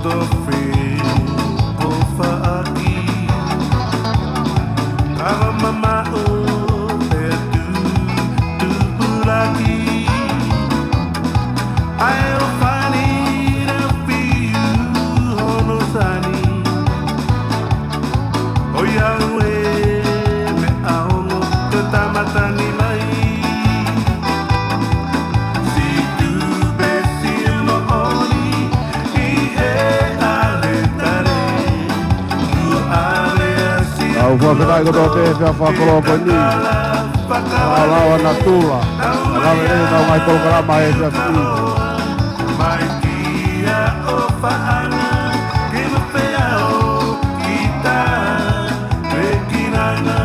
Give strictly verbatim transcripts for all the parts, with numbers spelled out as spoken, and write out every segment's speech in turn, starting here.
Tofe ʻo faʻaki, ʻava mamaʻo pea tu tupulaki. ʻAi ʻo fani na fiu hono sani. ʻOiauē meʻa ongo ko e tama tani mai. Situ pe sio moʻoni ʻi he ʻaletale. Kuo ʻave ʻa si Kau fakafetaʻi kotoa pē he efiafi fakakoloa ko eni. Fakalaulauʻi ʻa natula. ʻA kavele ʻetau ngaahi polokalama he efiafi ni. Mai kia ʻo faʻana, ke mafeao kita, pe kinana.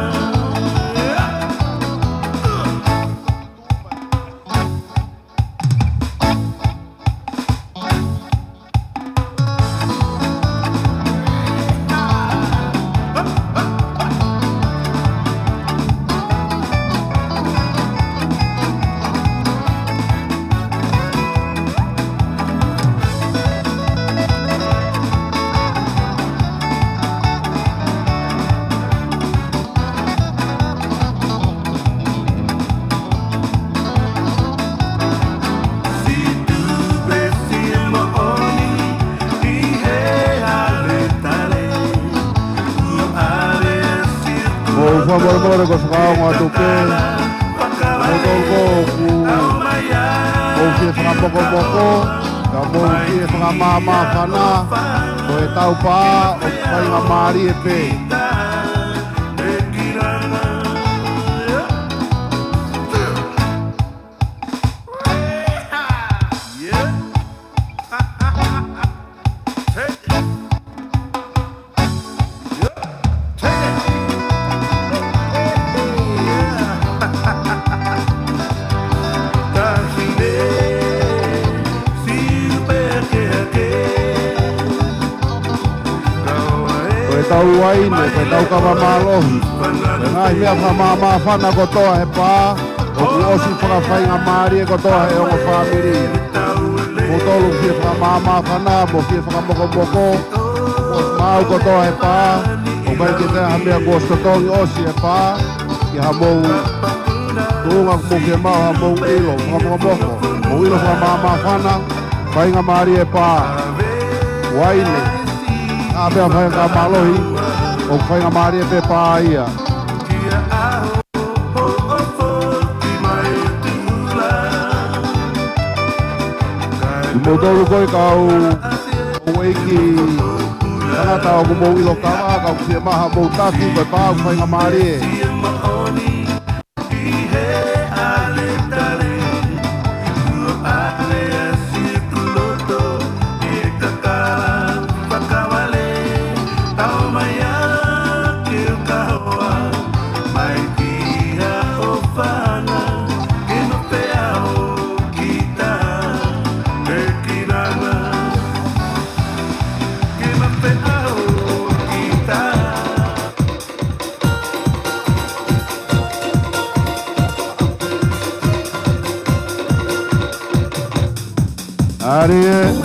Mou fakamolemole ko e fakaongo atu pē. Mou tolu ko ʻoku mou fie fakamokomoko, ka mou fie fakamāmāfana, ko e tau pā ʻoku faingamālie pē. Ko e tau uaine, ko e tau kava mālohi, ko e ngaahi meʻa fakamāmāfana kotoa he pā, ʻoku ʻosi fakafaingamālie kotoa he ongo fāmili. Mou tolu fie fakamāmāfana, mou fie fakamokomoko, ʻosi maʻu kotoa he pā, ʻoku ʻikai ke toe ha meʻa kuo ʻosi totongi ʻosi he pā, ki ha mou tuʻunga ʻoku mou fie maʻu ha mou ʻilo fakamokomoko, mou ʻilo fakamāmāfana, faingamālie pā, uaine, ʻa pea faingamālie, ʻoku faingamālie pē pā ia. Mou tolu ko e kau ʻeiki tangata ʻoku mou ʻilo kava, ka ʻoku fie maʻu ha mou taki, ko e pā ʻoku faingamālie. ʻAlē.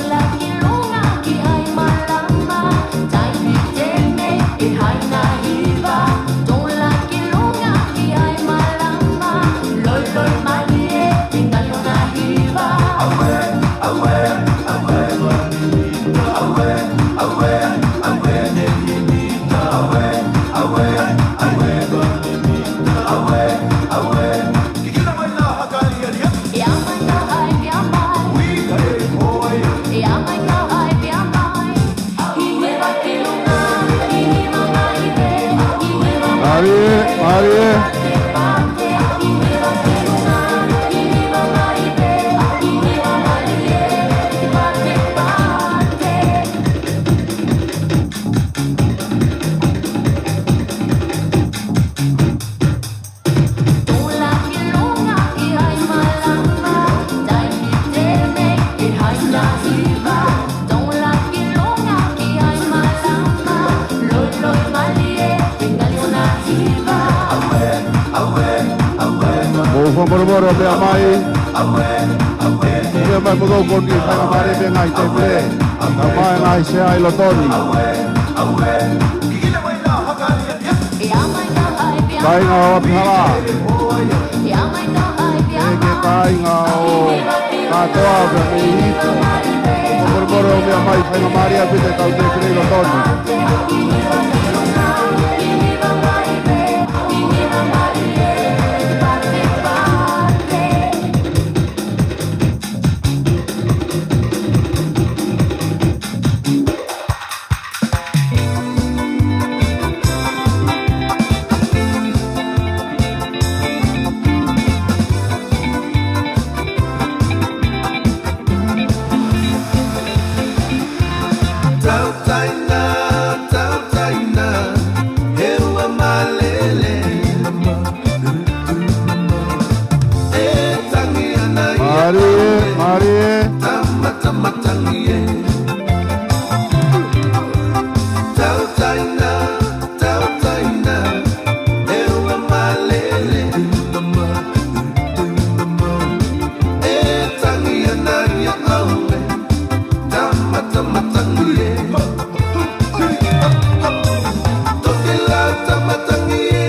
ʻAlē, ʻalē. Mou fakamolemole ʻo meʻa mai. Mai mo tau koni, faingamālie pē ngaahi tēpile. Ka mai ngaahi sea ʻi loto ni. Kāinga ʻo Apihala. ʻEke kāinga ʻo Katoa pea mei Hitu. Mōromōro ʻo meʻa mai, faingamālie pē te tau tēpile ʻi loto ni. Tautaina, tautaina, he ua mālele. Mālie, mālie. Tautaina, tautaina, he ua mālele. E tangi ana ia ʻaue. Tama, tama, tangi e. Toke la tama tangi e.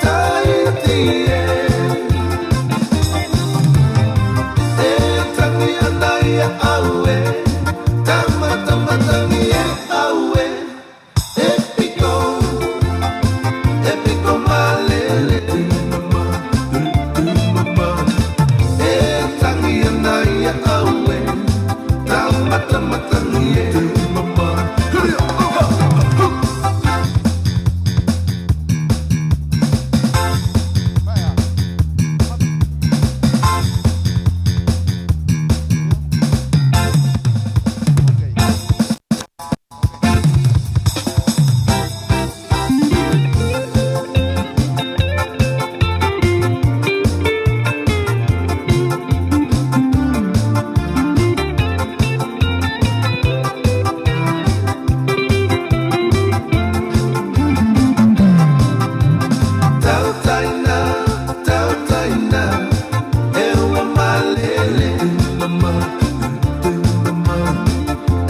Taiti e. E tangi ana ia ʻaue. Tama, tama, tangi e ʻaue. ʻEpiko, ʻepiko mālele. E tangi ana ia ʻaue. Tama, tama, tangi e. Tautaina, tautaina, e ua mālele.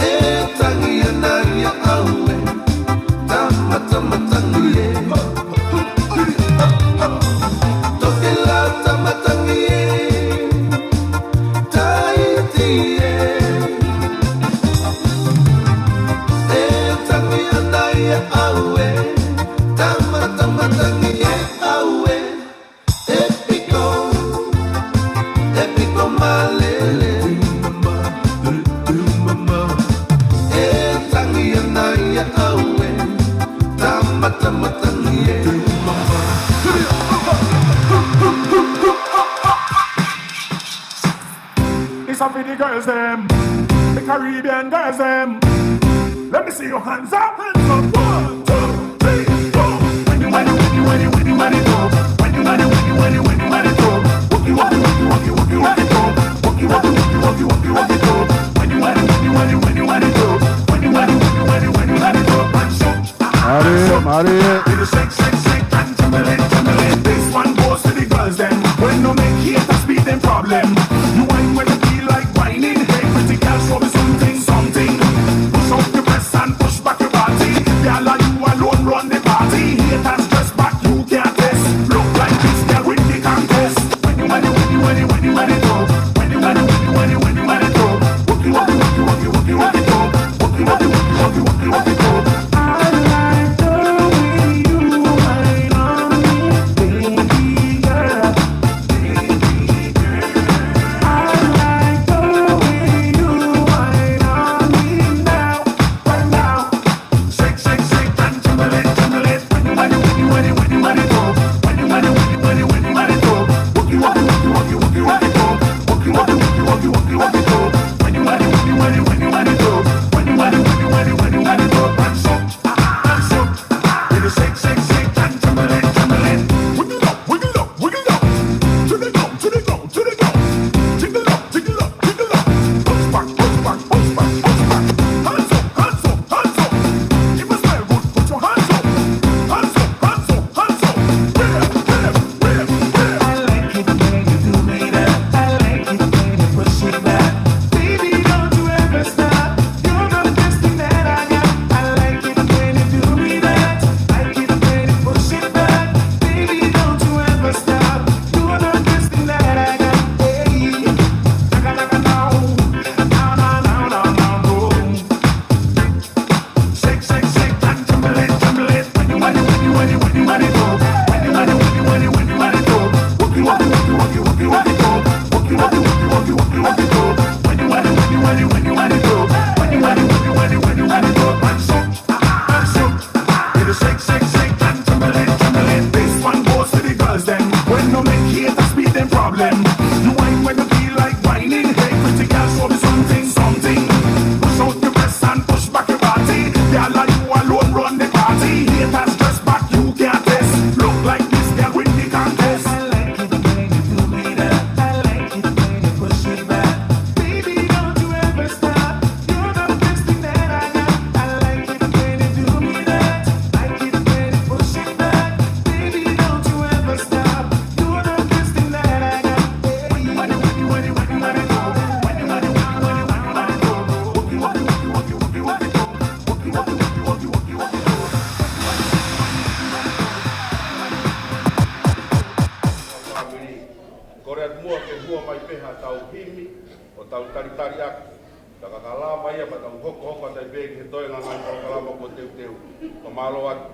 E tangi ana ia ʻaue. Tama, tama, tangi e. Toke la tama tangi e. Taiti e. E tangi ana ia ʻaue. Tama, tama, tangi e ʻaue. ʻEpiko, ʻepiko mālele. E tangi ana ia ʻaue. Tama, tama, tangi e. It's up for the girls them, the Caribbean girls them. Let me see your hands up, hands up. One, two, three, four. When you, when you, when you, when you, when you, when you go. When you, when you, when you, when you, when you, when you go. Wookie, wookie, wookie, wookie, wookie, wookie, go. Wookie, wookie, wookie, wookie, wookie, wookie, go. When you, when you, when you, when you, when you, when you go. When you, when you, when you, when you, when you, when you go. And shake, Mālie, mālie. With a shake, shake, shake, and trembling, trembling. This one goes to the girls then. When you make haters be them problem. You wine when you feel like whining. Hey, pretty girl, show me something, something. Push up your breasts and push back your body. Girl, are you alone run the party? Haters just back, you can't test. Look like this girl with the contest. When you, when you, when you, when you, when you, when you go. When you, when you, when you, when you, when you, when you go. Wookie, wookie, wookie, wookie, wookie, wookie, go. Wookie, wookie, wookie, wookie, wookie, wookie, go. I like the way Polokalama ia pea tau hokohoko atu ai pē ki he toenga e ngaahi polokalama kuo teuteu. Fakamālō atu.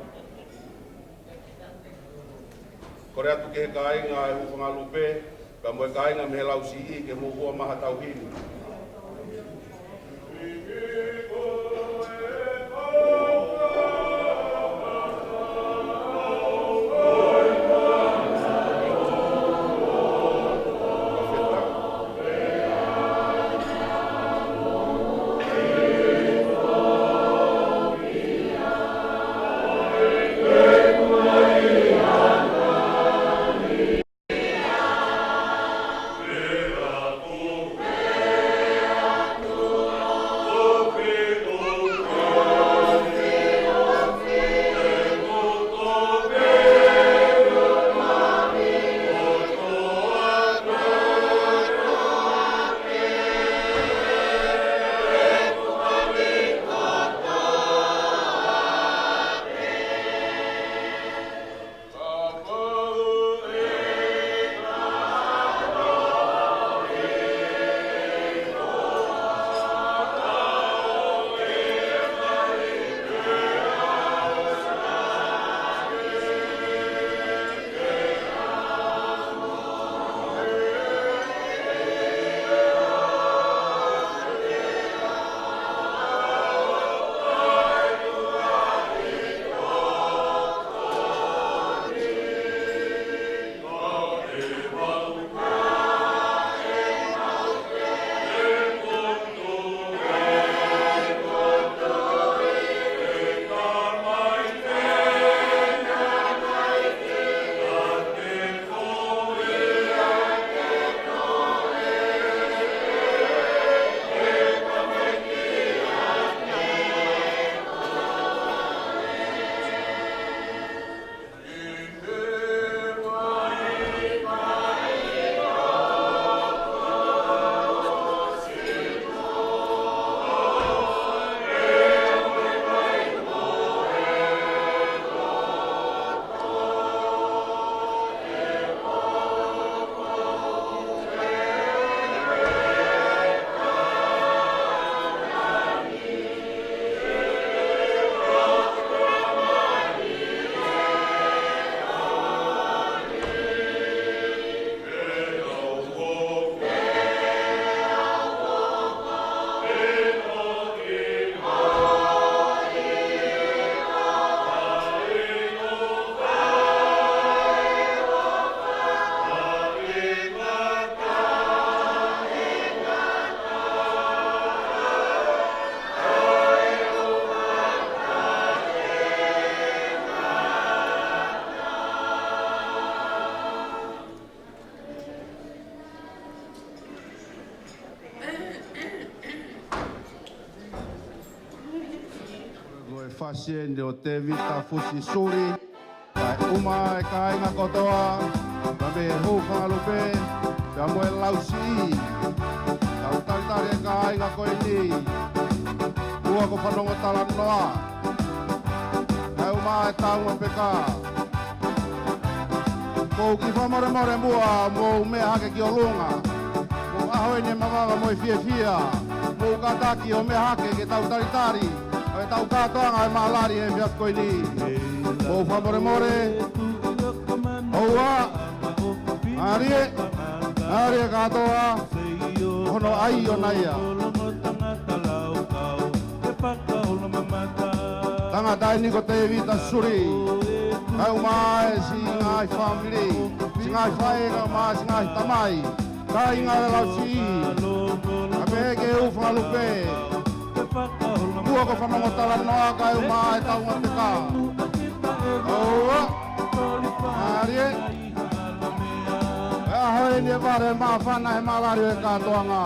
Kole atu ki he kāinga ʻo e Hūfanga Lupe, pea mo e kāinga mei he Lausiʻi ke mou hū mai ʻo tauhi ni. Ko e fasi eni ʻo Tēvita Fusi Suli, kae ʻumaʻā e kāinga kotoa, pea mei he Hūfanga Lupe, pea mo e Lausiʻi. Tau talitali e kāinga ko eni, ʻoku fanongo talanoa, kae ʻumaʻā e taunga peka. Mou kiʻi fakamolemole muʻa, mou meʻa hake ki ʻolunga. Mou ʻaho eni e mavava mo e fiefia. Mou kātaki ʻo meʻa hake ke tau talitali ʻa e tau kātoanga e mālali he efiafi ko eni. Mou fakamolemole. ʻOua. Mālie. Mālie kātoa. Hono ʻai ʻona ia. Tangata eni ko Tēvita Suli, kae ʻumaʻā e siʻi ngaahi fāmili, siʻi ngaahi faʻē, kae ʻumaʻā e siʻi ngaahi tamai, kāinga e Lausiʻi, kae pehē ki he Hūfanga Lupe. Kuo fanongo talanoa kae ʻumaʻā e taunga peka. ʻOua. Mālie. ʻE ʻaho eni e vale māfana he mālali e kātoanga.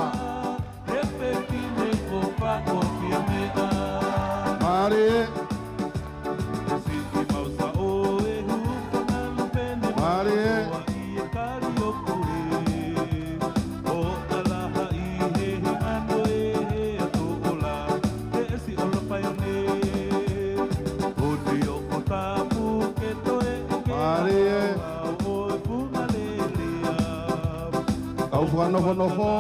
Mālie. Mālie. Mālie. Kau fakanofonofo.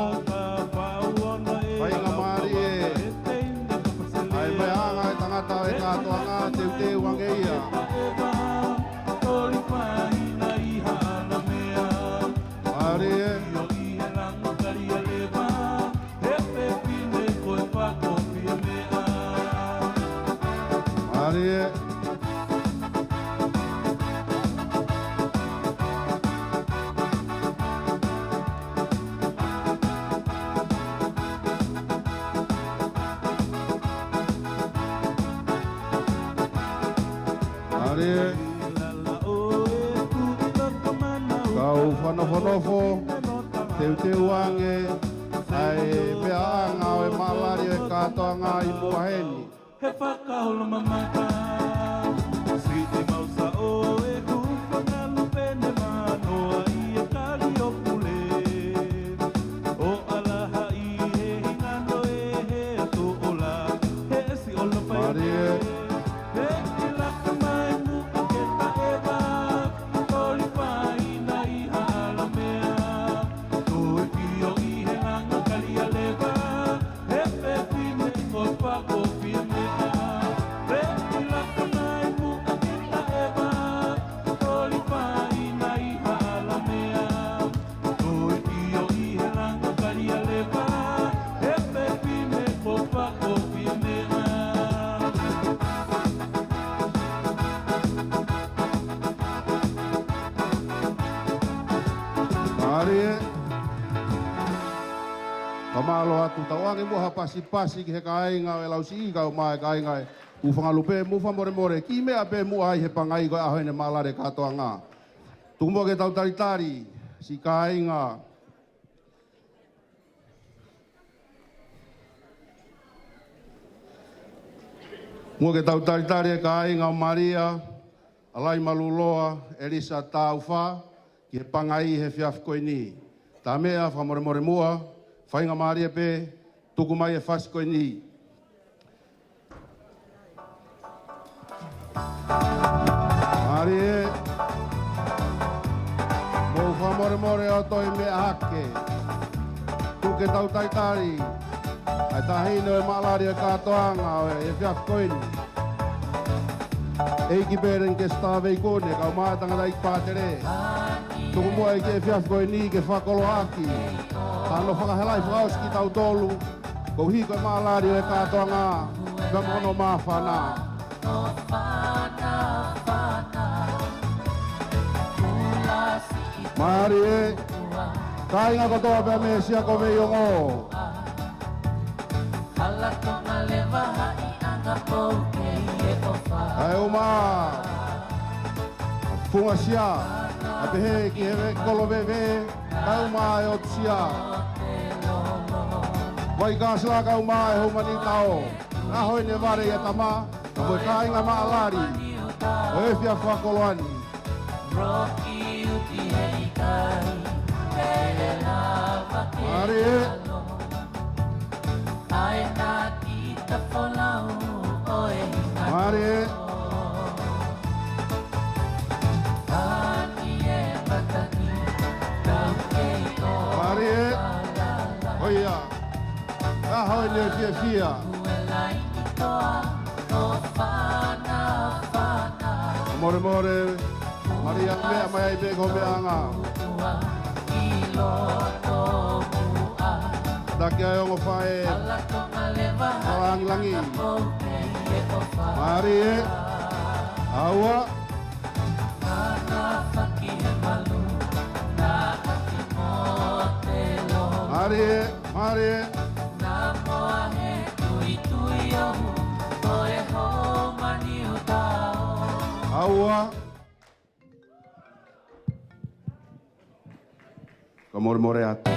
Faingamālie. Nofo, teuteu ange ʻa e meʻaʻanga ʻo e maʻalali ʻo e kātoanga ʻi muʻa heni. He fakaholomamata. Siʻi mau saʻo e kupa ngalu pene manoa ʻi he kali ʻo pule. ʻO ʻalahaʻi he hingano e he atu ola. He ʻesi ʻolo fai. Mālie. He ʻi laka mai muʻa ke taʻeva. Toli paina ʻi Halamea. Tui pio ʻi he langa kali ʻa leva. He fefine ko Fakofiemeʻa. He ʻi laka mai muʻa ke taʻeva. Toli paina ʻi Halamea. Tui pio ʻi he langa kali ʻa leva. He fefine ko Fakofiemeʻa. Mālie. Fakamālō atu. Tau ʻange muʻa ha pasipasi ki he kāinga ʻo e Lausiʻi kae ʻumaʻā e kāinga ʻo e Kupangalupe, mou fakamolemole. Kiʻi meʻa pē muʻa ʻi he pangai ko e ʻaho eni e maʻalali kātoanga. Tuku muʻa ke tau talitali, siʻi kāinga. Muʻa ke tau talitali e kāinga ʻo Malia, ʻAlai Maluloa, ʻElisa Taufa, ki he pangai he efiafi ko eni. Tā meʻa fakamolemole muʻa, faingamālie pē, tuku mai e fasi ko eni. Mālie, mou fakamolemole ʻo toe meʻa hake. Tuku ke tau talitali ʻa e taʻahine ʻo e maʻalali ʻo e kātoanga ʻo e efiafi ko eni. ʻEiki Pēleni Keseta Veikune, kae ʻumaʻā e tangataʻeiki pātele. Tuku muʻa ʻEiki efiafi ko eni ke fakakoloaʻaki. Tau fakahelaʻi fakaʻosi kitautolu. Koeʻuhi ko e maʻalali ʻo e kātoanga, pea mo hono māfana. Mālie, kāinga kotoa pea mei Siakoveiongo. Kae ʻumaʻā Funga Sia, ʻa pehē ki he kolo veve, kae ʻumaʻā e ʻOtu Sia. Vai Kasila kae ʻumaʻā e Houmanitao. ʻAho eni e vale ʻia Tama, ka ko e kāinga maʻalali ʻo e efiafi fakakoloa ni. Mālie. Mālie. Mālie. ʻOia. ʻAho eni e fiefia. Molemole, Malia, meʻa mai ai pē ko e meʻaʻanga. Taki ai ongo faʻē. Fakalāngilangi. Mālie. ʻAua. Mālie. Mālie. ʻAua. Ka molemole atu.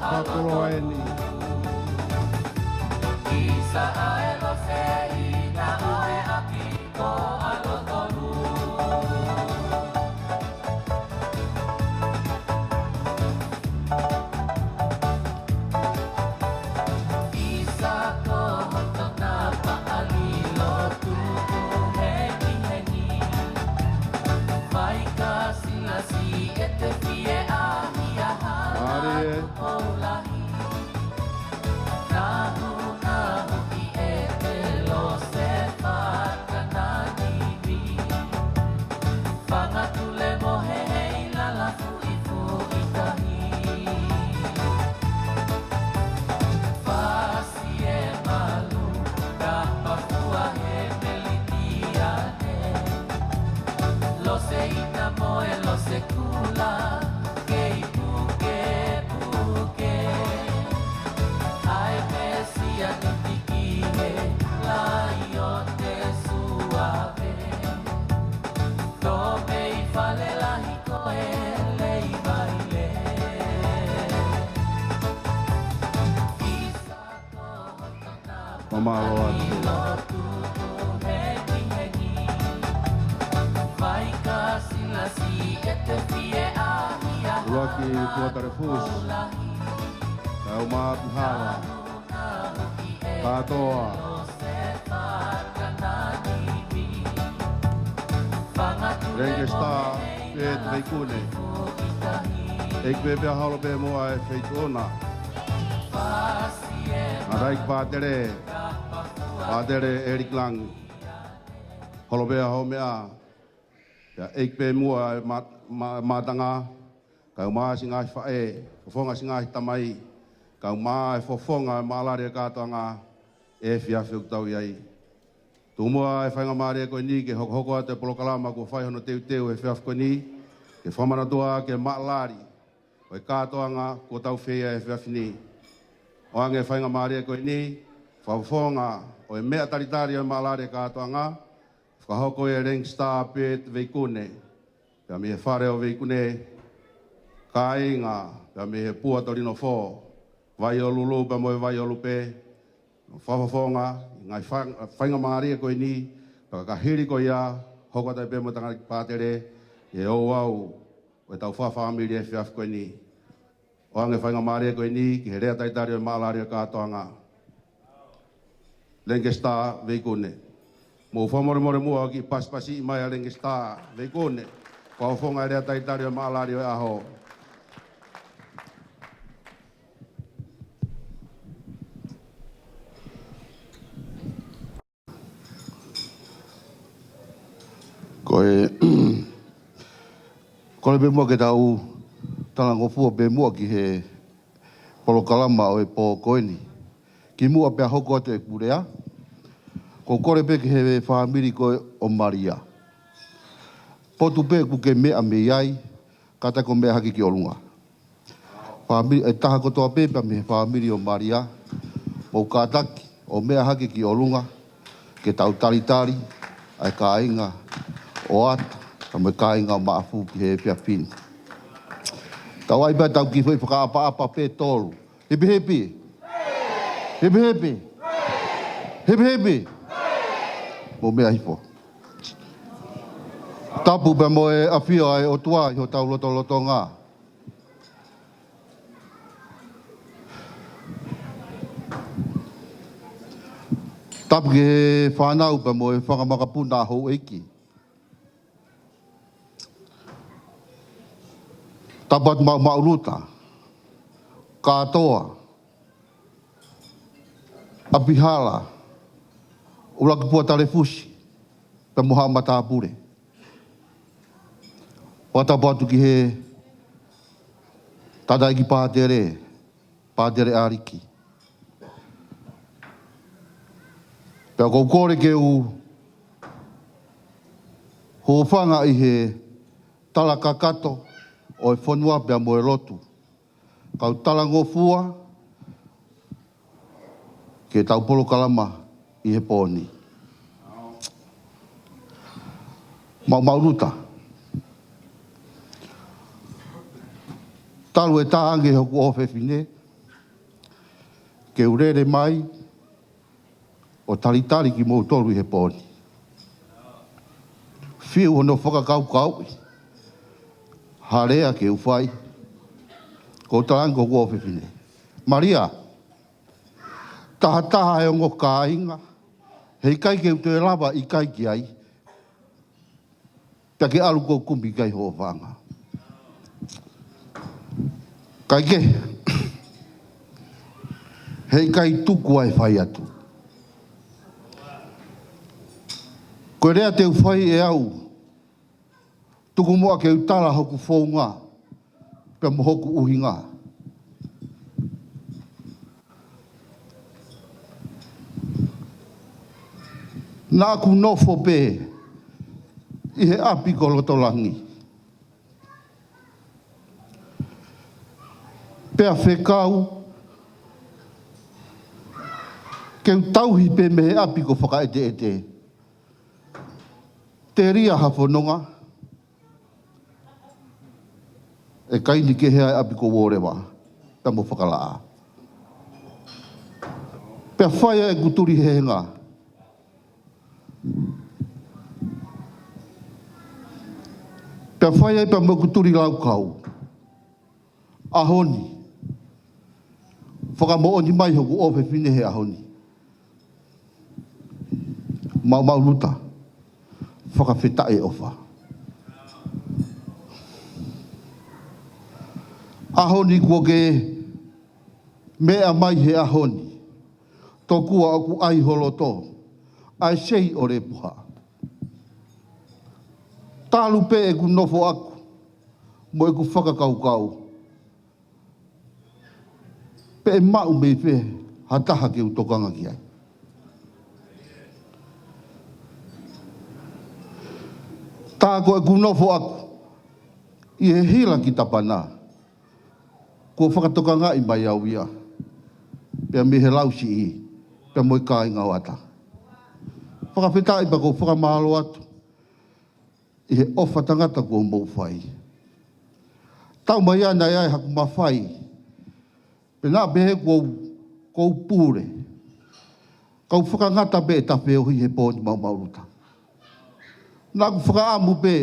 Fakakoloa eni. Mālie. Seina mo e lose kula, kei pukepuke. ʻAi pē sia ni tiki he lai o te suave. Tō pē ʻi fale lahi ko e lei vaile. Isa ko Mālō atu. ʻUluaki Tuatalefusi. Kae ʻumaʻā Pihala. Kātoa. Lancaster, Pete Veikune. ʻEiki pē pea holo pē muʻa e feituʻu na. Ngata ai ki Pātele, Pātele ʻEliki Langi. Holo pē ʻa hoʻo meʻa. Pea ʻeiki pē muʻa e ma-, ma-, mātanga, kae ʻumaʻā siʻi ngaahi faʻē, fofonga siʻi ngaahi tamai, kae ʻumaʻā e fofonga e maʻalali e kātoanga, ʻi he efiafi ʻoku tau ʻi ai. Tuku muʻa e faingamālie ko eni ke hokohoko atu e polokalama kuo fai hono teuteu he efiafi ko eni, ke fakamanatua ki he maʻalali ʻo e kātoanga kuo tau fai he efiafi ni. ʻOange faingamālie ko eni, fakafofonga ʻo e meʻa talitali ʻo e maʻalali e kātoanga, fakahoko ʻe Lancaster Pete Veikune, pea mei he fale ʻo Veikune, kāinga, pea mei he Puatolino Fō, Vaiolulu pea mo e Vaiolupe, ʻo fakafofonga ʻi he ngaahi fa-, faingamālie ko eni, pea ka hili ko ia, hoko atu ai pē mo e tangata ki Pātele, ʻi he ouau ʻo ʻetau fakafāmili he efiafi ko eni. ʻOange faingamālie ko eni ki he lea talitali ʻo e maʻalali e kātoanga. Lancaster Veikune. Mou fakamolemole muʻa ʻo kiʻi pasipasiʻi mai ʻa Lancaster Veikune. Fakafofonga e lea talitali ʻo e maʻalali ʻo e ʻaho. Ko e, kole pē muʻa ke tau talangofua pē muʻa ki he polokalama ʻo e pō ko eni. Kimuʻa pea hoko atu ʻeku lea, ʻoku ou kole pē ki he fāmili ko ē ʻo Malia. Potu pē ʻoku ke meʻa mei ai, kātaki ʻo meʻa hake ki ʻolunga. Fāmili, e taha kotoa pē pea mei he fāmili ʻo Malia, mou kātaki ʻo meʻa hake ki ʻolunga, ke tau talitali ʻa e kāinga ʻo ʻAta, pea mo e kāinga ʻo Maʻafu ki he efiafi ni. Tau ʻai pē ʻetau kiʻi foʻi fakaʻapaʻapa pē tolu. Hipihipi. Hipihipi. Hipihipi. Mou meʻa hifo. Tapu pea mo e ʻafio ʻa e ʻOtua ʻi hotau lotolotonga. Tapu ki he fānau pea mo e fanga makapuna ʻa houʻeiki. Tapu atu maʻu maʻuluta, kātoa, ʻa Pihala, ʻUluaki Puatalefusi, pea mo haʻa matāpule. Fakatapu atu ki he tangataʻeiki pātele, Pātele ʻAliki. Pea ʻoku ou kole ke u hūfanga ʻi he tala kakato ʻo e fonua pea mo e lotu. Kau talangofua ki heʻetau polokalama ʻi he pō ni. Maʻu maʻuluta. Talu e tā ange hoku ʻofefine, ke u lele mai ʻo talitali kimoutolu ʻi he pō ni. Fiu hono fakakaukauʻi ha lea ke u fai, ʻoku ou tala ange ki hoku ʻofefine, Malia, tahataha e ongo kāinga, heʻikai ke u toe lava ʻikai ki ai, pea ke ʻalu ʻo kumi ki ai hoʻo fanga. Kaikehe, heʻikai tuku ai fai atu. Ko e lea te u fai ʻe au, tuku muʻa ke u tala hoku founga, pea mo hoku ʻuhinga. Naʻa ku nofo pē ʻi he ʻapi ko Lotolangi. Pea fekau ke u tauhi pē mei he ʻapi ko Fakaʻeteʻete. Telia ha fononga ʻe kaini kehe ʻa e ʻapi ko Uoleva, pea mo Fakalaʻā. Pea fai ai ʻeku tuli hehenga. Pea fai ai pea mo ʻeku tuli laukau. ʻAho ni. Fakamoʻoni mai hoku ʻofefine he ʻaho ni. Maumau Luta. Fakafetaʻi ʻofa. ʻAho ni kuo ke meʻa mai he ʻaho ni. Tokua ʻoku ʻai ho loto. ʻA e sei ʻo Lepuha. Talu pē ʻeku nofo ʻaku. Mo ʻeku fakakaukau. Pe ʻe maʻu mei fē ha taha ke u tokanga ki ai. Tā ko ʻeku nofo ʻaku ʻi he hila ki Tapana, kuo fakatokangaʻi mai au ia, pea mei he Lausiʻi, pea mo e kāinga ʻo ʻAta. Fakafetaʻi pea ʻoku ou fakamālō atu ʻi he ʻofa tangata kuo mou fai. Tau mai ana ia ʻe haku mafai. Pea naʻa pehē kuo u, kuo u pule. Kau fakangata pē ʻeta feohi he pō ni Maumau Luta. Naʻa ku fakaʻamu pē,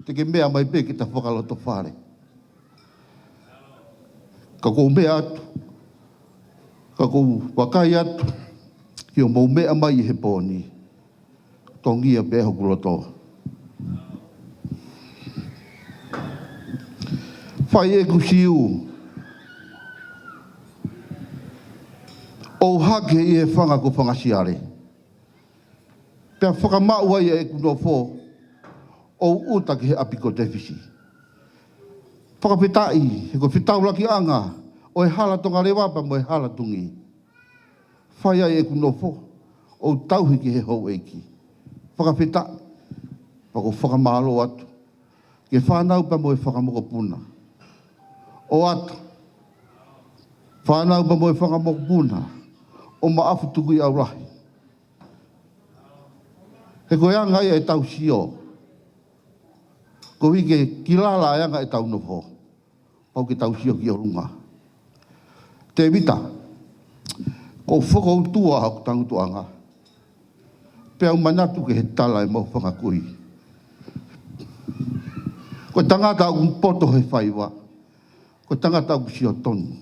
te ke meʻa mai pē ke ta fakalotofale. Ka ʻoku ou meʻa atu. Ka ʻoku ou vakai atu. Ki hoʻomou meʻa mai he pō ni. Tongia pē hoku loto. Fai ʻeku siu. ʻO hake ʻi he fanga ko Fangasiale. Pea fakamaʻu ai ʻeku nofo. ʻO ʻuta ki he ʻapi ko Tefisi. Fakafetaʻi, he ko e fetaulakiʻanga. ʻO e hala Tongaleva pea mo e hala Tungi. Fai ai ʻeku nofo, ʻo tauhi ki he houʻeiki. Fakafetaʻi, pea ʻoku ou fakamālō atu. Ki he fānau pea mo e fanga mokopuna. ʻO ʻAta. Fānau pea mo e fanga mokopuna. ʻO Maʻafu Tukuʻi ʻAulahi. He ko e anga ia ʻetau sio. Koeʻuhi ke kilala e anga ʻetau nofo. Pau ke tau sio ki ʻolunga. Tēvita, ʻoku ou fokoutua hoku tangutuʻanga. Pea u manatu ki he tala ʻemau fanga kui. Ko e tangata ʻoku poto he faiva. Ko e tangata ʻoku sio tonu.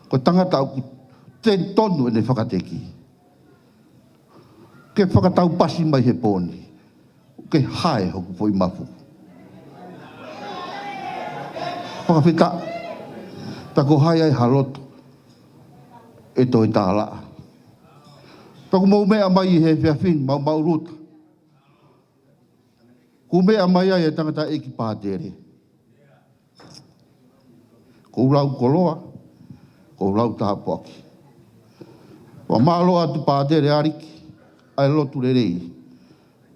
Ko e tangata ʻoku teni tonu ʻene fakateki. Ke fakataupasi mai he pō ni. Ke hae hoku foʻi mafu. Fakafetaʻi. Pea ko hai ai ha loto. ʻE toe tālaʻa. Pea ʻoku mou meʻa mai he efiafi ni Maumau Luta. Kuo meʻa mai ai e tangataʻeiki Pātele. ʻOku ou lau koloa, ʻoku ou lau tāpuaki. Fakamālō atu Pātele ʻAliki, ʻa e lotu lelei,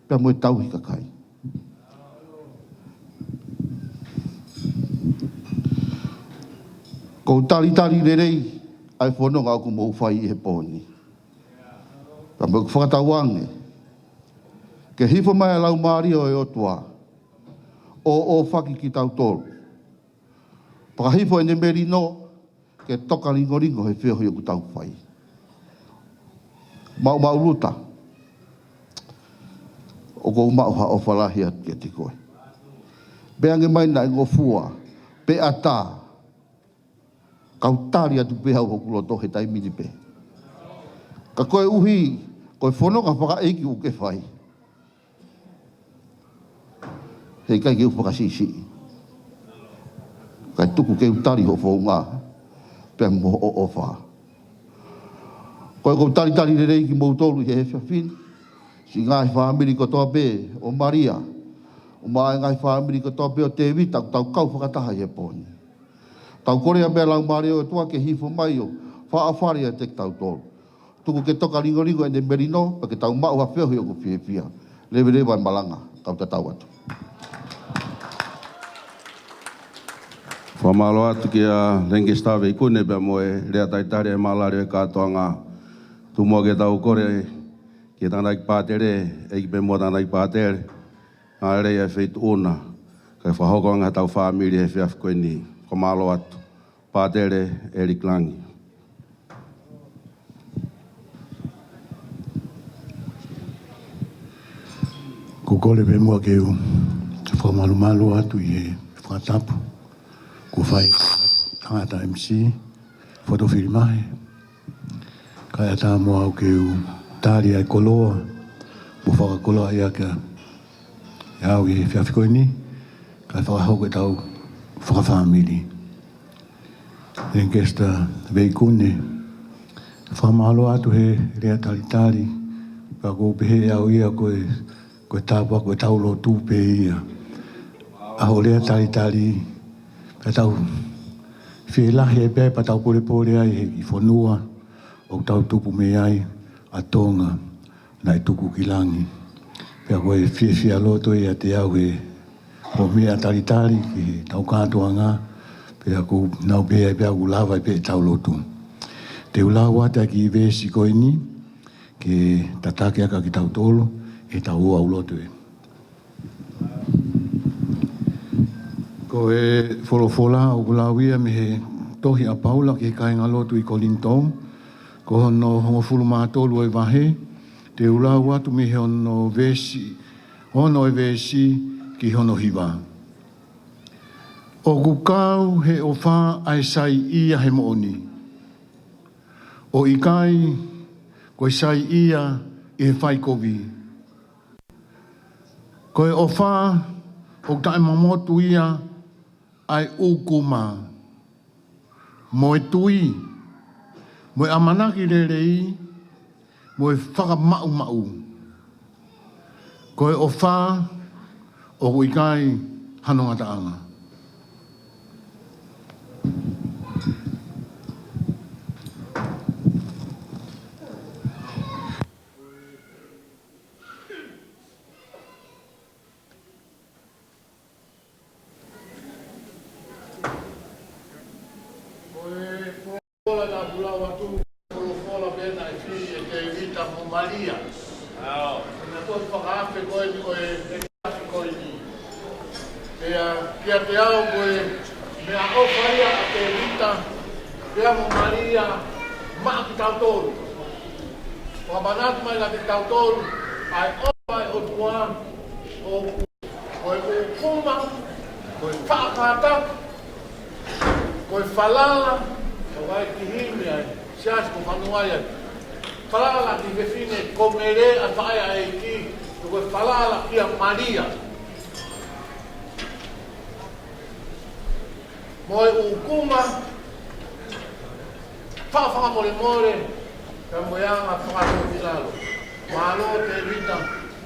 pea mo e tauhi kakai. ʻOku ou talitali lelei, ʻa e fononga ʻoku mou fai he pō ni. Pea mo ʻeku fakatauange, ke hifo mai ʻa e Laumālie ʻo e ʻOtua, ʻo, ʻo fakakitautolu. Pea ka hifo ʻene melino, ke toka lingolingo he feohi ʻoku tau fai. Maumau Luta, ʻoku ou maʻu ha ʻofa lahi atu kiate koe. Pea ange mai naʻe ngofua, pe ʻatā, kau tali atu pē au hoku loto he taimi ni pē. Ka koeʻuhi, ko e fononga fakaʻeiki ʻoku ke fai. He ʻikai ke u fakasiʻisiʻi. Kae tuku ke u tali hoʻo founga. Pea mo hoʻo ʻofa. Ko ʻeku talitali lelei kimoutolu he efiafi ni. Siʻi ngaahi fāmili kotoa pē ʻo Malia. ʻUmaʻā e ngaahi fāmili kotoa pē ʻo Tēvita, ʻoku tau kau fakataha he pō ni. Tau kole ʻa e Laumālie ʻo e ʻOtua ke hifo mai ʻo faʻa fale ʻiate kitautolu. Tuku ke toka lingolingo ʻene melino, pea ke tau maʻu ha feohi ʻoku fiefia. Leveleva e malanga. Tau tatau atu. Fakamālō atu kia Lankester Veikune pea mo e lea talitali e malali e kātoanga. Tuku muʻa ke tau kole ki he tangataʻeiki pātele, ʻEiki pea mo e tangataʻeiki pātele, ngaahi lea ʻa e feituʻu na, kae fakahoko ange ʻetau fāmili he efiafi ko eni. Fakamālō atu. Pātele Eliki Langi. Ko e kole pē muʻa ke u fakamalumalu atu ʻi he fakatapu kuo fai ʻe he tangata M C, Fotofilimahe. Kae ʻatā mo au ke u tali ʻa e koloa kuo fakakoloaʻi ʻaki ʻe au ʻi he efiafi ko eni, kae fakahoko ʻetau fakafāmili. Lankester Veikune, fakamālō atu he lea talitali, pea ʻoku ou pehē ʻe au ia ko e, ko e tāpuaki ʻo ʻetau lotu pē ia. ʻA hoʻo lea talitali, pea tau fielahi ai pē pea tau polepole ai he kiʻi fonua ʻoku tau tupu mei ai, ʻa Tonga naʻe tuku ki langi. Pea ko e fiefia loto ia ʻiate au he hoʻo meʻa talitali ki heʻetau kātoanga, pea ʻoku ou pehē ai pē ʻoku lava ai pē ʻetau lotu. Te u lau atu ʻa e kiʻi veesi ko eni ke tataki ʻaki kitautolu ʻetau ouau lotu ē. Ko e folofola ʻoku lau ia mei he tohi ʻa Paula ki he kāingalotu ʻi Kolinitō, ko hono hongofulu mā tolu ʻo e vahe, te u lau atu mei he ono veesi, ono ʻo e veesi ki hono hiva. ʻOku kau he ʻofa ʻa e saiʻia he moʻoni, ʻo ʻikai ko e saiʻia ʻi he faikovi. Ko e ʻofa ʻoku taʻemamotu ia ʻa e ʻūkuma, mo e tui, mo e ʻamanaki lelei, mo e fakamaʻumaʻu. Ko e ʻofa ʻoku ʻikai hano ngataʻanga. Ko e folofola naʻa ku lau atu, folofola pē naʻe fili ʻe Tēvita mo Malia. ʻAo. Naʻe toki fakaafe ko eni ʻo e, ʻe afi ko eni. Pea kiate au ko e meʻaʻofa ia ʻa Tēvita pea mo Malia maʻa kitautolu. Fakamanatu mai kiate kitautolu ʻa e ʻofa ʻa e ʻOtua, ʻoku ko e ʻūkuma, ko e faʻa kātaki, ko e falala, ko e vai ki himi ai, siasi ko fanua ai. Falala ki he fefine ko Mele ʻa e faʻē ʻa e ʻEiki, ko e falala kia Malia. Mo e ʻūkuma, faʻa fakamolemole, pea mo e anga fakatōkilalo. Mālō Tēvita,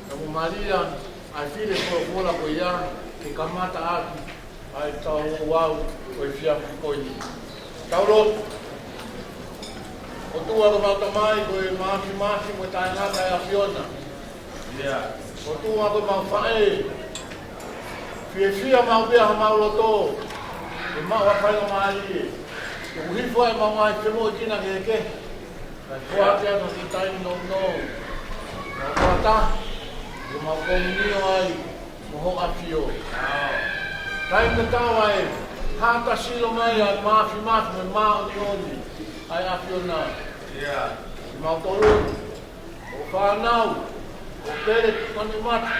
pea mo Malia, ʻa e fili e folofola ko ia, ke kamata ʻaki ʻa ʻetau ouau ʻo e efiafi ko eni. Tau lotu. ʻOtua ko homau Tamai, ko e māfimafi mo taʻengata ʻa e ʻAfiona. ʻIo. ʻOtua ko homau faʻē, fiefia maʻu pē ʻa homau loto, ʻi he maʻu ʻa e faingamālie ke hifo ai ʻemau ngaahi femoʻuekina kehekehe. Kae fua pē ʻa e kiʻi taimi nounou. Mau fakataha, ke mau komiunio ai mo Hoʻo ʻAfio. Taimi tatau ai, hata silo mai ʻa e māfimafi mo e māʻoniʻoni ʻa e ʻAfiona. ʻIo. Kimautolu, hoʻo fānau, hoʻo pele tuʻutāmaki.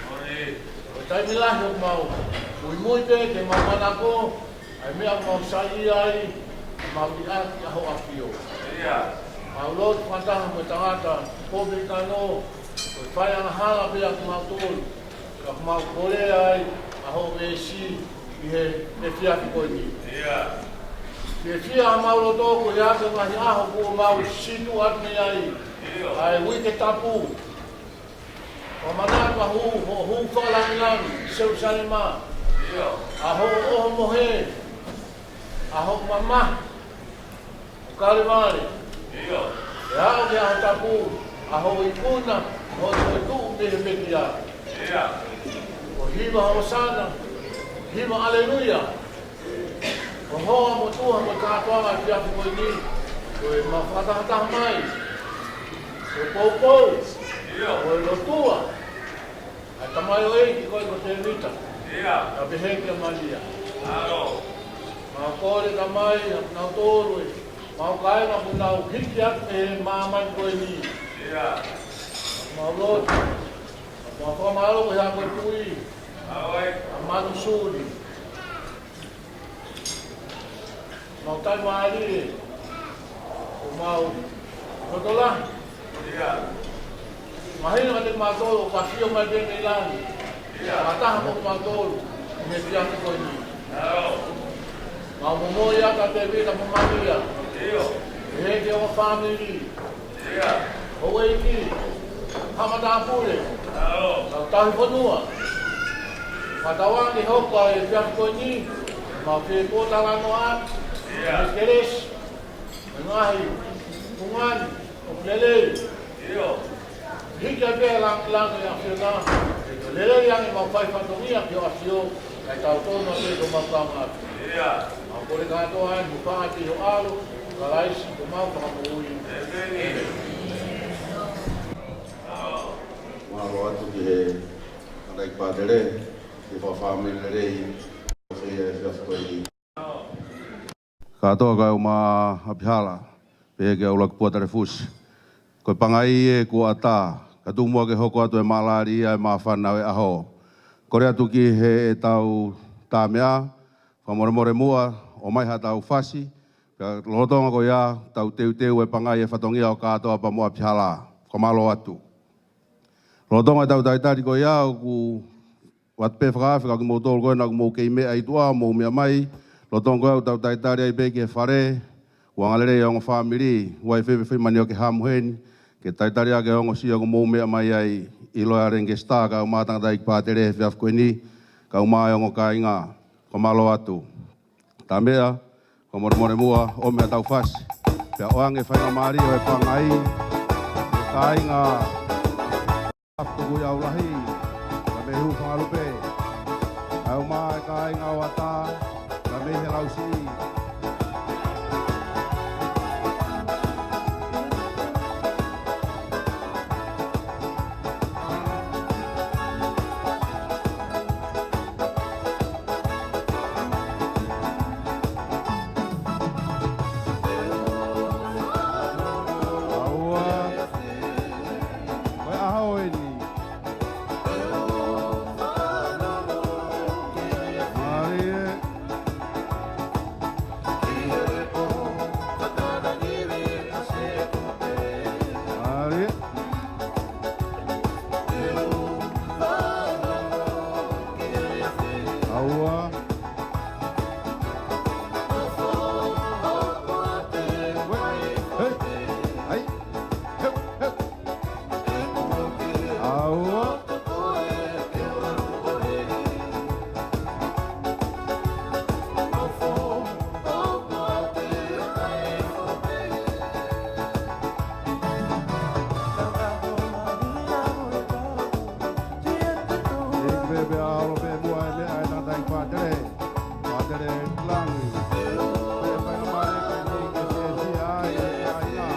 ʻOi. Ko e taimi lahi ʻoku mau muimui pē ke mau manako, ʻa e meʻa ʻoku mau saiʻia ai, ʻa mau liʻaki ʻa Hoʻo ʻAfio. ʻIo. Mau lotu fakataha mo e tangata Pope Kano, ko e fai angahala pē ʻa kimautolu, ka mau kolea ai ʻa hoʻo veesi ʻi he efiafi ko eni. ʻIo. Fiefia ʻa mau loto ko ia ʻa e ngaahi ʻaho kuo mau situʻa atu mei ai. ʻIo. ʻA e uike tapu. Fakamanatu ʻa hoʻo hū, hoʻo hū fakalāngilangi, Selusalema. ʻIo. ʻA hoʻo ʻohomohe, ʻa hoʻo mamahi ʻo Kalevale. ʻIo. ʻE aʻu ki he ʻaho tapu, ʻa hoʻo ikuna, hoʻo toetuʻu mei he pekia. ʻIo. Hiva ʻOsana, hiva ʻAleluia. Ko e hoa motuʻa mo e kātoanga ʻo e efiafi ko eni, ko e mau fakatahataha mai ko e poupou, ko e lotua ʻa e tamaioʻeiki ko ē ko Tēvita. Ka pehē kia Malia. Mau kole Tamai, ʻa kinautolu ē, mau kāinga kuo nau hiki atu mei he māmani ko eni. Mau lotu, mau fakamālō he ʻaho ko ē tui ʻa Manu Suli. Mau taimālie, ʻoku mau loto lahi. Mahino kiate kimautolu ʻoku ʻafio mai pē mei langi, fakataha mo kimautolu ʻi he efiafi ko eni. Mau momoi atu ʻa Tēvita mo Malia, pehē ki he ongo fāmili, houʻeiki, haʻa matāpule, kau tauhi fonua, fakatauange ke hoko ʻa e efiafi ko eni, mau fie pōtalanoa atu, mo e kelesi, mo e ngaahi fungani ʻoku lelei. Hiki atu pē ʻa e lāngilangi ʻo e ʻAfiona, ke lelei ange ʻemau fai fatongia ki hoʻo ʻafio, kae tau tonu atu ʻi hoʻomau kaungā. Mau kole kātoa ʻeni ʻi he huafa ʻo ho ʻAlo ko Kalaisi ko homau Fakamoʻui. Mālō atu ki he tangataʻeiki pātele, ki he fakafāmili lelei, ʻo e efiafi ko eni. Kātoa kae ʻumaʻā ʻa ʻApihala, pehē kia ʻUluaki Pua Talefusi. Ko e pangai ē kuo ʻatā, ka tuku muʻa ke hoko atu e mālali ia ʻe māfana ʻo e ʻaho. Kole atu ki heʻetau tā meʻa, fakamolemole muʻa, ʻomai haʻatau fasi, pea lolotonga ko ia, tau teuteu e pangai e fatongia ʻo kātoa pea mo ʻApihala. Fakamālō atu. Lolotonga ʻetau talitali ko ia, ʻoku ʻoatu pē fakaafe kia kimoutolu ko ena ʻoku mou kei meʻa ʻi tuʻa, mou meʻa mai, lolotonga ko ē ʻoku tau talitali ai pē ki he fale, ʻoku angalelei e ongo fāmili, ʻoku ʻi ai e fefeimani ʻoku ke hamu heni, ke talitali ʻaki e ongo sia ʻoku mou meʻa mai ai ʻi loea Lancaster, kae ʻumaʻā tangataʻeiki pātele he efiafi ko eni, kae ʻumaʻā e ongo kāinga, fakamālō atu. Tā meʻa, fakamolemole muʻa, ʻomi haʻatau fasi. Pea ʻoange faingamālie ʻo e pangai, e kāinga, Tukuʻi ʻAulahi, kae mei Hufangalupe. Kae ʻumaʻā e kāinga ʻo ʻatā, kae mei he Lausiʻi. ʻAua. Ko e ʻaho eni. Mālie. Mālie. ʻAua. Hei. Hai. Heu, heu. ʻAua. ʻEiki pē pea ʻalu pē muʻa e meʻa ʻa e tangataʻeiki pātele. Pātele Langi. Pea faingamālie pē ni ke fiefia ai e kāinga.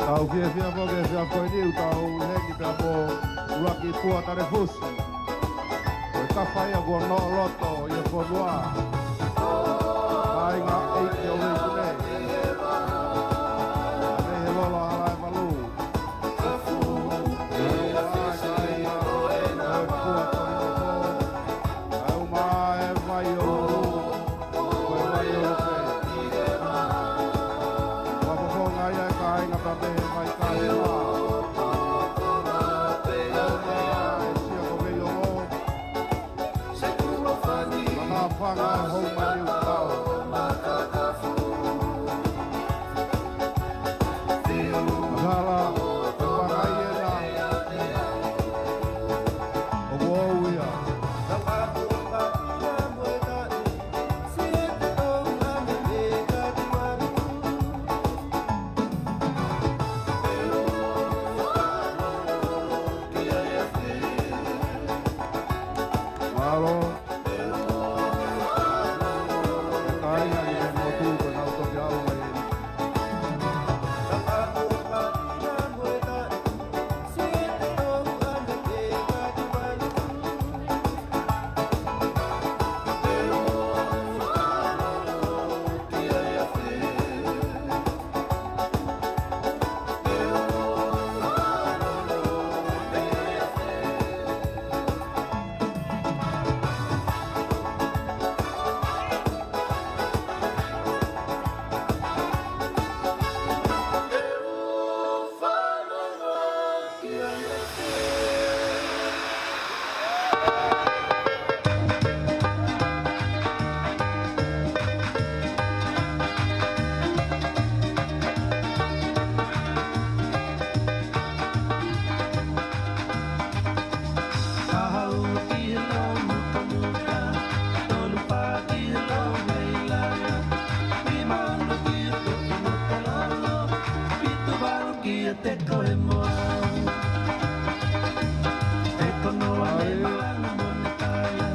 Tau fiefia foki he efiafi ko eni ʻoku tau ʻi heni pea mo ʻUluaki Pua Talefusi. Ko e tafa ia kuo noʻo loto ʻi he fonua. Kāinga ʻeiki ʻo Leikune. Mei he lolo ʻa Halaevalu. Kae ʻumaʻā e vai ʻo Lulu, ko e vai ʻo Lupe. Fakafofonga ia e kāinga pea mei he vai kāinga. Kae ʻumaʻā e sia ko Veilolo. Makafanga e hou maliu tau. Masala, ko e pangai ena. ʻOku ou ia. Mālō. Kāinga ʻi he motu ko ʻenau toki ʻalu mai eni. Te ko e moa. Te ko noa le malanga mo ne kala.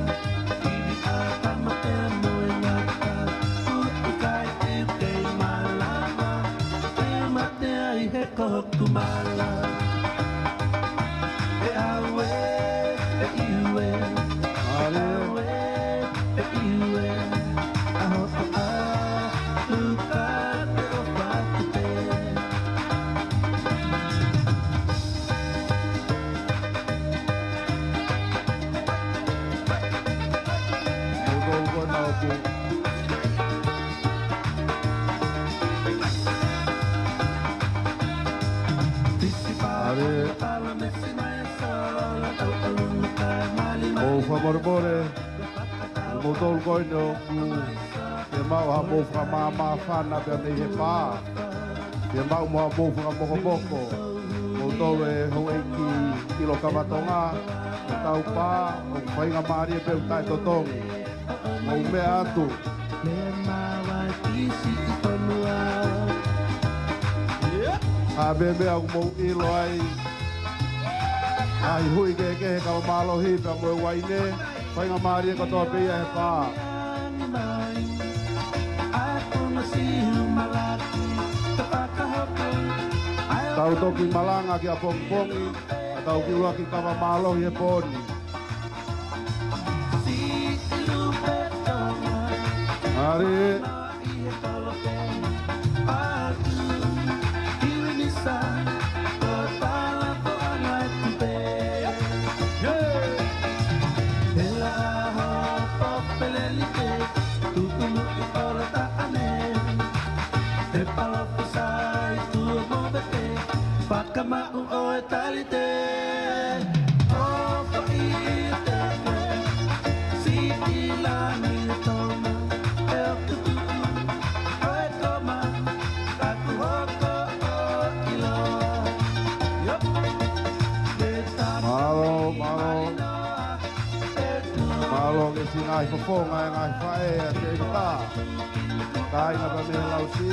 Ivi a tama te mo e ngata. Utu kai te te malanga. Te mate ai he ko hoku mala. E aue, e iue. Ale. Aue, e iue. Aho a, luka te o patu te. ʻOku ou fakamolemole, ʻa moutolu ko eni ʻoku ke maʻu ha mou fakamāmāfana pea mei he pā. Ke maʻu mo ha mou fakamokomoko. Moutolu e houʻeiki ʻilo kava Tonga, ʻo tau pā, ʻoku faingamālie pē ʻoku taʻetotongi. Mou meʻa atu. Ka meʻa ʻoku mou ʻilo ai. ʻAi hui kehekehe kava mālohi pea mo e uaine. Faingamālie kotoa pē ia he pā. Tau toki malanga ki ʻapongipongi, ka tau kiʻi ʻuluaki kava mālohi he pō ni. Ari. Fakamaʻu ʻo e talite, ʻo faʻite ke, Siʻi Langi Tonga, ʻe ʻoku tuʻu, ʻo e koma, taku hoko ʻo ʻiloa. Mālō, mālō. Mālō ke si ngaahi fofonga e ngaahi faʻē ʻa Tēvita. Kāinga pea mei he Lausi.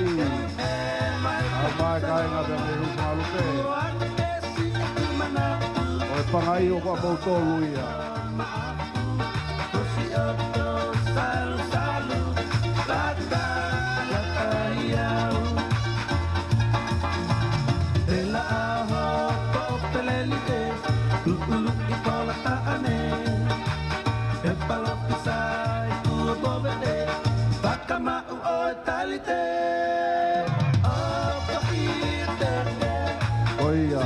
Au mai kāinga pea mei he Hufalupe. ʻO e pangai ʻoku ʻa moutolu ia. ʻOia.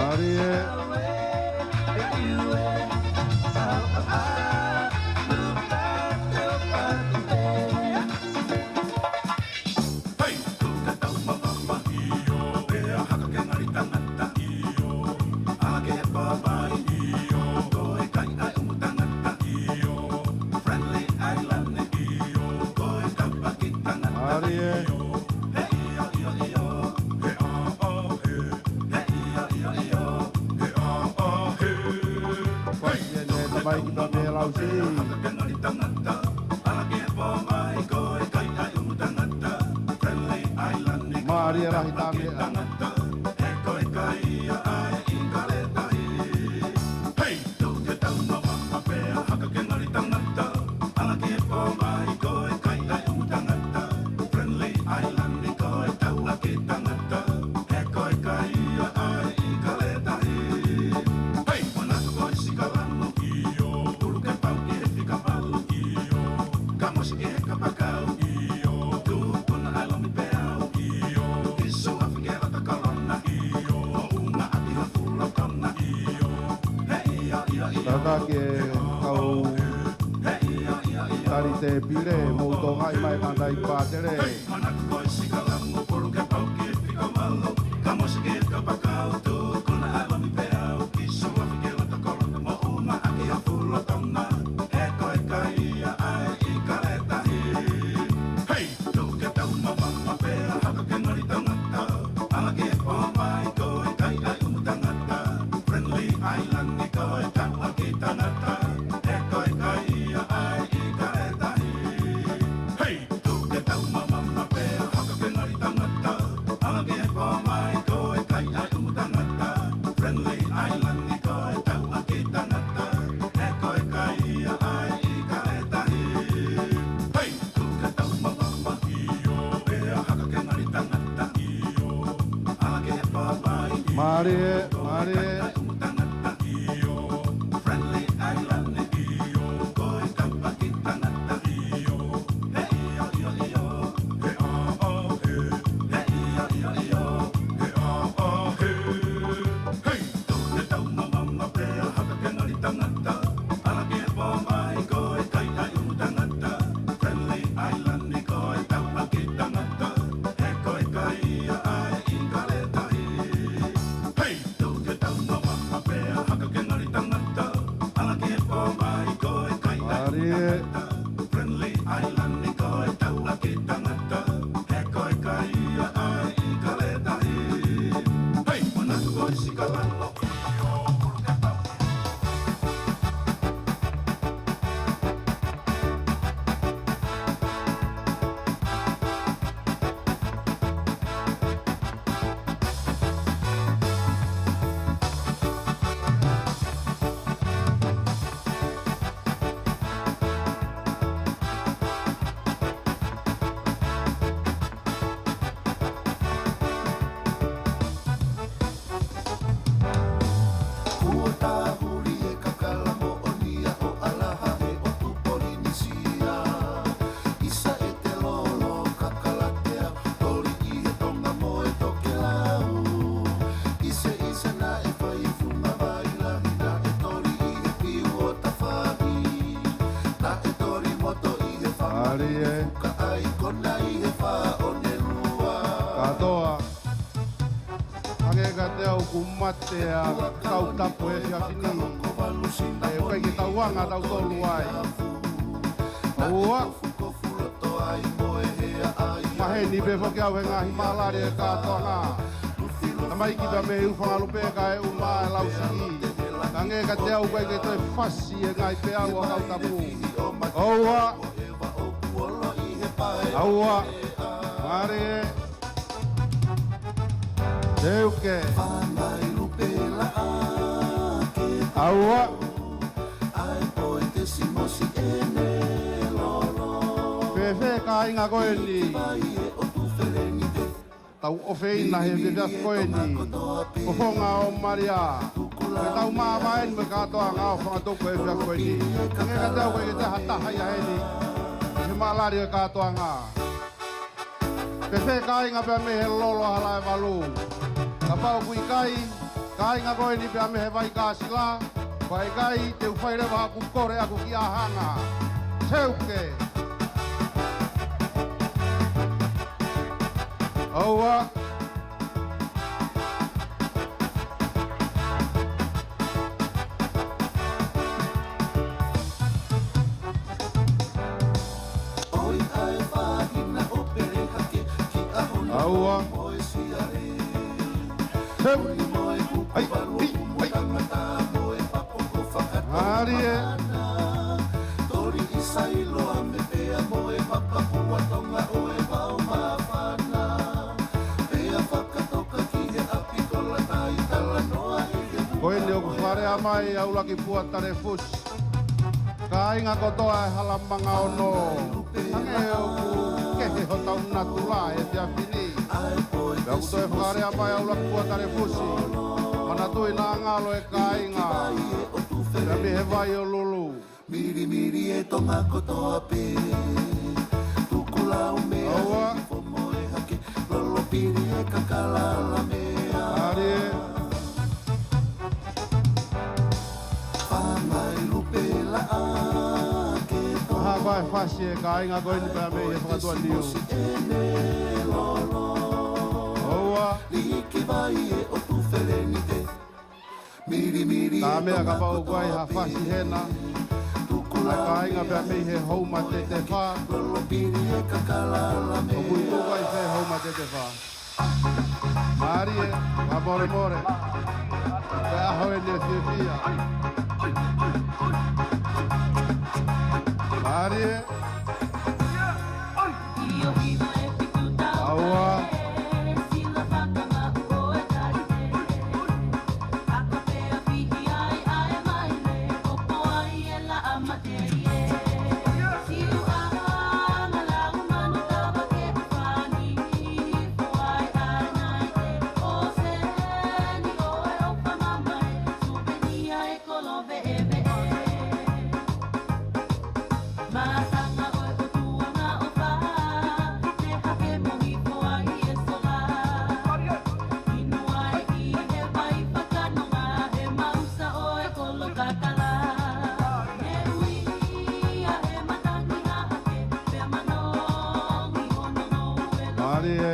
Ari e. Vai ki pea mei he lausi. Mālie lahi tā meʻa. Tata ke kau tali tēpile, mou tō ngai mai kanai pātele. Mālie, mālie. Mālie. Kuo tāhuli e kakala moʻoni ʻa ʻAlaha he ʻotu Polinisia. ʻIsa e te lolo kakalatea, toli ʻi he tonga mo e tokelau. ʻIseʻisa naʻe fai funga vai lahi, naʻe toli ʻi he piu ʻo tafahi. Naʻe toli moto ʻi he fanga Mālie. Fuka ʻai kona ʻi he fā ʻo ne lua. Kātoa. Hangē kiate au kuo mate ʻa Kautapu he efiafi ni. ʻE ʻikai ke tau anga tautolu ai. ʻOua. Maheni pē foki au he ngaahi mālali e kātoanga. Tamaiki pea mei he ʻū fanga lupe kae ʻuma e lausiʻi. Hangē kiate au ʻikai ke toe fasi e ngaahi peau ʻa Kautapu. ʻOua. ʻOua. Mālie. Teuke. ʻAua. Fēfē kāinga ko eni? Tau ʻofeina he efiafi ko eni. Fofonga ʻo Malia. Ke tau māvae ni mo e kātoanga ʻo fanga tuku he efiafi ko eni. Hangē kiate au ʻikai ke toe ha taha ia heni. He mālali e kātoanga. Fēfē kāinga pea mei he lolo ʻa Halaevalu? Kapau ʻoku ʻikai, kāinga ko eni pea mei he Vaikāsila, ʻikai te u fai leva haʻaku kole ʻaʻaku ki ʻAhanga. Teuke. ʻOua. ʻAua. Heu. Ai, ai, ai. Mālie. Ko eni ʻoku fakalea mai ʻa ʻUluaki Pua Talefusi. Kāinga kotoa ʻa e Hala Manga Ono. Hangē ʻoku kehe hotau natula he efiafi ni. Pea ʻoku toe fakalea mai ʻa ʻUluaki Pua Talefusi. Manatuʻi naʻa ngalo e kāinga. Pea mei he Vai ʻo Lulu. Milimili e Tonga kotoa pē. Tukulau mea ʻOua. Hifo moe hake. Lolo pili e kakalala mea. Mālie. Fangai lupe laʻa ke to. Hā ko e fasi e kāinga ko eni pea mei he fakatuʻa niu. Mosi ʻene lolo. ʻOua. Liki vai e ʻotu felenite. Milimili e Tonga kotoa pē. Tā meʻa kapau ʻoku ʻi ai ha fasi hena. Tukulau mea hifo. Kāinga pea mei he Houma Tetefā. Lolo pili e kakalala mea. ʻOku ʻi tuku ai fē Houma Tetefā. Mālie, fakamolemole. Ko e ʻaho eni ʻo e fiefia. Mālie. ʻOua. Mālie.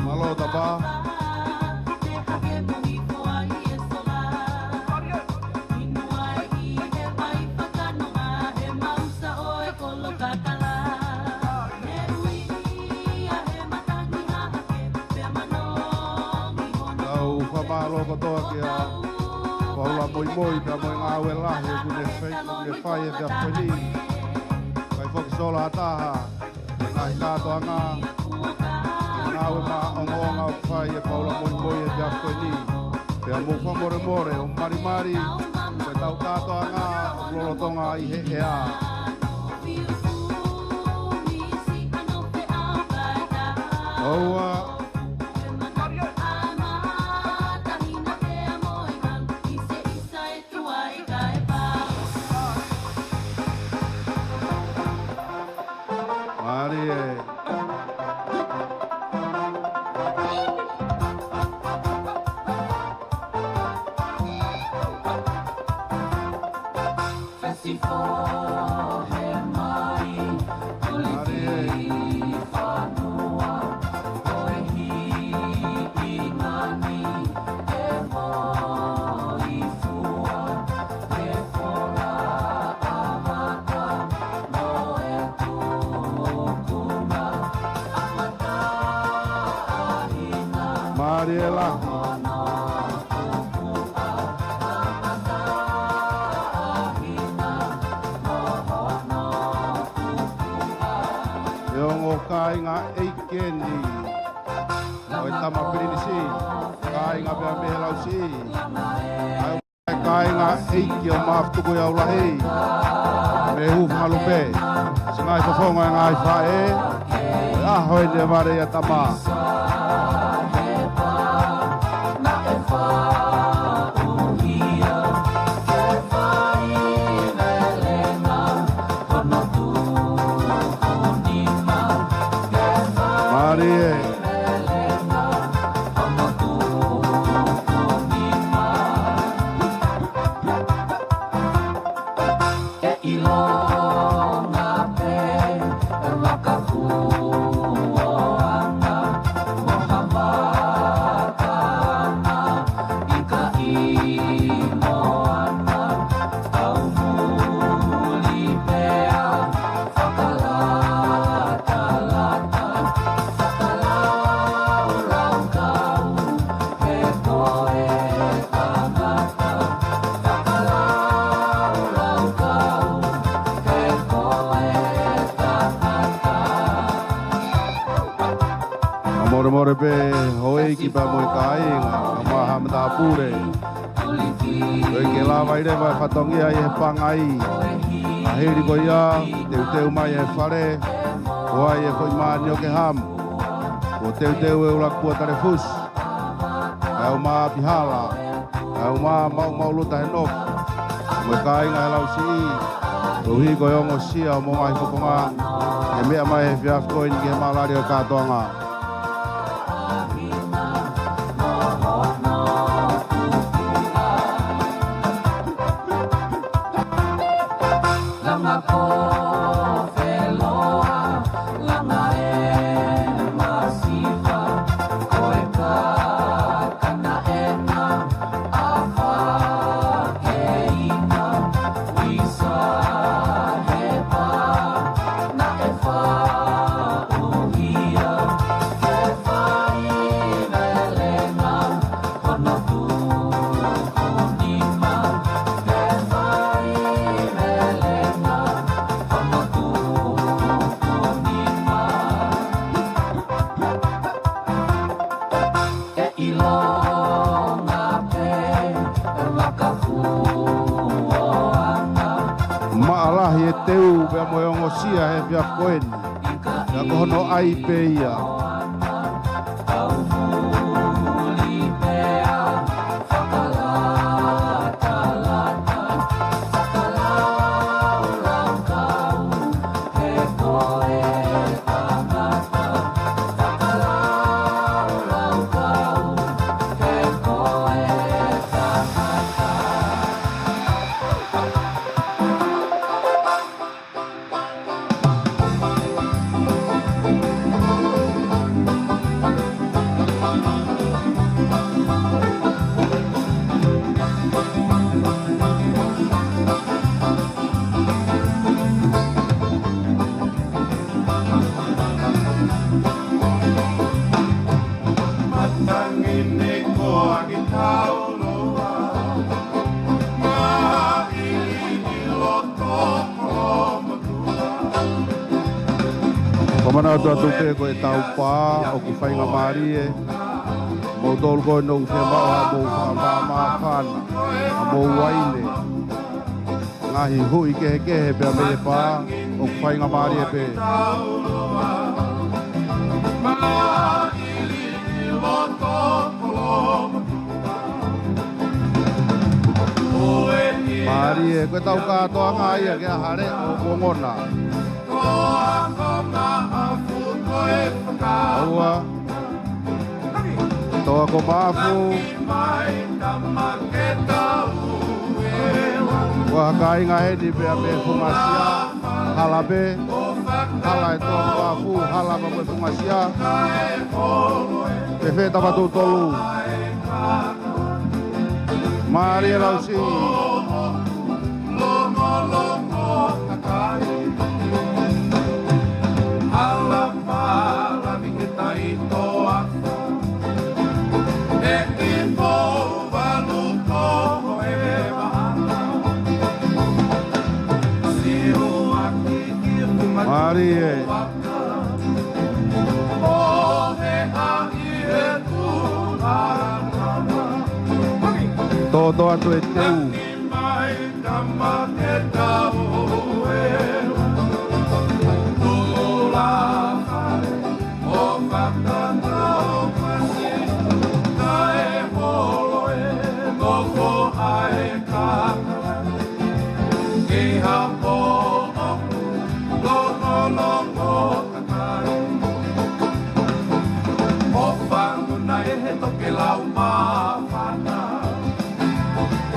Mālō Tapa. Tau fakamālō kotoa kia Paula Moimoi pea mo e ngāue lahi ʻoku ne fai, ʻoku ne fai he efiafi ni. Kai foki sola ʻa taha. Ngaahi kātoanga, ngāue maʻongoʻonga ʻoku fai ʻe Paula Moimoi he efiafi ni. Pea mou fakamolemole ʻo malimali, ko ʻetau kātoanga ʻoku lolotonga ʻi he ʻea. ʻOua. Mālie. Mālie. Mālie lahi. ʻE ongo kāinga ʻeiki eni ʻo e tama pilinisi, kāinga Ngā pea mei he lausiʻi. ʻA e kāinga ʻeiki ʻo Maʻafutukuiaulahi, mei Hufangalupe. Siʻi ngaahi fofonga e ngaahi faʻē, ʻaho eni e vale ia tama. Mālie. Ka molemole pē houʻeiki pea mo e kāinga, ʻa e maha matāpule. ʻOku ʻikai ke lava ai leva e fatongia ʻi he pangai. Ka hili ko ia, teuteu mai e fale, ʻoku ʻi ai e foʻi mānioke hamu. Kuo teuteu e ʻuluaki pua talefusi. Kae ʻumaʻā ʻapi hala, kae ʻumaʻā maʻumaʻuluta he nofo. Mo e kāinga he lausiʻi, koeʻuhi ko e ongosia homou ngaahi fofonga, ke meʻa mai he efiafi ko eni ki he maʻalali ʻo e kātoanga. Maʻalahi e teu pea mo e ongosia he efiafi ko eni. Pea ko hono ʻai pē ia. Matangi ni ko aki tauloa, maʻi i loto kolomotua. Fakamanatu atu pē ko e taupā ʻoku faingamālie. Moutolu ko eni ʻoku fiemaʻu haʻamou fakamāfana, haʻamou uaine. Ngaahi huʻi kehekehe pea mei he pā, ʻoku faingamālie pē. Mālie, ko e tau kātoanga ia ke ʻaho leʻo ʻoku ongona. Aua. Toa ko Maʻafu. Ko ha kāinga heni pea mei Fungasia. Hala pē. Hala e Toa ko Maʻafu. Hala pea mo e Fungasia. Pefē tama tū tolu. Mālie lausiʻi. Mālie. Tōtō atu e teu. ʻO fanguna ʻe he tokelau māfana,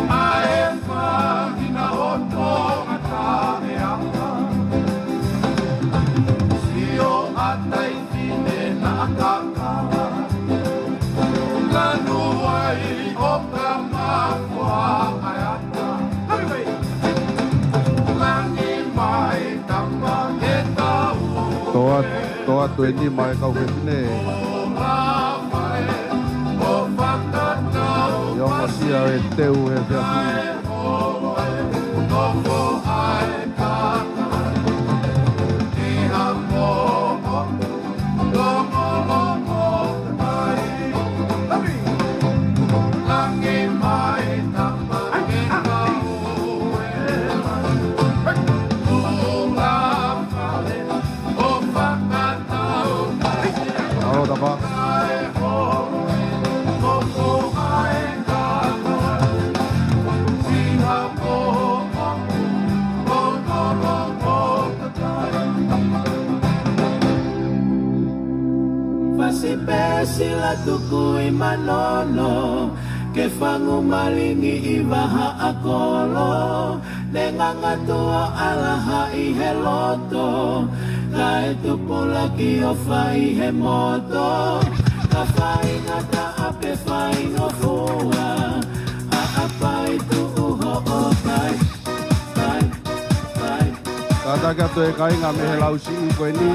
ʻa e fangina ʻo Tonga taʻeʻaha. Sio ʻa Taifine naʻa kakala, lanu ai ʻo ka mafoa ʻa e ata. Toa, toa atu e nima e kau fefine. ʻI ongosia e teu he efiafi. Alo, tapa. Fasi pē Sila Tukuimanono, ke fangu malingi ʻi Vahaʻakolo, ne ngangatu ʻo ʻalaha ʻi he loto, kae tupulaki ʻo fai he moto, ka faingataʻa pē faingofua, ʻaʻapai tuʻu hoʻo kai, kai, kai. Kātaki atu e kāinga mei he lausiʻi ko eni.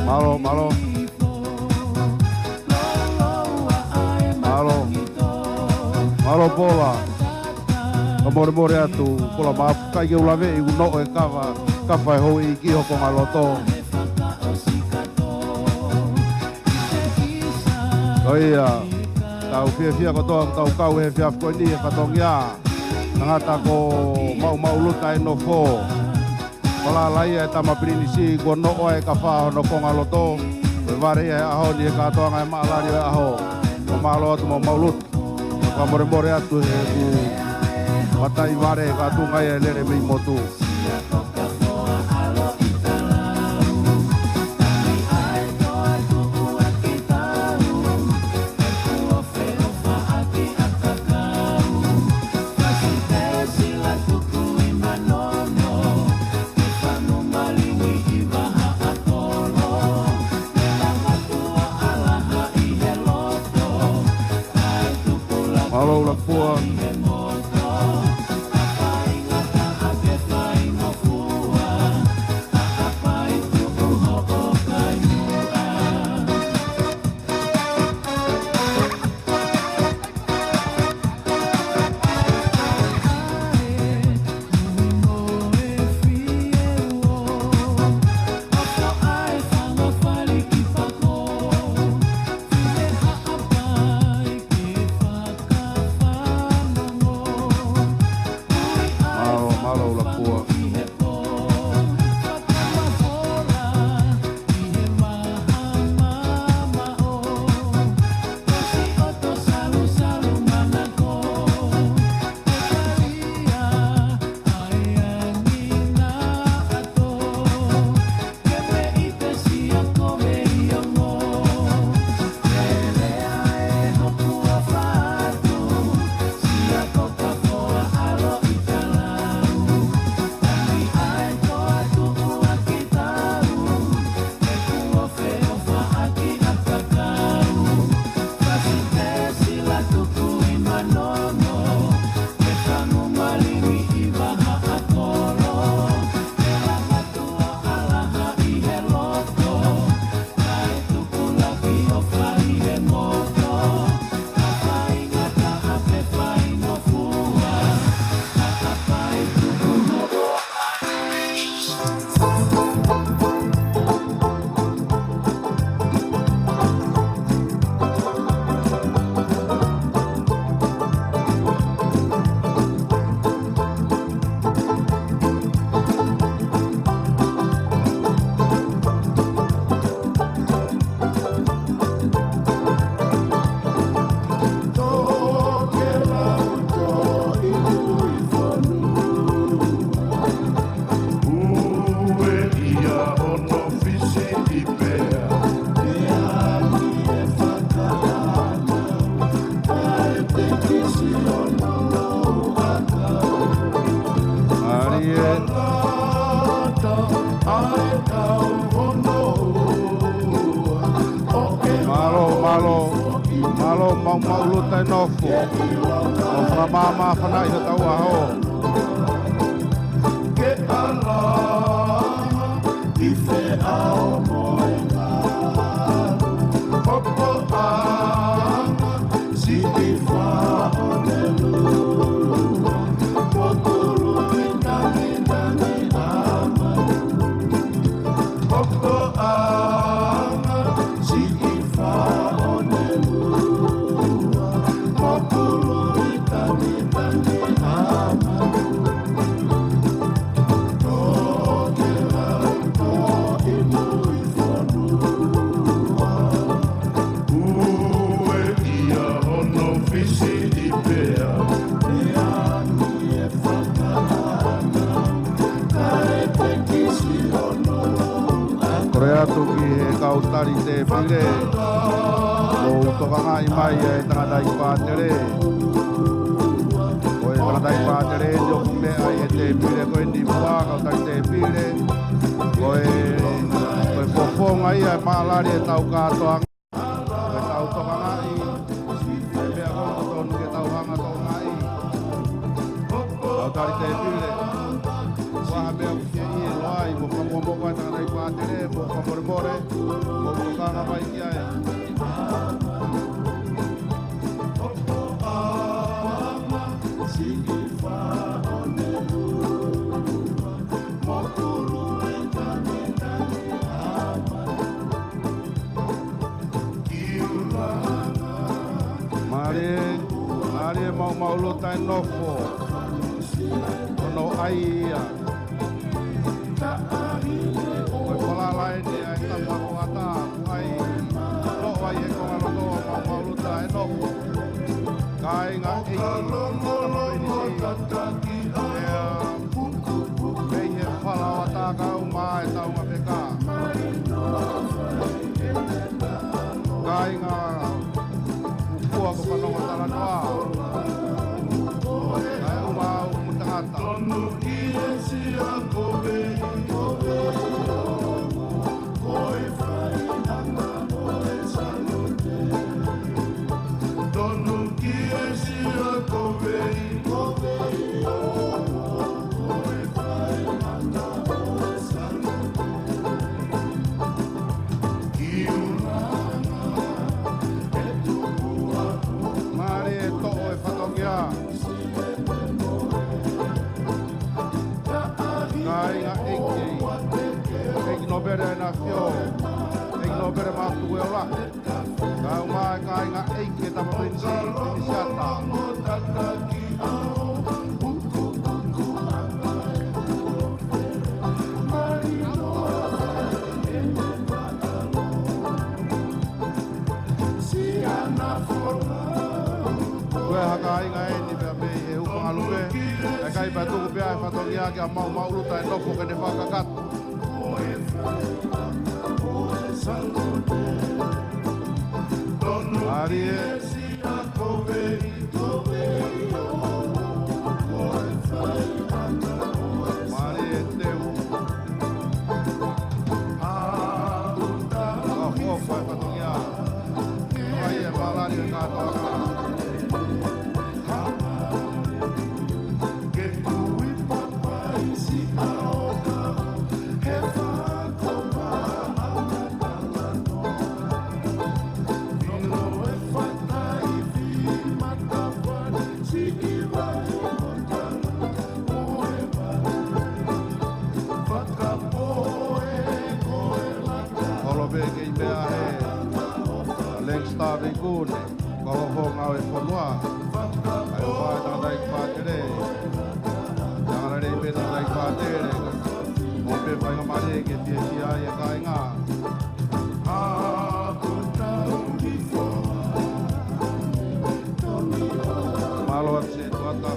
Mālō, mālō. Mālō. Mālō Pola. Ka molemole atu, Pola Mapu, ʻikai ke u laveʻi ʻoku noʻo e kafa, kafa e houʻeiki ho konga loto. Ko ia, tau fiefia kotoa, tau kau he efiafi ko eni he fatongia. Tangata ko Maumau Luta e nofo. Malala ia e tama pilinisi kuo noʻo ai e kafa hono konga loto. Ko e vale ia he ʻaho ni he kātoanga e maʻalali ʻo e ʻaho. Ko mālō atu Maumau Luta. Ka molemole atu he ʻoku mataʻi vale ka tuʻunga ia e lele mei motu. Mālō Ulafua. Maumau Luta e nofo. ʻO fakamāmā fanaʻi hotau ʻaho. Ke ala i fe ao mo e ngā. Popo a siʻi faʻo ne lua. Popo lui tangi tangi ama. Popo a siʻi faʻo ne lua. Popo lui tangi tangi ama. Kole atu ki he kau tali tēpile, mou tokangaʻi mai e tangataʻi pātele. Ko e tangataʻi pātele ni ʻoku meʻa ʻi he tēpile ko eni, pea kau tali tēpile. Ko e, ko e fofonga ia e mālali ʻetau kātoanga. Ko ʻetau tokangaʻi, ko e meʻa ko ē ʻoku totonu ke tau hanga ʻo tokangaʻi. Kau tali tēpile. Ko e hā e meʻa ʻoku ke ʻilo ai, mou fakamolemole, ko e tangataʻi pātele, mou fakamolemole, mou tokanga mai ki ai. Mālie, mālie Maumau Luta e nofo. Hono ʻai ia. Ko e falala eni ʻa e tapa ko ata, ʻoku ʻai, toʻo ai he konga loto ʻo Maumau Luta e nofo. Kāinga ʻeiki, tapa penisi. ʻEa, mei he fala ʻo ata ka ʻuma e taunga peka. Kāinga, ukua ko Panongo Talanoa. Kae ʻuma au mo tangata. Mālie e toʻo e fatongia. Kāinga ʻeiki, ʻEiki Nōpele ʻEnafio, ʻEiki Nōpele Matueola. Kae ʻuma e kāinga ʻeiki e tapa penisi, penisi ata. Ko e hā kāinga eni pea mei he Hupangalupe, ʻe ʻikai pea tuku pea e fatongia kia Maumau Luta e nofo ke ne fakakakato. Mālie. Mālie e teu. Ka hoko e fatongia. Ai e mālani e kātoanga. Holo pē kei meʻa he Lone Star Veikune, ko ho ngāue fonua. ʻAi ʻo ʻai tangataʻi pātele. Tangataʻi pē tangataʻi pātele. Mo pē faingamālie ke fiefia ai e kāinga. Mālō atu se tuata.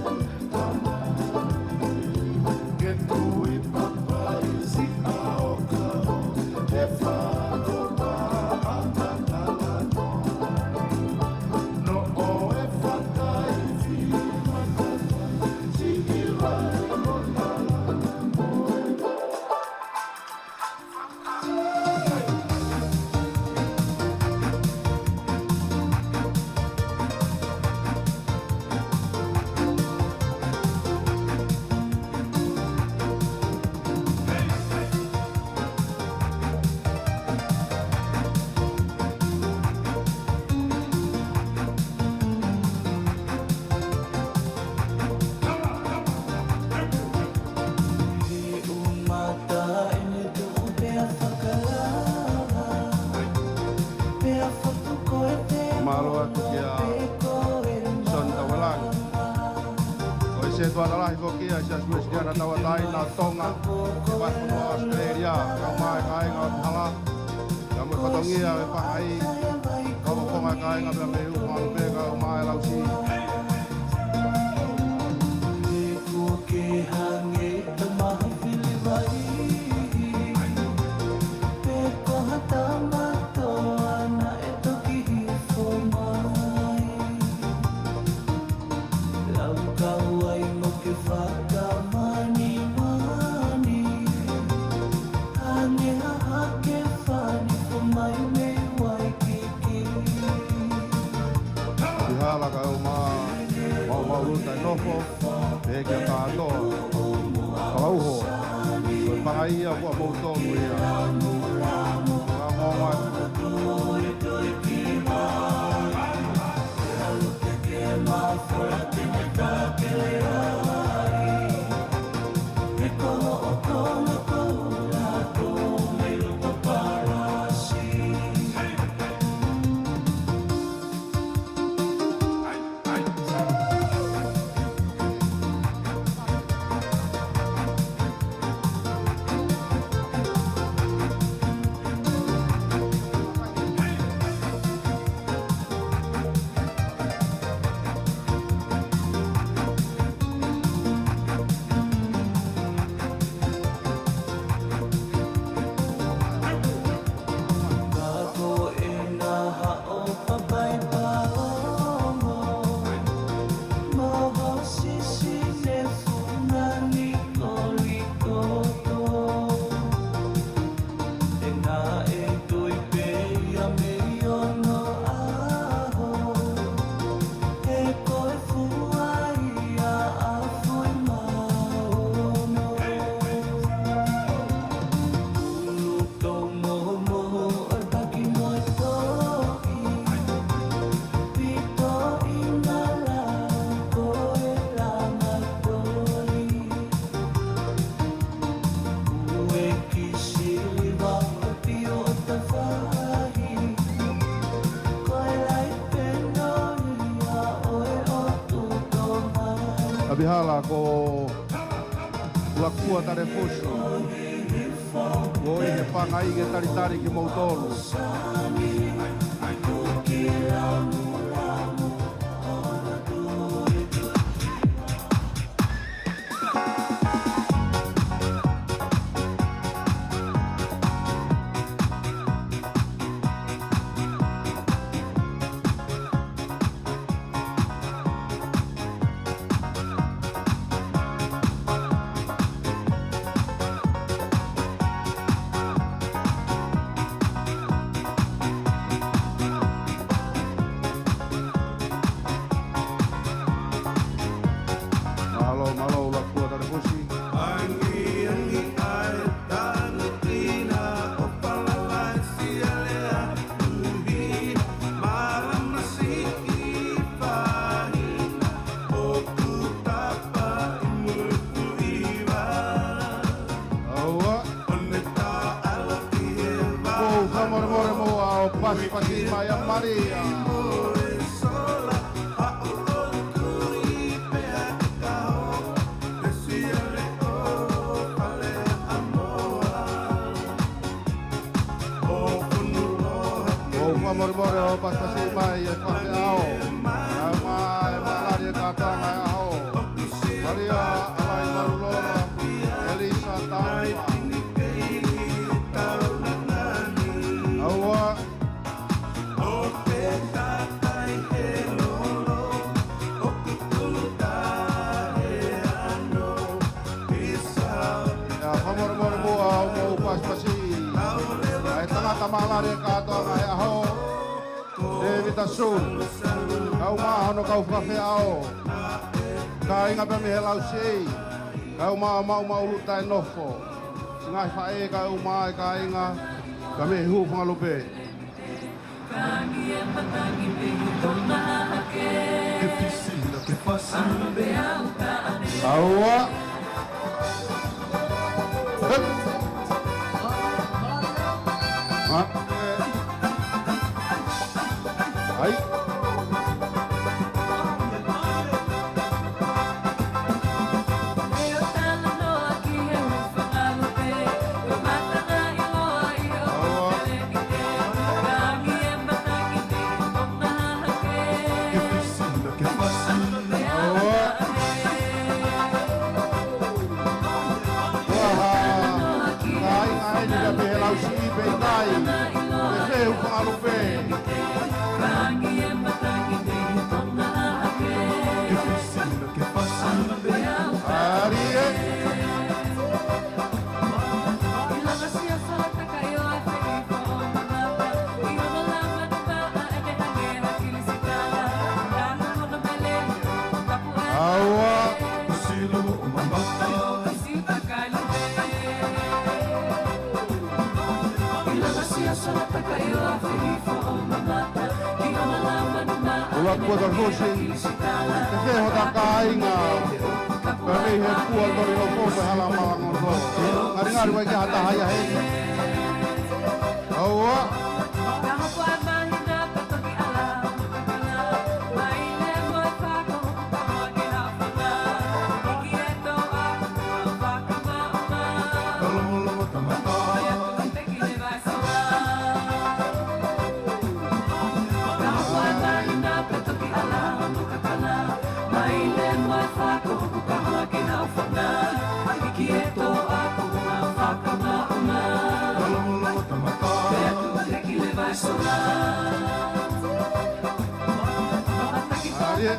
Fakalahi foki ʻa e Siasi Uēsiliana Tauʻatāina ʻo Tonga, ʻi he fonua ʻAositelēlia, kae ʻumaʻā e kāinga ʻo Hala, kae ʻumaʻā e fatongia ʻo e pangai, kae ʻumaʻā e konga kāinga pea mei he ʻū fonua pē, kae ʻumaʻā e Lausiʻi. Kuo ke hangē ha maha fili vai, pe ko ha tama toa naʻe toki hifo mai. Laukau ai mo ke fakamanimani, hangē ha hake fanifo mai mei Waikiki. Ki Hala kae ʻumaʻā e maʻumaʻuluta e nofo, pehē kia Katoa Fakauho, ko e pangai ia ʻa moutolu ia. Ka mo mai. ʻApi Hala ko Lakua Talefusi. Ko e pangai ke talitali kimoutolu. Mālō, mālō, Lakua Talefusi. ʻAua. Ko e fakamolemole muʻa ʻo pasipasi mai ʻa Malia. Ko e fakamolemole ʻo pasipasi mai e faʻē ʻaho. Kae ʻumaʻā e mālali e kātoanga e ʻaho. Malia, Alai Malulola, ʻElisa Taufa. ʻAua. ʻIo, fakamolemole muʻa ʻo mou pasipasi. ʻA e tangata mālali e kātoanga e ʻaho. Tēvita Sulu. Kae ʻumaʻā hono kau fakafeʻao. Kāinga pē mei he Lausiʻi. Kae ʻumaʻā e maʻumaʻuluta e nofo. Siʻi ngaahi faʻē kae ʻumaʻā e kāinga. Kae mei he hūfanga lupe. ʻAua. Hep. ʻAi. Alo pē. Ke fisi, ke fasi. ʻAli ē. ʻAua. Ula kua ta fosi. Ke fē hota kāinga. Pea mei he kua toli no ko pe hala malango no. Ngari ngari wai ke hata hai a he. ʻAua. ʻAli ē.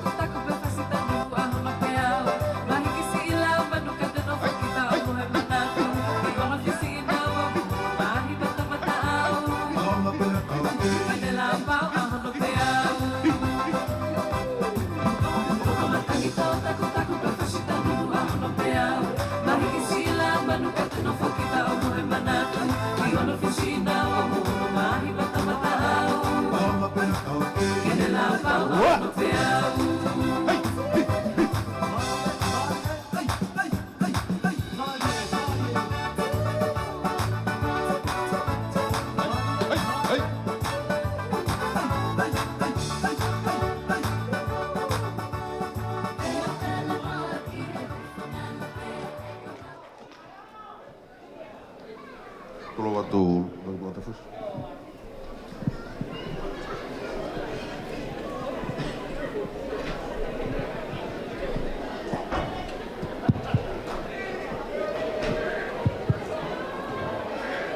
Tolo atu, tolo atu fusi.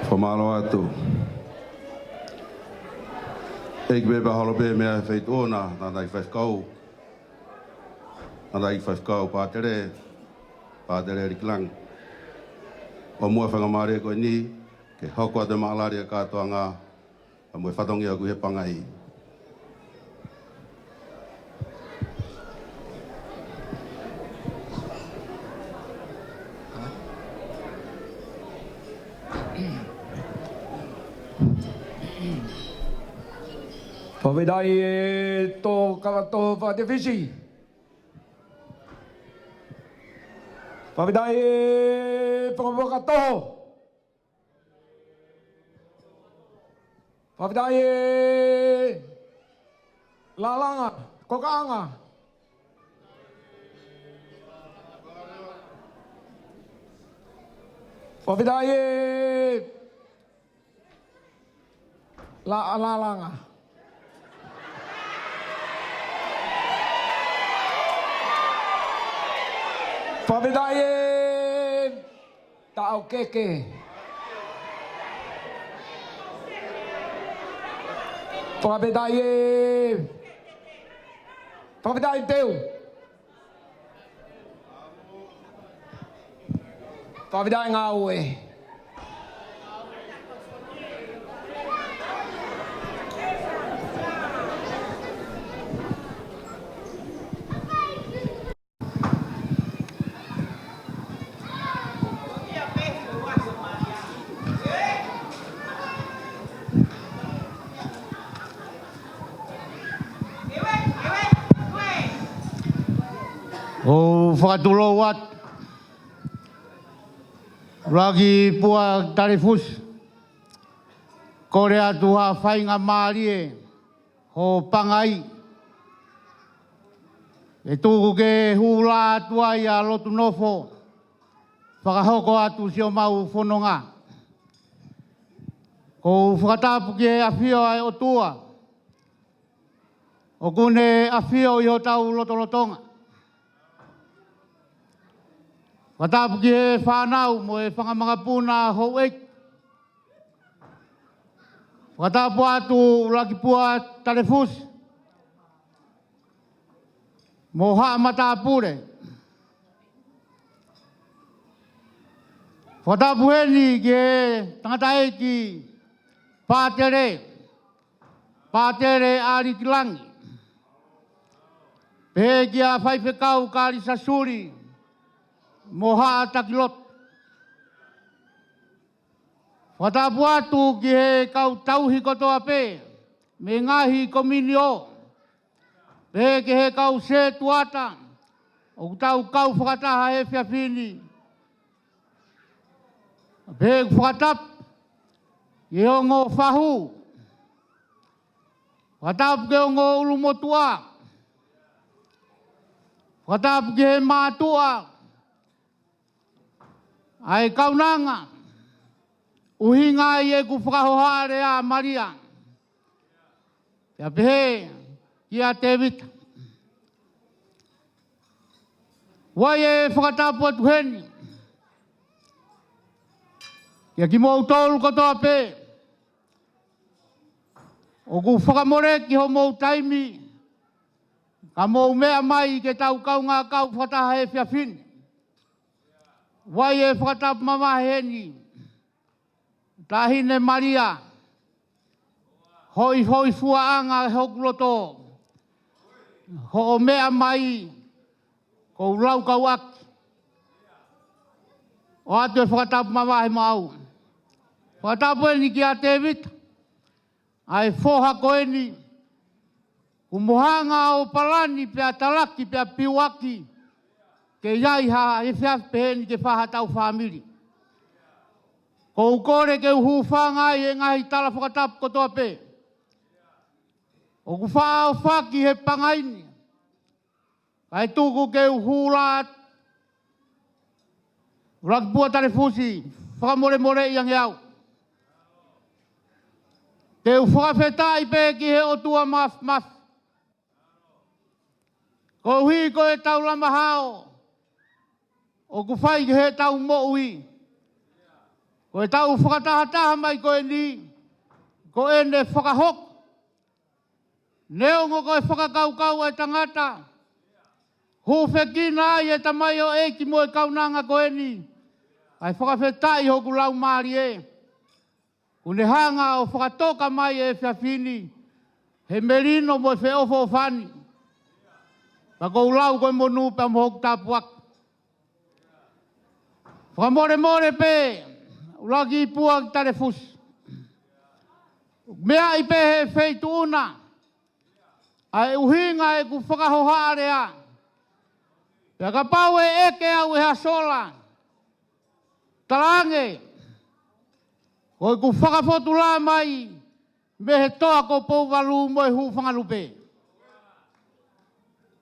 Fakamālō atu. ʻEiki pē pea holo pē meʻa feituʻu na, tangataʻeiki faifekau. Tangataʻeiki faifekau Pātele, Pātele Likilangi. ʻOmai e faingamālie ko eni, ke hoko atu e maʻalali e kātoanga, ʻa mo e fatongia ʻoku ʻi he pangai. Fakafetaʻi e tō kava tō fakatefisi. Fakafetaʻi e fakafofonga tō. Fakafetaʻi e lālanga, kokaʻanga. Fakafetaʻi e la-, lālanga. Fakafetaʻi e taʻokete. Fakafetaʻi e, fakafetaʻi teu. Fakafetaʻi ngāue. ʻOku ou fakatulou atu. Laki Pua Talifusi. Kole atu ha faingamālie ho pangai. ʻE tuku ke hū lā atu ai ʻa Lotu Nofo. Fakahoko atu siʻomau fononga. ʻOku ou fakatapu ki he ʻafio ʻa e ʻOtua. ʻOku ne ʻafio ʻi hotau lotolotonga. Fakatapu ki he fānau mo e fanga makapuna houʻeiki. Fakatapu atu ʻUluaki Pua Talefusi mo haʻa matāpule. Fakatapu heni ki he tangataʻeiki Pātele, Pātele ʻAlikilangi. Pehē kia Faifekau Kalisa Suli mo haʻa takilotu. Fakatapu atu ki he kau tauhi kotoa pē mei he ngaahi komiunitī. Pehē ki he kau sētuata ʻoku tau kau fakataha he efiafi ni. Pehē ʻeku fakatapu ki he ongo fahu. Fakatapu ki he ongo ʻulumotuʻa. Fakatapu ki he mātuʻa ʻa e kaunanga, ʻuhinga ʻi heʻeku fakahohaʻa lea ʻa Malia. Pea pehē kia Tēvita. ʻOku ou fakatapu atu heni kia kimoutolu kotoa pē ʻoku fakamoleki homou taimi ka mou meʻa mai ke tau kaungā kau fakataha he efiafi ni. ʻOku ou fakatapu mavahe heni, Taʻahine Malia, hoʻi, hoʻi fuaʻanga hoku loto, hoʻo meʻa mai ʻoku ou laukau ʻaki. ʻOatu e fakatapu mavahe maʻau. Fakatapu eni kia Tēvita, ʻa e foha ko eni, kuo mou hanga ʻo palani pea talaki pea piuaki ke ʻi ai ha efiafi pehē ni ke fai haʻatau fāmili. ʻOku ou kole ke u hūfanga ʻi he ngaahi tala fakatapu kotoa pē ʻoku faʻa ʻohofaki he pangai ni, kae tuku ke u hū atu. ʻUluaki Pua Talefusi, fakamolemoleʻi ange au. Te u fakafetaʻi pē ki he ʻOtua Māfimafi koeʻuhi ko e taulama hao ʻoku fai ki heʻetau moʻui. Ko e taʻu fakatahataha mai ko eni, ko ʻene fakahoko. Neongo ko e fakakaukau ʻa e tangata, hūfekina ai e tamaioʻeiki mo e kaunanga ko eni, kae fakafetaʻi hoku laumālie. Kuo ne hanga ʻo fakatoka mai e efiafi ni he melino mo e feʻofoʻofani. Pea ʻoku ou lau ko e monū pea mo hoku tāpuaki. Fakamolemole pē, ʻUluaki Pua Talefusi. Meaʻi pē he feituʻu na ʻa e ʻuhinga ʻeku fakahohaʻa lea. Pea kapau ʻe ʻeke au ʻe ha sola, talaange ko ʻeku fakafotulā mai mei he toa ko Pouvalu mo e Hūfangalupe.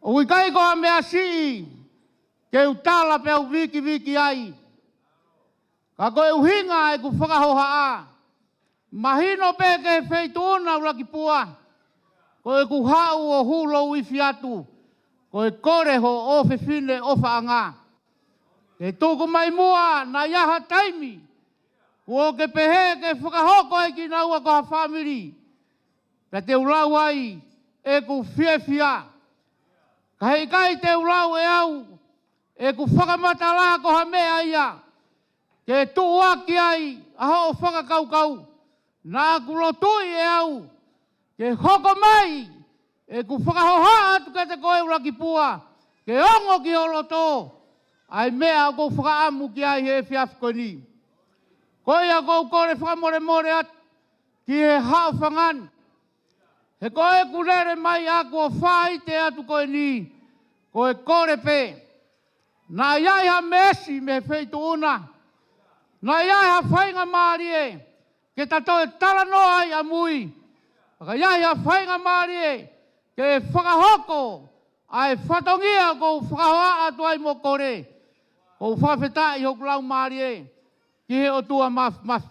ʻOku ʻikai ko ha meʻa siʻi ke u tala pea u vikiviki ai. Ka ko e ʻuhinga ʻeku fakahohaʻa, mahino pē ki he feituʻu na, ʻUluaki Pua, ko ʻeku haʻu ʻo hū louifi atu, ko e kole ho ʻofefine ʻofaʻanga ke tuku mai muʻa, naʻa ʻi ai ha taimi kuo ke pehē ke fakahoko ai kinaua ko ha fāmili. Pea te u lau ai ʻeku fiefia. Ka heʻikai te u lau ʻe au ʻeku fakamatala ko ha meʻa ia ke tuʻuaki ai ʻa hoʻo fakakaukau. Naʻa ku lotuʻi ʻe au ke hoko mai ʻeku fakahohaʻa atu kiate koe, ʻUluaki Pua, ke ongo ki ho loto ʻa e meʻa ʻoku ou fakaʻamu ki ai he efiafi ko eni. Ko ia ʻoku ou kole fakamolemole atu ki he haʻofanga ni. He ko ʻeku lele mai ʻaku ʻo faite atu ko eni, ko e kole pē. Naʻa ʻi ai ha meesi mei he feituʻu na. Naʻa ʻi ai ha faingamālie ke ta toe talanoa ai ʻamui. Ka ʻi ai ha faingamālie ke fakahoko ʻa e fatongia ʻoku ou fakahohaʻa atu ai mo kole. ʻOku ou fakafetaʻi hoku laumālie ki he ʻOtua Māfimafi.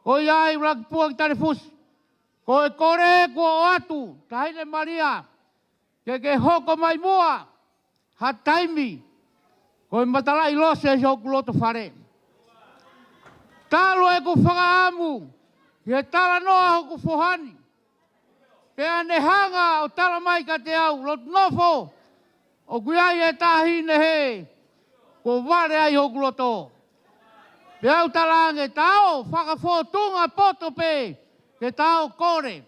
Ko ia ai, ʻUluaki Pua Talefusi, ko e kole kuo ʻoatu, Taʻahine Malia, ke ke hoko mai muʻa ha taimi, ko e matalaʻi lose ʻi hoku loto fale. Talu ʻeku fakaʻamu he talanoa hoku foha ni. Pea ne hanga ʻo tala mai kiate au, Lotunofo, ʻoku ʻi ai e taʻahine hē kuo vale ai hoku loto. Pea u talaange, ta ō, fakafōtunga poto pē ke ta ō kole.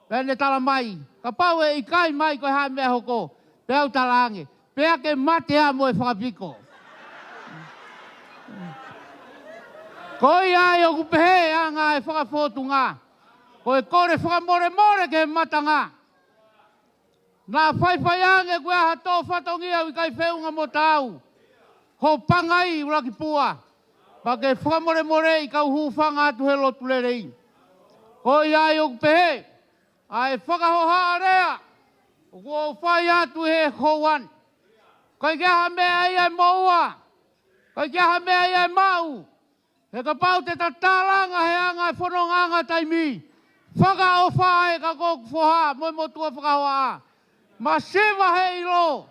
Pea ne tala mai, kapau ʻe ʻikai mai ko e hā e meʻa ʻe hoko. Pea u talaange, pea ke mate ā mo e fakapiko. Ko ia ai ʻoku pehē anga e fakafōtunga. Ko e kole fakamolemole ki he matanga. Naʻa faifai ange ko e hā haʻo fatongia ʻoku ʻikai feʻunga mo taau. Ho pangai ʻuluaki pua. Pea ke fakamolemoleʻi kau hūfanga atu he lotu lelei. Ko ia ai ʻoku pehē, ʻa e fakahohaʻa lea ʻoku ou fai atu he houa ni. ʻIkai ke ʻi ai ha meʻa ia ʻe moʻua. ʻIkai ke ʻi ai ha meʻa ia ʻe maʻu. He kapau te ta tālanga he anga e fononga anga taimi, fakaʻofa ē ka ko hoku foha mo e motuʻa fakahohaʻa. Masiva he ʻilo,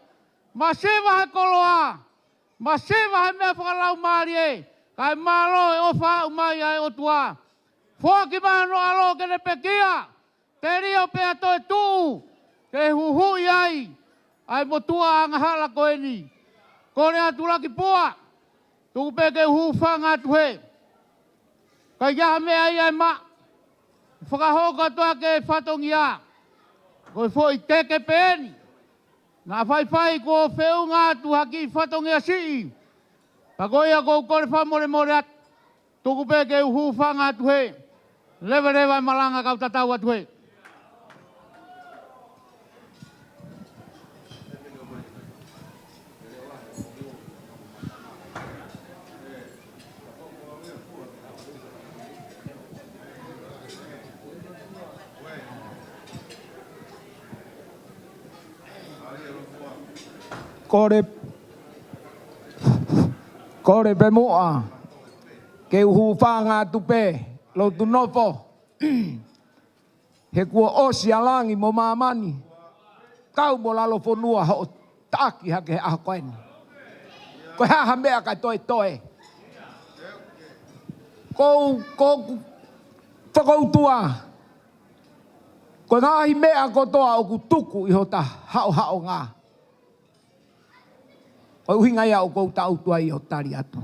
masiva he koloa, masiva he meʻa fakalaumālie, kae mālō e ʻofa aʻu mai ʻa e ʻOtua. Foaki mai hono ʻAlo ke ne pekia, telio pea toe tuʻu, ke huhuʻi ai ʻa e motuʻa angahala ko eni. Kole atu ʻuluaki pua, tuku pē ke u hūfanga atu hē. ʻIkai ke ʻi ai ha meʻa ia ʻe maʻu. Fakahoko atu ʻa e fatongia. Ko e foʻi teke pē eni. Naʻa faifai kuo feʻunga atu ha kiʻi fatongia siʻi. Pea ko ia ʻoku ou kole fakamolemole atu. Tuku pē ke u hūfanga atu hē. Leveleva e malanga kau tatau atu hē. Kole, kole pē muʻa ke u hūfanga atu pē, Lotunofo. He kuo ʻosi ʻa langi mo māmani, kau mo lalo fonua hoʻo taʻaki hake he ʻaho ko eni. Ko e hā ha meʻa kae toetoe. Ko, ko, fakautua. Ko e ngaahi meʻa kotoa ʻoku tuku ʻi hota haʻohaʻonga. Ko e ʻuhinga ia ʻoku ou taʻutu ai ʻo tali atu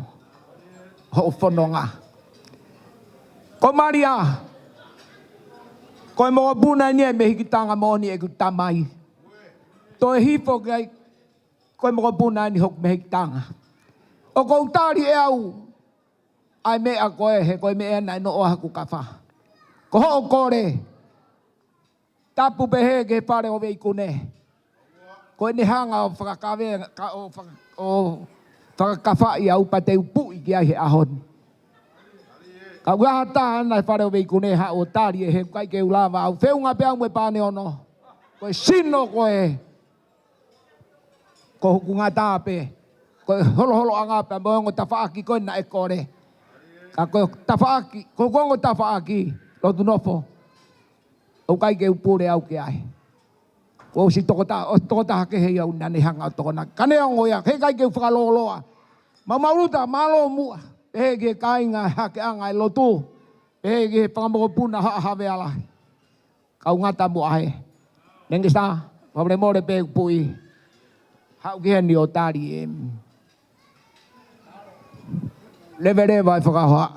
hoʻo fononga. Ko Malia, ko e mokopuna eni ʻa e mehikitanga moʻoni ʻeku tamai. Toe hifo ki ai, ko e mokopuna eni hoku mehikitanga. ʻOku ou tali ʻe au ʻa e meʻa ko ē, he ko e meʻa naʻe noʻo ʻa hoku kafa. Ko hoʻo kole, tapu pehē ki he Fale ʻo Veikune. Ko ʻene hanga ʻo fakakave, ka, ʻo faka-, ʻo fakakafaʻi au pea te u puʻi ki ai he ʻaho ni. Ka ʻoku ʻi ai ha taha ʻi he Fale ʻo Veikune haʻu ʻo tali ē, he ʻikai ke u lava au. Feʻunga pē au mo e pane ono. Ko e sino ko ē, ko hoku ngata pē. Ko e holoholoʻanga pē mo e ongo tafaʻaki ko ē naʻe kole. Ka ko e tafaʻaki, ko hoku ongo tafaʻaki, Lotunofo. ʻOku ʻikai ke u pule au ki ai. Kuo ʻosi tokotaha, ʻosi tokotaha kehe ia ʻoku ne hanga ʻo tokonaki. Ka neongo ia, he ʻikai ke u fakalōloa. Maumau Luta, mālō muʻa. Pehē ki he kāinga Hakeʻanga ʻi loto. Pehē ki he fanga mokopuna Haʻa Havea Lahi. Kau ngata muʻa hē. Nengesa, fakamolemole pē ʻeku puʻi. Haʻu ki heni ʻo tali ē. Leveleva e fakahohaʻa.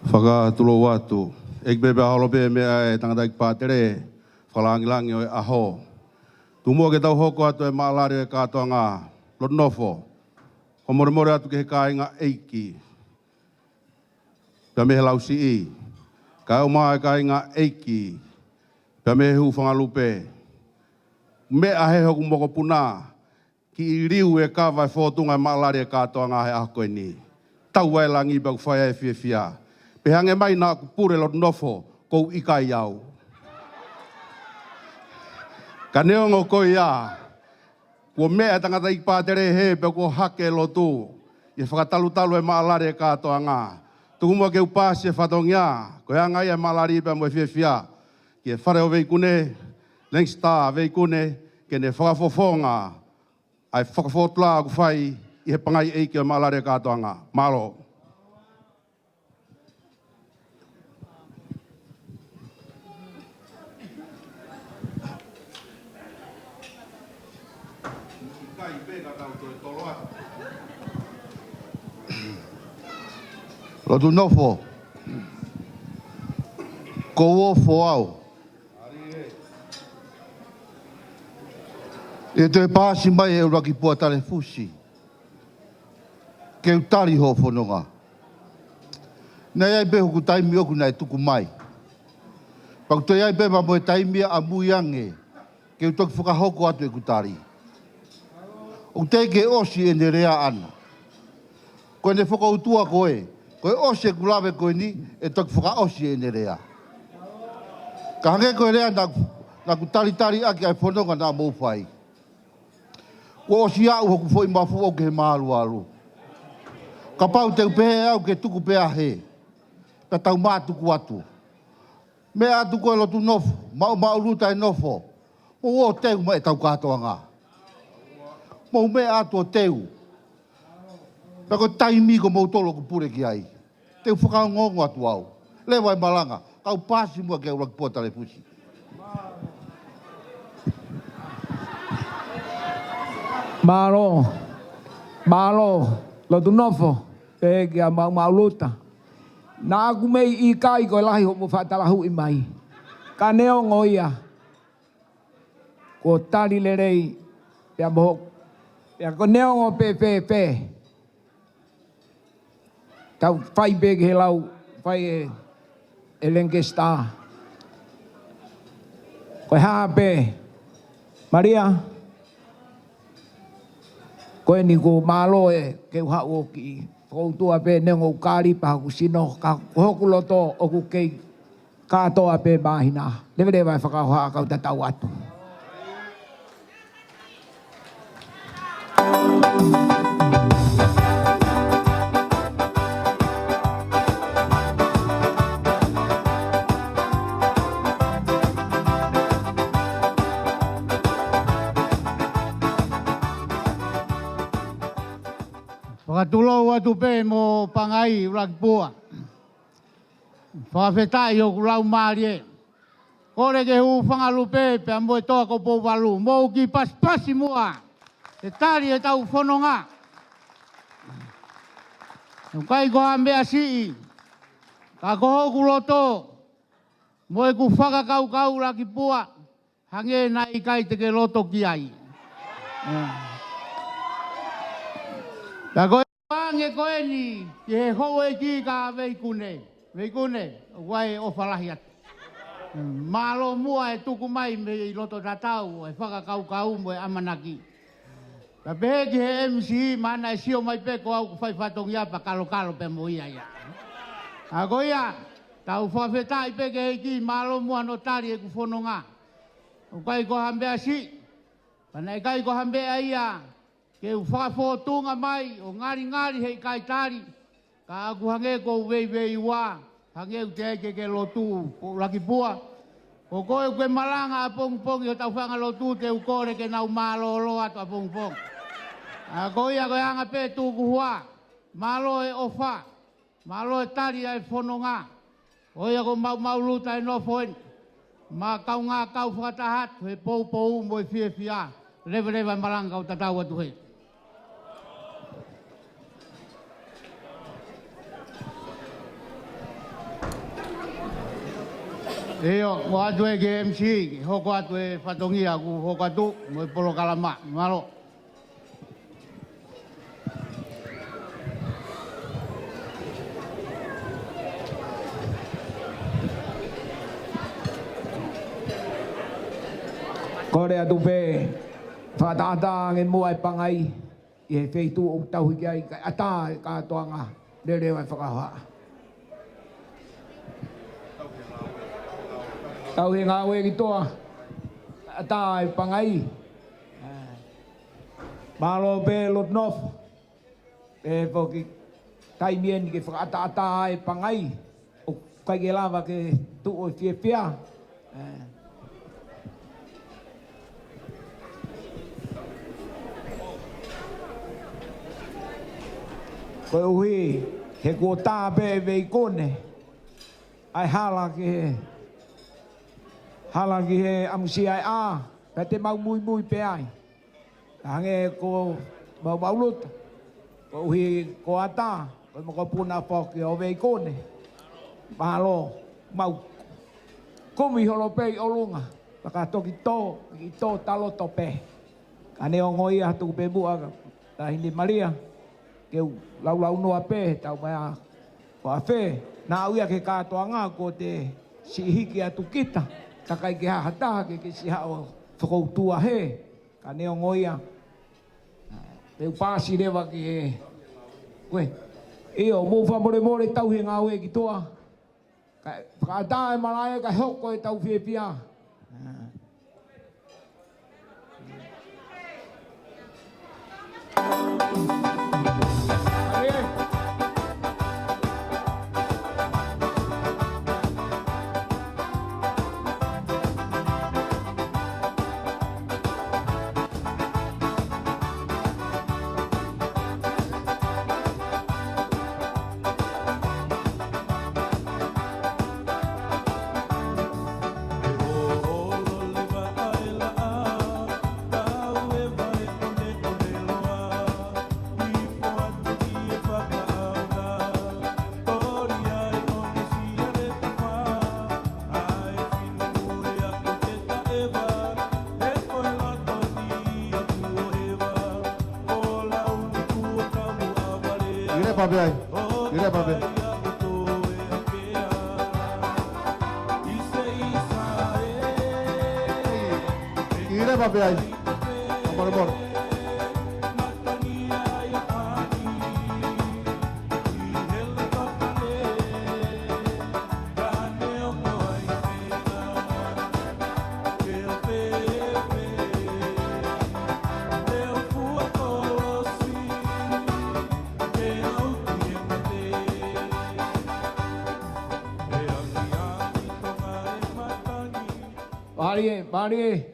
Fakatulou atu. ʻEiki pē pea holo pē meʻa e tangataʻeiki pātele, fakalāngilangi ʻo e ʻaho. Tuku muʻa ke tau hoko atu e maʻalali e kātoanga, Lotunofo. Fakamolemole atu ki he kāinga ʻeiki. Pea mei he lausiʻi. Kae ʻumaʻā e kāinga ʻeiki. Pea mei he hūfanga lupe. Meʻa he hoku mokopuna. Kiʻi liu e kava e fōtunga e maʻalali e kātoanga he ʻaho ko eni. Tau ai e langi pea ʻoku fai ai e fiefia. Pehē ange mai naʻa ku pule Lotunofo, ʻoku ou ʻikai au. Ka neongo ko ia, kuo meʻa e tangataʻeiki pātele hē pea kuo hake e lotu. ʻI he fakatalutalu e maʻalali e kātoanga. Tuku muʻa ke u paasi e fatongia, ko e anga ia e maʻalali pea mo e fiefia. Ki he Fale ʻo Veikune, Langstar Veikune, ke ne fakafofonga ʻa e fakafōtunga ʻoku fai ʻi he pangai ʻeiki ʻo e maʻalali e kātoanga. Mālō. Lotu Nofo, ʻoku ou ofo au ʻi he toe paasi mai ʻe ʻUluaki Pua Talefusi ke u tali hoʻo fononga. Naʻe ʻi ai pē hoku taimi ʻoku naʻe tuku mai, pea ʻoku toe ʻi ai pē mo e taimi ʻamui ange ke u toki fakahoko atu ʻeku tali. ʻOku teʻeki ke ʻosi ʻene lea ʻana. Ko ʻene fokoutua ko ē, ko e ʻosi ʻeku lave ko eni, ʻe toki fakaʻosi ʻene lea. Ka hangē ko e lea naʻa ku, naʻa ku talitali ʻaki ʻa e fononga naʻa mou fai, kuo ʻosi aʻu hoku foʻi mafu ʻoku ke mālualu. Kapau te u pehē au ke tuku pē ʻa hē, pea tau mātuku atu. Meʻa atu ko e Lotu Nofo, maʻu maʻuluta e nofo. Mou ō teu mai ʻetau kātoanga. Mou meʻa atu ʻo teu. Pea ko e taimi ko moutolu ʻoku pule ki ai. Te u fakaongoongo atu au. Leva e malanga, kau paasi muʻa kia ʻUluaki Pua Talefusi. Mālō, mālō, Lotu Nofo, pehē kia maʻu maʻuluta. Naʻa ku mei ʻikai ko e lahi hoʻomo faʻa talahuʻi mai. Ka neongo ia, kuo tali lelei, pea mo hoku, pea ko neongo pē fēfē, tau fai pē ki he lau, fai ʻe, ʻe Lancaster. Ko e hā pē, Malia, ko eni kuo mālō ē ke u haʻu ʻo kiʻi fokoutua pē neongo ʻoku kali pē hoku sino, ka ko hoku loto ʻoku kei kātoa pē māhina. Leveleva e fakahohaʻa kau tatau atu. Fakatulou atu pē mo Pangai ʻUluaki Pua. Fakafetaʻi hoku laumālie. Kole ke hūfanga lupe pea mo e toa ko Pouvalu. Mou kiʻi pasipasi muʻa he tali ʻetau fononga. ʻOku ʻikai ko ha meʻa siʻi, ka ko hoku loto mo ʻeku fakakaukau ʻUluaki Pua, hangē naʻe ʻikai te ke loto ki ai. Ka ko e hangē ko eni ki he houʻeiki ka Veikune. Veikune, ʻoku ʻi ai e ʻofa lahi atu. Mālō muʻa e tuku mai mei loto tatau e fakakaukau mo e ʻamanaki. Ka pehē ki he M C, mahalo naʻe sio mai pē ko au ʻoku fai fatongia pea kalokalo pē mo ia ia. ʻA ko ia, tau fakafetaʻi pē ki he ʻEiki, mālō muʻa hono tali ʻeku fononga. ʻOku ʻikai ko ha meʻa siʻi, pea naʻe ʻikai ko ha meʻa ia ke u fakafōtunga mai ʻo ngalingali heʻikai tali, ka ʻoku hangē ʻoku ou veiveiua, hangē ʻoku teʻeki ke ke lotu, ʻUluaki Pua. Ko koe ʻoku ke malanga ʻapongipongi ʻi hotau fanga lotu, te u kole ke nau mālōlō atu ʻapongipongi. ʻA ko ia ko e anga pē tukuhua, mālō e ʻofa, mālō e tali ʻa e fononga. ʻOiauē, ko maʻu maʻuluta e nofo eni. Mo e kaungā kau fakataha atu he poupou mo e fiefia. Leveleva e malanga kau tatau atu hē. ʻIo, ʻoatu ē ki he M C, hoko atu e fatongia kuo hoko atu, mo e polokalama. Mālō. Kole atu pē, fakaʻataʻatā ange muʻa e Pangai ʻi he feituʻu ʻoku tauhi ki ai, kae ʻatā e kātoanga, leveleva e fakahohaʻa. Tauhi e ngāue ki tuʻa, ʻatā e Pangai. Mālō pē Lotu Nofo. Pea foki taimi eni ke fakaʻataʻatā e Pangai. ʻOku ʻikai ke lava ke tuʻu ʻo fiefia. Koeʻuhi, he kuo tā pē ʻe Veikune ʻa e hala ki he, hala ki he ʻamusiaeʻa, pea te mau muimui pē ai. Hangē ko maʻu maʻuluta, koeʻuhi ko ʻatā, Ko e mokopuna foki ʻo Veikone. Mālō, mau kumi holo pē ʻi ʻolunga. Pea ka toki tō, ki tō taloto pē. Ka neongo ia tuku pē muʻa ka, Taʻahine Malia. Ke u laulau noa pē, tau mai a. Ko a fē, naʻa ʻau ia ke kātoanga ko te siʻi hiki atu kita. Ka ʻikai ke ha taha ke, ke siʻi haʻu fakautua he. Ka neongo ia. Te u paasi leva ki he. Koe. ʻIo, mou fakamolemole tau he ngāue ki tuʻa. Ka, ka tā e malaʻe ka hoko e tau fiefia. ʻI lepa pē ai. ʻI lepa pē. ʻI lepa pē ai. Mole mole. Mālie, mālie.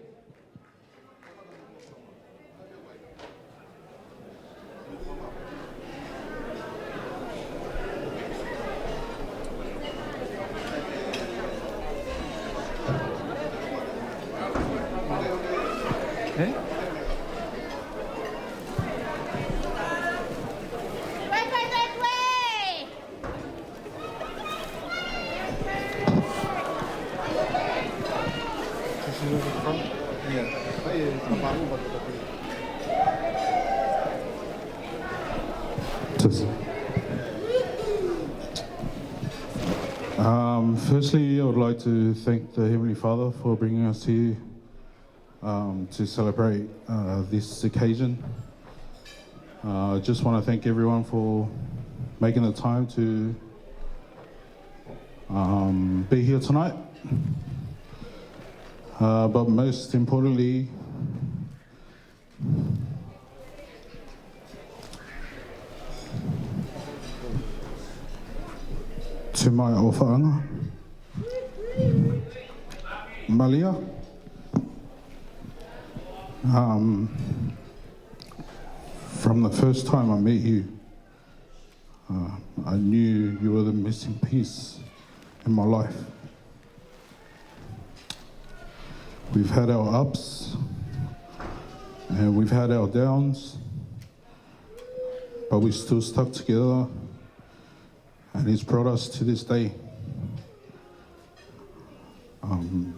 Just, um, firstly, I would like to thank the Heavenly Father for bringing us here um, to celebrate uh, this occasion. Uh, I just want to thank everyone for making the time to um, be here tonight. Uh, but most importantly, to my ʻofaʻanga, Malia. Um, from the first time I met you, uh, I knew you were the missing piece in my life. We've had our ups and we've had our downs, but we still stuck together. And he's brought us to this day. Um,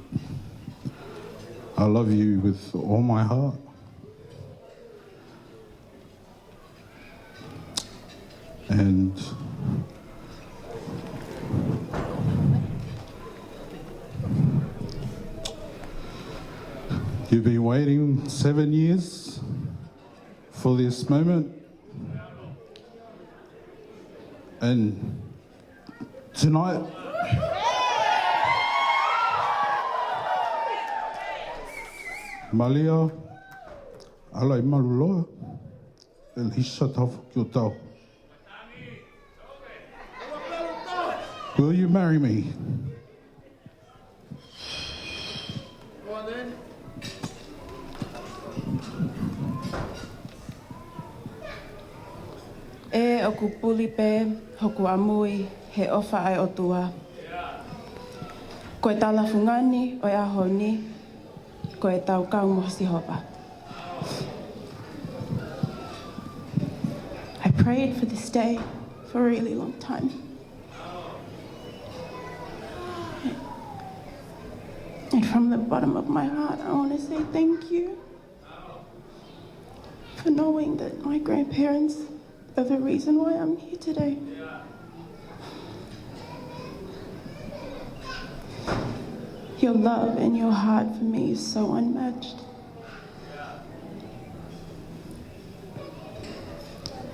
I love you with all my heart. And you've been waiting seven years for this moment. And tonight, Malia, ʻalai malu loa, ʻElisa Taufakiʻotau. Will you marry me? ʻE ʻoku puli pē hoku ʻamui he ʻofa ʻa e ʻOtua. Ko e talafungani ʻo e ʻaho ni, ko e tau kau mo Sihova. I prayed for this day for a really long time. And from the bottom of my heart, I want to say thank you for knowing that my grandparents are the reason why I'm here today. Your love and your heart for me is so unmatched.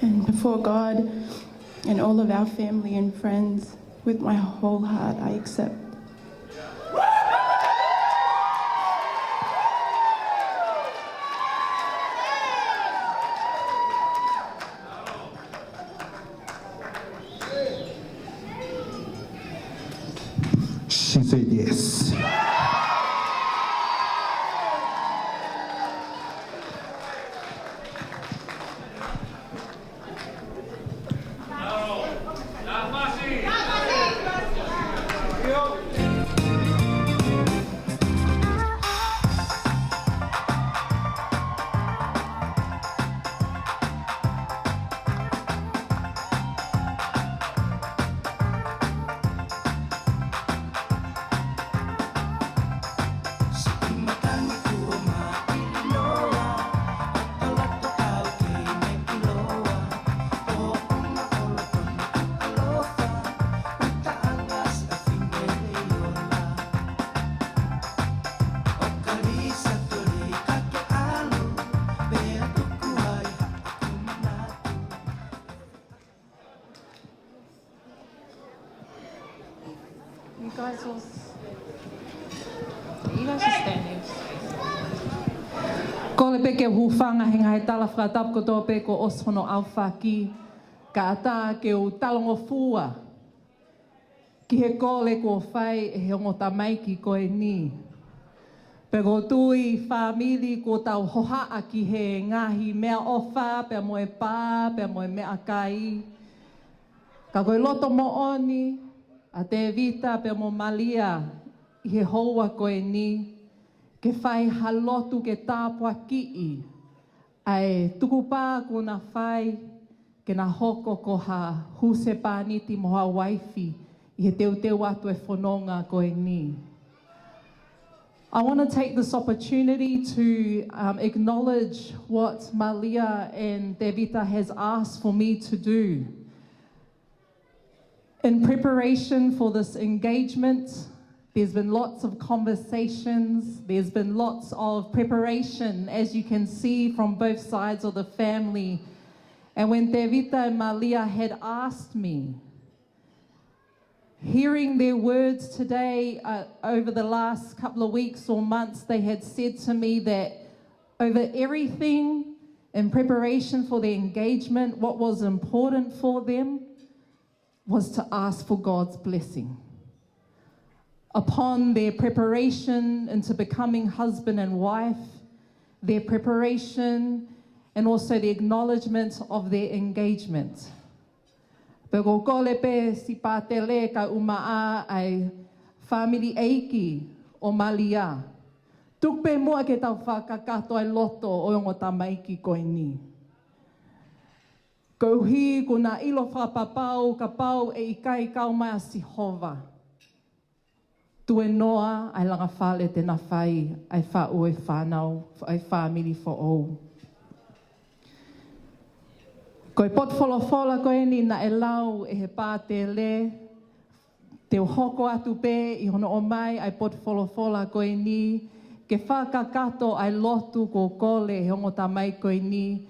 And before God and all of our family and friends, with my whole heart, I accept. She said yes. You guys all s- you guys are standing. Kole pē ke u hūfanga he ngaahi tala fakatapu kotoa pē kuo ʻosi hono ʻaofaki, kae ʻatā ke u talangofua ki he kole kuo fai ʻe he ongo tamaiki ko eni. Pea ʻoku ou tui fāmili kuo tau hohaʻa ki he ngaahi meʻaʻofa, pea mo e pā, pea mo e meʻakai. Ka ko e loto moʻoni ʻa Tevita pea mo Malia ʻi he houa ko eni, ke fai ha lotu ke tāpuakiʻi ʻa e tukupā kuo na fai ke na hoko ko ha husepāniti mo ha uaifi ʻi he teuteu atu e fononga ko eni. I want to take this opportunity to um, acknowledge what Malia and Tevita has asked for me to do. In preparation for this engagement, there's been lots of conversations, there's been lots of preparation, as you can see, from both sides of the family. And when Tevita and Malia had asked me, hearing their words today, uh, over the last couple of weeks or months, they had said to me that over everything, in preparation for the engagement, what was important for them was to ask for God's blessing upon their preparation into becoming husband and wife, their preparation, and also the acknowledgement of their engagement. Pea ʻoku ou kole pē siʻi pātele kae ʻumaʻā ʻa e fāmili ʻeiki ʻo Malia, tuku pē muʻa ke tau fakakakato ʻa e loto ʻo e ongo tamaiki ko eni. Koeʻuhi kuo na ʻilo fakapapau kapau ʻe ʻikai kau mai ʻa Sihova, tuēnoa ʻa e langa fale te na fai ʻa e faʻu e fānau, ʻa e fāmili foʻou. Ko e potu folofola ko eni naʻe lau ʻe he pātele, te u hoko atu pē ʻi hono ʻomai ʻa e potu folofola ko eni, ke fakakakato ʻa e lotu kuo kole ʻe he ongo tamaiki ko eni,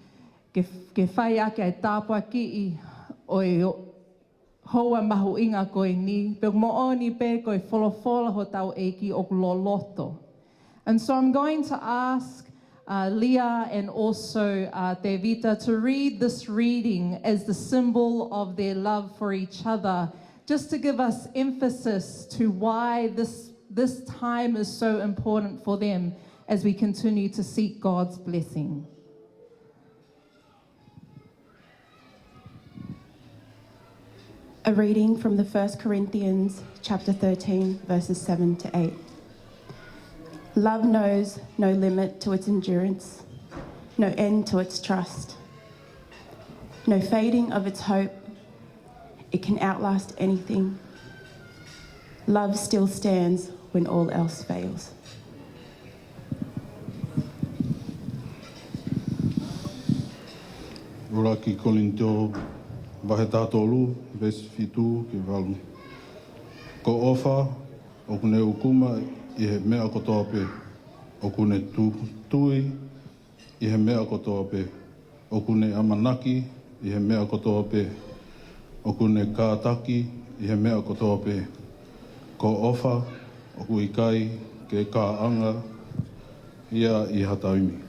ke, ke fai ʻaki ʻa e tāpuakiʻi ʻo e houa mahuʻinga ko eni, pea ʻoku moʻoni pē ko e folofola hotau ʻEiki ʻoku loloto. And so I'm going to ask uh, Leah and also uh, Tevita to read this reading as the symbol of their love for each other, just to give us emphasis to why this, this time is so important for them as we continue to seek God's blessing. A reading from the First Corinthians chapter thirteen, verses seven to eight. Love knows no limit to its endurance, no end to its trust, no fading of its hope, It can outlast anything. Love still stands when all else fails. ʻUluaki Kolinitō, vahe taha tolu, veesi fitu ki he valu. Ko e ʻofa, ʻoku ne ʻukuma ʻi he meʻa kotoa pē, ʻoku ne tu-, tui ʻi he meʻa kotoa pē, ʻoku ne ʻamanaki ʻi he meʻa kotoa pē, ʻoku ne kātaki ʻi he meʻa kotoa pē. Ko e ʻofa, ʻoku ʻikai ke kāʻanga ia ʻi ha taimi.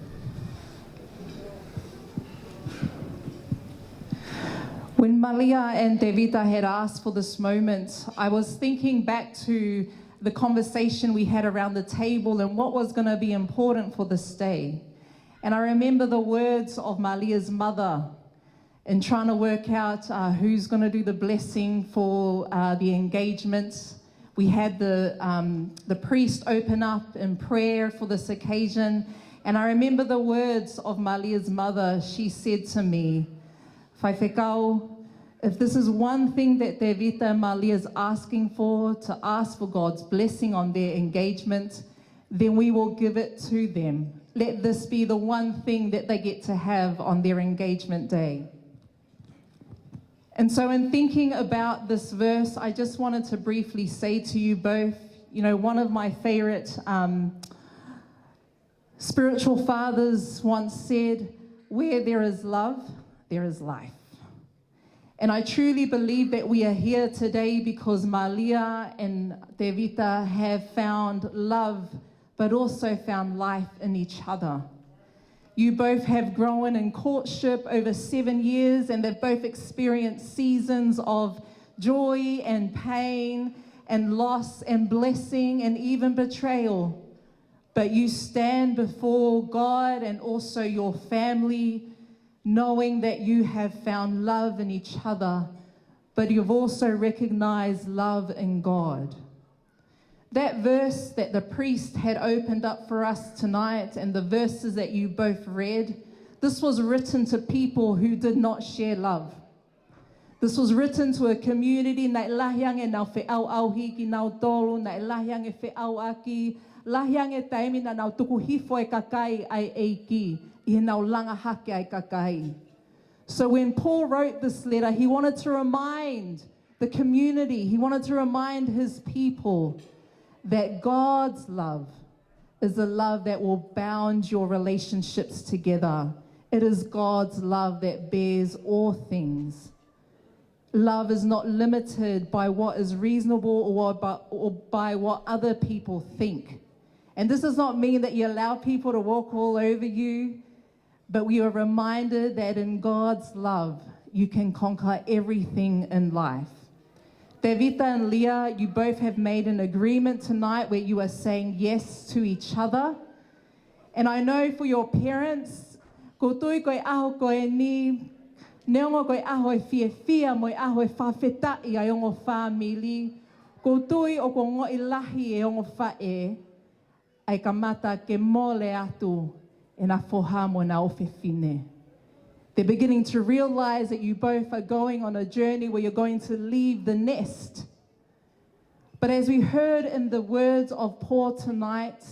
When Malia and Tevita had asked for this moment, I was thinking back to the conversation we had around the table and what was going to be important for this day. And I remember the words of Malia's mother in trying to work out uh, who's going to do the blessing for uh, the engagement. We had the, um, the priest open up in prayer for this occasion. And I remember the words of Malia's mother. She said to me, Faifekau, if this is one thing that Tevita and Malia is asking for, to ask for God's blessing on their engagement, then we will give it to them. Let this be the one thing that they get to have on their engagement day. And so, in thinking about this verse, I just wanted to briefly say to you both, you know, one of my favorite um, spiritual fathers once said, "Where there is love, there is life." And I truly believe that we are here today because Malia and Tevita have found love, but also found life in each other. You both have grown in courtship over seven years, and they've both experienced seasons of joy and pain and loss and blessing and even betrayal. But you stand before God and also your family, knowing that you have found love in each other, but you've also recognized love in God. That verse that the priest had opened up for us tonight and the verses that you both read, this was written to people who did not share love. This was written to a community naʻe lahi ange ʻenau feʻauʻauhi kinautolu, naʻe lahi ange feʻauʻaki, lahi ange taimi naʻa nau tuku hifo e kakai ʻa e ʻEiki ʻi heʻenau langa hake ʻa e kakai. So when Paul wrote this letter, he wanted to remind the community, he wanted to remind his people that God's love is a love that will bound your relationships together. It is God's love that bears all things. Love is not limited by what is reasonable or by, or by what other people think. And this does not mean that you allow people to walk all over you, but we are reminded that in God's love, you can conquer everything in life. Tevita and Lia, you both have made an agreement tonight where you are saying yes to each other. And I know for your parents, ʻoku ou tui ko e ʻaho ko eni, neongo ko e ʻaho e fiefia mo e ʻaho e fakafetaʻi ʻa e ongo fāmili, ʻoku ou tui ʻoku ongoʻi lahi e ongo faʻē ʻa e kamata ke mole atu ʻena foha mo ʻena ʻofefine. They're beginning to realize that you both are going on a journey where you're going to leave the nest. But as we heard in the words of Paul tonight,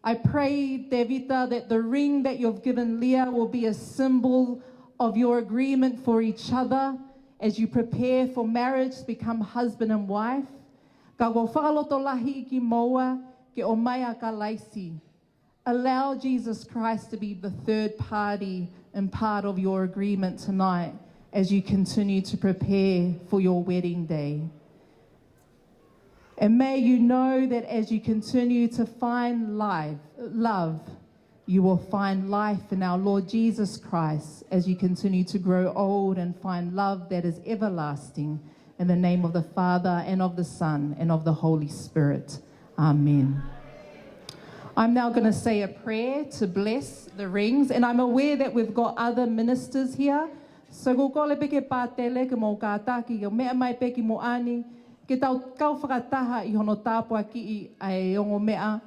I pray, Tevita, that the ring that you've given Lia will be a symbol of your agreement for each other as you prepare for marriage to become husband and wife. Ka ʻoku ou fakalotolahiʻi kimoua ke ʻomai ʻa Kalaisi. Allow Jesus Christ to be the third party and part of your agreement tonight as you continue to prepare for your wedding day. And may you know that as you continue to find life, love, you will find life in our Lord Jesus Christ as you continue to grow old and find love that is everlasting. In the name of the Father, and of the Son, and of the Holy Spirit. Amen. I'm now going to say a prayer to bless the rings, and I'm aware that we've got other ministers here. So ʻoku ou kole pē ki he pātele ke mou kātaki, ke meʻa mai pē ki muʻa ni, ke tau kau fakataha ʻi hono tāpuakiʻi ʻa e ongo meʻa.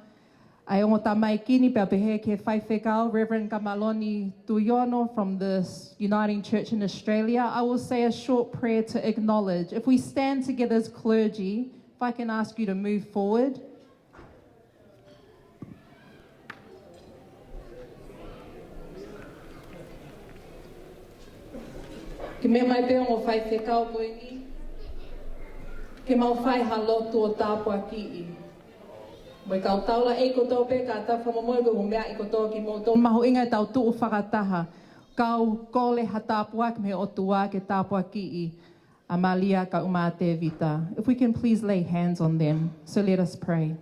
ʻa e ongo tamaiki ni pea pehē ki he faifekau, Reverend Kamaloni Tuiono from the Uniting Church in Australia. I will say a short prayer to acknowledge. If we stand together as clergy, if I can ask you to move forward. Ke meʻa mai pē ongo faifekau ko eni, ke mau fai ha lotu ʻo tāpuakiʻi. Mo e kau taulaʻeiki kotoa pē ka ta fakamolemole ko e meʻa ʻi kotoa kimoutolu. Mahuʻinga ʻetau tuʻu fakataha. Kau kole ha tāpuaki mei he ʻOtua ke tāpuakiʻi ʻa Malia kae ʻumaʻā Tevita. If we can please lay hands on them. So let us pray.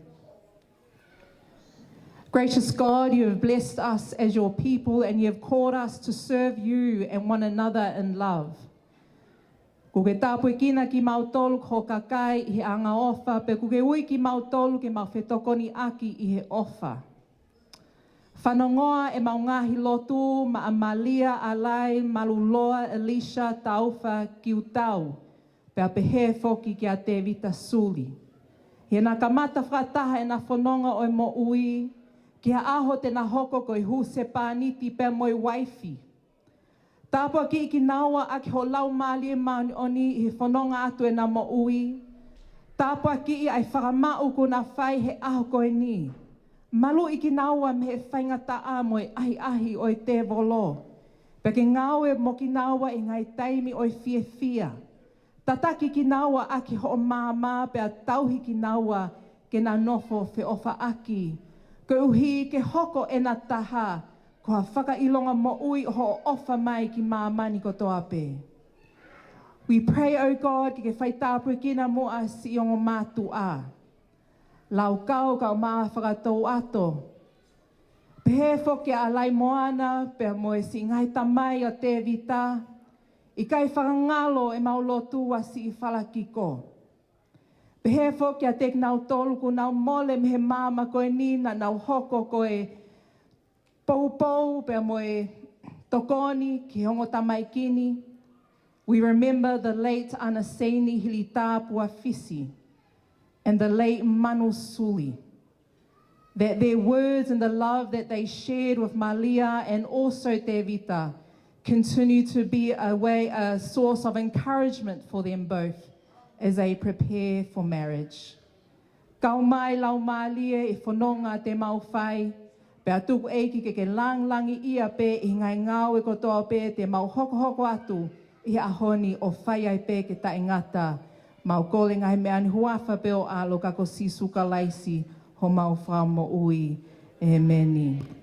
Gracious God, you have blessed us as your people and you have called us to serve you and one another in love. Kuo ke tāpuekina kimautolu ko ho kakai ʻi he angaʻofa, pea kuo ke ui kimautolu ke mau fetokoniʻaki ʻi he ʻofa. Fanongoa ʻemau ngaahi lotu maʻa Malia, Alai, Maluloa, Elisha, Taufa, Kiutau, pea pehē foki kia Tevita Suli. ʻI heʻena kamata fakataha ʻena fononga ʻo e moʻui, ki ha ʻaho te na hoko ko e husepāniti pea mo e uaifi. Tāpuakiʻi kinaua ʻaki ho Laumālie Māʻoniʻoni ʻi he fononga atu ʻena moʻui. Tāpuakiʻi ʻa e fakamaʻu kuo na fai he ʻaho ko eni. Maluʻi kinaua mei he faingataʻa mo e ʻahiʻahi ʻo e tēvolo. Pea ke ngāue mo kinaua ʻi he ngaahi taimi ʻo e fiefia. Tataki kinaua ʻaki hoʻo maama pea tauhi kinaua ke na nofo feʻofaʻaki. Koeʻuhi ke hoko ʻena taha ko ha fakaʻilonga moʻui ʻo hoʻo ʻofa mai ki māmani kotoa pē. We pray, O God, ke ke fai tāpuekina muʻa siʻi ongo mātuʻa. Laukau kae ʻumaʻā Fakatouʻato. Pehē foki ʻa Laimoana pea mo e siʻi ngaahi tamai ʻo Tevita. ʻIkai fakangalo ʻemau lotu ʻa siʻi Falakiko. Pehē foki ʻiate kinautolu kuo nau mole mei he maama ko eni naʻa nau hoko ko e poupou pea mo e tokoni ki he ongo tamaiki ni. We remember the late Anaseini Hilitā Puafisi and the late Manu Suli, that their words and the love that they shared with Malia and also Tevita continue to be a way, a source of encouragement for them both as they prepare for marriage. Kau mai Laumālie ʻi he fononga te mau fai, pea tuku ʻEiki ke ke langilangiʻia pē ʻi he ngaahi ngāue kotoa pē te mau hokohoko atu ʻi he ʻaho ni ʻo fai ai pē ke taʻengata. Mau kole ngaahi meʻa ni huafa pē ʻo ʻAlo ka ko Sīsū Kalaisi homau Fakamoʻui. ʻĒmeni.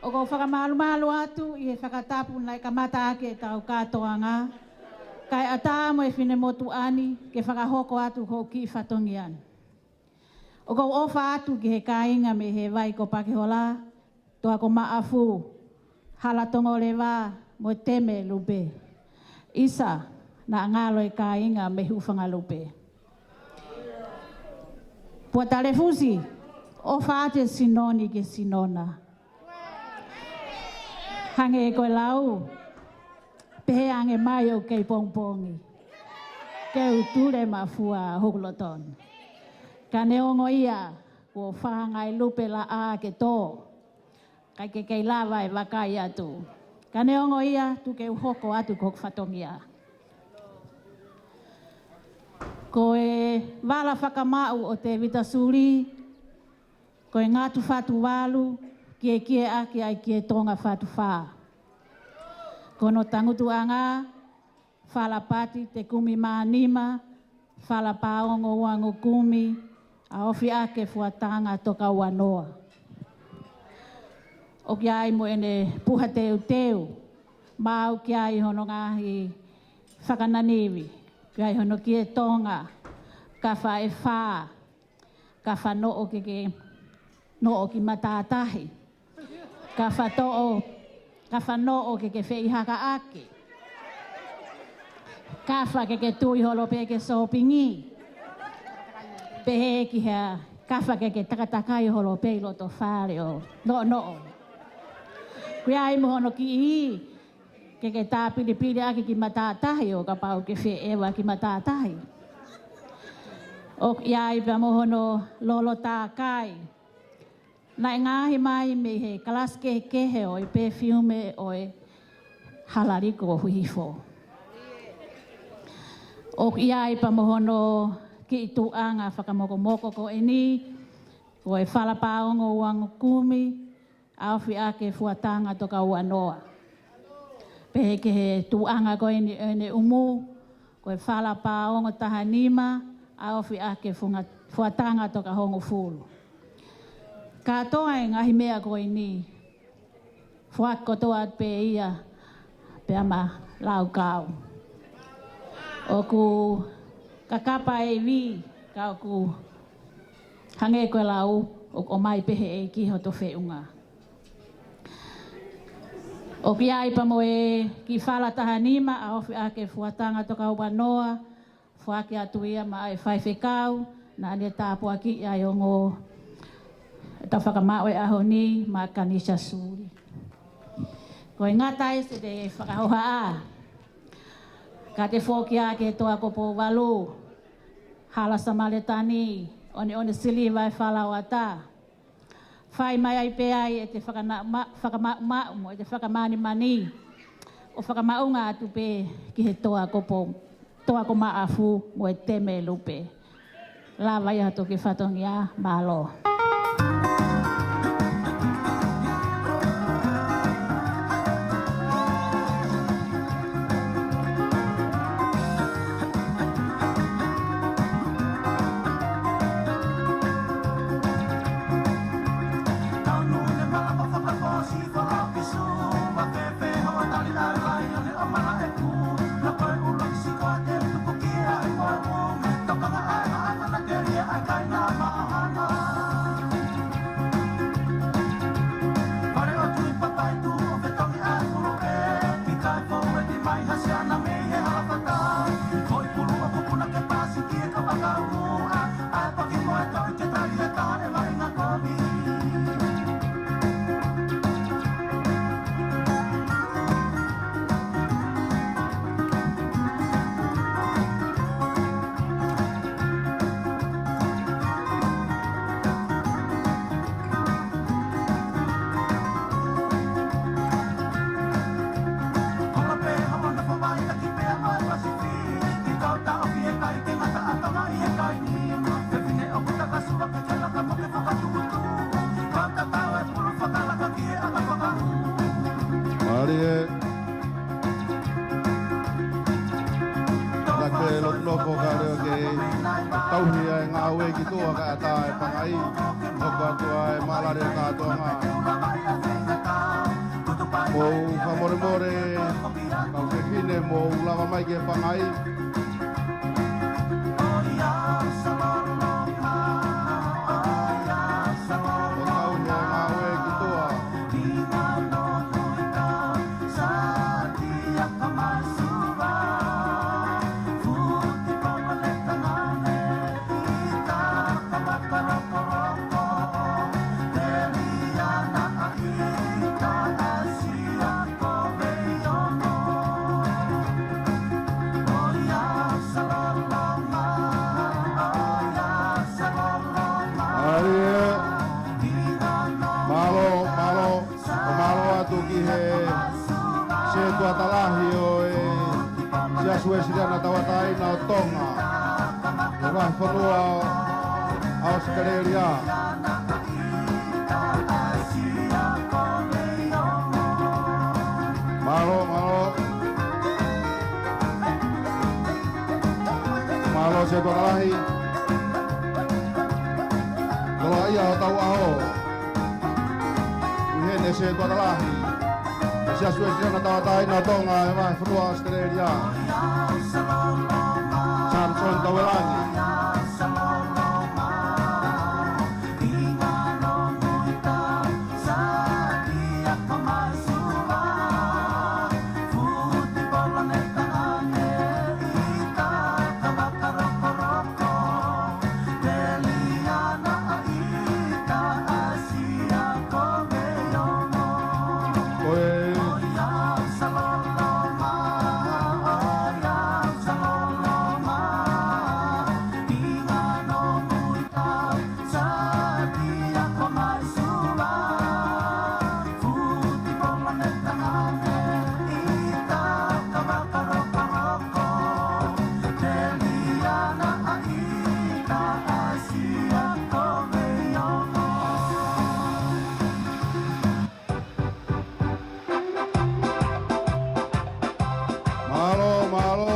ʻOku ou fakamālūmālū atu ʻi he fakatapu naʻe kamata ʻaki ʻetau kātoanga, kae ʻatā mo e finemotuʻa ni ke fakahoko atu hoku kiʻi fatongia ni. ʻOku ou ʻofa atu ki he kāinga mei he vai ko Pakehola, toa ko Maʻafu, Hala Tongoleva, mo Teme Lupe. ʻIsa, naʻa ngalo e kāinga mei Hūfangalupe. Pua Talefusi, ʻofa atu e sino ni ki he sino na. Hangē ko e lau, pehē ange mai ʻoku kei pongipongi. Ke u tule mafua hoku loto ni. Ka neongo ia, kuo fāngai lupe laʻā ke tō. ʻIkai ke kei lava e vakai atu. Ka neongo ia, tuku ke u hoko atu ko hoku fatongia. Ko e vala fakamaʻu ʻo Tevita Suli, ko e Ngatu Fatu Valu, kiekieʻaki ai ki he Tonga Fatu Fā. Ko hono tangutuʻanga, Fala Pati Te Kumi Mā Nima, Fala Paongo Uango Kumi, ʻa Ofiʻake Fuatanga Tokaua Noa. ʻOku ʻi ai mo ʻene puha teuteu, maʻu ki ai hono ngaahi fakananivi, ki ai hono kie Tonga, kafa ʻe fā, kafa noʻo ke ke noʻo ki matātahi. Kafa toʻo, kafa noʻo ke ke feihakaʻaki. Kafa ke ke tui holo pē ke sōpingi. Pehē ki hea, kafa ke ke takatakai holo pē ʻi loto fale ʻo noʻonoʻo. ʻOku ʻi ai mo hono kiʻi ke ke tāpilipili ʻaki ki matātahi ʻo kapau ke feʻeva ki matātahi. ʻOku ʻi ai pea mo hono lolo tākai. Naʻe ngaohi mai mei he kalasi kehekehe ʻo e pēfiume ʻo e Halaliko Hihifo. ʻOku ʻi ai pea mo hono kiʻi tuʻuʻanga fakamokomoko ko eni, ko e Fala Paongo Uangokumi, ʻa Ofiʻake Fuatanga Tokaua Noa. Pehē ki he tuʻuʻanga ko eni ʻo ʻene ʻumu, ko e Fala Paongo Taha Nima, ʻa Ofiʻake Funga-, Fuatanga Tokahongofulu. Kātoa e ngaahi meʻa ko eni, foaki kotoa pē ia pea ma laukau. ʻOku kakapa e ivi, ka ʻoku hangē ko e lau, ʻoku ʻomai pē he ʻEiki hoto feʻunga. ʻOku ʻi ai pea mo e kiʻi Fala Taha Nima, ʻa Ofiʻake Fuatanga Tokaua Noa, foaki atu ia maʻa e faifekau naʻa ne tāpuakiʻi ʻa e ongo ʻetau fakamaʻu ʻo e ʻaho ni, maʻa Kanisa Suli. Ko e ngata ʻi heʻete fakahohaʻa, ka te foki ā ki he Toa ko Pouvalu, Hala Samēlia Tani, ʻoneʻone siliva e falaoata. Fai mai ai pē ai ʻete fakana-, ma-, fakamaʻumaʻu mo ʻete fakamanimani, ʻo fakamaʻunga atu pē ki he Toa ko Pou-, Toa ko Maʻafu mo e Teme Lupe. Lava ia hoto kiʻi fatongia, mālō. Mālie. Naʻa ke loto nofo ka leo ke tauhi ʻa e ngāue ki tuʻa kae ʻatā e pangai. Hoko atu ʻa e mālale ʻo Tātonga. Mou fakamolemole, kau fefine, mou lava mai ki he pangai. ʻO tauhi ʻa e ngāue ki tuʻa. Mālō, mālō. ʻO mālō atu ki he setuata lahi ʻo e Siasi Uēsiliana Tauʻatāina ʻo Tonga, ʻi he vahefonua ʻo ʻAositelēlia. Mālō, mālō. Mālō setuata lahi. ʻAho. ʻI heʻene setuata lahi. Siasi Uēsiliana Tauʻatāina ʻo Tonga ʻi he vahefonua ʻAositelēlia. Samson Tauelangi. Mālō, mālō.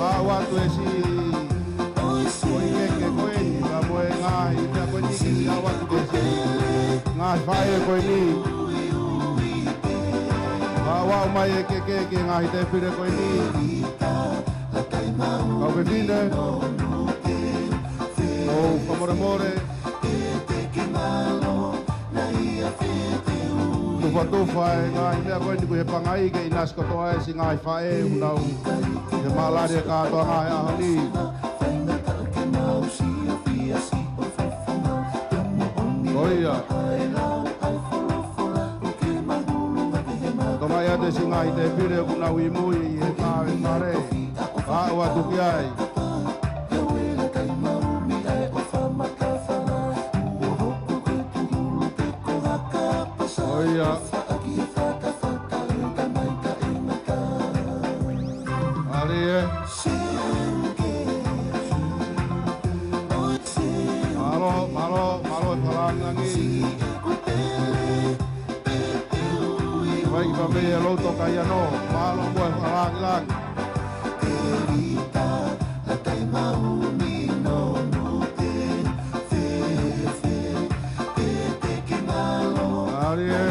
Aʻu atu e siʻi foʻi keke ko eni, ka mo e ngaahi meʻa ko eni ke siʻi aʻu atu ke siʻi ngaahi faʻē ko eni. Aʻu mai e keke ki he ngaahi tēpile ko eni. Kau fefine, ʻoku ou fakamolemole. Tufatufa e ngaahi meʻa ko eni ʻoku ʻi he pangai ke ʻinasi kotoa e siʻi ngaahi faʻē ʻoku nau ʻi he mālali e kātoanga he ʻaho ni. Ko ia. Tokangaʻi atu e siʻi ngaahi tēpile ʻoku nau ʻi mui ʻi he tā e fale. Aʻu atu ki ai. ʻO ia. ʻAli ē. Mālō, mālō, mālō e fakalāngilangi. Vai ki pame e loto kai ano, mālō mo e fakalāngilangi. ʻAli ē.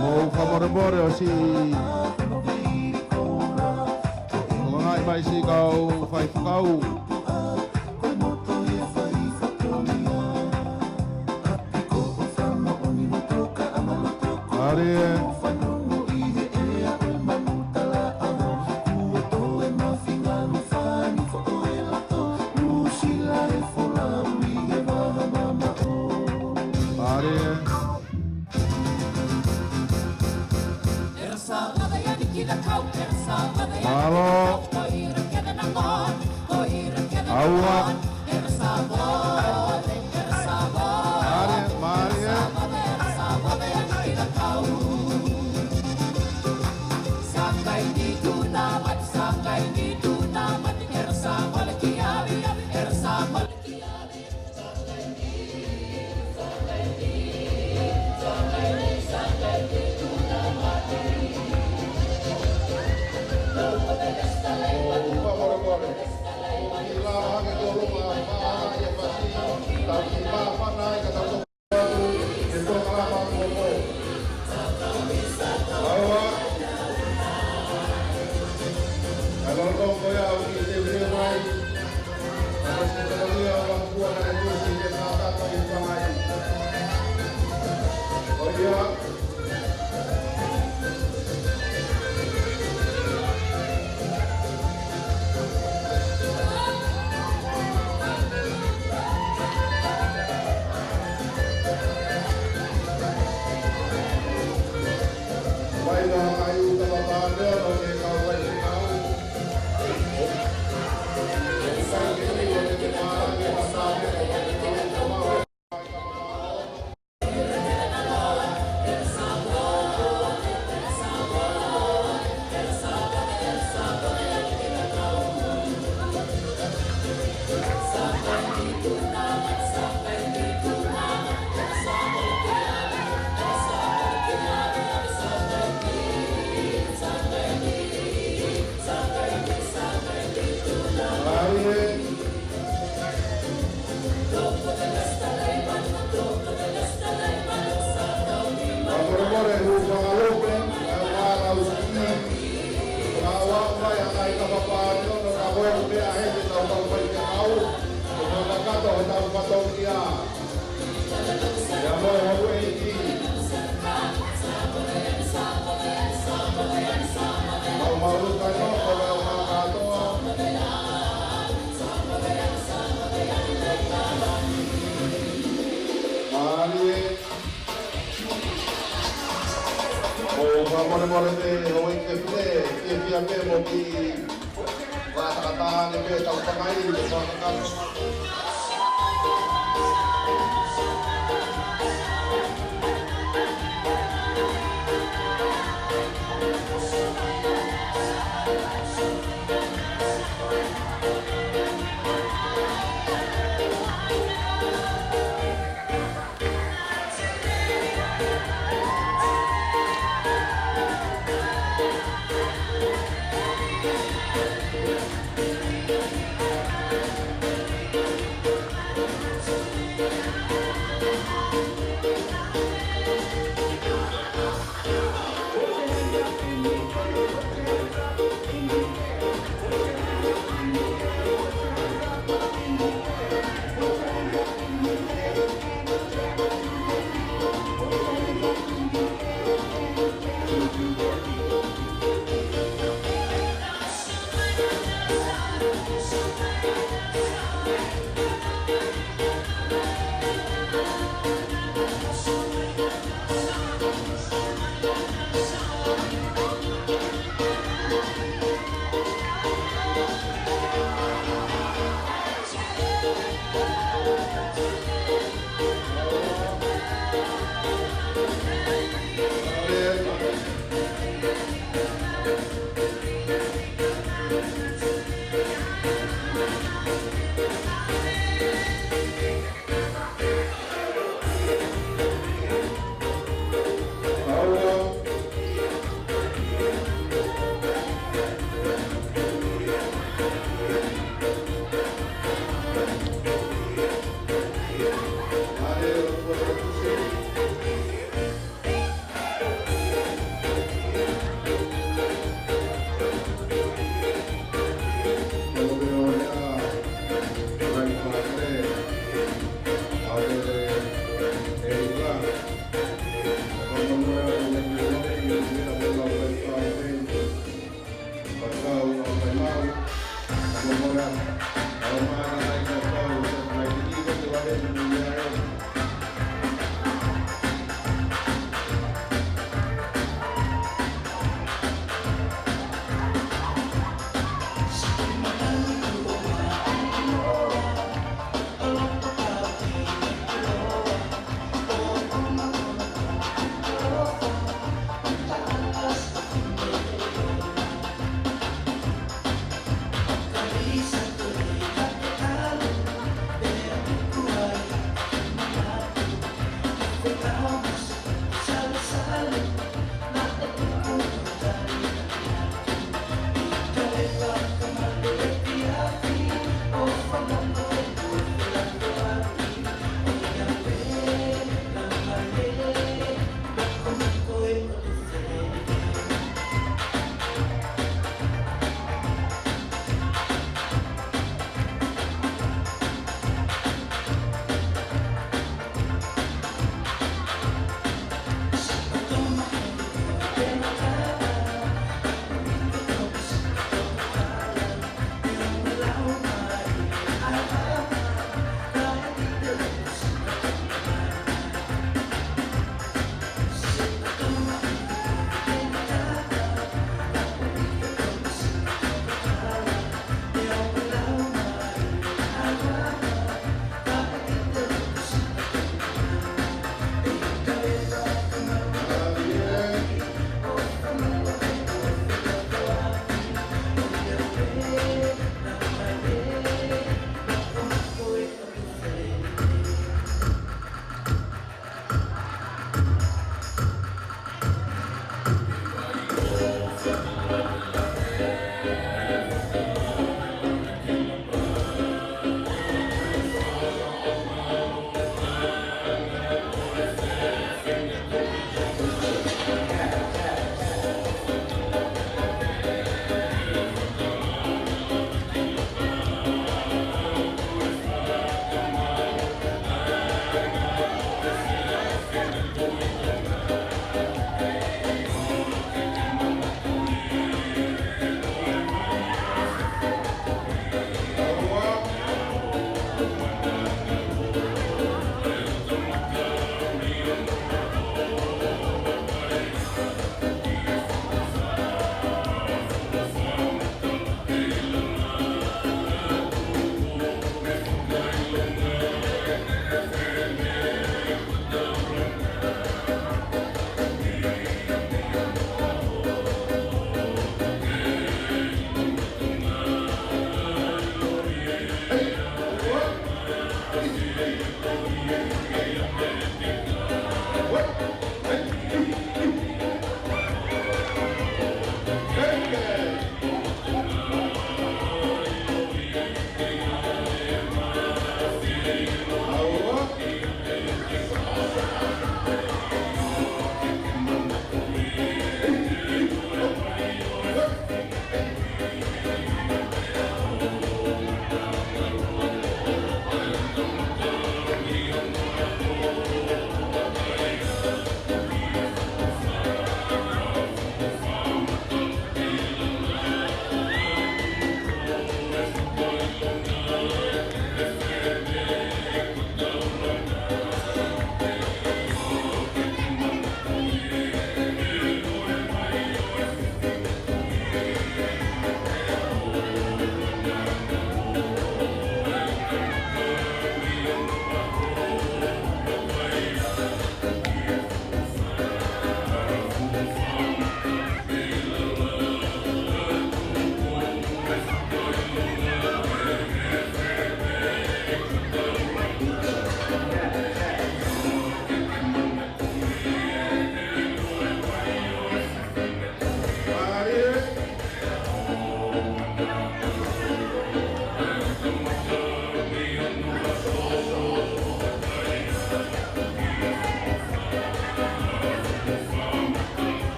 Mou fakamolemole ʻo siʻi tokangaʻi mai siʻi kau faifekau. ʻAli ē. ʻAli ē. Mālō. ʻAua. ʻAli ē, mālō ē. Tau fatongia. Ia mo e houʻeiki. Mau mau kai no ko e o kātoa. Mālie. ʻOku fakamolemole pē houʻeiki fefine, fiefia pē mo kiʻi fakatakatāne pē tau fakaʻi, fakatakatāne.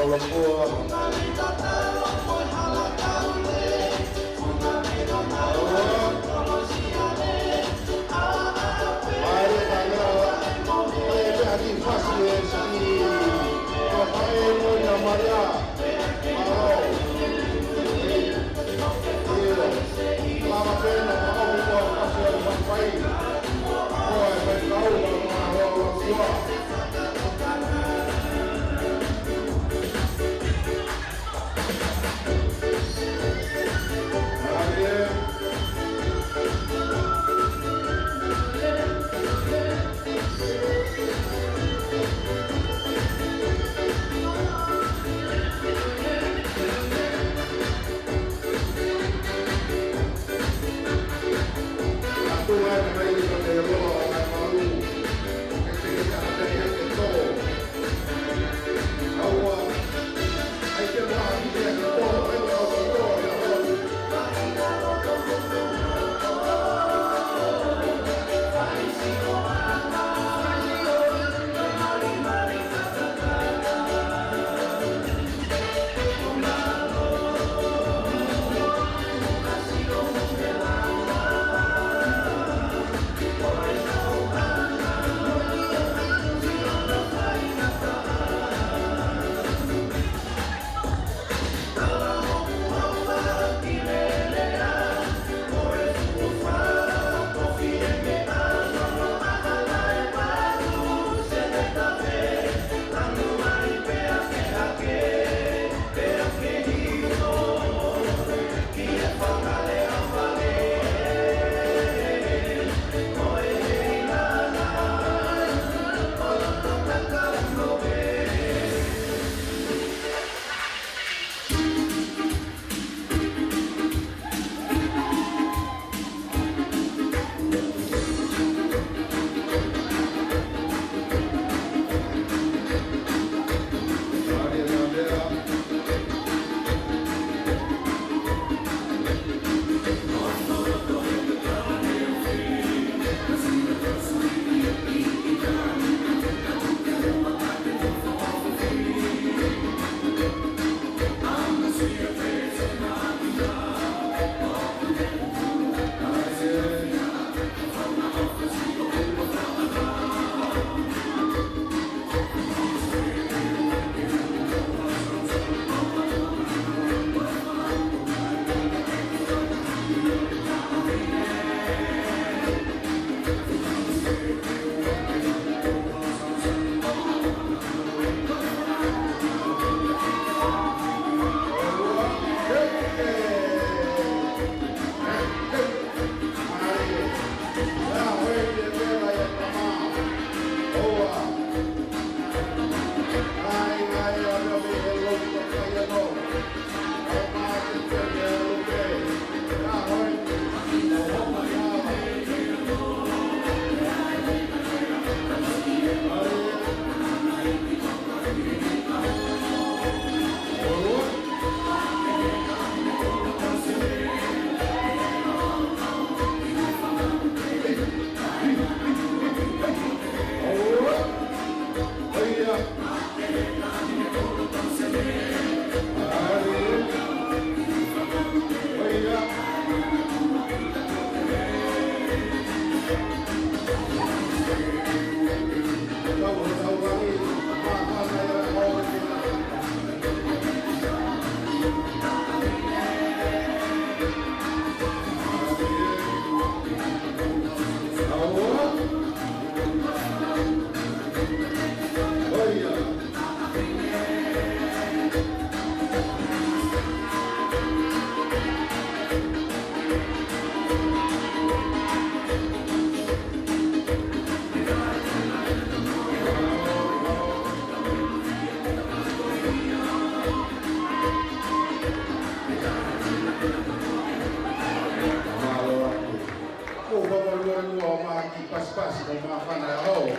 Ko e fakamālō atu. Ko e fakamālō atu ʻa e kiʻi pasipasi mo e māfana ʻo e ʻaho.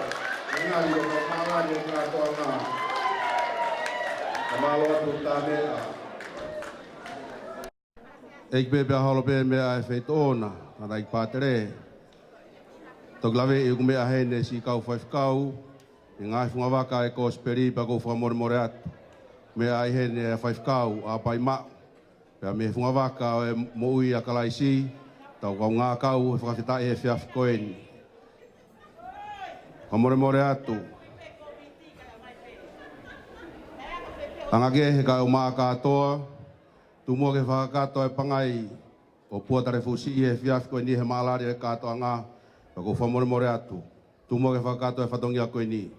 Ngali ʻo ka mālani ʻo ka toa ngā. Fakamālō atu tā meʻa. ʻEiki pē pea holo pē meʻa ʻa e feituʻu na, ʻa e ʻEiki Pātele. Toki lave ʻi ʻoku meʻa heni siʻi kau faifekau, ʻi he ngaahi fungavaka ʻa e Kosipeli pea ʻoku ou fakamolemole atu. Meʻa ai heni ʻa e faifekau ʻa Paimaʻu. Pea mei he fungavaka ʻo e moʻui ʻa Kalaisi, tau kaungā kau he fakafetaʻi he efiafi ko eni. Fakamolemole atu. Anga kehe kae ʻumaʻā kātoa, tuku muʻa ke fakakakato e pangai ʻo Pua Talefusi he efiafi ko eni he mālali e kātoanga, pea ʻoku ou fakamolemole atu. Tuku muʻa ke fakakakato e fatongia ko eni.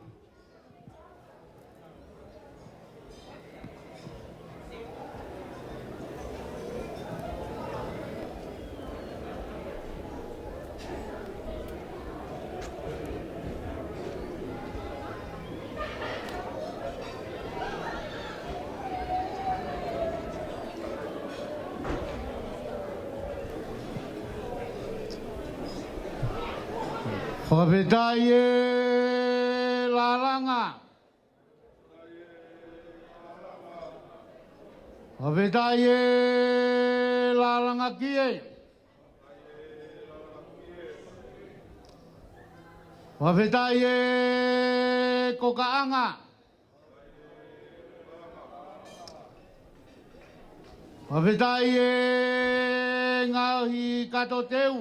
Fakafetaʻi e Lalanga. Fakafetaʻi e Lalanga kie. Fakafetaʻi e Kokaʻanga. Fakafetaʻi e Ngaohi Katoteu.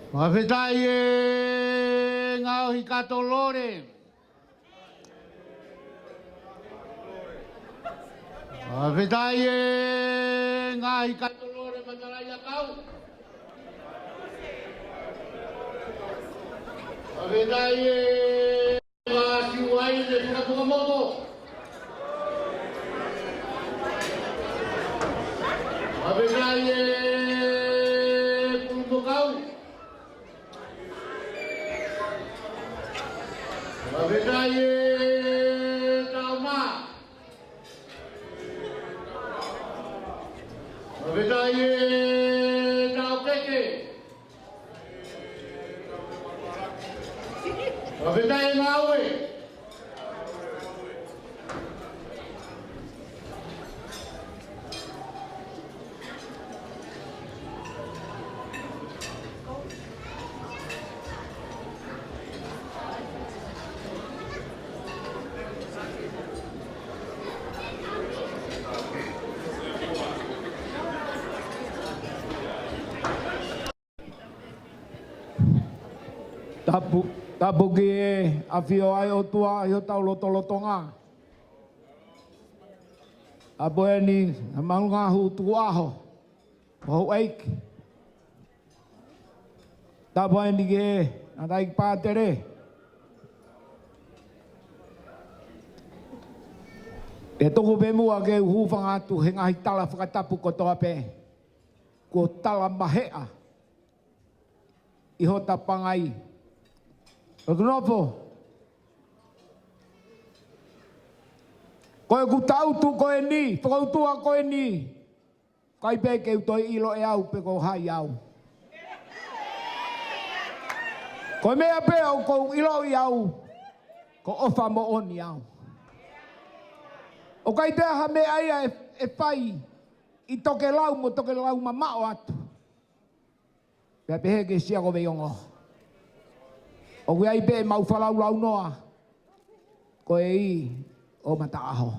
Fakafetaʻi e Ngaohi Katolole. Fakafetaʻi e Ngaohi Katolole Matalaʻiʻakau. Fakafetaʻi e Ngāsiuaine Fakafukamoʻomoʻo. Fakafetaʻi e Kulumokau. Fakafetaʻi e Tauma. Fakafetaʻi e Taukeke. Fakafetaʻi e Ngāue. Tapu, tapu ki he ʻafio ʻa e ʻOtua ʻi hotau lotolotonga. Tapu eni, ʻa e maʻunga hū tukuʻaho, ʻo houʻeiki. Tapu eni ki he ʻAtaiki Pātele. ʻE tuku pē muʻa ke u hūfanga atu he ngaahi tala fakatapu kotoa pē kuo tala maheʻa ʻi hota pangai. ʻOku nofo. Ko ʻeku tangutu ko eni, fakaʻutua ko eni, ʻikai pē ke u toe ʻilo ʻe au pe ko hai au. Ko e meʻa pē ʻoku ou ʻiloʻi au, ko ʻofa moʻoni au. ʻOku ʻikai toe ha meʻa ia ʻe, ʻe fai ʻi tokelau mo tokelau mamaʻo atu. Pea pehē ki he Sia ko Veiongo. ʻOku ʻi ai pē ʻemau falaulaunoa ko e ʻi ʻo mataʻaho.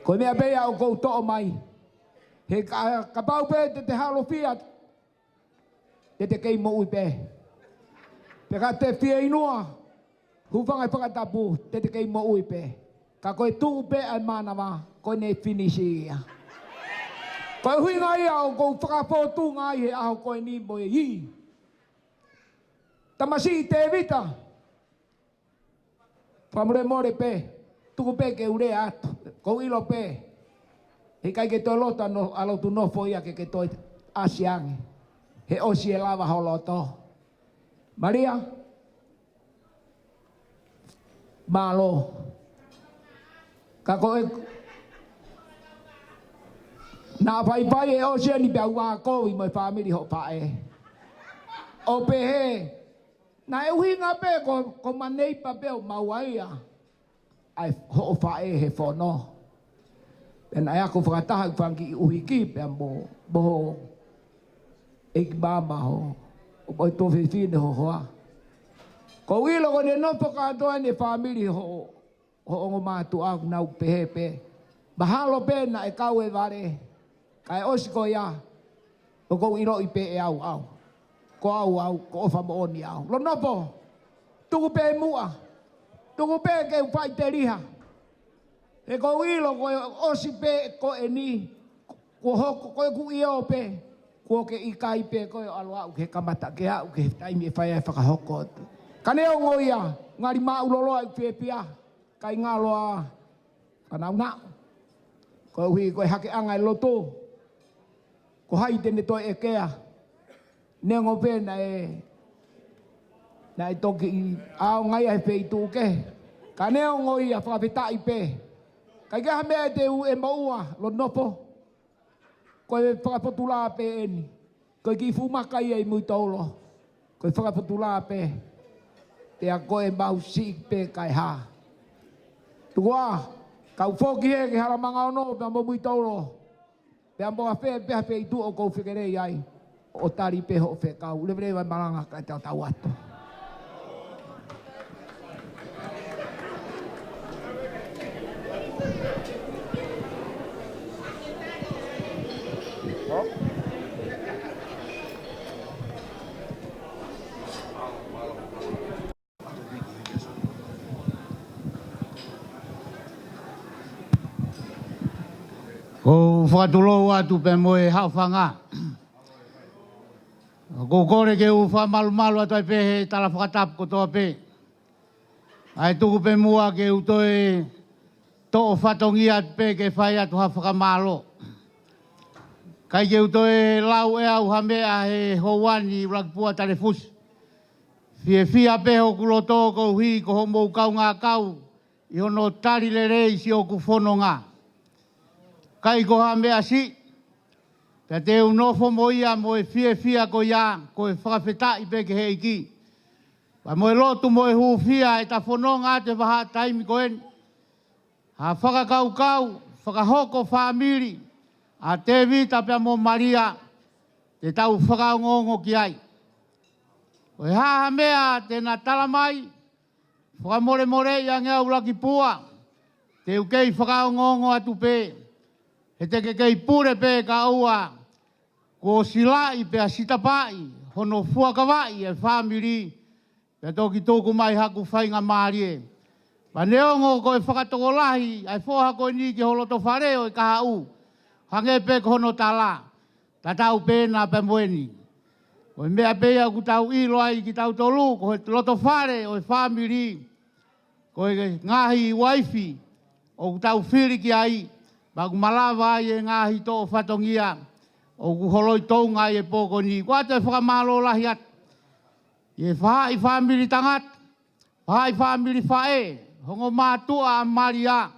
Ko e meʻa pē ia ʻoku ou toʻo mai. He ka, kapau pē te te halofia, te te kei moʻui pē. Pea ka te fieinua, hūfanga he fakatapu, te te kei moʻui pē. Ka ko e tuʻu pē ʻa e mānava, ko ʻene finisi ia. Ko e ʻuhinga ia ʻoku ou fakafōtunga ai he ʻaho ko eni mo e ʻi. Tamasiʻi Tēvita. Fakamolemole pē, tuku pē ke u lea atu, ʻoku ou ʻilo pē. He ʻikai ke toe loto ʻa no, ʻa lotu nofo ia ke ke toe ʻasi ange. He ʻosi e lava ho loto. Malia, mālō. Ka ko e, naʻa faifai e ʻosi eni pea u ʻā kovi mo e fāmili hoʻo faʻē. ʻO pehē, naʻe ʻuhinga pē ko, ko ma neipa pē ʻo maua ia ʻa e hoʻo faʻē he fono. Pea naʻe ako fakataha ʻeku fanga kiʻi ʻuhiki pea mo, mo hoʻo ʻeiki māmā ho, ʻo mo e tuofefine ho hoa. Ko e ʻilo ko ʻene nofo kātoa ʻene fāmili hoʻo, hoʻo ongo mātuʻa ʻoku nau pehē pē. Mahalo pē naʻe kau e vale, kae ʻosi ko ia, ʻoku ou ʻiloʻi pē ʻe au au. Ko au au, ko ʻofa moʻoni au. Lonofo, tuku pē muʻa. Tuku pē ke u faʻiteliha. He ʻoku ou ʻilo ko e ʻosi pē ko eni, kuo hoko ko e kuo ʻio pē, kuo ke ʻikai pē ko e ʻalu aʻu ke kamata ke aʻu ke taimi ʻe fai ai e fakahoko atu. Ka neongo ia, ngali māʻuloloa ʻeku fiefia, ʻikai ngalo ʻa fānau naʻu. Koeʻuhi ko e hakeʻanga e loto, ko hai te ne toe ʻekea. Neongo pē naʻe, naʻe toki ʻaonga ia he feituʻu kehe. Ka neongo ia, fakafetaʻi pē. ʻIkai ke ʻi ai ha meʻa te u ʻe moʻua, Lonofo. Ko e fakapotula pē eni. Ko e kiʻi fuʻu maka ia ʻi Muitoulo. Ko e fakapotula pē. Pea ko e mau siʻi pē kae hā. Tuku ā, kau foki hē ki Halamanga Ono, pea mo Muitoulo. Pea mo ha fē, pea ha feituʻu ʻoku ou fekelei ai. ʻO tali pē hoʻo fekau. Leveleva e malanga kae tau tau atu. ʻOku ou fakatulou atu pē mo e haʻofanga. ʻOku ou kole ke u fakamalumalu atu ai pē he tala fakatapu kotoa pē. ʻAi tuku pē muʻa ke u toe toʻo fatongia atu pē ke fai atu ha fakamālō. ʻIkai ke u toe lau ʻe au ha meʻa he houa ni, ʻUluaki Pua Talefusi. Fiefia pē hoku loto koeʻuhi ko hoʻomou kaungā kau ʻi hono tali lelei siʻoku fononga. ʻIkai ko ha meʻa siʻi, pea te u nofo mo ia mo e fiefia ko ia, ko e fakafetaʻi pē ki he ʻEiki. Pea mo e lotu mo e hūfia ʻeta fononga atu he vahaʻa taimi ko eni. Ha fakakaukau, fakahoko fāmili, ʻa Tēvita pea mo Malia, te tau fakaongoongo ki ai. Ko e hā ha meʻa te na tala mai, fakamolemoleʻi ange au ʻUluaki Pua, te u kei fakaongoongo atu pē, he te ke kei pule pē kae ʻoua, kuo silaʻi pea sitapaʻi, hono fuakavaʻi e fāmili, pea toki tuku mai haku faingamālie. Pea neongo ko e fakatokolahi ʻa e foha ko eni ki ho lotofale ʻo e kahaʻu, hangē pē ko hono tala, tatau pē na pea mo eni. Ko e meʻa pē ia ʻoku tau ʻilo ai kitautolu, ko e lotofale ʻo e fāmili, ko e ngaahi uaifi ʻoku tau fili ki ai, pea ʻoku malava ai e ngaahi toʻo fatongia ʻoku holoi tounga ai e pō ko eni. Ko ʻoatu e fakamālō lahi atu ʻi he faʻahi fāmili tangata, faʻahi fāmili faʻē, ongo mātuʻa ʻa Malia.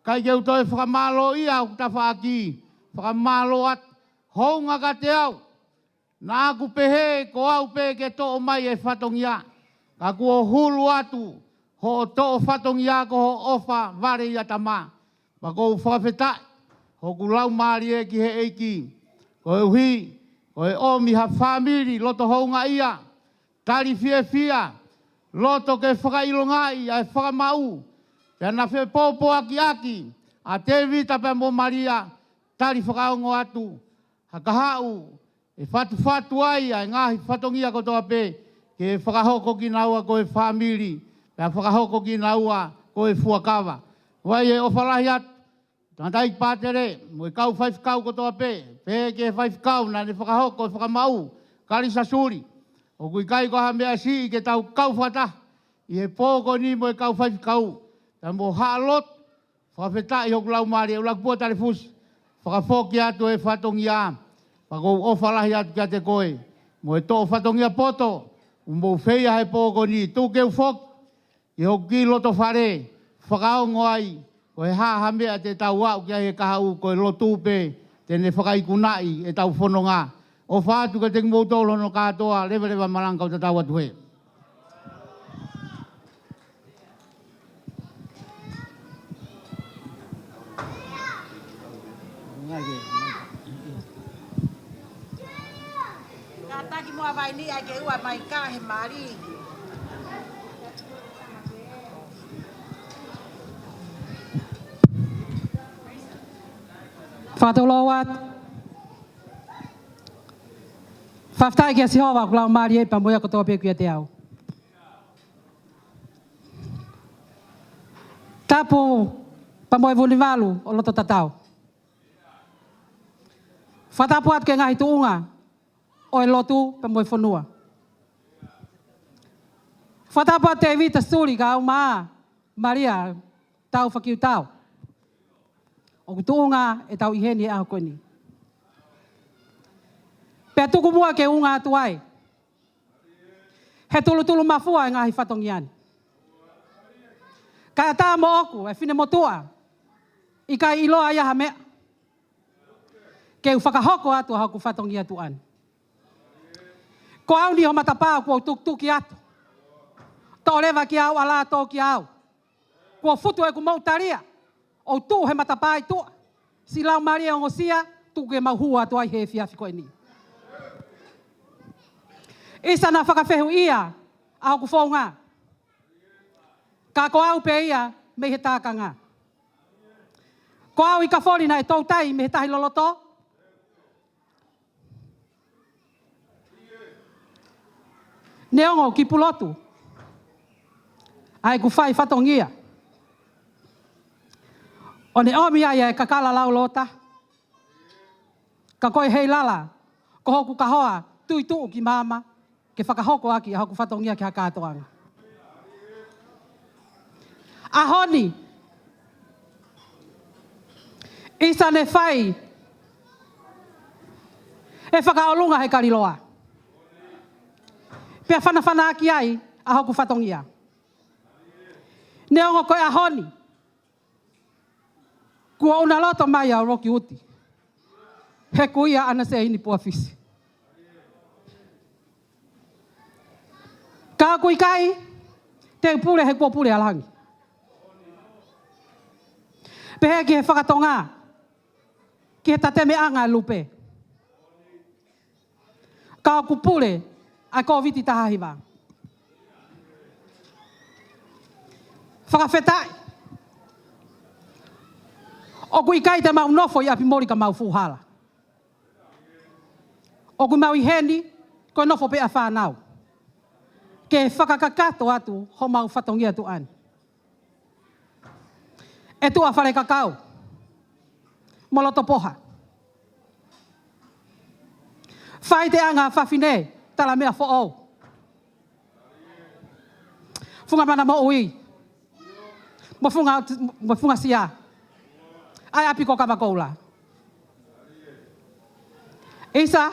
ʻIkai ke u toe fakamālōʻia hoku tafaʻaki, fakamālō atu, hounga kiate au. Naʻa ku pehē ko au pē ke toʻo mai e fatongia, ka kuo hulu atu hoʻo toʻo fatongia ko hoʻo ʻofa vale ʻia Tama. Pea ʻoku ou fakafetaʻi hoku laumālie ki he ʻEiki, koeʻuhi ko e ʻomi ha fāmili loto houngaʻia, tali fiefia, loto ke fakaʻilongaʻi ʻa e fakamaʻu, pea na fepōpoakiʻaki ʻa Tēvita pea mo Malia, tali fakaongo atu ha kahaʻu ʻe fatufatu ai ʻa e ngaahi fatongia kotoa pē, ke fakahoko kinaua ko e fāmili, pea fakahoko kinaua ko e fuakava. Vakai e ʻofa lahi atu, tangataʻeiki pātele, mo e kau faifekau kotoa pē, pehē ki he faifekau naʻa ne fakahoko e fakamaʻu, Kalisa Suli. ʻOku ʻikai ko ha meʻa siʻi ke tau kau fakataha ʻi he pō ko eni mo e kau faifekau, pea mo Haʻa Lotu, fakafetaʻi hoku laumālie, ʻUluaki Pua Talefusi, fakafoki atu e fatongia, pea ʻoku ou ʻofa lahi atu kiate koe, mo e toʻo fatongia poto ʻoku mou feia he pō ko eni, tuku ke u foki ki hoku kiʻi lotofale, fakaongo ai, ko e hā ha meʻa te tau aʻu ki ai he kahaʻu, ko e lotu pē te ne fakaikunaʻi ʻetau fononga. ʻOfa atu kiate kimoutolu hono kātoa, leveleva malanga kau tatau atu hē. Kātaki muʻa mai ni ai ke ua mai ka he mali. Pea tau lau atu. Fakafetaʻi kia Sihova ʻoku laumālie pea mo ia kotoa pē ʻoku ʻiate au. Tapu pea mo e Vunivalu ʻo loto tatau. Fakatapu atu ki he ngaahi tuʻunga ʻo e lotu pea mo e fonua. Fakatapu atu Tēvita Suli kae ʻumaʻā Malia Taufakiutau. ʻOku tuʻunga ʻetau ʻi heni he ʻaho ko eni. Pea tuku muʻa ke u unga atu ai he tulutulu mafua e ngaahi fatongia ni. Kae ʻatā moʻoku e finemotuʻa ʻikai ʻiloa ia ha meʻa, ke u fakahoko atu ʻa hoku fatongia tuʻa ni. Ko au ni ho matapā kuo u tukituki atu. Toʻo leva kia au, ʻalā tō kia au. Kuo futu ʻeku moʻu talia, ʻo tuʻu he matapā ʻi tuʻa. Siʻi Laumālie ongosia, tuku ke mau hū atu ai he efiafi ko eni. ʻIsa naʻa fakafehuʻia ʻa hoku founga, ka ko au pē ia mei he tākanga. Ko au ʻi Kafoli naʻe toutai mei he tahi loloto. Neongo ki Pulotu ʻa ʻeku fai fatongia, ʻo ne ʻomi ai ʻa e kakala laulota, ka ko e heilala ko hoku kahoa tui tuʻu ki māmani ke fakahoko ʻaki ʻa hoku fatongia ki ha kātoanga. ʻAho ni, ʻisa ne fai e fakaʻolunga he kaliloa, pea fanafana ʻaki ai ʻa hoku fatongia. Neongo ko e ʻaho ni kuo ʻuna loto mai ʻa Roki Uti, he kuia ʻana Seini Puafisi. Ka ʻoku ʻikai te u pule he kuo pule ʻa langi. Pehē ki he fakatonga, ki he tatemeʻanga lupe, ka ʻoku pule ʻa e Kōviti taha hiva. Fakafetaʻi, ʻoku ʻikai te mau nofo ʻi ʻapi moli ka mau fuʻu hala. ʻOku mau ʻi heni ko e nofo pē ʻa fānau, ke fakakakato atu homau fatongia tuʻa ni. ʻE Tuʻa Falekakau mo Lotopoha, faiteʻanga fafine talameʻa foʻou, Funga Mana Moʻui mo Funga, mo Funga Sia, ʻa e ʻapi ko Kavakoula. ʻIsa,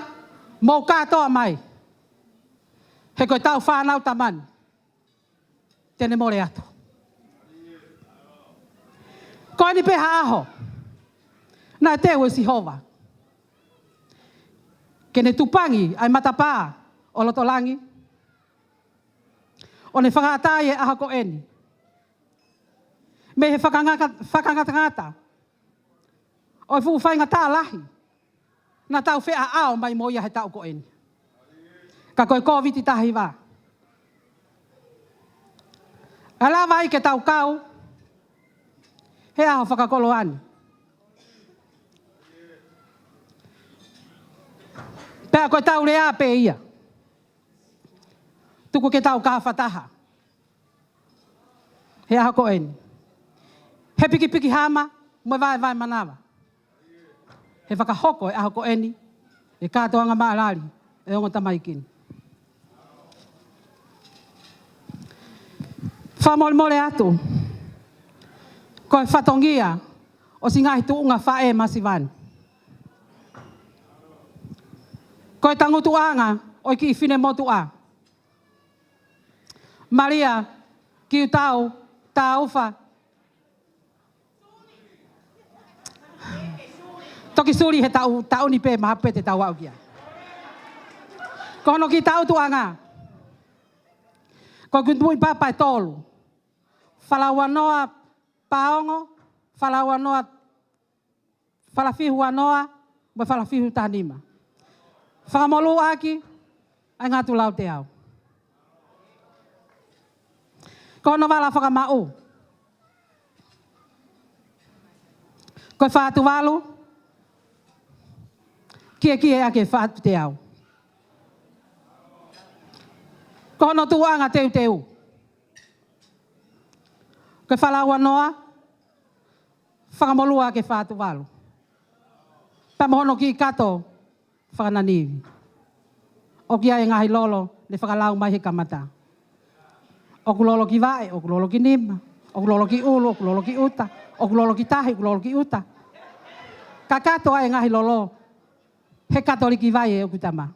mou kātoa mai, he ko e tau fānau tamani te ne mole atu. Ko eni pē ha ʻaho naʻe teu ʻe Sihova ke ne tupangi ʻa e matapā ʻo loto langi, ʻo ne fakaʻatā ai e ʻaho ko eni mei he fakangata-, fakangatangata ʻo e fuʻu faingataʻa lahi naʻa tau feʻaʻao mai mo ia he taʻu ko eni, ka ko e Kōviti taha hiva. ʻE lava ai ke tau kau he ʻaho fakakoloa ni, pea ko e tau lea pē ia, tuku ke tau kau fakataha he ʻaho ko eni, he pikipiki hama mo e vaevae manava, he fakahoko e ʻaho ko eni e kātoanga maʻalali e ongo tamaiki ni. Fakamolemole atu, ko e fatongia ʻo siʻi ngaahi tuʻunga faʻē masiva ni, ko e tangutuʻanga ʻo e kiʻi finemotuʻa Malia Kiutau Taufa. Toki suli he taʻu, taʻu ni pē maha pē te tau aʻu ki ai. Ko hono kiʻi taʻutuʻanga, ko e kiʻi tuʻi papa ʻe tolu: Falauanoa Paongo, Falauanoa, Falafihuanoa, mo Falafihu taha nima. Fakamolū ʻaki ʻa e ngatu lau te au. Ko hono vala fakamaʻu, ko e Fā Tuvalu, Kiekie ʻa e Fatu Teau. Ko hono tuʻuʻanga teuteu. Ko e Fala Ua Noa, Fakamolū ʻa e Fatu Valu. Pea mo hono kiʻi kato fakananivi. ʻOku ʻi ai e ngaahi lolo ne fakalau mai he kamata. ʻOku lolo ki vaʻe, ʻoku lolo ki nima, ʻoku lolo ki ʻulu, ʻoku lolo ki ʻuta, ʻoku lolo ki tahi, ʻoku lolo ki ʻuta. Kakato ai e ngaahi lolo he Katoliki vai ʻe ʻoku tama.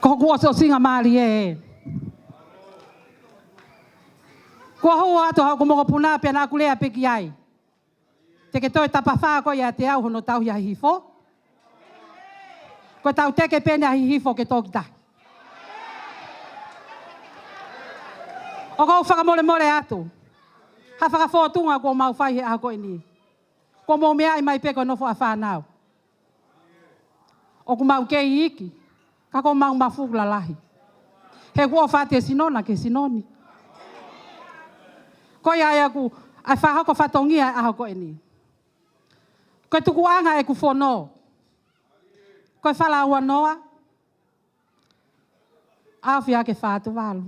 Ko hoku ʻosiʻosinga mālie ē. Kuo hū atu haʻaku mokopuna pea naʻá ku lea pē ki ai. Te ke toe tapafā koe ʻiate au hono tauhi ʻa Hihifo. Ko e tau teke pē ʻeni ʻa Hihifo ke tō ki tahi. ʻOku ou fakamolemole atu. Ha fakafōtunga kuo mau fai he ʻaho ko ʻeni. Kuo mau meaʻi mai pē ko e nofo ʻa fānau. ʻOku mau kei iiki, ka kuo mau mafu lalahi. He kuo ʻofa atu e sino na ki he sino ni. Ko ia ia ʻoku ʻai fakahoko fatongia he ʻaho ko ʻeni. Ko e tukuʻanga ʻeku fono. Ko e Fala Ua Noa, ʻAfio ʻa e Fatu Valu.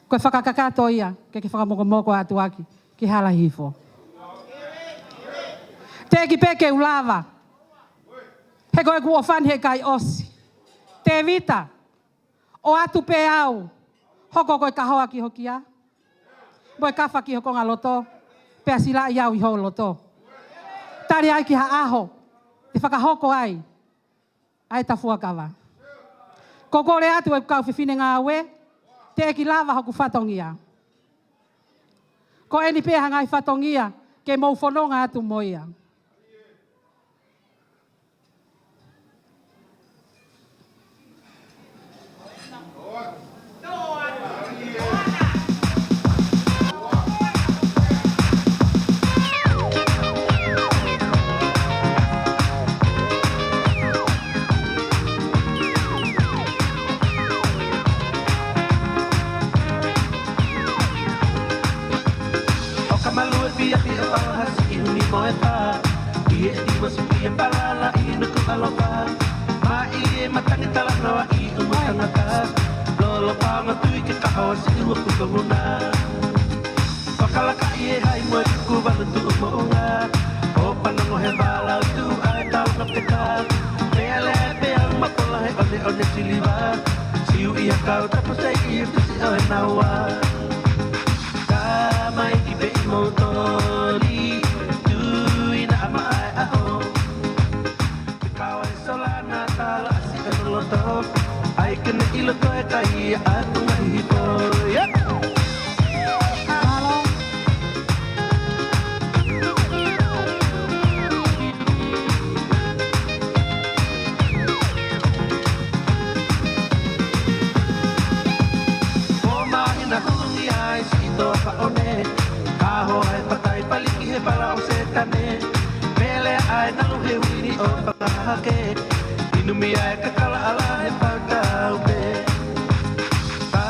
Ko e fakakakato ia ke ke fakamokomoko atu ʻaki ki Hala Hihifo. Teʻeki pē ke u lava. He ko ʻeku ʻofa ni he ʻikai ʻosi. Tēvita, ʻoatu pē au, hoko ko e kahoa ki ho kia, mo e kafa ki ho konga loto, pea silaʻi au ʻi ho loto. Tali ai ki ha ʻaho te fakahoko ai ʻa e ta fuakava. Ko e kole atu ʻeku kau fefine ngāue, teʻeki lava hoku fatongia. Ko ʻeni pē ha ngaahi fatongia ke mou fononga atu mo ia. ʻO ka malu e pia pia pala hasi ʻi huni mo e pā. ʻI he ʻeti mo sipi e palala ʻi nuku alofa. Maʻi e matangi talanoa ʻi umu tangata. Lolo pānga tui ke kaho si ua kuko muna. Fakalaka ʻi he hai mo e kuku valu tuʻu moʻunga. ʻO panongo he pala utu ai tau no ke ka. Mea lea e pea uma pola he one one siliva. Siu ʻi a kau tapu sei ʻi he pisi ʻo e naua. Ka mai ki pē ʻi Moutoli, tuina ama ai aho. Ke kawa e sola na tala asi e loto, ai ke ne ʻilo ko e kai a tunga hipo. Yep. Malo. Ko māhina hulungi ai si toa ka one. Ka hoa e patai pali ki he pala ʻo Setane. Mele ai nalu he wini ʻo Pangahake. Inumi ai kakala ala he pau tau pē. Pā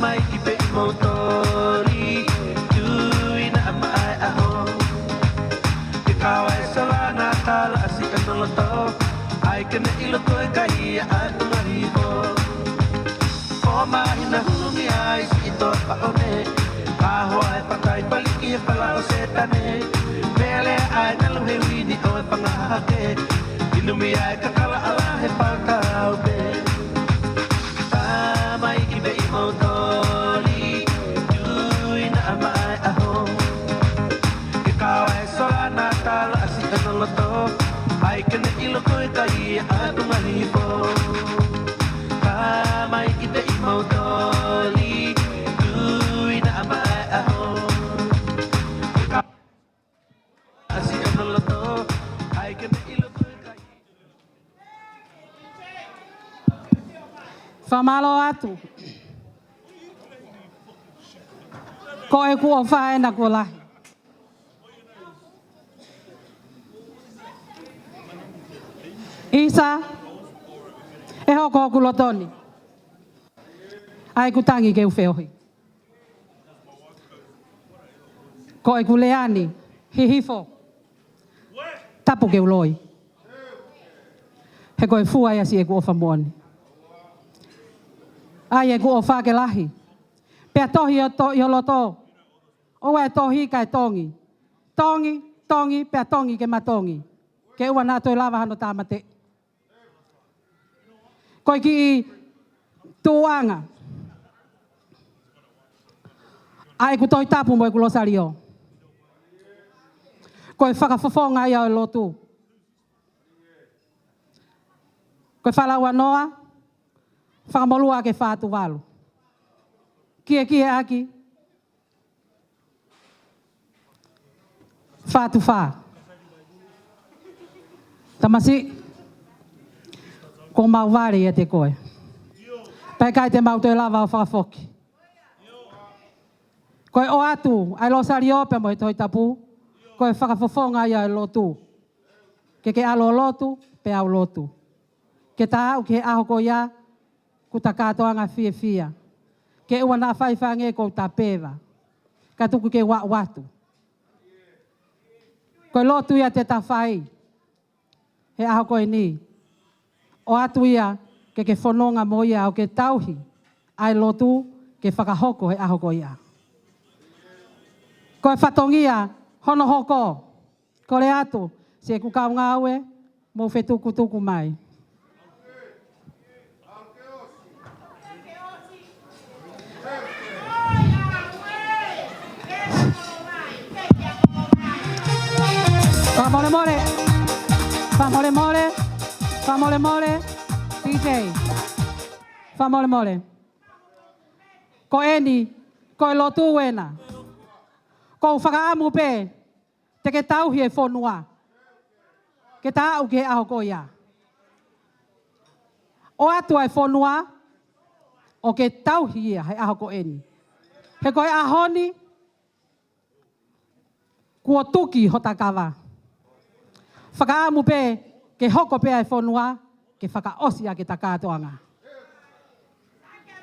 mai ki pē ʻi Moutoli. Tuina ama ai aho. Ke kawa e sola na tala asi e noloto. Ai ke ne ʻilo ko e kai a tunga hipo. Ko māhina hulungi ai si toa pa one. Ka hoa e patai pali ki he pala ʻo Setane. Mele ai nalu he wini ʻo e Pangahake. Inumi ai kakala ala he pau tau pē. Pā mai ki pē ʻi Moutoli. Tuina ama ai aho. Ke kawa e sola na tala asi e noloto. Ai ke ne ʻilo ko e kai a tunga hipo. Pā mai ki pē ʻi Moutoli. Tuina ama ai aho. Ke kawa asi e noloto. Ai ke ne ʻilo ko e kai. Fakamālō atu. Ko ʻeku ʻofa ena kuo lahi. ʻIsa, ʻe hoko hoku loto ni ʻa ʻeku tangi ke u feohi. Ko ʻeku lea ni, hihifo, tapu ke u loi. He ko e fua ia siʻeku ʻofa moʻoni. ʻAi ʻeku ʻofa ke lahi. Pea tohi ʻi ho loto. ʻOua ʻe tohi kae tongi. Tongi, tongi, pea tongi ke matongi. Ke ʻoua naʻa toe lava hano tāmateʻi. Ko e kiʻi tuʻuʻanga ʻa ʻeku Tohi Tapu mo ʻeku Losaliō. Ko e fakafofonga ia ʻo e lotu. Ko e fālaua noa, Fakamolū ʻa e Fā Tuvalu. Kiekieʻaki, Fā Tufā. Tamasiʻi, kuo mau vale ʻiate koe. Pea ʻikai te mau toe lava ʻo fakafoki. Ko e ʻoatu ʻa e Losaliō pea mo e Tohi Tapu, ko e fakafofonga ia ʻo e lotu. Ke ke ʻalu ʻo lotu, pea u lotu. Ke ta aʻu ki he ʻaho ko ia, kuo ta kātoanga fiefia. Ke ʻoua naʻa faifai ange kuo ta peva. Ka tuku ke u aʻu atu. Ko e lotu ia te ta fai he ʻaho ko eni. ʻOatu ia ke ke fononga mo ia ʻo ke tauhi ʻa e lotu ke fakahoko he ʻaho ko ia. Ko e fatongia hono hoko. Kole atu siʻeku kau ngāue, mou fetukutuku mai. Fakamolemole. Fakamolemole. Fakamolemole. D J. Fakamolemole. Ko eni, ko e lotu ena. Ko u fakaʻamu pē te ke tauhi e fonua ke ta aʻu ki he ʻaho ko ia. ʻOatu ʻa e fonua ʻo ke tauhi ia he ʻaho ko eni. He ko e ʻaho ni kuo tuki hota kava. Fakaʻamu pē ke hoko pē ʻa e fonua ke fakaʻosi ʻaki ʻeta kātoanga.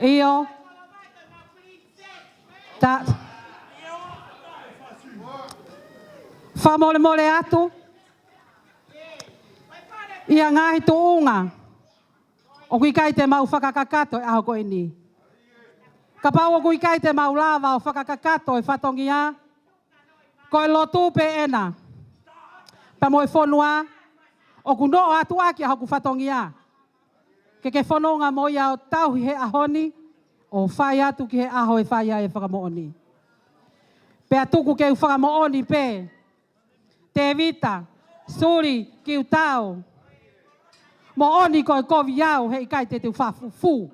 ʻIo. Ta, fakamolemole atu ʻi ha ngaahi tuʻunga ʻoku ʻikai te mau fakakakato he ʻaho ko eni. Kapau ʻoku ʻikai te mau lava ʻo fakakakato e fatongia, ko e lotu pē ena pea mo e fonua ʻoku noʻo atu ʻaki ʻa hoku fatongia ke ke fononga mo ia ʻo tauhi he ʻaho ni ʻo fai atu ki he ʻaho ʻe fai ai e fakamoʻoni. Pea tuku ke u fakamoʻoni pē, Tēvita, Suli, Kiutao, moʻoni ko e kovi au he ʻikai te te u fafufū.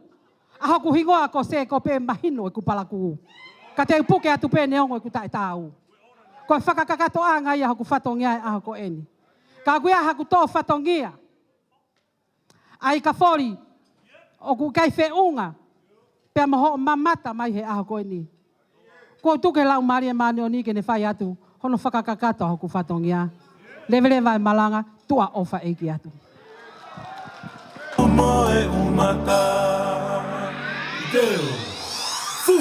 ʻA hoku hingoa ko Sē ko pē mahino ʻeku palakū. Ka te u puke atu pē neongo ʻeku taʻetaau. Ko e fakakakatoʻanga ia hoku fatongia he ʻaho ko eni. Ka ʻoku ʻi ai haku tō fatongia ʻa e kafoli ʻoku ʻikai feʻunga pea mo hoʻo mamata mai he ʻaho ko eni. Kuo u tuku he Laumālie Māʻoniʻoni ke ne fai atu hono fakakakato ʻa hoku fatongia. Leveleva e malanga, tuʻa ʻofa ʻeiki atu. Mo e umata. Teu. Fu.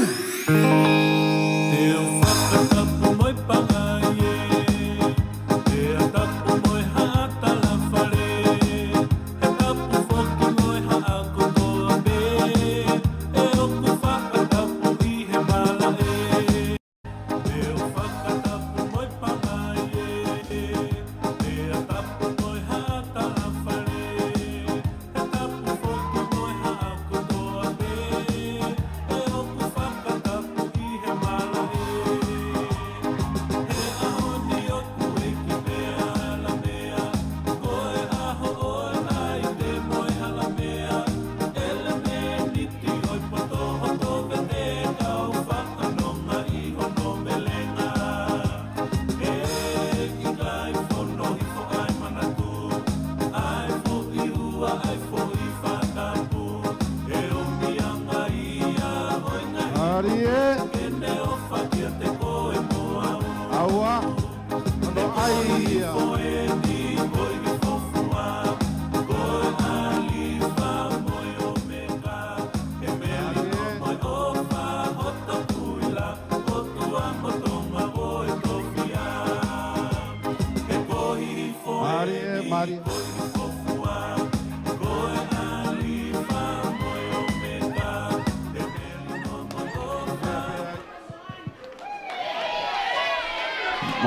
Teu fakatapu mo e pangai ē. Pea tapu mo e haʻa talafale. He tapu foki mo e haʻa kotoa pē. ʻE ʻoku fakatapu ʻi he malaʻe. Teu fakatapu mo e pangai ē. Pea tapu mo e haʻa talafale. He tapu foki mo e haʻa kotoa pē. ʻE ʻoku fakatapu ʻi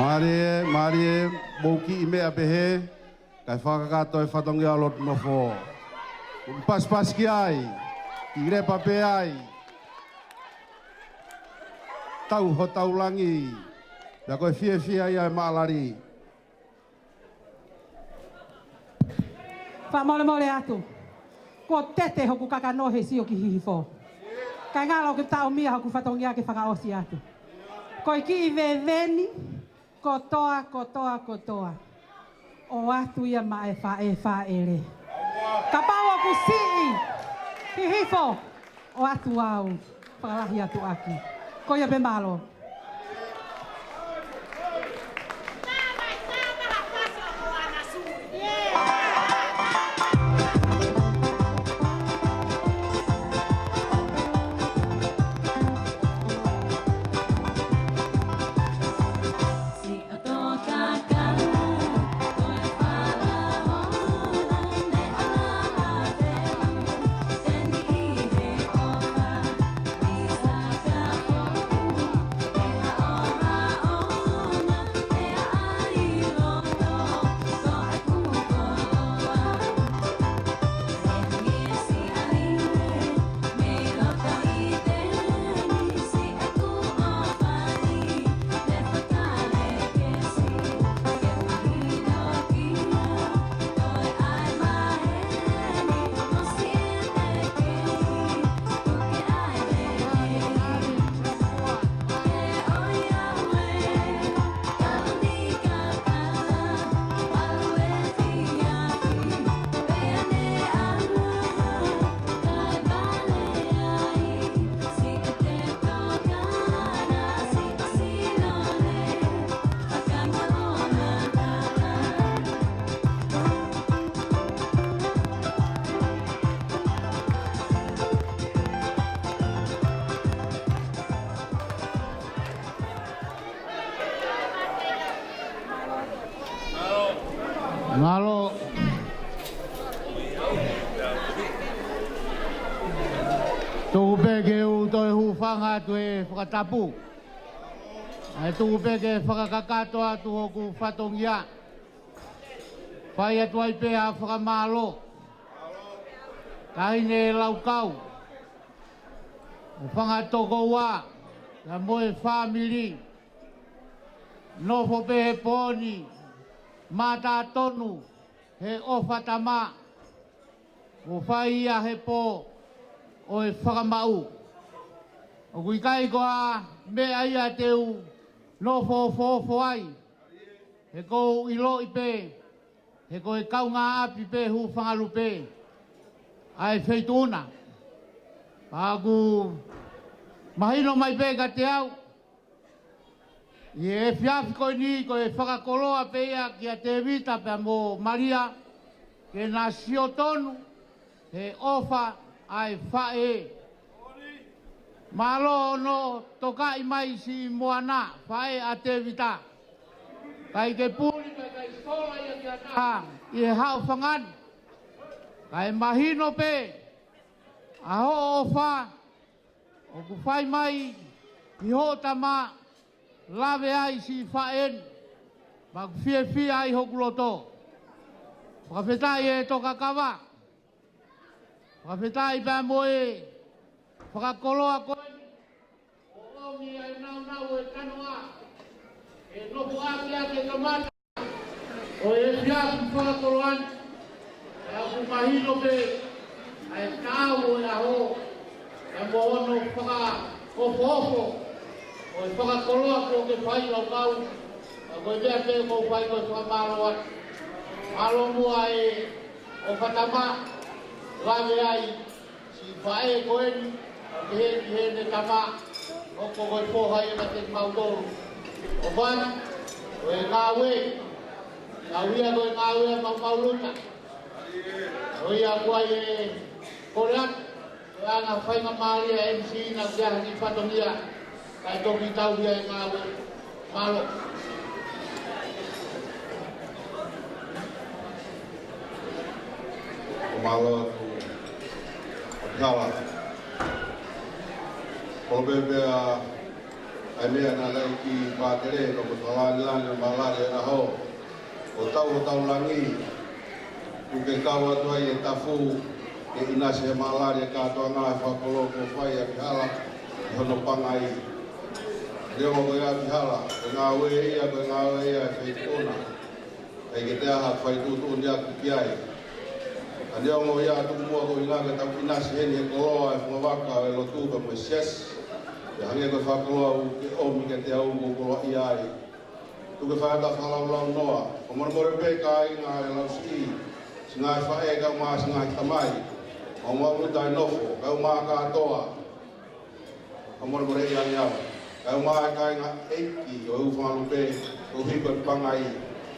Mālie, mālie, mou kiʻi meʻa pehē, kae fakakakato e fatongia ʻo lotu nofo. Pasipasi ki ai, kiʻi lepa pē ai. Tau hotau langi, pea ko e fiefia ia e maʻalali. Fakamolemole atu. Kuo tete hoku kakano he sio ki Hihifo. Kae ngalo ke taʻomia hoku fatongia ke fakaʻosi atu. Ko e kiʻi veveni, kotoa, kotoa, kotoa. ʻOatu ia maʻa e faʻē fāʻele. Kapau ʻoku siʻi Hihifo, ʻoatu au, fakalahi atu ʻaki. Ko ia pē, mālō. Mālō. Tuku pē ke u toe hūfanga atu he fakatapu. ʻAi, tuku pē ke fakakakato atu hoku fatongia. Fai atu ai pē ha fakamālō. Taʻahine Laukau, ʻo Fangatokoua, pea mo e fāmili. Nofo pē he pō ni, mātā tonu he ʻofa tama, ʻo fai ia he pō ʻo e fakamaʻu. ʻOku ʻikai ko ha meʻa ia te u nofo ofoofo ai, he ʻoku ou ʻiloʻi pē he ko e kaungāʻapi pē, hūfanga lupe ʻa e feituʻu na. Pea ʻoku mahino mai pē kiate au, ʻi he efiafi ko eni, ko e fakakoloa pē ia kia Tēvita pea mo Malia, ke na sio tonu he ʻofa ʻa e faʻē. Mālō hono tokaʻi mai siʻi Moana, faʻē ʻa Tēvita. ʻIkai ke puli, ʻikai ke sola ia ki ha taha ʻi he haʻofanga ni. Kae mahino pē ʻa hoʻo ʻofa ʻoku fai mai ʻi hoʻo tama, lave ai siʻi faʻē ni, pea ʻoku fiefia ai hoku loto. Fakafetaʻi e tokakava. Fakafetaʻi pea mo e fakakoloa ko eni, ʻo ʻomi ʻa e naunau e kanoa, ʻe nofo ʻaki ʻa e kamata ʻo e efiafi fakakoloa ni. Pea ʻoku mahino pē ʻa e taau ʻo e ʻaho, pea mo hono fakaofoofo ʻo e fakakoloa kuo ke fai, Laukau. Pea ko e meʻa pē ʻoku ou fai ko e fakamālō atu. Mālō muʻa e ʻofa tama, lave ai siʻi faʻē ko eni, ʻo pehē ki heʻene tama, ʻoku ko e foha ia kiate kimautolu. ʻOfa atu, ko e ngāue, ngāue ia ko e ngāue ʻa maumau luta. Ko ia ko e kole atu, ko e anga faingamālie ʻa e M C na ke ʻaha ki fatongia, kae toki tauhi ʻa e ngāue. Mālō. Mālō atu. ʻApihala. Kolo pē pea ʻA e meʻa naʻe ʻai ki Pātele, ko e fakalāngilangi ʻo e mālali ʻo e ʻaho. ʻO tau ʻo tau langi, ʻoku ke kau atu ai e tafu, ke ʻinasi he mālali e kātoanga he fakakoloa kuo fai ʻaki hala ʻi hono pangai. Neongo ko e ʻaki hala, ko e ngāue ia, ko e ngāue ia ʻa e feituʻu na. ʻIkai ke toe ʻi ai ha fai tuʻutuʻuni ʻaki ki ai. Ka neongo ia, tuku muʻa ko e ʻuhinga ke tau ʻinasi heni he koloa e fungavaka ʻo e lotu pea mo e siasi. Pea hangē ko e fakakoloa ʻoku ke ʻomi kiate au, ʻoku ou koloaʻia ai. Tuku ke fai atu ha fakalaulaunoa. Fakamolemole pē kāinga ʻa e Lausiʻi, siʻi ngaahi faʻē kae ʻumaʻā siʻi ngaahi tamai, ʻo maʻu taʻenofo, kae ʻumaʻā kātoa. Fakamolemoleʻi ange au. Kae ʻumaʻā e kāinga ʻeiki ʻo e ʻū fanga lupe, koeʻuhi ko e pangai.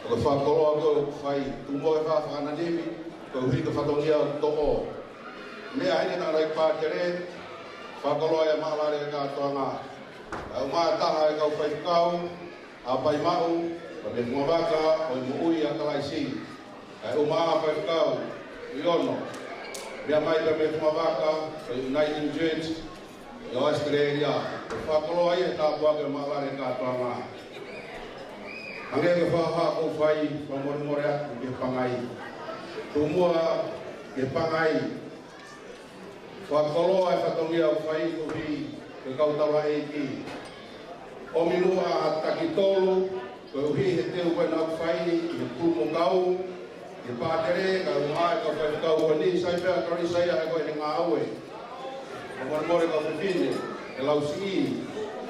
Ko e fakakoloa ko ē ʻoku fai, tuku muʻa ke fai ha fakananimi, koeʻuhi ko e fatongia ʻoku toʻo. Meʻa heni ʻa e tangataʻeiki Pātele, fakakoloa e mālali e kātoanga. Kae ʻumaʻā e taha e kau faifekau, Haʻapai Maʻu, pea mei he fungavaka ʻo e Moʻui ʻa Kalaisi. Kae ʻumaʻā e faifekau ʻe ono, meʻa mai pea mei he fungavaka ʻo e Uniting Church ʻo ʻAositelēlia. Ko e fakakoloa ia he tāpuaki ʻo e mālali e kātoanga. Hangē ko e fakahā kuo fai, fakamolemole atu ki he pangai. Tuku muʻa ki he pangai. Fakakoloa e fatongia ʻoku fai koeʻuhi ko e kau taulaʻeiki. ʻOmi muʻa ha taki tolu, koeʻuhi he teu ko ē naʻa ku fai ʻi he pulumokau, ʻi he Pātele, kae ʻumaʻā e kau faifekau ko eni, sai pē ʻa Kalisa ia he ko e he ngāue. Fakamolemole kau fefine, ʻe Lausiʻi,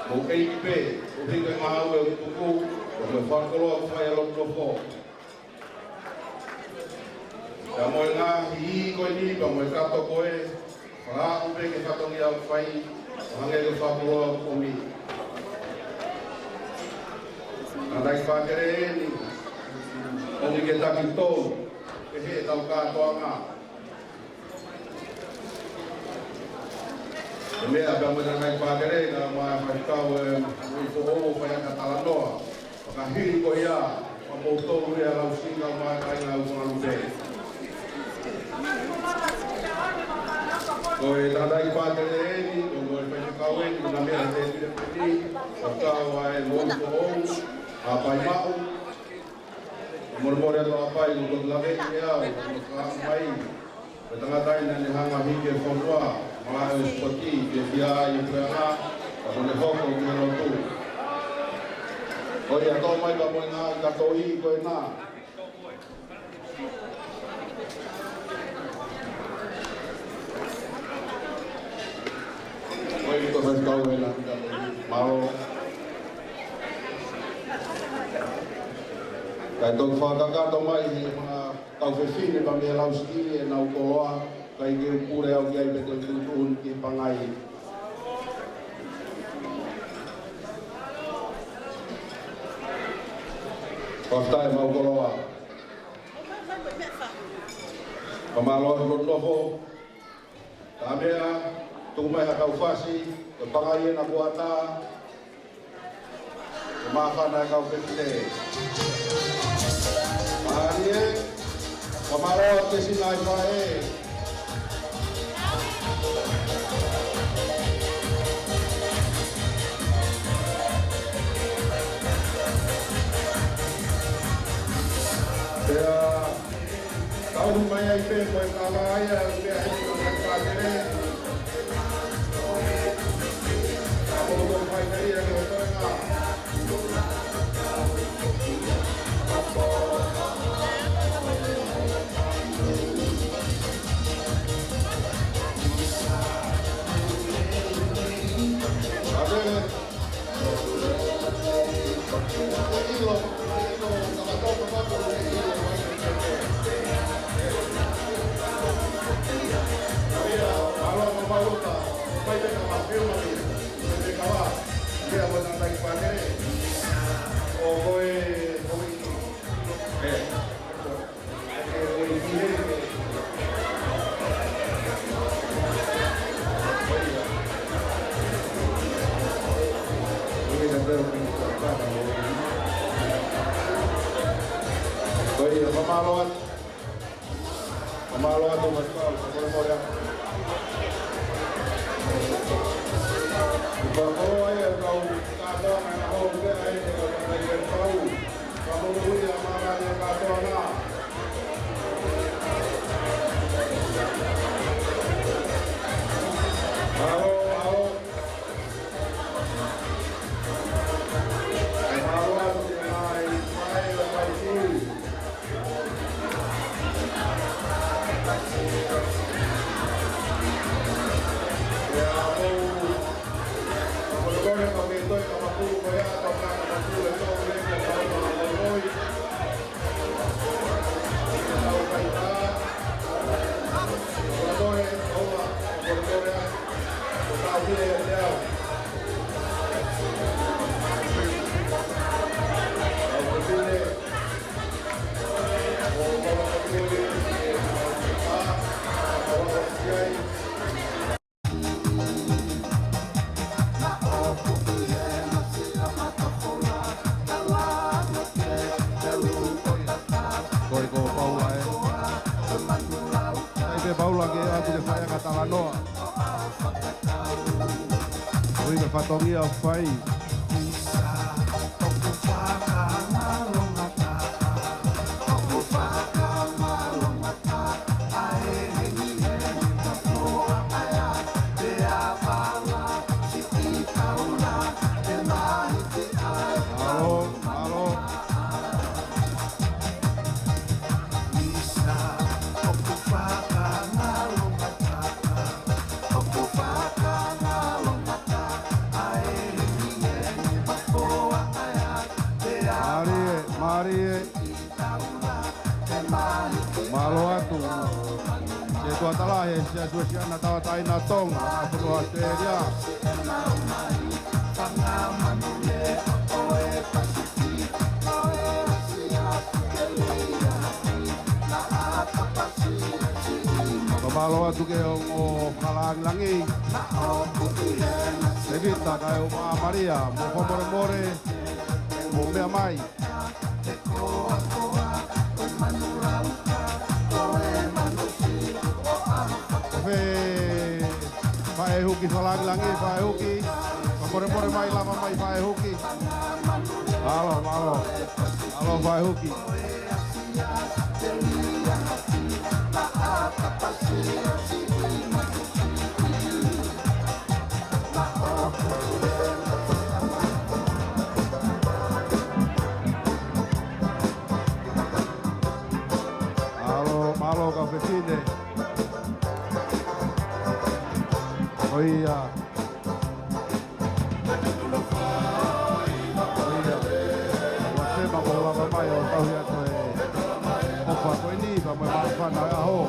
mou ʻeiki pē, koeʻuhi ko e ngāue ʻoku tuku, ko e fakakoloa ʻoku fai ʻa e lotu nofo. Pea mo e ngaahi hī ko eni, pea mo e kato ko ē, fakaaʻu pē ki he fatongia ʻoku fai, ʻo hangē ko e fakakoloa ʻoku ʻomi. Tangataʻeiki Pātele eni, ʻomi ki he taki tolu, ke he tau kātoanga. Ko e meʻa pea mo e tangataʻeiki Pātele, kae ʻumaʻā e faifekau ʻe Moʻui Foʻou, fai ʻaki ha talanoa. Fakahili ko ia, ʻa moutolu ia Lausiʻi kae ʻumaʻā e kāinga ʻū fanga lupe. Ko e tangataʻeiki Pātele eni, ko e faifekau eni, ko e meʻa te pile pili, ko e kau ʻa e Moʻui Foʻou, Haʻapai Maʻu. Molemole atu Haʻapai, ʻoku ou lave ki he ʻaho, ʻoku ou fakamai. Ko e tangata ia naʻa ne hanga hiki e fonua, malaʻe ʻo e sipoti, ke fia ai e puleʻanga, ka mo ne hoko ki he lotu. Ko ia toʻo mai ka mo e ngaahi kato hī ko ena. Ko e ko e faifekau ena, mālō. Kae toki fakakakato mai he fanga kau fefine pea mei Lausiʻi ʻenau koloa, ʻikai ke u pule au ki ai pea te u tuʻutuʻuni ki he pangai. Fakafetaʻi ʻemau koloa. Fakamālō atu lotu nofo. Ka meʻa, tuku mai ha kau fasi, ko e pangai ena kuo ʻatā. Ko e māfana e kau fefine. Mālie, fakamālō atu ki he siʻi ngaahi faʻē. Pea, tau mai ai pē ko e kava ia, pea hiki ko e Pātele. Ka mo ko fai mai ia ko e toenga. Pātele. Ko ia, fakamālō atu. Fakamālō atu, Maikau, fakamālō atu. Fakamālō ai, ʻa e kau kātoa Ko e ko Paula ē. ʻAi pē Paula ke ʻatu ke fai ʻa e talanoa. ʻOi, ko e fatongia ʻoku fai. Mālō, mālō. Mālie, mālie. Mālō atu. Setuata lahi, Siasi ʻo e Siana Tauʻatāina ʻo Tonga, ʻa Puloa ʻAositelēlia. Fakamālō atu ki he ongo fakalāngilangi. Tēvita kae ʻumaʻā Malia, mou fakamolemole, mou meʻa mai. Fē, Faʻē Huki, fakalāngilangi, Faʻē Huki. Fakamolemole mai, lava mai, Faʻē Huki. Mālō, mālō. Mālō, Faʻē Huki. Mālō, mālō kau fefine. ʻOia. ʻOia. Ua sema ko lava mai ʻo tauhi atu e ʻofa ko eni, pea mo e māfana ʻo e ʻaho.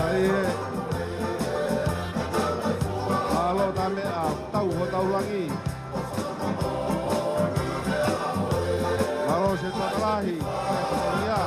ʻAi ē. Mālō Tameʻa, tau hotau langi. Mālō Setuata lahi. ʻIa.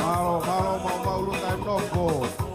Mālō, mālō, mau, mau luta e nofo.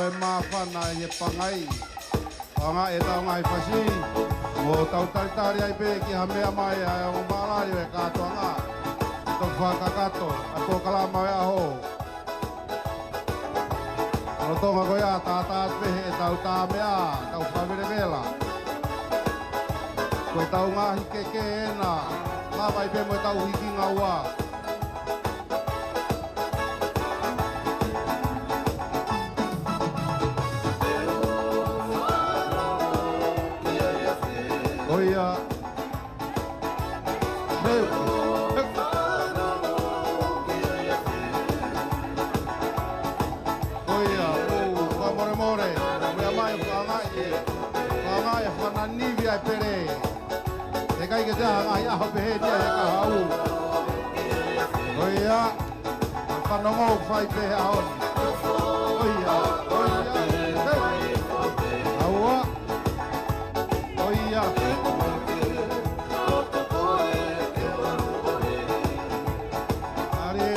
ʻE māfana ʻi he pangai. Anga ʻetau ngaahi fasi. Mo tau talitali ai pē ki ha meʻa mai ʻa e ongo mālali ʻo e kātoanga. Toki fakakakato ʻa e polokalama ʻo e ʻaho. Lolotonga ko ia tātā pē ʻetau tā meʻa, tau fakavelavela. Ko ʻetau ngaahi keke ena, lava ai pē mo ʻetau hiki ngaua. Ko ia. Heu. Ko ia, ʻo, fakamolemole. Meʻa mai, fakaangaʻi. Fakaangaʻi, fakananivi ai pele. ʻE ʻikai ke te ʻaho, ngaahi ʻaho pehē ni ʻa e kahaʻu. Ko ia, fanongo fai pē he ʻaho ni. Ko ia, ko ia, he. ʻAua. Ko ia. ʻAle.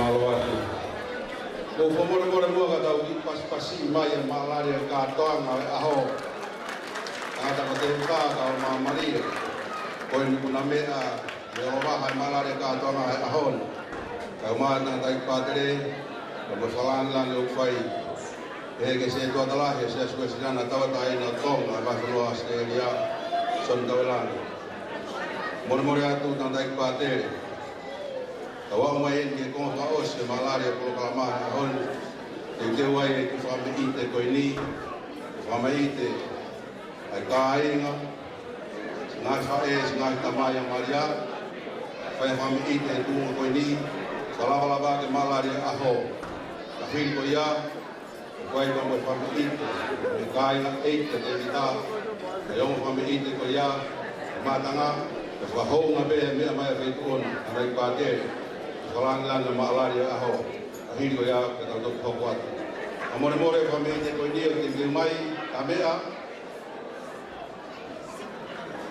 Mālō atu. Mou fakamolemole muʻa ka tau kiʻi pasipasi mai e maʻalali e kātoanga e ʻaho. Ka ta ko te ka ka o māmālie. Ko e nuku na meʻa, meʻa o vaha e maʻalali e kātoanga e ʻaho ni. Kae ʻumaʻā e tangataʻeiki pātele, ka mo e fakalāngilangi ʻoku fai. He ke se tuatalahi, se Siasi Uēsiliana Tauʻatāina ʻo Tonga, ʻa e Vaifonua ʻAositelēlia, Soni Tauelangi. Molemole atu tangataʻeiki pātele. Tau aʻu mai eni ki he konga fakaʻosi e maʻalali e polokalama he ʻaho ni. Teuteu ai e kiʻi fakameʻite ko eni, kiʻi fakameʻite ʻa e kāinga, siʻi ngaahi faʻē, siʻi ngaahi tamai ʻa Malia, fai e fakameʻite he tuʻunga ko eni, fakalavalava ke maʻalali e ʻaho. Ka hili ko ia, ʻoku ʻi ai pē mo e fakameʻite, mo e kāinga ʻeiki ʻa Tēvita, ʻa e ongo fakameʻite ko ia, e mātanga, ʻe fakahounga pē meʻa mai ʻa Feituʻuna, ʻa Naipate, fakalāngilangi e maʻalali e ʻaho, ka hili ko ia, ke tau toki hoko atu. Ka molemole fakameʻite ko eni ʻoku teuteu mai, ka meʻa,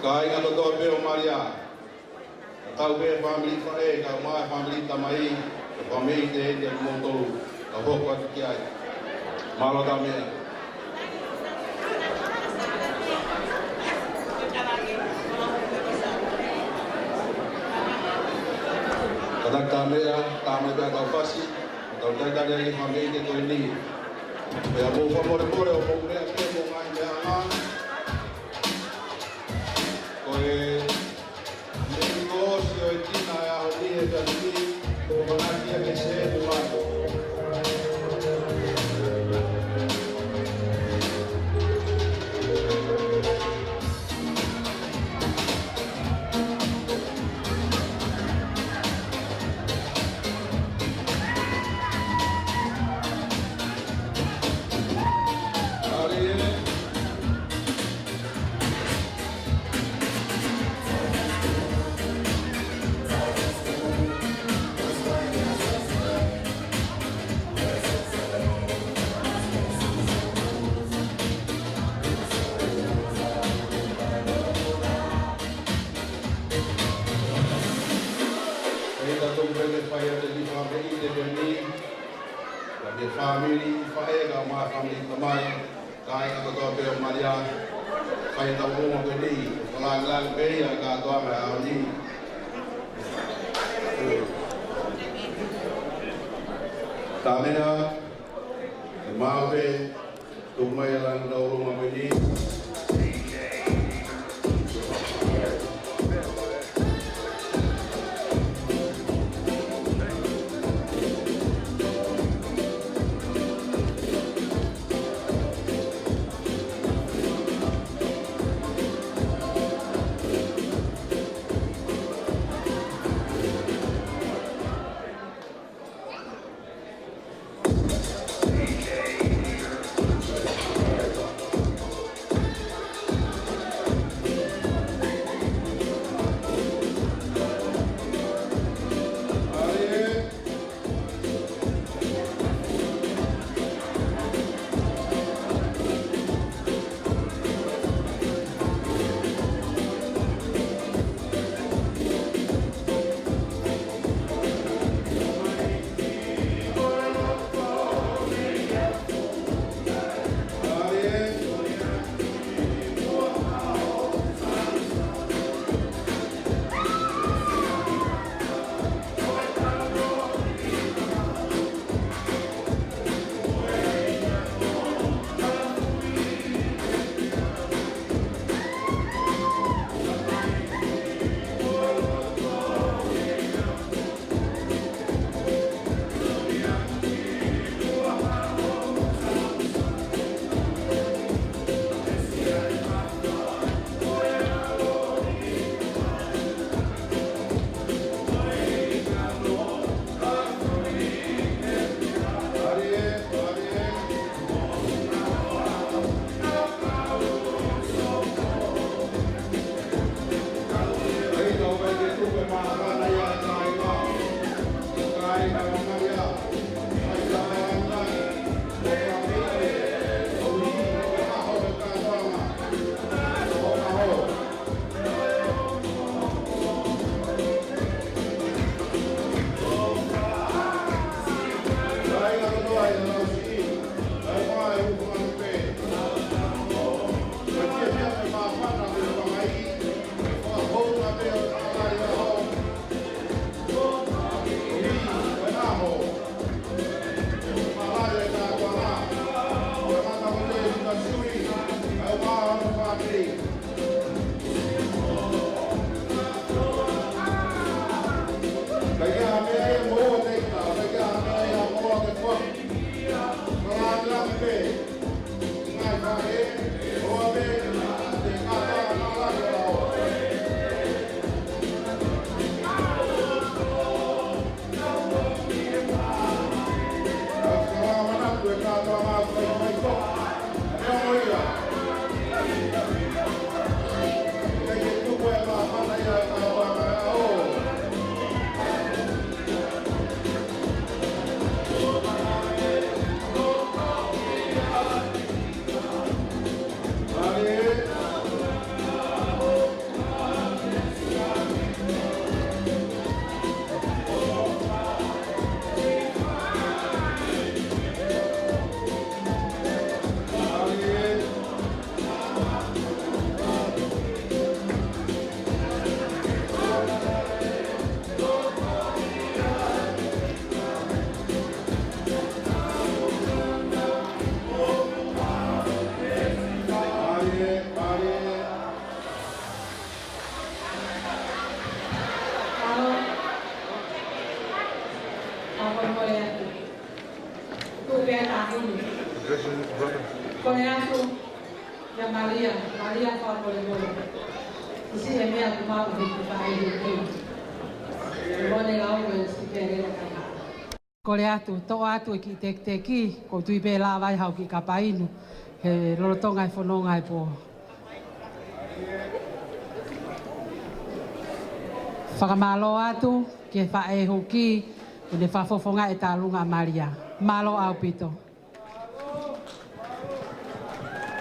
kāinga kotoa pē ʻo Malia. Ka tau pē fāmili faʻē, kae ʻumaʻā e fāmili tamai, e fāmili te, te moutolu, ka hoko atu ki ai. Mālō tā meʻa. Ka tā meʻa, tā mai pē ʻa tau fasi, tau talitali ai e fāmili te ko eni. Pea mou fakamolemole ʻo mou meʻa pē mo e ngaahi meʻa ʻanga. Ko e meʻi ʻosi ʻo e tina e ʻaho ni he taimi ni, ko e manaki ia ke se tu lato. ʻE ta tau pehē fai atu e kiʻi fakameʻite ko eni, ʻa e fāmili faʻē kae ʻumaʻā e fāmili tamai, kāinga kotoa pē ʻo Malia, fai ʻetau ongo ko eni, fakalāngilangi pē ia e kātoanga e ʻaho ni. Tā meʻa, ʻe maʻu pē, tuku mai e langi tau ongo ko eni. Kole atu kia Malia, Malia fakamolemole. Ko e siʻi meʻa ʻoku mau ʻi he kakai ʻi he mone lau e siʻi pele o kai. Kole atu, toʻo atu e kiʻi tekiteki, ʻoku ou tui pē lava ai haʻo kiʻi kapa inu, he lolotonga e fononga he pō. Fakamālō atu ki he faʻē huki, ʻi heʻene fakafofongaʻi e tālunga ʻa Malia. Mālō ʻaupito.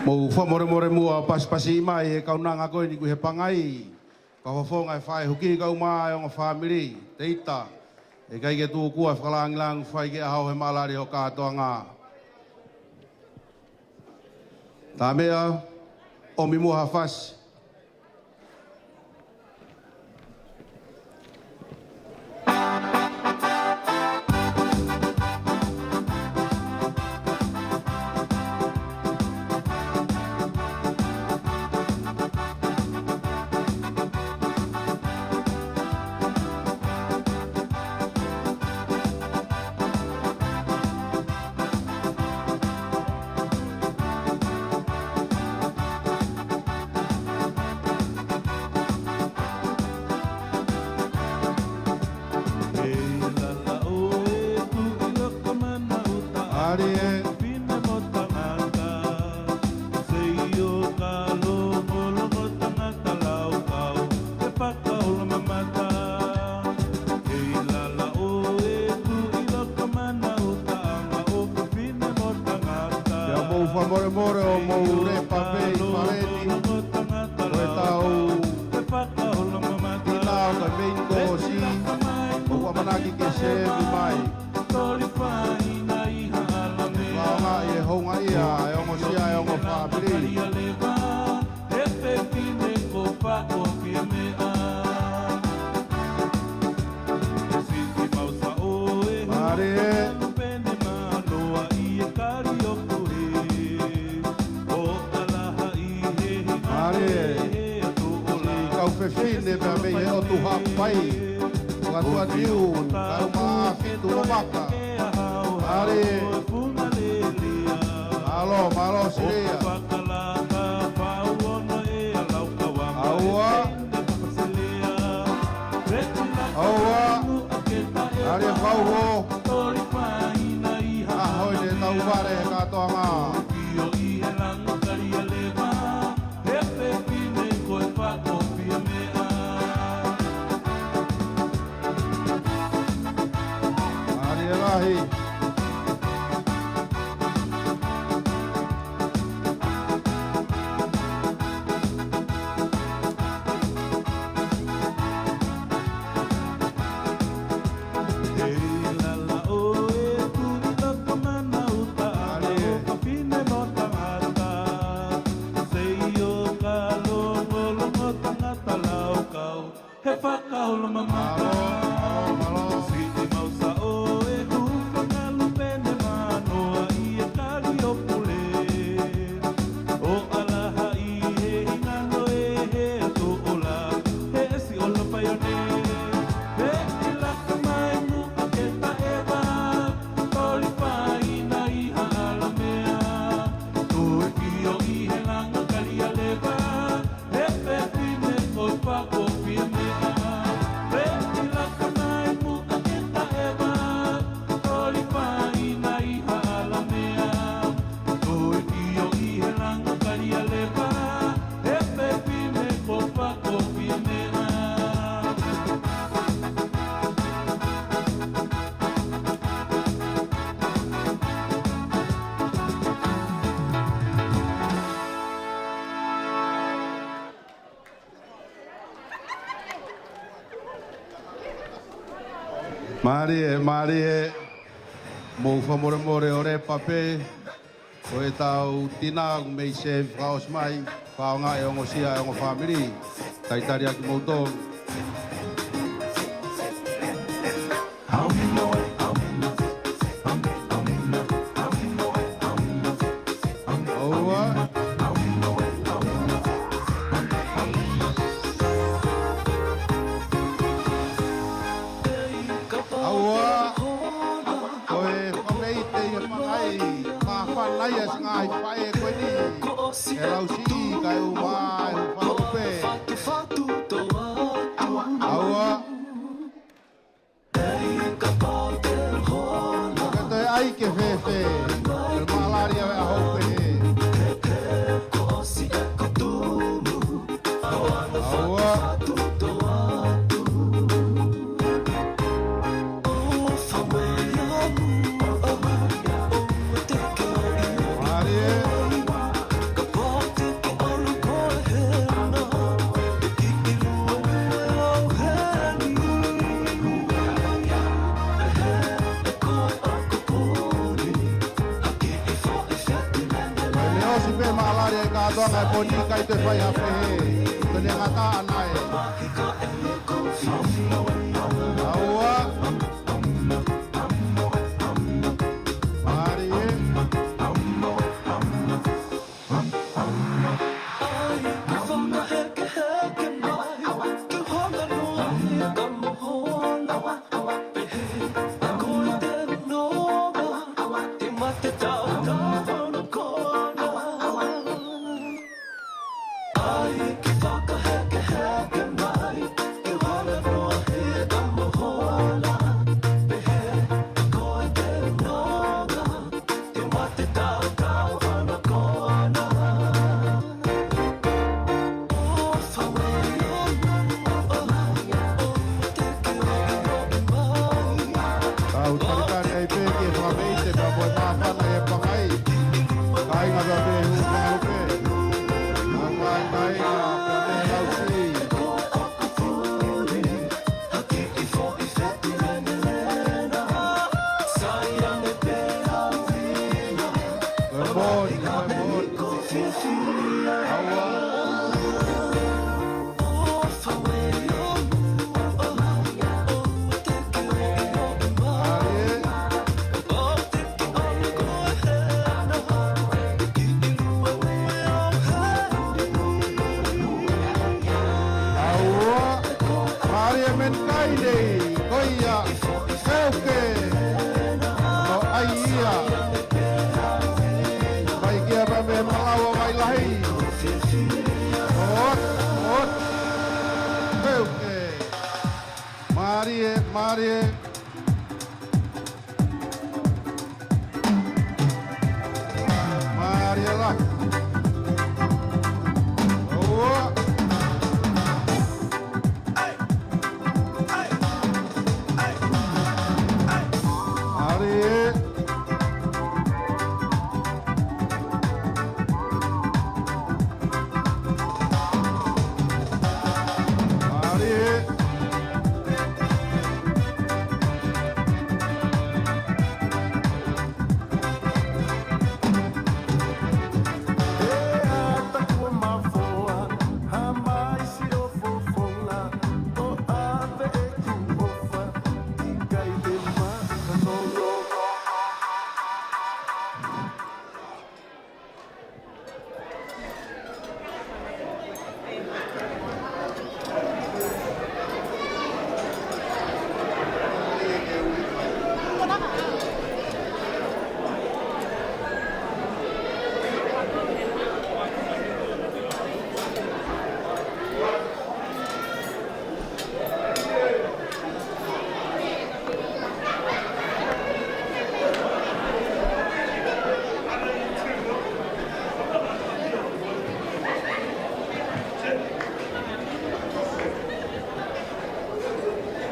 Mou fakamolemole muʻa ʻo pasipasi mai e kaunanga ko eni ʻoku ʻi he pangai. Fakafofonga e faʻē huki kae ʻumaʻā e ongo fāmili, Teita, ʻe ʻikai ke tuku ʻa e fakalāngilangi fai ki he ʻaho he maʻalali ʻo e kātoanga. Tā meʻa, ʻomi muʻa ha fasi. Pea mou fakamolemole ʻo mou lepa pē ʻi fale ni. Ko e tau ina ʻo e main course, ʻoku ʻamanaki ke sēvi mai. Faʻonga ʻi he houngaʻia e ongo sia e ongo fāmili. Mālie. Mālie. Siʻi kau fefine pea mei he ʻotu Haʻapai. Fakatuʻatiu, kae ʻumaʻā Fitu Lomaka. Mālie. Mālō, mālō Silia. ʻAua. ʻAua. Mālie Fauho. ʻAho ni tau vale kātoanga. Mālie lahi. Mālie. Mālie, mālie. Mou fakamolemole ʻo lepa pē. Ko ʻetau tina ʻoku mei sevi fakaʻosi mai, fakaʻaongaʻi e ongosia ʻa e ongo fāmili. Talitali ʻa kimoutolu. ʻOua. ʻOua. Ko e fakameʻite ʻi he pangai, fāfana ia ʻa e ngaahi faʻē ko eni. ʻE lau siʻi kae ʻumaʻā e faʻupe. ʻOua. Ka toe ʻai ke fēfē, ʻe mālali ʻa e ʻaho pehē. ʻOua. Mālie. Kae ʻosi pē mālali ʻa e kātoanga ʻi he pō ni, ʻikai toe fai ha pehē. Tone ngata ʻana ē. ʻOua. Mālie. Kau talitali ai pē ki he fakameʻite pea mo e māfana ʻi he pangai. Kāinga pea pē hū fakalupe. Kāinga, kāinga, pea pē lausi. Good morning, good morning. Mālie men kai nei, ko ia, keuke, ʻo ʻai ia. Mai kia pea mei Malaua mai lahi. ʻOt, ʻot, keuke. Mālie, mālie. Mālie lahi. ʻOua. Mālie. Mālie.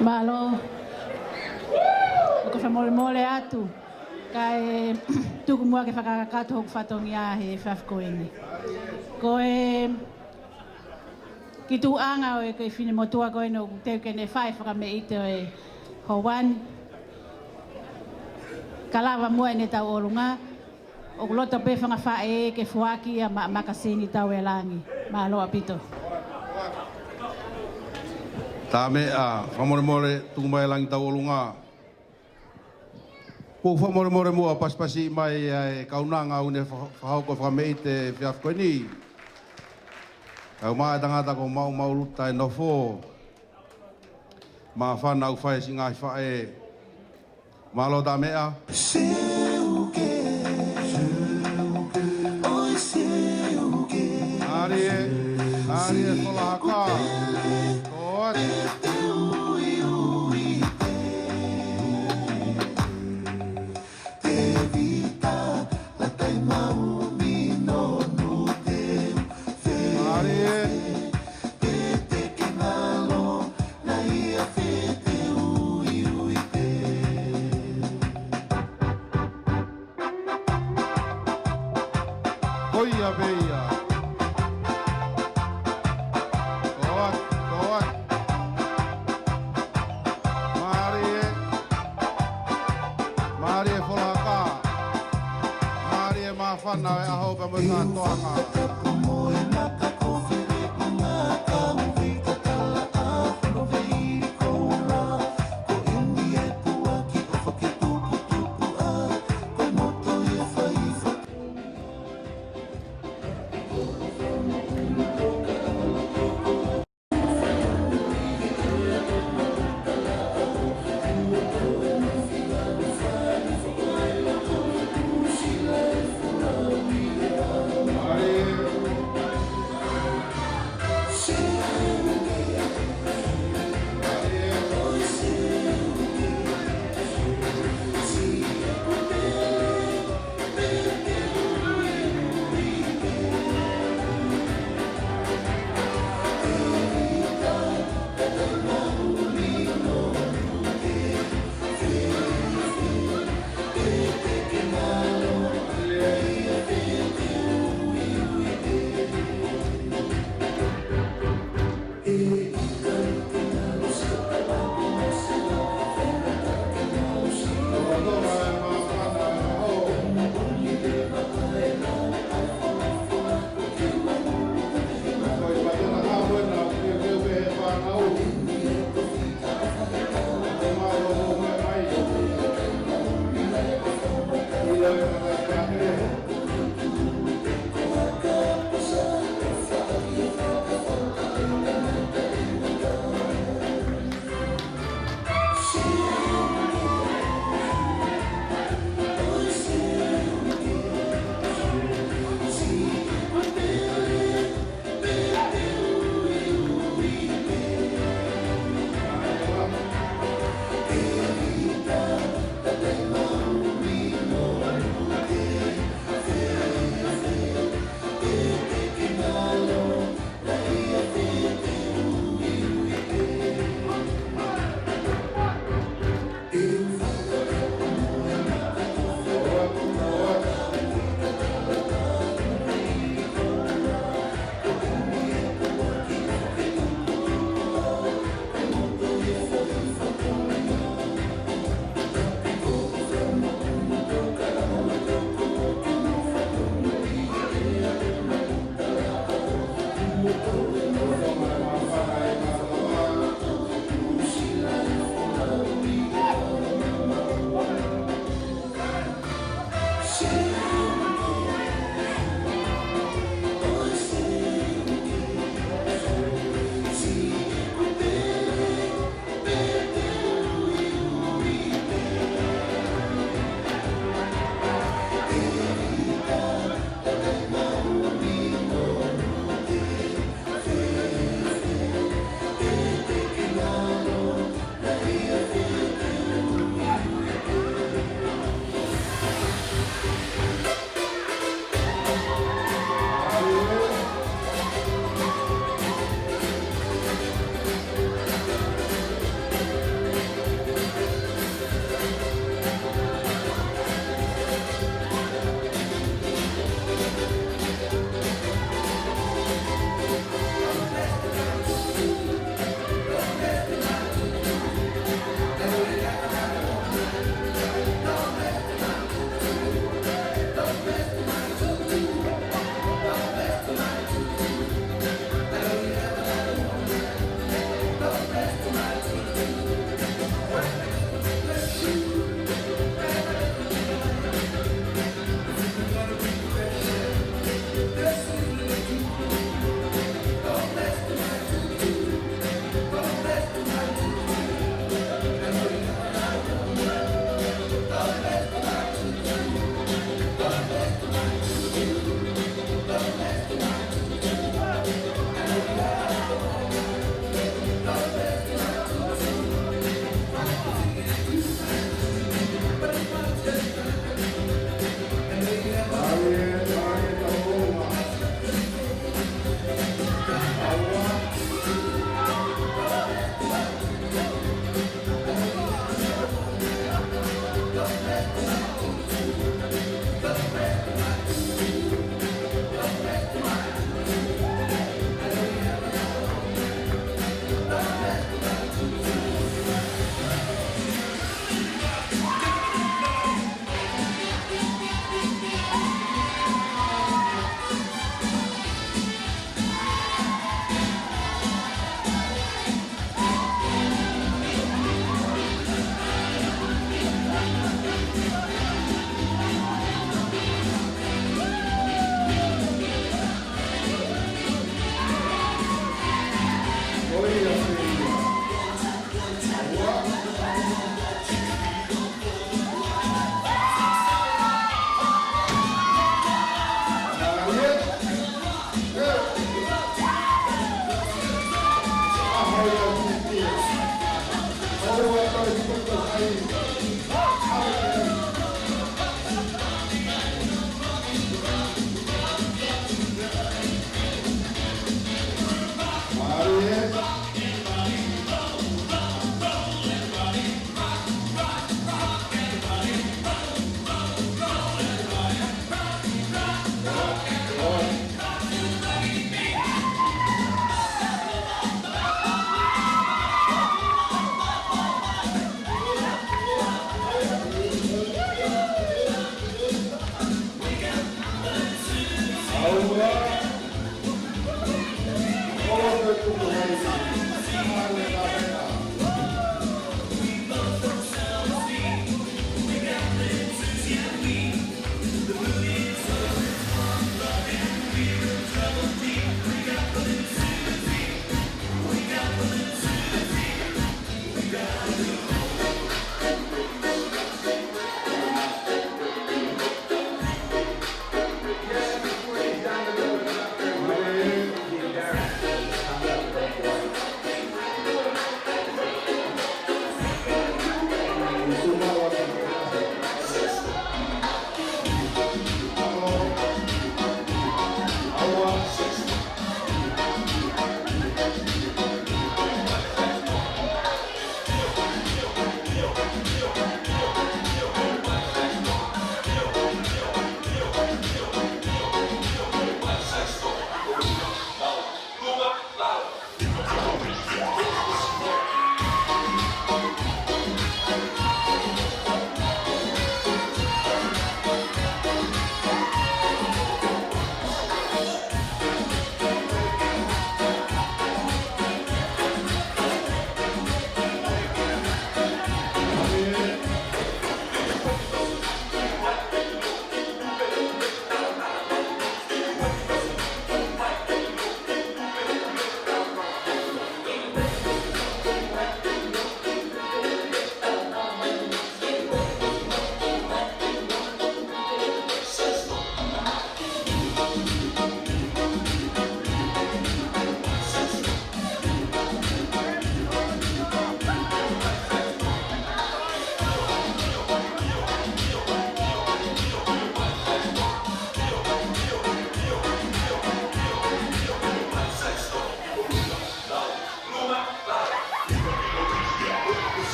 Mālō. ʻOku ou fakamolemole atu. Kae tuku muʻa ke fakakakato hoku fatongia he efiafi ko eni. Ko e ki tuʻunga ʻo e kiʻi finemotuʻa ko eni ʻoku teu ke ne fai fakameʻite ʻo e houa ni. Ka lava muʻa ʻene tauʻolunga, ʻoku loto pē fanga faʻē ke foaki ia maʻa Makasini Tauelangi. Mālō ʻaupito. Tāmeʻa, fakamolemole, tuku mai e langi tauʻolunga. Kou fakamolemole muʻa pasipasi mai ʻa e kaunanga ʻoku ne fa-, fakahoko fakameʻite efiafi ko eni. Kau mai e tangata ko Maumau Luta e nofo. Māfana ʻoku fai siʻi ngaahi faʻē. Mālō Tāmeʻa. Mālie, Mālie Folahaka. Toa. Mālie. Ko ia pē ia. Toa, toa. Mālie. Mālie Folahaka. Mālie māfana e ʻaho pea mo e kātoanga.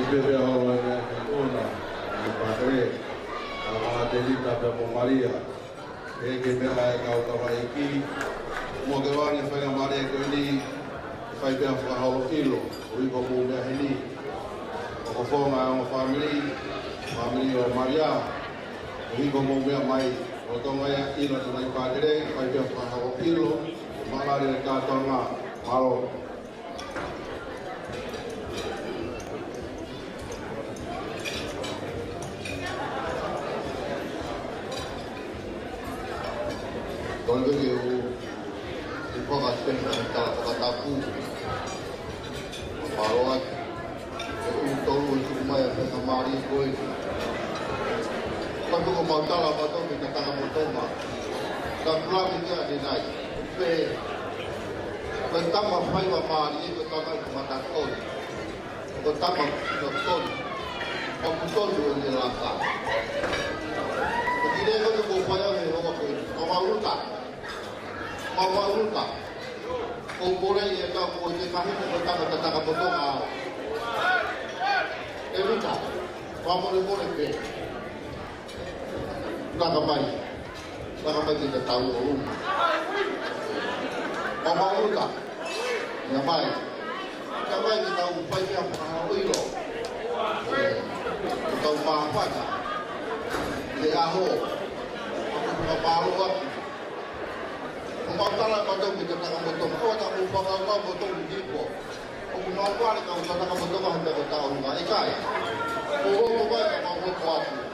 Pea pea holo e meʻa ki ona, ʻi Pātele, ʻa Mātelita pea mo Malia. Ke ke meʻa e kau tamaiki, mo ke vane fai ngā mālie ko eni, fai pea fakaholo ʻilo, ʻo ʻikai ko mou meʻa heni. ʻOku fonga e ongo fāmili, fāmili ʻo Malia, ʻo ʻikai ko mou meʻa mai, ʻo Tonga ia ʻilo ʻa Tamai Pātele, fai pea fakaholo ʻilo, mālō e kātoanga, mālō. Tolu ke u, u fakatau, fakatapu. Mālō atu. ʻE u tolu e tuku mai ʻa e faingamālie ko ē. Ka tuku mau tala mātou ki he tangata mo Tonga. Ka kula ki he ʻanenai. Pē, ko e tama faiva mālie, ko e tama ʻi he matakoni. Ko e tama ʻi he tonu. Ko e tonu ʻo e laka. Ko e kile ko e ko fai ʻa e hoa ko ē. Ko Mauluta. Ko Mauluta. Ko Pole e ka ko e te kahi ko e tama tataka poto a. ʻE Luta. Ko Mole Mole pē. Laka mai. Laka mai ki he tau ʻo uma. ʻO mau uta. Ia mai. Ia mai ki he tau pai ki a Pahaʻoilo. Ki he tau pāpata. Ki he ʻaho. Ka pālo atu. ʻO mau tala ʻe mātou ki he tangata motonga. ʻO ta ʻo whakau mau motonga ki po. ʻOku mau pare kau tangata motonga he tangata ʻo runga. ʻIkai. ʻO hoko mai ka mau hoko atu.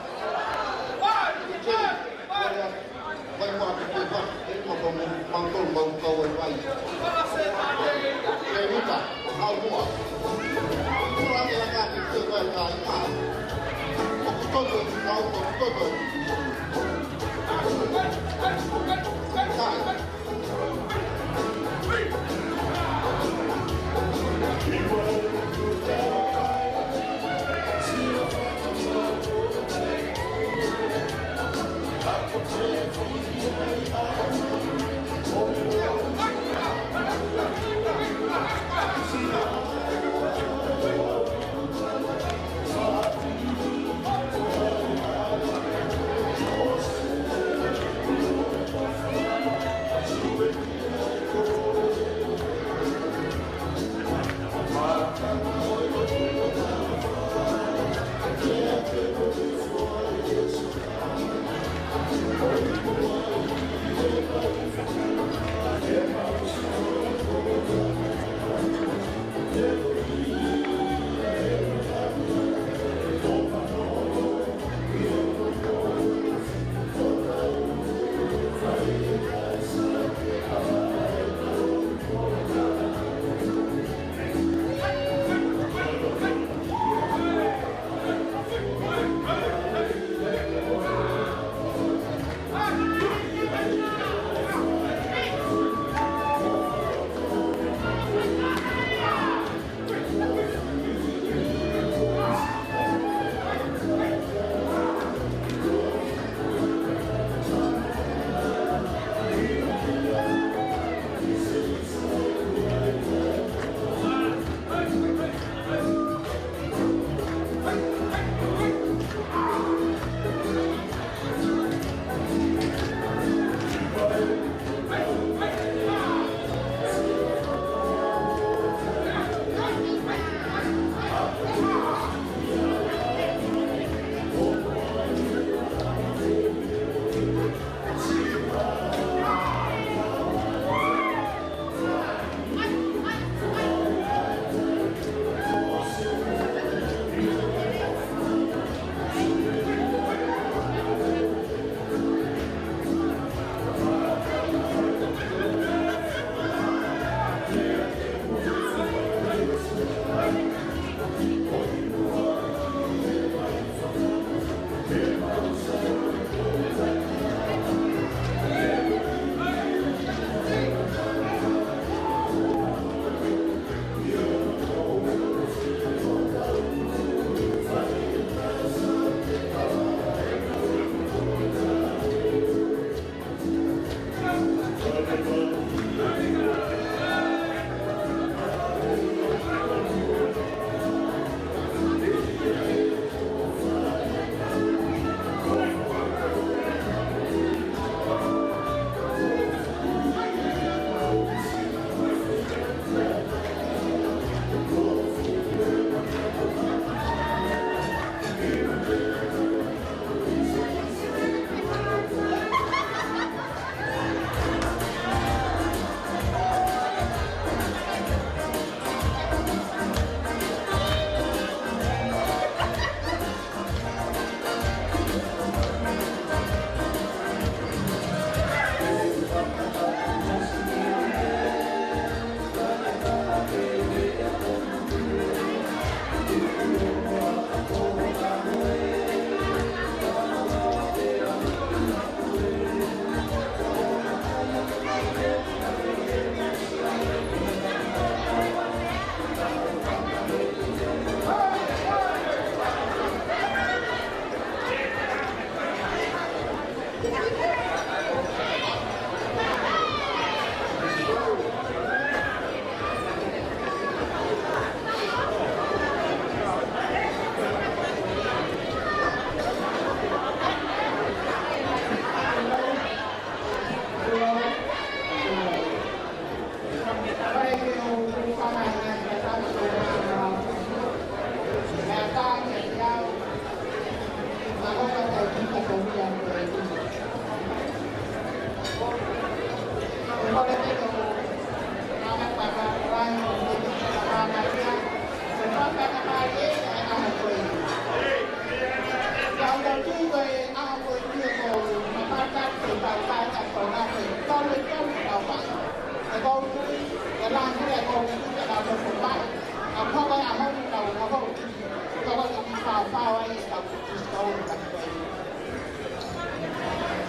Fafau ai e kau Kalisitiane ʻo e tapu ko eni.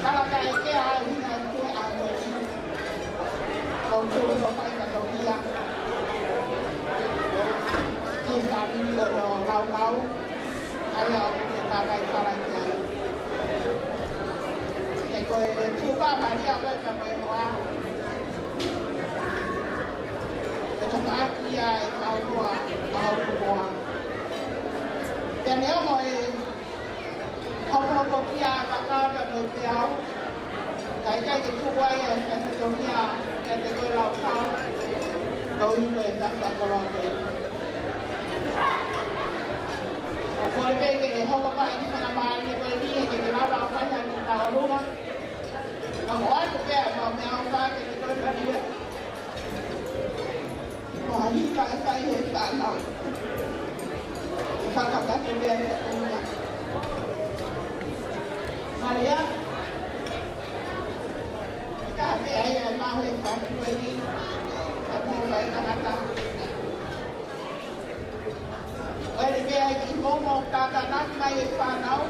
Tala kae kehe ʻa e ʻuhinga ʻi he ʻaho ni. Ko e tū no fai ka tokia. Ki he fāmili ʻo Laukau. ʻA ia ʻoku ke tākai fala ki ai. He ko e tuʻu pē ʻa Malia ko e ka ko e hoa. ʻE tapaʻaki ia ʻe Kaumoa, Kaumoa. Pea neongo e hokohoko kia ʻa Kakata mo e peau, ka ʻikai ke tuku ai e Kalisitiane, ʻiate koe Laukau, ko e ʻuhinga e tafa koloa ko ē. ʻOku ou kole pē ke ke hoko mai ki he faingamālie ko eni, ke ke lava ʻo fai ha kiʻi tauʻolunga. Ka ko atu pē ʻa e meʻaʻofa ke ke toe fai ia. Ko e hā e fai he fānau. Fakakakato pē ʻa e fānau. Malia. Ka pē ai ʻa e maʻu he fānau ko eni. Ka mou fai tangata. ʻOku ʻi ai e kiʻi momo tātānaki mai e fānau,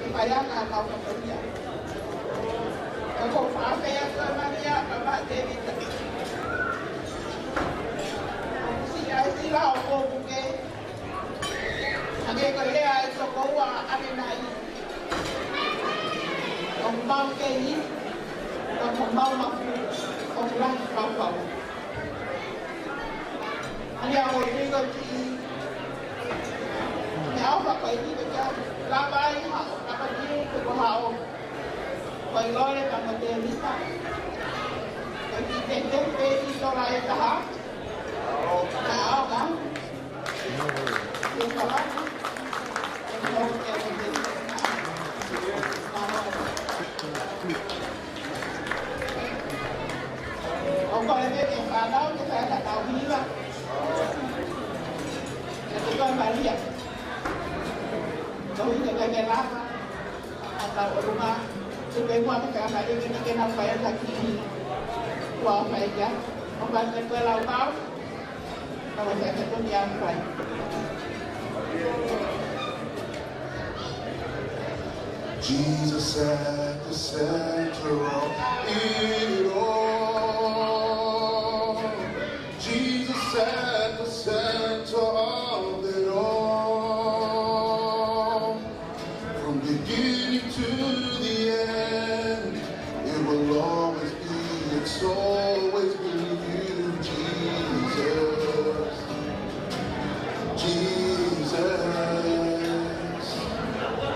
ʻe fai ʻa e kau katolia. Ka ko e faʻē ʻa Malia, ka ma Tēvita. ʻOku siʻi ai sila ʻo ko puke. Hangē ko e lea ʻa e tokoua ʻanenai. ʻOku mau kei, ʻoku mau mafu, ʻoku lahi fafau. ʻA ia ʻoku ou tui ko e kiʻi meʻaʻofa ko eni ke ke lava ai haʻo, lava ki he ko haʻo. Ko e lole ka mo Tēvita. Ko e kiʻi tete pē ʻi tola e taha. Ka ʻaonga. ʻOku ou kole pē ke fānau ke fai ha tauhi lā. Ke tuku ʻa Malia. Tauhi ke ke lava. ʻA e tauʻolunga. Tuku e mua ke fai ʻa Malia ke ke nau fai ha kiʻi. Kua fai kia. ʻOku ou kole pē Laukau. Jesus at the center of it all. Jesus at the center of it all. From beginning to the end, it will always be, it's always been you, Jesus. Jesus,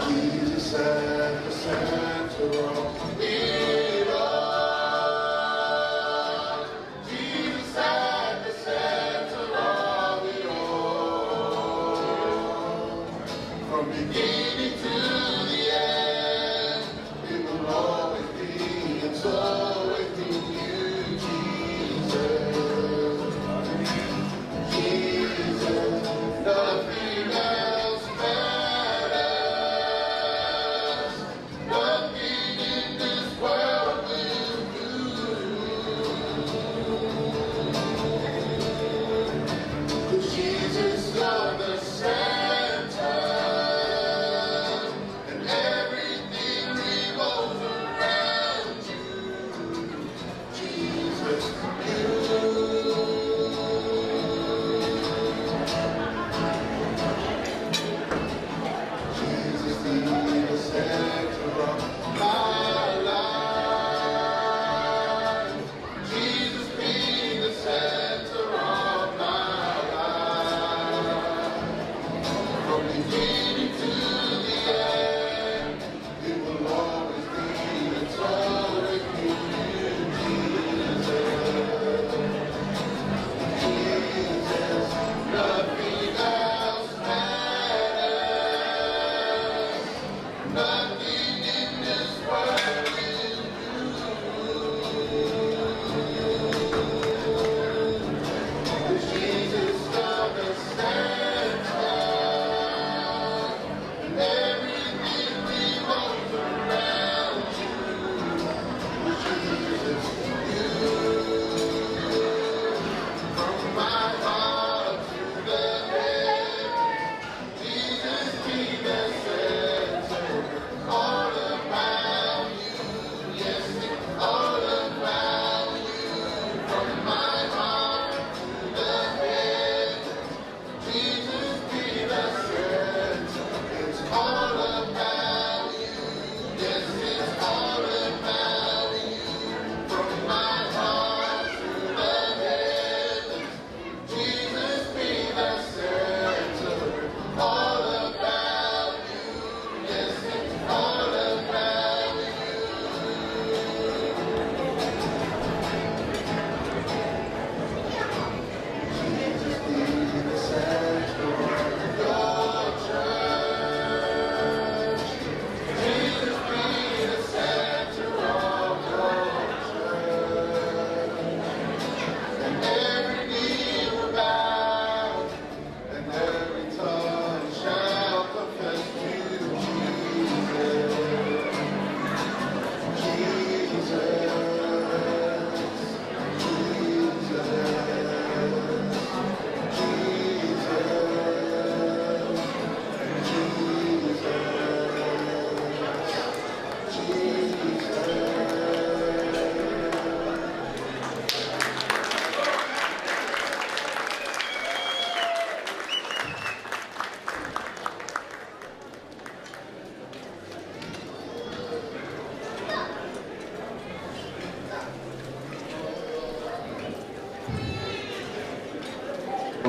Jesus at the center of it all. Jesus at the center of it all. From beginning to the end, it will always be, it's always been you, Jesus. Jesus, nothing else matters. Nothing in this world will do. 'Cause Jesus, you're the center.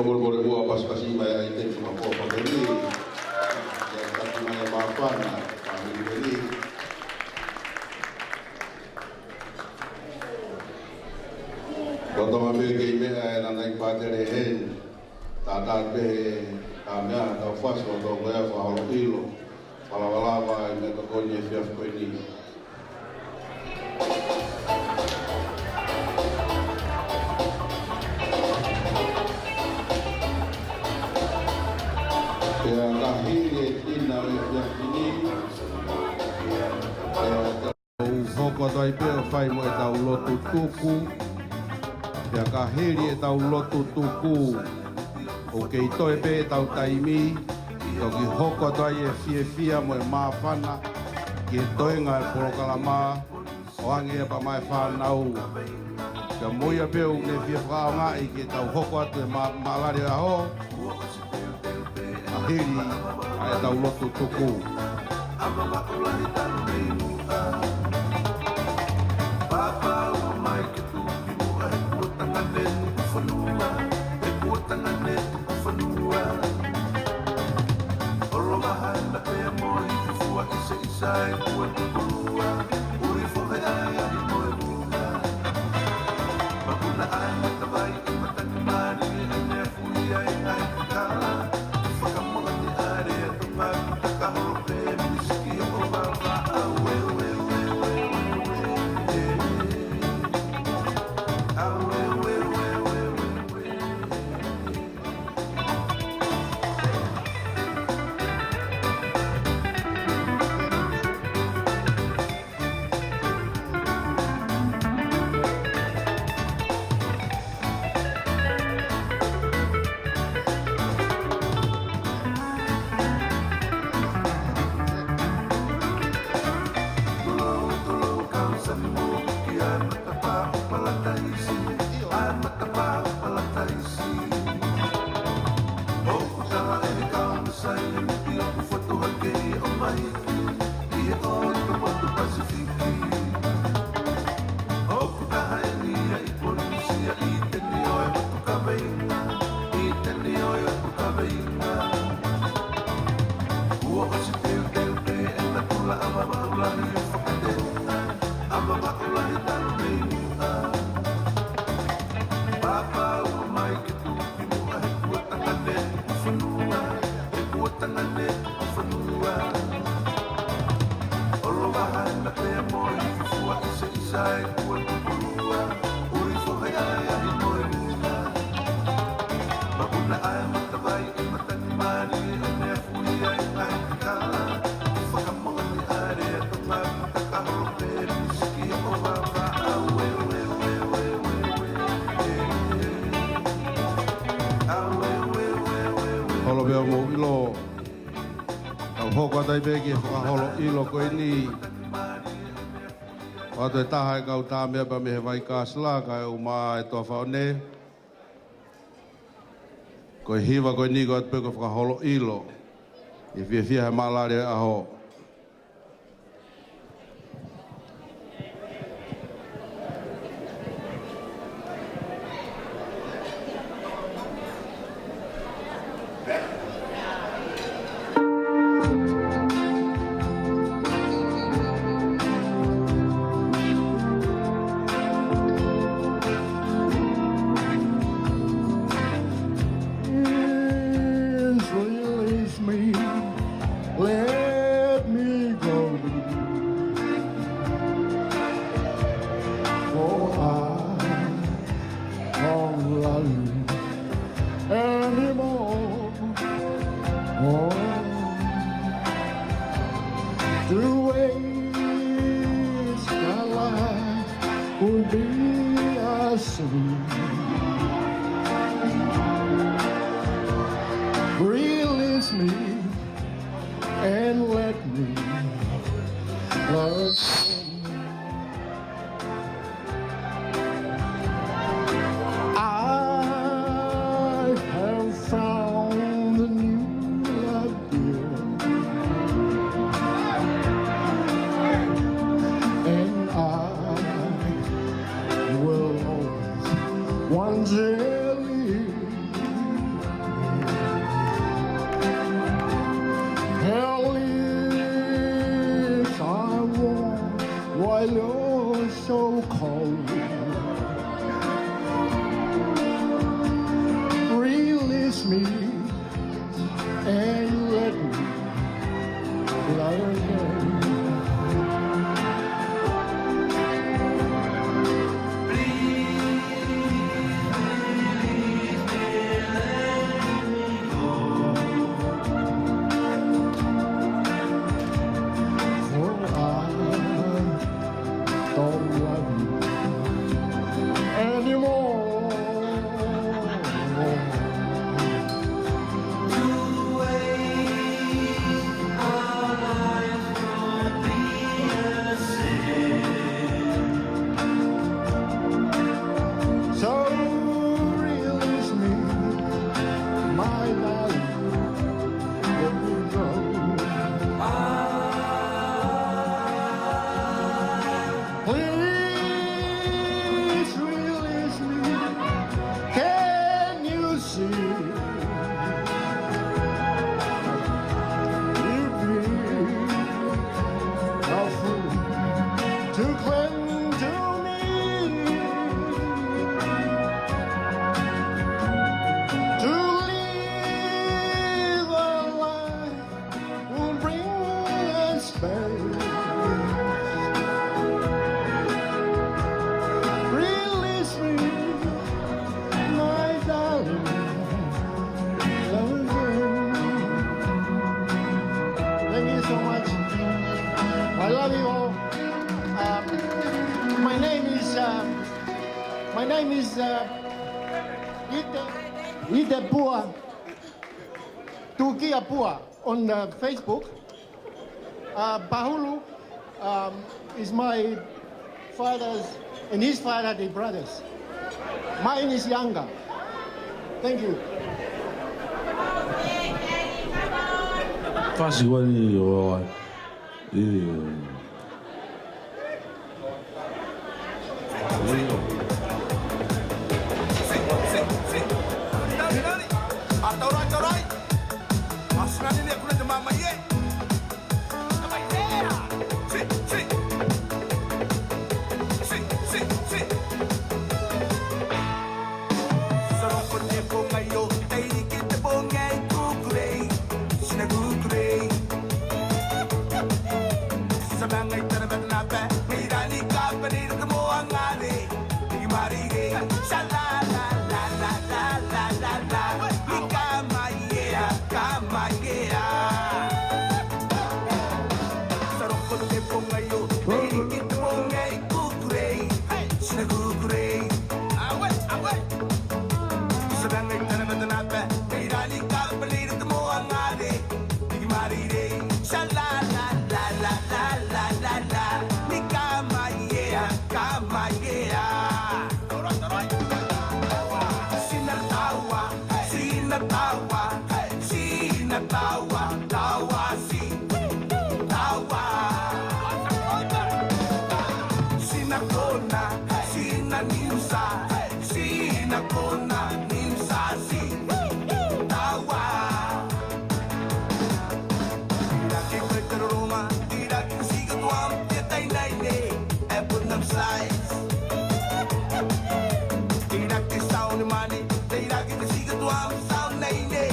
Molemole muʻa pasipasi mai ʻa e ʻaiteni fakapoa ko eni. Ke taki mai ʻa e māfana, fāmili ko eni. Lolotonga pē kei meʻa e nana i pātele heni. Tātā pē ʻa e meʻa tau fasi lolotonga ko ia fakaholo ʻilo. Fakalavalava e meʻatokoni he efiafi ko eni. Pea ka hili e tina ʻo e efiafi ni, pea ʻoku hoko atu ai pē ʻo fai mo ʻetau lotu tuku. Pea ka hili ʻetau lotu tuku, ʻoku kei toe pē ʻetau taimi, toki hoko atu ai e fiefia mo e māfana ki he toenga e polokalama, ʻo hangē pē mo e fānau. Pea mo ia pē ʻoku ne fie fakaʻaongaʻi ke tau hoko atu e mā-, mālali ʻo e ʻaho, ka hili ʻa ʻetau lotu tuku. Holo pē ʻo mou ʻilo, tau hoko atu ai pē ki he fakaholo ʻilo ko eni. ʻOatu e taha e kau tā meʻa pea mei he Vai Kasla, kae ʻumaʻā e toa faone. Ko e hiva ko eni ko atu pē ko e fakaholo ʻilo. ʻI he fiefia he mālali ʻo e ʻaho. Please release me. Let me go. For I can't love you anymore. Oh. To waste my life would be a sin. Release me and let me love. I have found a new love, dear, and I will always want you. Don't love you anymore. So release me, my darling. Let me go. Please release me. Can you see? You've been a fool to cling to me, to live a life will bring us back. Release me, my darling, love again. Thank you so much. I love you all. Um, my name is, uh, my name is, uh, Ite, Ite Pua, Tukia Pua on, uh, Facebook. Uh, Pahulu, um, is my father's, and his father, they brothers. Mine is younger. Thank you. Fasi wani o, ʻio. Sina kukurei. Sa mangai tana matanapa, mei rani ka pani rata mo angare. Tiki marire, sa la la la la. Ika mai ea, ka mai ea. Sa roko te ponga yo, tei ki te ponga i kukurei. Sina kukurei. Awe, awe. Sa mangai tana matanapa, mei rani ka pani rata mo angare. Tiki marire, sa la la la la. Nika mai ea, ka mai ea. Sina taua, sina taua, sina taua, taua si, taua. Sina kona, sina niusa, sina kona, niusa si, taua. Ira ke koe te roronga, ira ke sika tuam, te tai nai ne, e put nam size. Ira ke sauni mani, te ira ke sika tuam, sauni nai ne,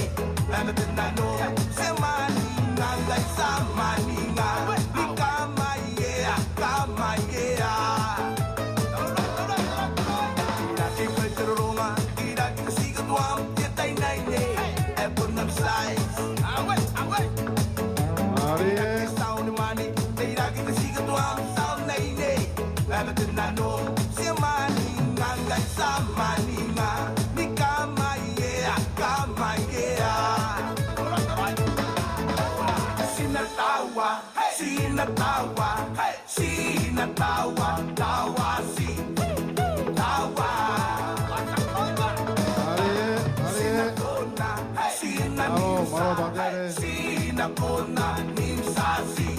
e me te nano, se mani, ngangai sa mani, nga, ni ka mai ea, ka mai ea. Ira ke koe te roronga, ira ke sika tuam, te tai nai ne, e put nam size. Awe, awe. Ari. Sauni mani, te ira ke sika tuam, sauni nai ne, e me te nano, se mani, ngangai sa mani, nga, ni ka mai ea, ka mai ea. Sina taua, sina taua, sina taua, taua si, taua. Ari, ari. Sina kona, sina niusa, sina kona, niusa si,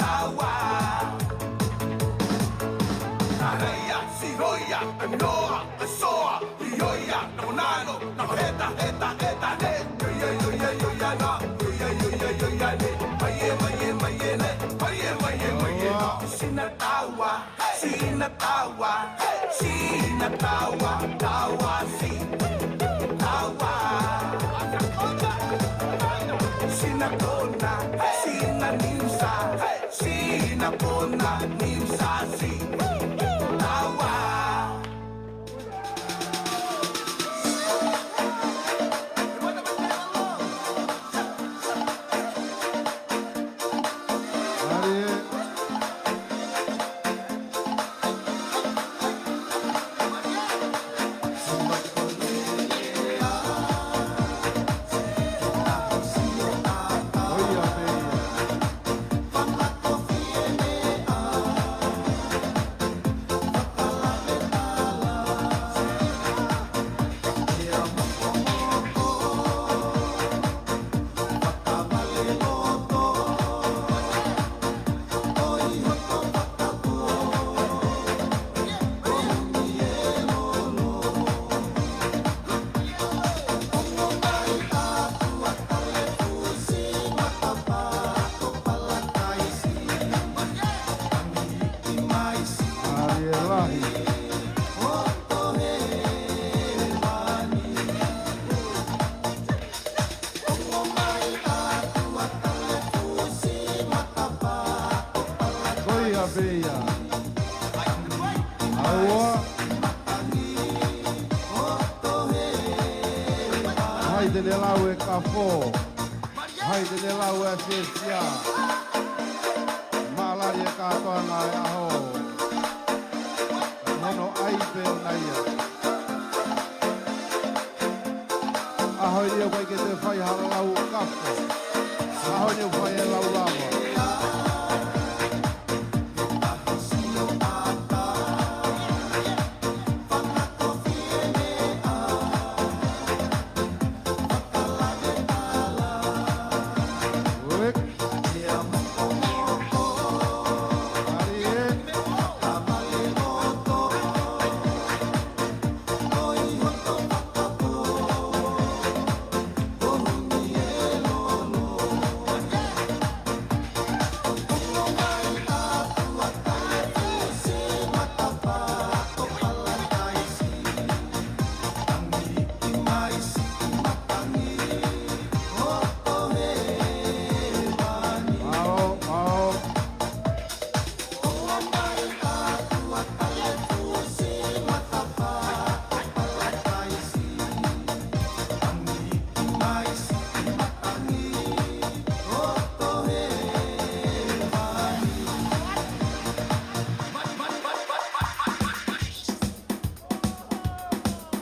taua. Tareia, siroia, kanoa, kasoa. Ioia, na ko nano, na ko heta, heta, heta, ne. Ioia, ioia, ioia, na. Ioia, ioia, ioia, ne. Mai e, mai e, mai e, ne. Mai e, mai e, mai e, na. Sina taua, sina taua, sina taua, taua si, taua. Sina kona, Sina Niu Sasi, sina puna Niu Sasi. Lawa. Ko ia pē ia. ʻAua. Hai te ne lau e kafo. Hai te ne lau e fiefia. Mālali e kātoanga e ʻaho. Hono ʻai pē ʻona ia. ʻAho ni ʻoku ʻikai ke toe fai ha lau kafo. ʻAho ni ʻoku fai e lau lava.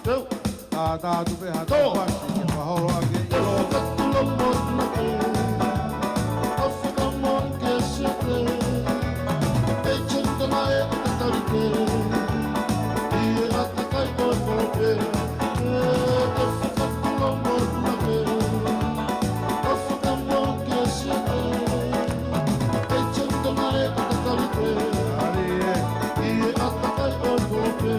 Teu. Tā, tā, tupe ha tō. Tō. Pasi, maholo ake. Tō, ka tulo mo na ke. Afrika mo ke sete. E chenta na e katalite. I e ata kai ko e folope. E, Afrika tulo mo na ke. Afrika mo ke sete. E chenta na e katalite. Alie. I e ata kai ko e folope.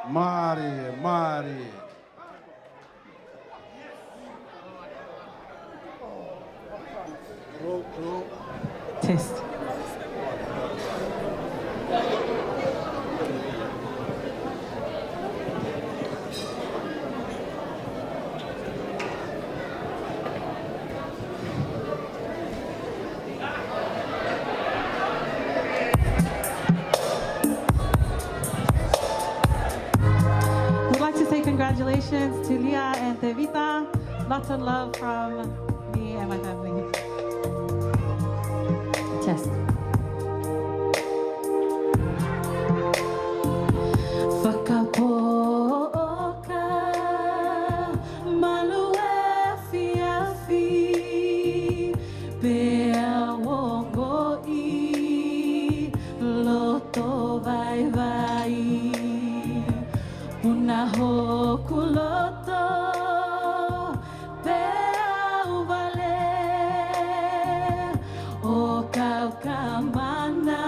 Mālie, mālie. Test. We'd like to say congratulations to Lia and Tevita. Lots of love from me and my family. Fakapoʻoka malu efiafi, pea ongoʻi loto vaivai. Puna hoku loto, pea u vale ʻo kau ka mana,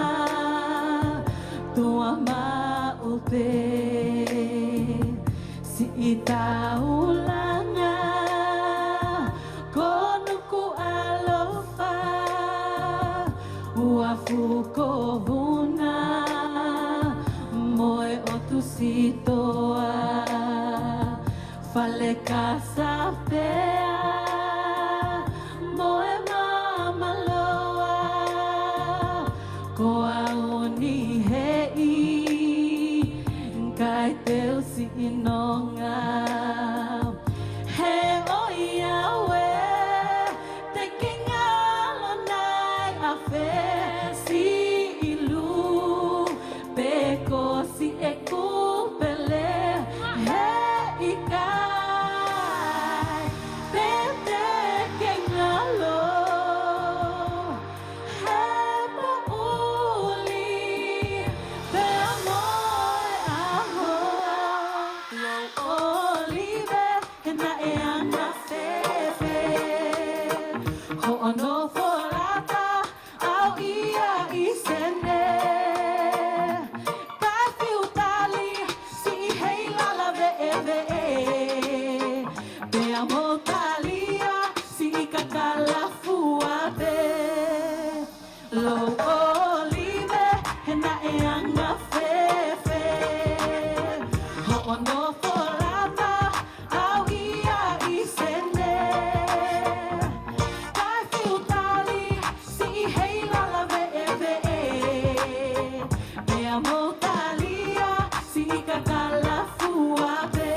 tuʻa maʻu pē siʻi taulanga, ko Nukuʻalofa, Uafu ko Vuna, mo e ʻOtu Sitoa, Falekasa pea mo e Mamaloa, ko au ni heʻi, kae teu siʻi nonga. He ʻoiauē, te ke ngalo nai ʻa fē siʻi lu, pe ko siʻeku pele, he ʻikai, pe te ke ngalo he poʻuli, pea mo e ʻaho. Louʻolive, he naʻe anga fēfē hoʻo nofo lata au ia ʻi Sene? Kae fiu tali siʻi heilala veʻeveʻe, pea mou talia siʻi kakala fua pē. Louʻolive, he naʻe anga fēfē hoʻo nofo lata au ia ʻi Sene? Kae fiu tali siʻi heilala veʻeveʻe, pea mou talia siʻi kakala fua pē.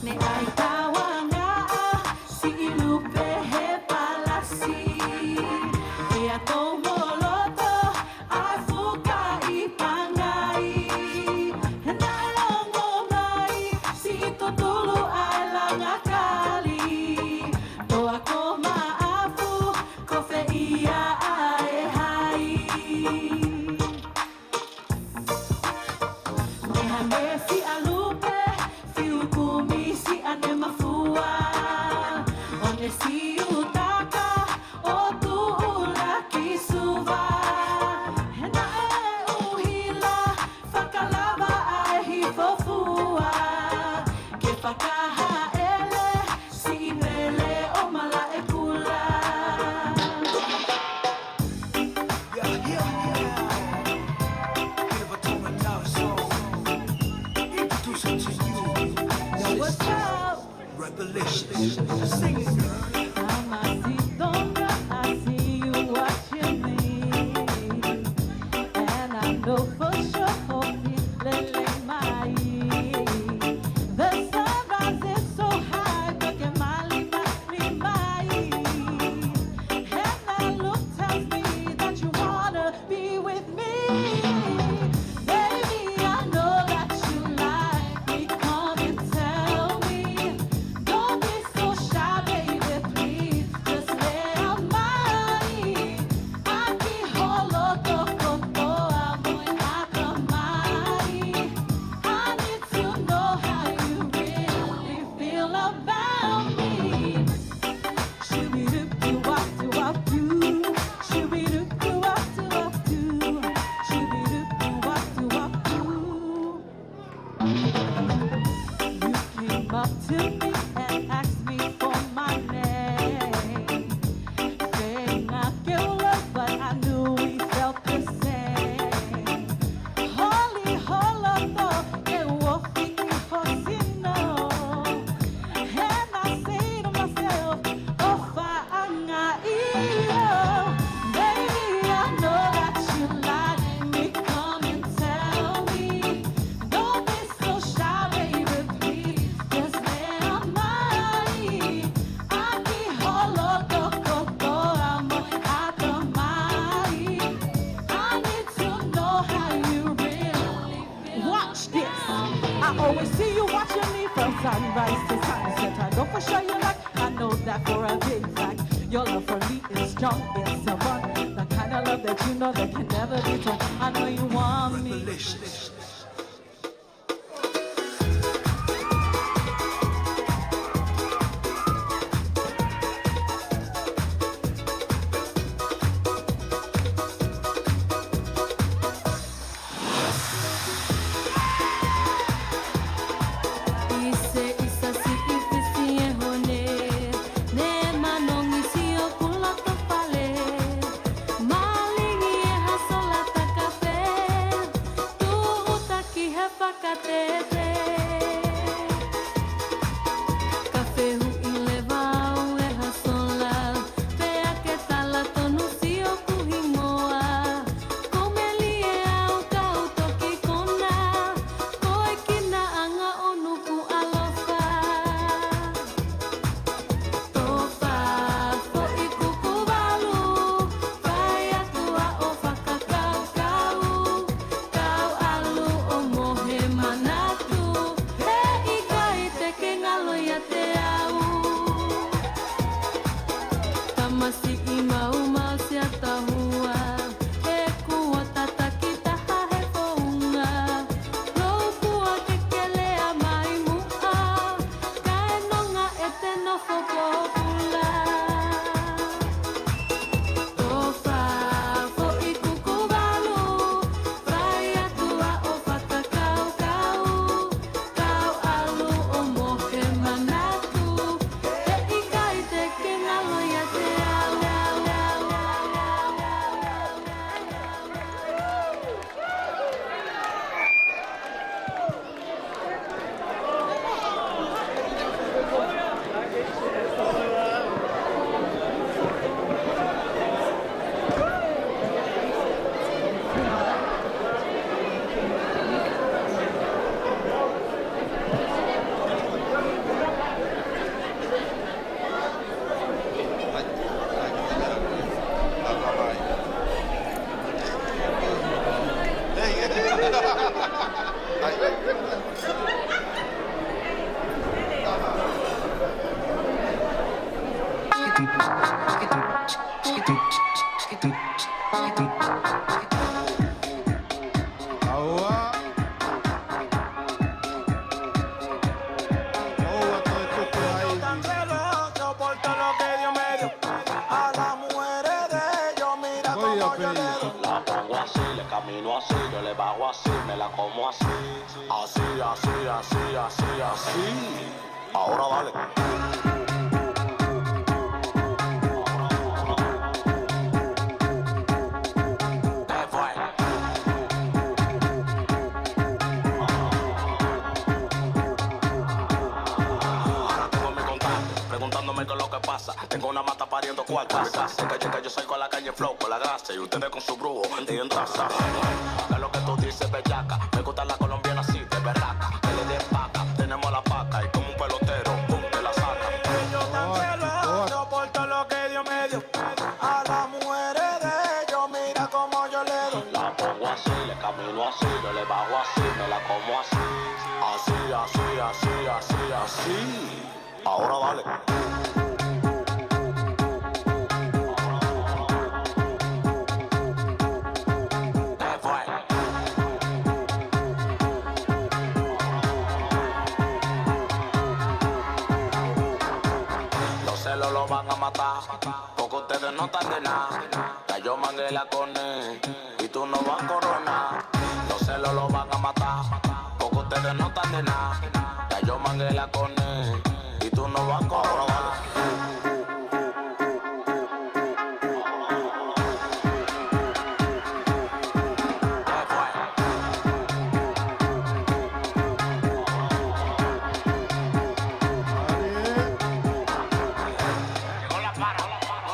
Ne ʻai tauangaʻa siʻi lupe he palasi, pea tou mo loto ʻa e fuka ʻi Pangai. He naʻe ongo mai siʻi tutulu ʻa e langa kali, toa ko Maʻafu, ko fē ia ʻa e hai. Nehanesi ʻa lupe, fiu kumi siʻane mafua, ʻo ne siutaka ʻo tuʻula ki Suva. He naʻe ʻuhila fakalava ʻa e hifo fua, ke fakahaʻele siʻi pele ʻo Malaʻekula. Yeah, yeah, yeah. Give a Tongan love song. Introduce it to you. Now it's time. Revelation. Sing it, girl. Haʻamasi Tonga, I see you watching me. And I know for sure hoʻi lele mai. The sun rises so high, pea ke malimali mai. And that look tells me that you wanna be with me. Baby, I know that you like me. Come and tell me. Don't be so shy, baby, please. Just That for a big fact, your love for me is strong, it's a bond. The kind of love that you know that can never be torn. I know you want me. Ka fehuʻi leva au ʻe ha sola, pea ke tala tonu siʻoku hingoa. Ko Melie au kau toki kona, ko e kinaʻanga ʻo Nukuʻalofa. Tofa foʻi kuku valu, fai atu ʻa ʻo fakakaukau, kau ʻalu ʻo mohe manatu, he ʻikai te ke ngalo ʻiate au. Tamasiʻi maumau Siaohua, he kuo tataki taha he founga, louku ake ke lea mai muʻa, kae nonga ʻete nofo pōpula. Tofa foʻi kuku valu, fai atu ʻa ʻo fakakaukau, kau ʻalu ʻo mohe manatu, he ʻikai te ke ngalo ʻiate au. ʻAua. ʻOua toe tuku ai. Yo tan celo, yo por todo lo que Dios me dio. A las mujeres de ellos, mira cómo yo le doy. La pongo así, le camino así, yo le bajo así, me la como así. Así, así, así, así, así. Ahora dale. Ahora tengo mi contante preguntándome qué es lo que pasa. Tengo una mata pariendo cuarta. Casa, que llega, yo salgo a la calle flow con la grasa y ustedes con su brujo y en taza. ¿Qué es lo que tú dices, bellaca? Me gusta la colombiana así, de berraca. Que le den paca, tenemos la paca y como un pelotero, pum, te la saca. Ellos tan celosos por todo lo que Dios me dio. A las mujeres de ellos, mira cómo yo le doy. La pongo así, le camino así, yo le bajo así, me la como así. Así, así, así, así, así. Ahora dale. Los celos lo van a matar, porque ustedes no están de nada. Ya yo mangué la cone y tú no vas a coronar. Los celos lo van a matar, porque ustedes no están de nada. Ya yo mangué la cone y tú no vas a coronar.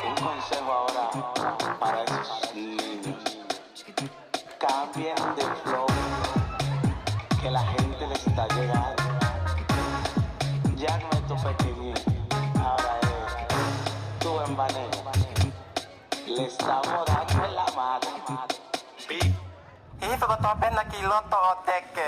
Un consejo ahora para esos niños. Cambien de flow, que la gente les está llegando. Ya no es tu pequeñín, ahora es tu embanero. Le estamos dando en la madre. Pi. ʻI he kotoa pē naʻa ki loto ʻo teke.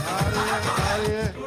Mālie, mālie.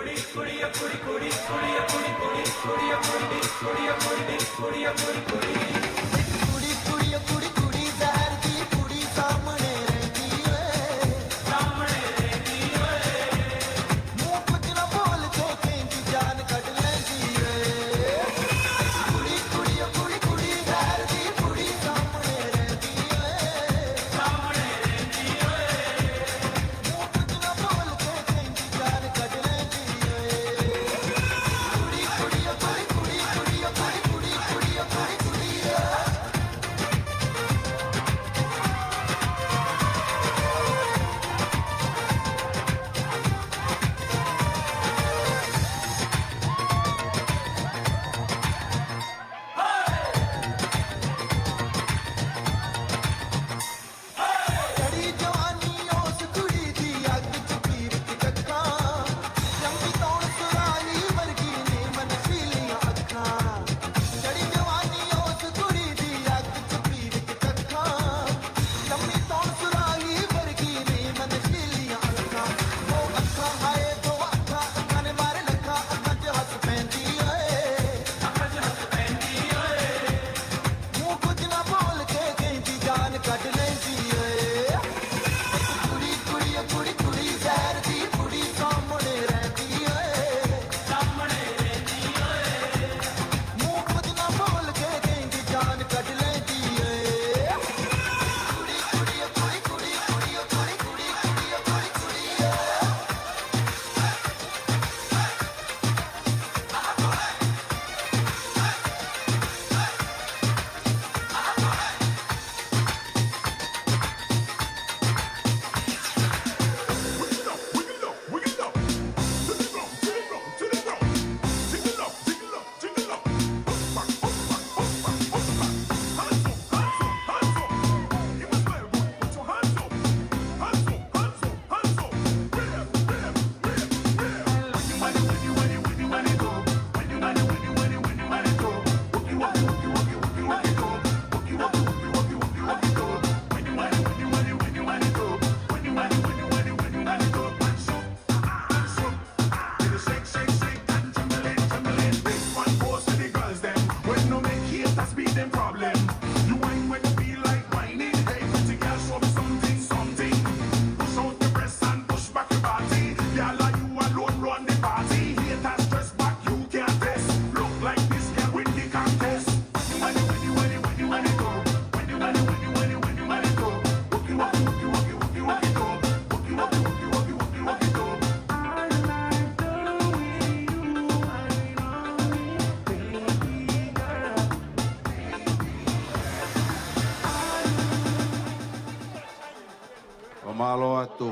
ʻO mālō atu.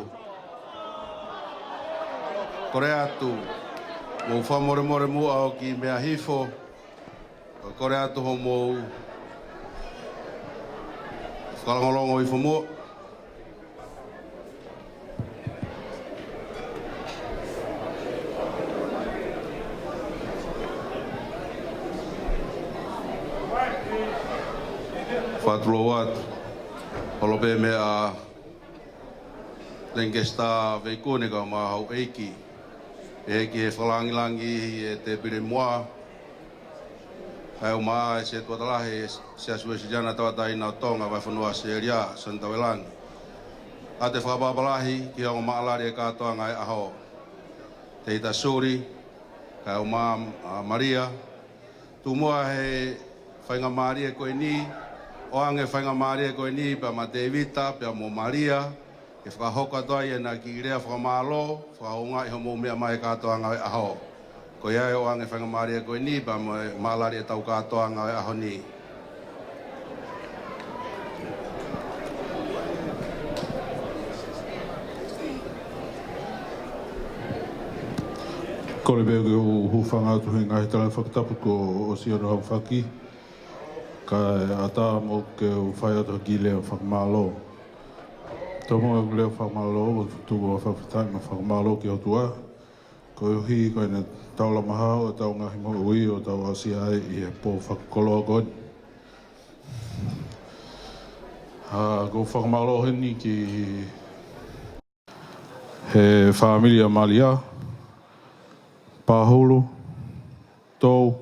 Kole atu, mou fakamolemole muʻa ʻo kiʻi meʻa hifo. ʻO kole atu hoʻomou fakalongolongo hifo muʻa. Tulou atu, holo pē meʻa Lancaster Veikune kae ʻumaʻā houʻeiki. ʻE ki he fakalāngilangi ʻi he tēpile muʻa, kae ʻumaʻā e Setuata Lahi ʻo e Siasi Uēsiliana Tauʻatāina ʻo Tonga, Vahefonua ʻAositelēlia, Soni Tauelangi. ʻA e fakapapālangi ki he ongo maʻalali e kātoanga e ʻaho. Tēvita Suli, kae ʻumaʻā ʻa Malia, tuku muʻa he faingamālie ko eni, ʻoange faingamālie ko eni pea mo Tēvita, pea mo Malia, ke fakahoko atu ai ʻena kiʻi lea fakamālō, fakahoungaʻi hoʻomou meʻa mai he kātoanga e ʻaho. Ko ia ai ʻoange faingamālie ko eni pea mo e maʻalali ʻetau kātoanga e ʻaho ni. Kole pē ke u hūfanga atu he ngaahi tala fakatapu kuo ʻosi hono aofaki, kae ʻatā mo ke u fai atu ha kiʻi lea fakamālō. Tomuʻa ʻeku lea fakamālō, ʻoku ou fakafetaʻi mo fakamālō ki he ʻOtua, koeʻuhi ko ʻene taulama hao ʻetau ngaahi moʻui ʻo tau aʻusia ai ʻi he pō fakakoloa ko eni. ʻA, ʻoku ou fakamālō heni ki he fāmili ʻa Malia, Pahulu, Tou,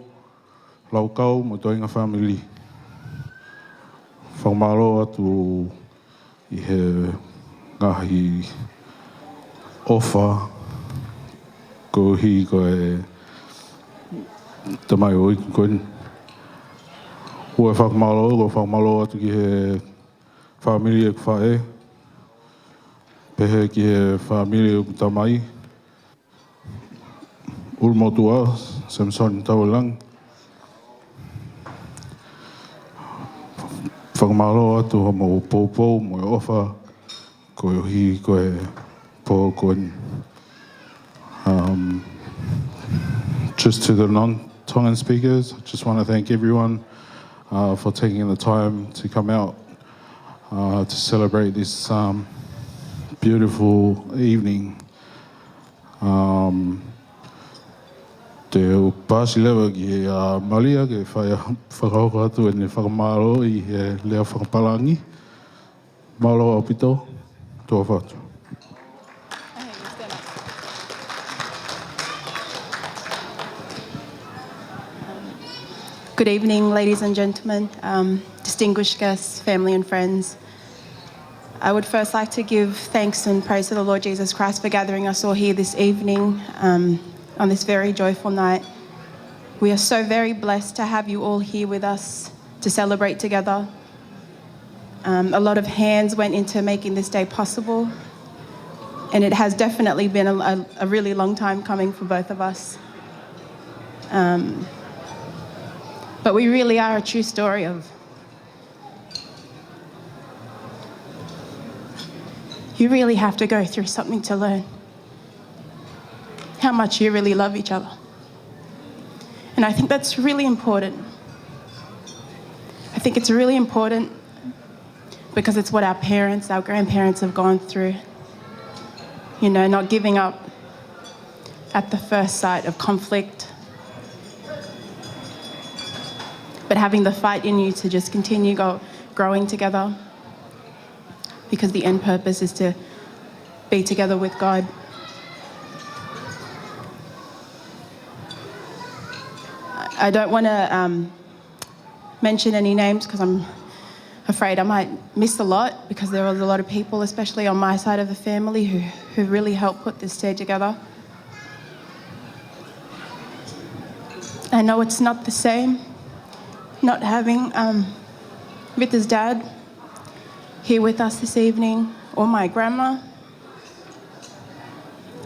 Laukau, mo e toenga fāmili. Fakamālō atu ʻi he ngaahi ʻofa koeʻuhi ko e tamaioʻeiki ko eni. ʻOku ou fakamālō, ʻoku ou fakamālō atu ki he fāmili ʻeku faʻē, pehē ki he fāmili ʻeku tamai, ʻulumotuʻa, Samson Tauelangi. Fakamālō atu hoʻomou poupou mo e ʻofa koeʻuhi ko e pō ko eni. Um, just to the non-Tongan speakers, I just want to thank everyone, uh, for taking the time to come out, uh, to celebrate this, um, beautiful evening. Um, te u paasi leva kia Malia ke fai, fakahoko atu ʻene fakamālō ʻi he lea fakapālangi. Mālō ʻaupito, tuʻa ʻofa atu. Good evening, ladies and gentlemen, um, distinguished guests, family and friends. I would first like to give thanks and praise to the Lord Jesus Christ for gathering us all here this evening, um, on this very joyful night. We are so very blessed to have you all here with us to celebrate together. Um, a lot of hands went into making this day possible, and it has definitely been a, a, a really long time coming for both of us. Um, but we really are a true story of, you really have to go through something to learn how much you really love each other. And I think that's really important. I think it's really important because it's what our parents, our grandparents have gone through. You know, not giving up at the first sight of conflict, but having the fight in you to just continue go, growing together, because the end purpose is to be together with God. I don't want to, um, mention any names 'cause I'm afraid I might miss a lot, because there was a lot of people, especially on my side of the family, who, who really helped put this day together. I know it's not the same not having, um, Rita's dad here with us this evening, or my grandma.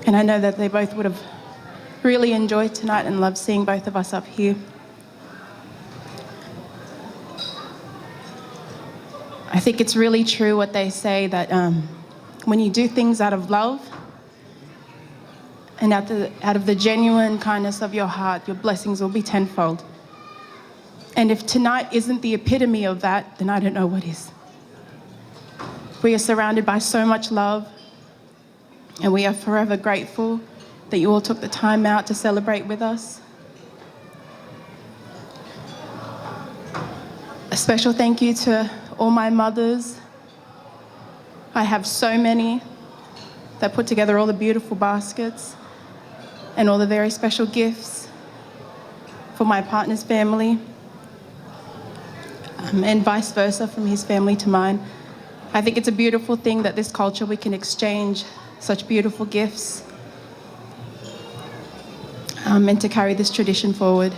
And I know that they both would have really enjoyed tonight and loved seeing both of us up here. I think it's really true what they say that, um, when you do things out of love and out the, out of the genuine kindness of your heart, your blessings will be tenfold. And if tonight isn't the epitome of that, then I don't know what is. We are surrounded by so much love, and we are forever grateful that you all took the time out to celebrate with us. A special thank you to All my mothers, I have so many, that put together all the beautiful baskets and all the very special gifts for my partner's family, um, and vice versa from his family to mine. I think it's a beautiful thing that this culture, we can exchange such beautiful gifts, um, and to carry this tradition forward.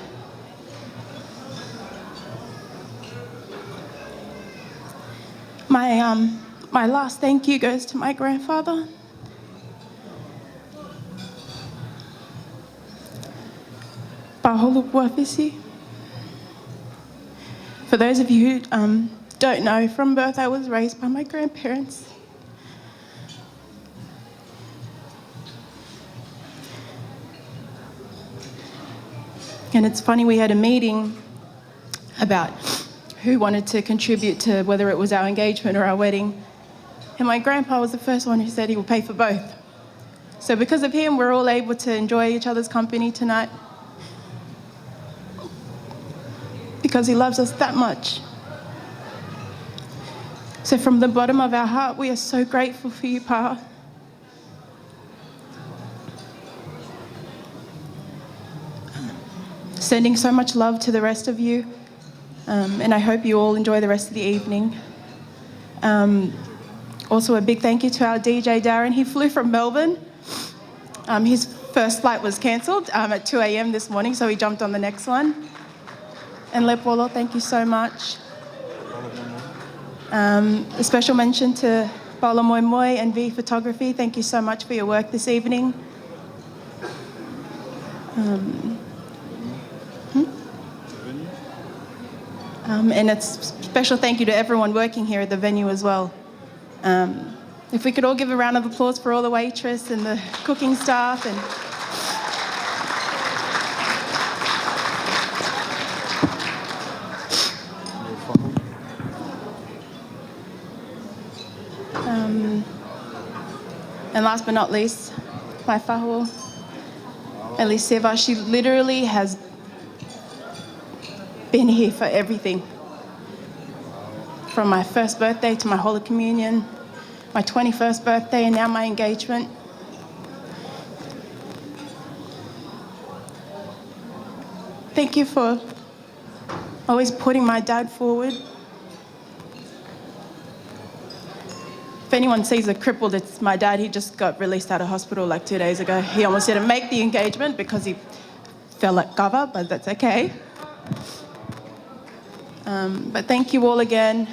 My, um, my last thank you goes to my grandfather, Paholu Puafisi. For those of you who, um, don't know, from birth I was raised by my grandparents. And it's funny, we had a meeting about who wanted to contribute to whether it was our engagement or our wedding. And my grandpa was the first one who said he will pay for both. So because of him, we're all able to enjoy each other's company tonight. Because he loves us that much. So from the bottom of our heart, we are so grateful for you, Pa. Sending so much love to the rest of you. Um, and I hope you all enjoy the rest of the evening. Um, also, a big thank you to our D J, Darren. He flew from Melbourne. Um, his first flight was cancelled, um, at two a.m. this morning, so he jumped on the next one. And Lepolo, thank you so much. Um, a special mention to Paula Moimoi and V Photography. Thank you so much for your work this evening. Um, hmm? Um, and a special thank you to everyone working here at the venue as well. Um, if we could all give a round of applause for all the waitress and the cooking staff and Um, and last but not least, my fahu, Elisiva, she literally has been here for everything. From my first birthday to my Holy Communion, my twenty-first birthday, and now my engagement. Thank you for always putting my dad forward. If anyone sees a cripple, it's my dad. He just got released out of hospital, like, two days ago. He almost didn't make the engagement because he fell at Gava, but that's okay. Um, but thank you all again.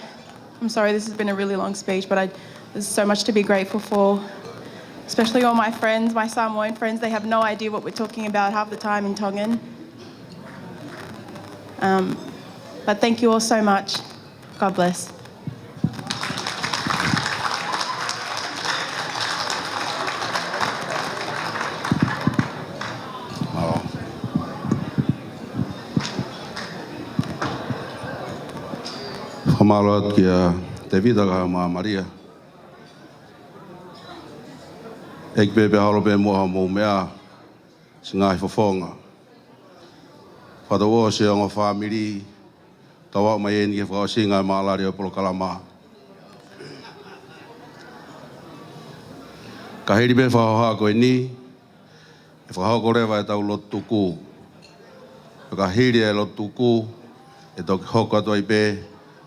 I'm sorry this has been a really long speech, but I, there's so much to be grateful for, especially all my friends, my Samoan friends. They have no idea what we're talking about half the time in Tongan. Um, but thank you all so much. God bless. Mālō. Fakamālō atu kia Tevita kae ʻumaʻā Malia. ʻEiki pē pea holo pē muʻa hoʻomou meʻa, siʻi ngaahi fofonga. Fakatouʻosi e ongo fāmili, tau aʻu mai eni ki he fakaʻosinga e mālali ʻo e polokalama. Ka hili pē fakahoha ko eni, ʻe fakahoko leva ʻetau lotu tuku. Pea ka hili e lotu tuku, ʻe toki hoko atu ai pē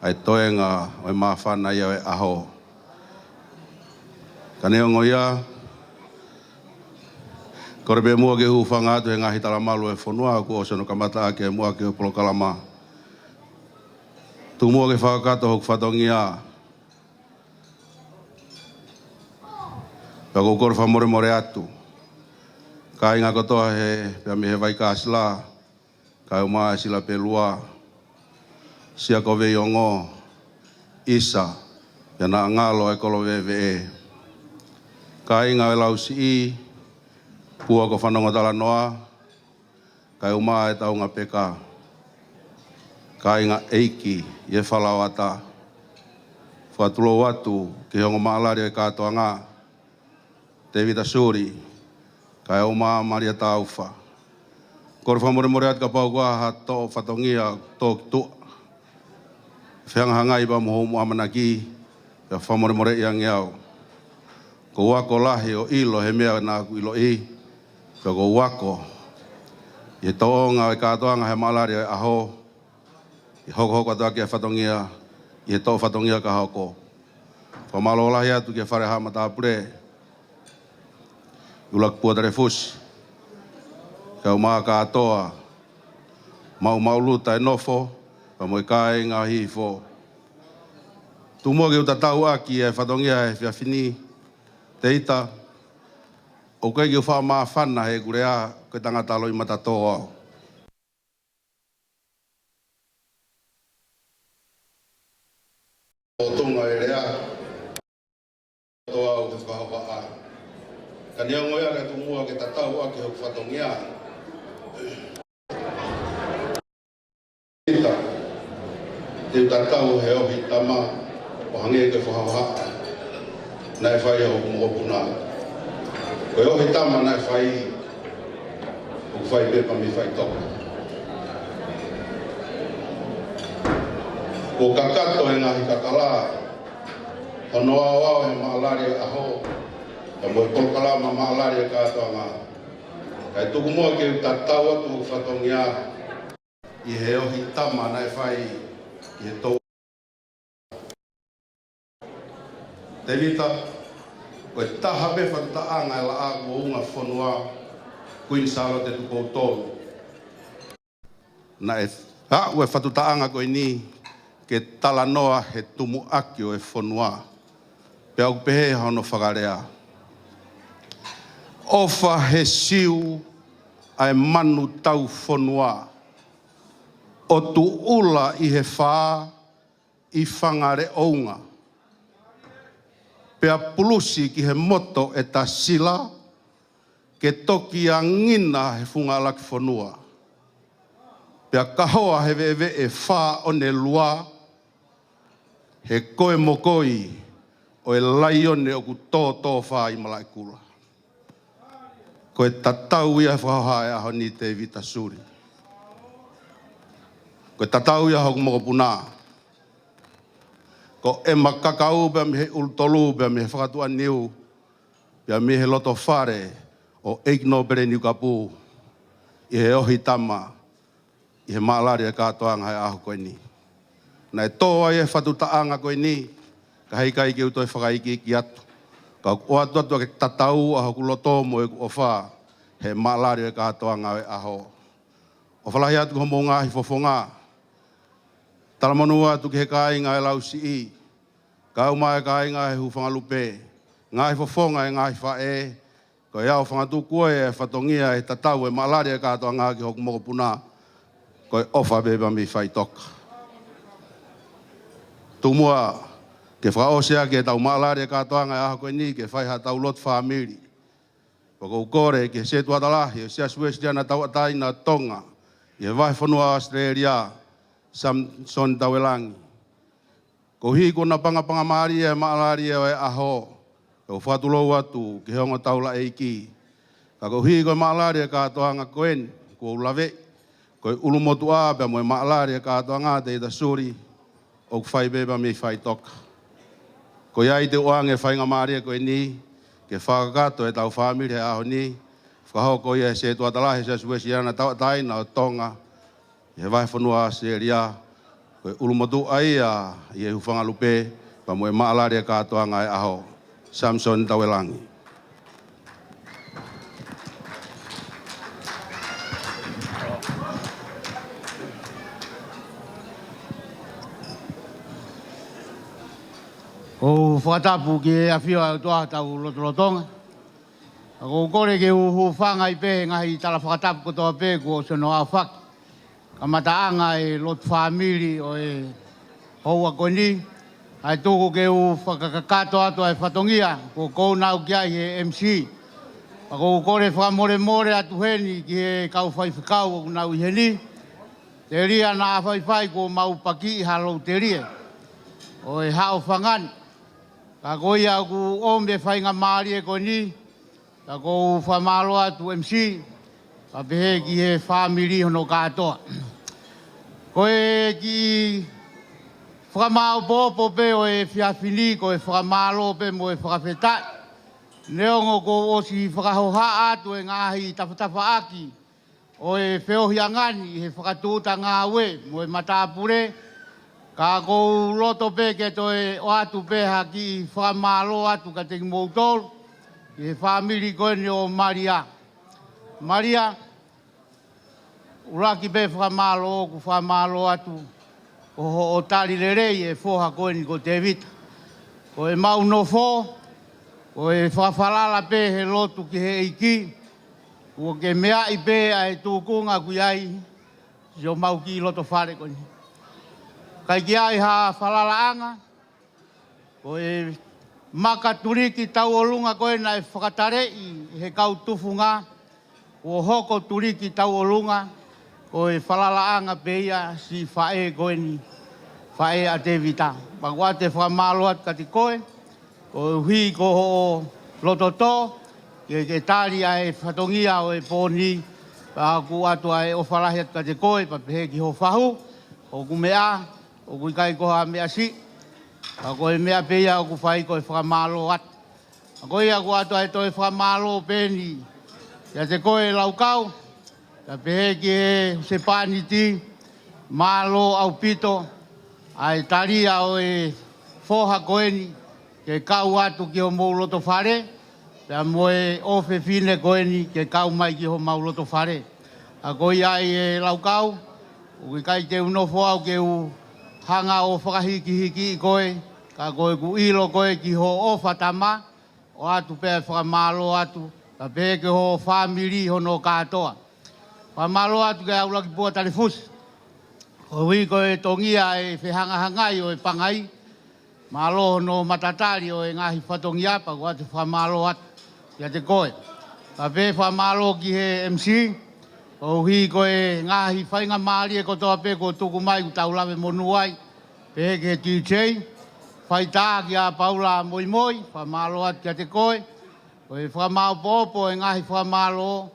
ʻa e toenga ʻo e māfana ia ʻo e ʻaho. Ka neongo ia, kole pē muʻa ke u hūfanga atu he ngaahi talamalu ʻo e fonua kuo ʻosi hono kamataʻaki e muʻaki ʻo e polokalama. Tuku muʻa ke fakakakato hoku fatongia. Pea ʻoku ou kole fakamolemole atu. Kāinga kotoa he, pea mei he Vaikāsila, kae ʻumaʻā e Silapelua, Siakoveiongo, ʻIsa, pea naʻa ngalo e kolo veʻeveʻe. Kāinga ʻo e Lausiʻi, Pua ko Fanongo Talanoa, kae ʻumaʻā e Taunga Peka. Kāinga ʻeiki ʻi he Falaoata. Fakatulou atu ki he ongo mālali ʻo e kātoanga, Tevita Suli, kae ʻumaʻā Malia Taufa. Kole fakamolemole atu kapau ko ha toʻo fatongia tō ki tuʻa. fehangahangai pea mo hoʻomo ʻamanaki, pea fakamolemoleʻi ange au. ʻOku ou ako lahi ʻo ʻilo he meʻa naʻa ku ʻiloʻi, pea ʻoku ou ako ʻi he tōʻonga ʻo e kātoanga he maʻalali ʻo e ʻaho, ʻi he hokohoko atu ʻaki e fatongia, ʻi he toʻo fatongia ka hoko. Fakamālō lahi atu ki he Fale Haʻa Matāpule, ʻUluaki Pua Talefusi, kae ʻumaʻā kātoa, maʻumaʻuluta e nofo, pea mo e kāinga Hihifo. Tuku muʻa ke u tatau ʻaki e fatongia he efiafi ni, Tēvita, ʻoku ʻikai ke u faʻa māfana heʻeku lea, ko e tangata loʻimatatō au. ʻOtunga e lea, ʻoatu au he fakahohaʻa. Ka neongo ia, ka tuku muʻa ke tatau ʻaki hoku fatongia. Tēvita, te u tatau he ohi tama ʻo hangē ko e fakahohaʻa naʻe fai ʻe hoku mokopuna. Ko e ohi tama naʻe fai, ʻoku fai pē pea mei faʻitoka. Kuo kakato e ngaahi kakala hono aoao he maʻalali ʻo e ʻaho, pea mo e polokalama maʻalali ʻo e kātoanga. Kae tuku muʻa ke u tatau atu hoku fatongia ʻi he ohi tama naʻe fai ʻi he tou. Tēvita, ko e taha pē fatu taʻanga e Laʻā kuo Ungafonua, Kuini Sālote Tupou Tolu. Naʻe aʻu e fatu taʻanga ko eni ke talanoa he tumuʻaki ʻo e fonua. Pea ʻoku pehē hono fakalea: ʻOfa he siu ʻa e manu taufonua, ʻo tuʻula ʻi he fā, ʻi Fangaleʻounga. Pea pulusi ki he moto ʻe ta sila, ke toki angina he funga ʻalakifonua. Pea kahoa he veʻeveʻe fā ʻo ne lua, he ko e mokoi ʻo e laione ʻoku tōtōfā ʻi Malaʻekula. Ko e tatau ia he fakahohaʻa e ʻaho ni, Tēvita Suli. Ko e tatau ia hoku mokopuna. Ko ʻema kakau pea mei he ʻulu tolu, pea mei he fakatuʻaniu, pea mei he loto fale ʻo ʻEiki Nōpele Niukapu, ʻi he ohi tama, ʻi he maʻalali e kātoanga he ʻaho ko eni. Naʻe tō ai e fatu taʻanga ko eni, ka heʻikai ke u toe fakaikiiki atu. Ka ʻoku ʻoatu atu ʻa e tatau ʻa hoku loto mo ʻeku ʻofa he maʻalali e kātoanga e ʻaho. ʻOfa lahi atu ki hoʻomou ngaahi fofonga. Talamonū atu ki he kāinga e Lausiʻi, kae ʻumaʻā e kāinga he Hūfangalupe, ngaahi fofonga e ngaahi faʻē, ko e ʻaofangatuku ʻo e fatongia e tatau e maʻalali e kātoanga ki hoku mokopuna, ko e ʻofa pē pea mei faʻitoka. Tuku muʻa ke fakaʻosi ʻaki ʻetau maʻalali e kātoanga e ʻaho ko eni ke fai haʻatau lotu fāmili. Pea ʻoku ou kole ki he Setuata Lahi ʻo e Siasi Uēsiliana Tauʻatāina ʻo Tonga ʻi he vahefonua ʻAositelēlia, Samisoni Tauelangi. Koeʻuhi kuo napangapangamālie e maʻalali ʻo e ʻaho, ʻoku ou fakatulou atu ki he ongo taulaʻeiki. Ka koeʻuhi ko e maʻalali e kātoanga ko eni kuo u laveʻi, ko e ʻulumotuʻa pea mo e maʻalali e kātoanga, Tēvita Suli, ʻoku fai pē pea mei faʻitoka. Ko ia ai te u ʻoange e faingamālie ko eni ke fakakakato ʻetau fāmili he ʻaho ni, fakahoko ia he Setuata Lahi ʻo e Siasi Uēsiliana Tauʻatāina ʻo Tonga ʻi he vahefonua ʻAositelēlia, ko e ʻulumotuʻa ia ʻi he Hūfangalupe, pea mo e maʻalali e kātoanga e ʻaho, Samisoni Tauelangi. ʻOku ou fakatapu ki he ʻafio ʻa e ʻOtua tau lotolotonga. Ka ʻoku ou kole ke u hūfanga ai pē he ngaahi tala fakatapu kotoa pē kuo ʻosi hono aofaki. Kamataʻanga e lotu fāmili ʻo e houa ko eni, kae tuku ke u fakakakato atu ʻa e fatongia kuo ʻosi nau ki ai he M C. Ka ʻoku ou kole fakamolemole atu heni ki he kau faifekau ʻoku nau ʻi heni. Telia naʻa faifai kuo mau pakiʻi ha lou telie ʻo e haʻofanga ni. Ka ko ia ʻoku ʻomi e faingamālie ko eni, ka ʻoku ou fakamālō atu M C, kae pehē ki he fāmili hono kātoa. Ko e kiʻi Fakamāopoopo pē ʻo e efiafi ni ko e fakamālō pē mo e fakafetaʻi. Neongo kuo ʻosi fakahohaʻa atu e ngaahi tafatafaʻaki ʻo e feohiʻanga ni ʻi he fakatūʻuta ngāue mo e matāpule, ka ʻoku ou loto pē ke toe ʻoatu pē ha kiʻi fakamālō atu kiate kimoutolu ʻi he fāmili ko eni ʻo Malia. Malia, ʻuluaki pē fakamālō ʻoku fakamālō atu ko hoʻo tali lelei e foha ko eni ko Tēvita. Ko ʻemau nofo, ko e fakafalala pē he lotu ki he ʻEiki, kuo ke meaʻi pē ʻa e tūkunga ʻoku ʻi ai siʻomau kiʻi loto fale ko eni. ʻIkai ke ʻi ai ha falalaʻanga, ko e maka tuliki tauʻolunga ko ē naʻe fakataleʻi he kau tufunga, kuo hoko tuliki tauʻolunga, ko e falalaʻanga pē ia siʻi faʻē ko eni, faʻē ʻa Tēvita. Pea ʻoku ʻoatu e fakamālō atu kiate koe, koeʻuhi ko hoʻo loto tō ke ke tali ʻa e fatongia ʻo e pō ni, pea ʻoku ʻoatu ʻa e ʻofa lahi atu kiate koe, pea pehē ki ho fahu, ʻoku meʻa, ʻoku ʻikai ko ha meʻa siʻi, ka ko e meʻa pē ia ʻoku fai ko e fakamālō atu. Ka ko ia ʻoku ʻoatu ʻa e toe fakamālō pē eni kiate koe Laukau, pea pehē ki he husepāniti, mālō ʻaupito ʻa e talia ʻo e foha ko eni ke kau atu ki homou loto fale, pea mo e ʻofefine ko eni ke kau mai ki homau loto fale. Ka ko ia ai e Laukau, ʻoku ʻikai te u nofo au ke u hanga ʻo fakahikihiki koe, ka ko ʻeku ʻilo ko ē ki hoʻo ʻofa tama, ʻoatu pē e fakamālō atu, pea pehē ki ho fāmili hono kātoa. Fakamālō atu kia ʻUluakipua Talifusi, koeʻuhi ko e tongia e fehangahangai ʻo e pangai, mālō hono matatali ʻo e ngaahi fatongia, pea ʻoku ʻoatu e fakamālō atu kiate koe. Pea pehē fakamālō ki he M C, koeʻuhi ko e ngaahi faingamālie kotoa pē kuo tuku mai kuo tau lave monū ai, pehē ki he D J, faitā kia Paula Moimoi, fakamālō atu kiate koe. Ko e fakamāopoopo e ngaahi fakamālō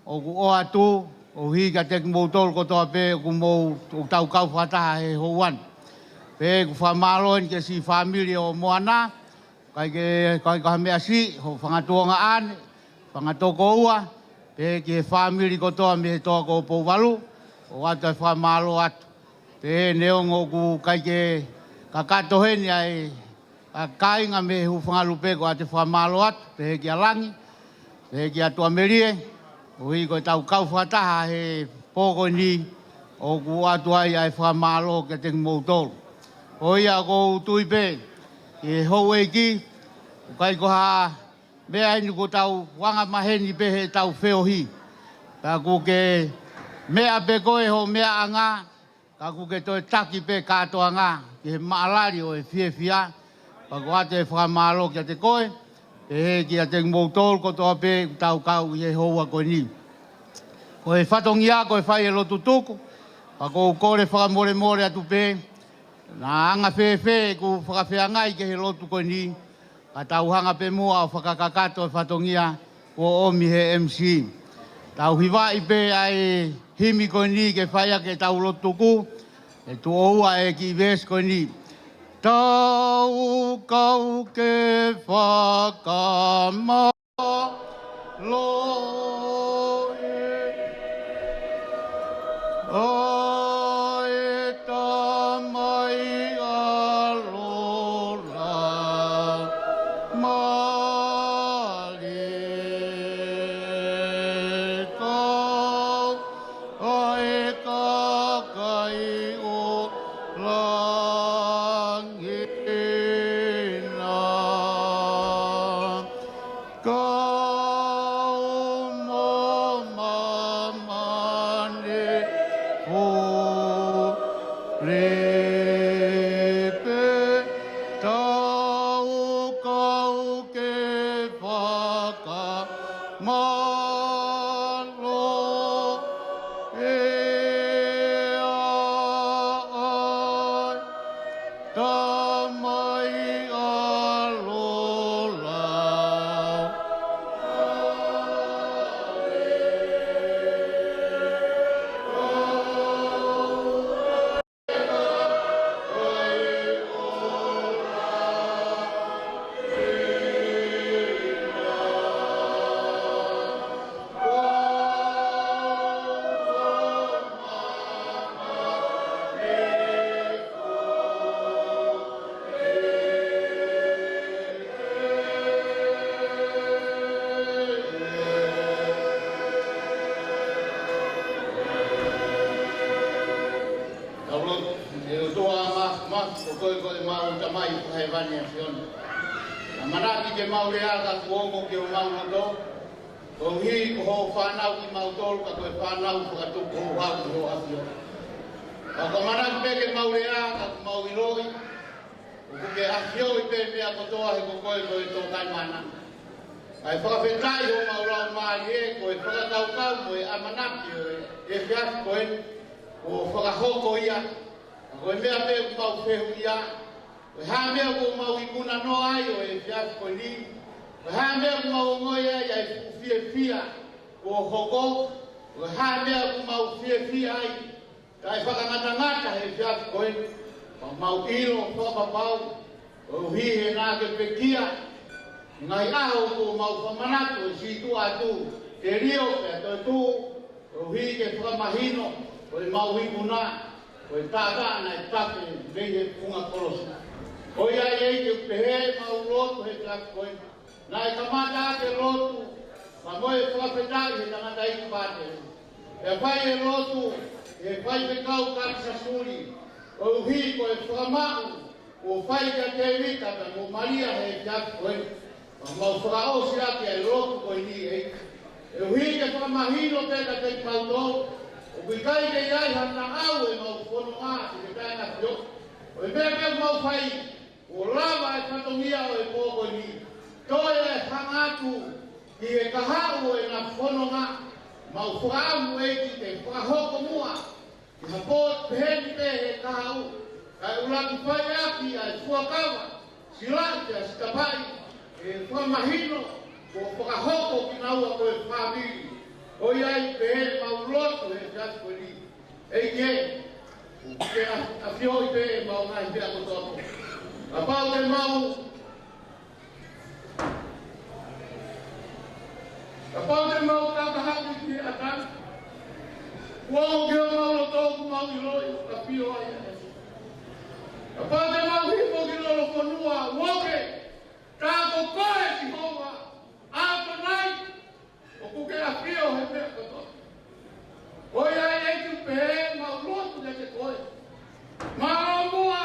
ʻoku ʻoatu, koeʻuhi kiate kimoutolu kotoa pē ʻoku mou, ʻoku tau kau fakataha he houa ni. Pea ʻoku fakamālō eni ki he siʻi fāmili ʻo Moana, ʻikai ke, ʻikai ko ha meʻa siʻi, hoʻo fanga tuongaʻane, fanga tokoua, pehē ki he fāmili kotoa mei he toa ko Pouvalu, ʻoatu e fakamālō atu. Pea neongo ʻoku ʻikai ke kakato heni ʻa e kāinga mei he hūfanga lupe, ʻoatu e fakamālō atu, pehē kia Langi, pehē kia Tuʻamelie, koeʻuhi ko ʻetau kau fakataha he pō ko eni, ʻoku ʻoatu ai ʻa e fakamālō kiate kimoutolu. Ko ia ʻoku ou tui pē, ʻe houʻeiki, ʻoku ʻikai ko ha meʻa eni, kuo tau anga maheni pē heʻetau feohi. Pea ʻoku ke meʻa pē koe hoʻo meʻaʻanga, ka ʻoku ke toe taki pē kātoanga ki he maʻalali ʻo e fiefia. Pea ʻoku ʻoatu e fakamālō kiate koe, pehē kiate kimoutolu kotoa pē ʻoku tau kau ʻi he houa ko eni. Ko e fatongia ko e fai e lotu tuku, pea ʻoku ou kole fakamolemole atu pē, naʻa anga fēfē ʻeku fakafeangai ki he lotu ko eni, ka tau hanga pē muʻa ʻo fakakakato e fatongia kuo ʻomi he M C. Tau hivaʻi pē ʻa e himi ko eni ke fai ʻaki ʻetau lotu tuku, ʻe tuʻo ua e kiʻi veesi ko eni. Tau kau ke fakamālō ʻa e Tamai ʻa lola, mālie kau ʻa e kakai ʻo langi na. Kau mo māmani pule pē, tau kau ke fakamālō ʻa e Tamai ʻa lola. Ko koe ko ʻemau Tamai Fakahēvani ʻa e ʻAfiona. ʻAmanaki ke mau lea ka kuo ongo ki homau loto. Koeʻuhi ko hoʻo fānau kimautolu ka ko e fānau fakatupu houhau ki hoʻo ʻAfio. Ka ko e ʻamanaki pē ke mau lea ka kuo mau ʻiloʻi ʻoku ke ʻafioʻi pē meʻa kotoa he ko koe ko e Tōkaimana. ʻA e fakafetaʻi homau laumālie ko e fakakaukau mo e ʻamanaki ʻo e efiafi ko eni kuo fakahoko ia. Ka ko e meʻa pē ʻoku mau fehuʻia, ko e hā e meʻa ʻoku mau ikuna noa ai ʻo e efiafi ko eni? Ko e hā e meʻa ʻoku mau ongoʻi ai ʻa e fuʻu fiefia kuo hoko? Ko e hā e meʻa ʻoku mau fiefia ai? Kae fakangatangata he efiafi ko eni, ka mau ʻilo fakapapau, koeʻuhi he naʻa ke pekia, ngaahi ʻaho kuo mau fakamanatu ʻe sītuʻa atu, ke lio pea toetuʻu, koeʻuhi ke fakamahino, ko ʻemau ikuna, ko e taʻataʻa naʻe tafe mei he funga kolosi. Ko ia ai ʻEiki ʻoku pehē ʻemau lotu he efiafi ko eni. Naʻe kamata ʻaki e lotu, ka mo e fakafetaʻi he tangataʻeiki pātele. Pea fai e lotu, ʻe he faifekau Kalisasuli, koeʻuhi ko e fakamaʻu, kuo fai kia Tēvita pea mo Malia he efiafi ko eni. Ka mau fakaʻosi ʻaki e lotu ko eni ē. Koeʻuhi ke fakamahino pē kiate kimautolu, ʻoku ʻikai ke ʻi ai ha naʻau ʻemau fononga ʻi he taʻengatio. Ko e meʻa pē ʻoku mau fai, kuo lava e fatongia ʻo e pō ko eni. Toe hanga atu ki he kahaʻu ʻo ʻena fononga, mau fakaʻamu ʻEiki ke fakahoko muʻa ki ha pō peheni pē he kahaʻu, kae ʻuluaki fai ʻaki ʻa e fuakava, silaʻi pea sitapaʻi, ke fakamahino kuo fakahoko kinaua ko e fāmili. Ko ia ai pē ʻemau lotu he efiafi ko eni. ʻEiki ē, ke ʻa-, ʻafioʻi pē ʻemau ngaahi meʻa kotoa pē. Kapau te mau, kapau te mau kakahaʻi ki he ʻatā, kuo ongo ki homau loto ʻoku mau ʻiloʻi ʻoku ʻafio ai ʻa e ʻEiki. Kapau te mau hifo ki lolofonua, ʻoku ke, tā ko koe Sihova ʻAtonai, ʻoku ke ʻafio he meʻa kotoa. Ko ia ai ʻEiki ʻoku pehē ʻemau lotu kiate koe. Mālō muʻa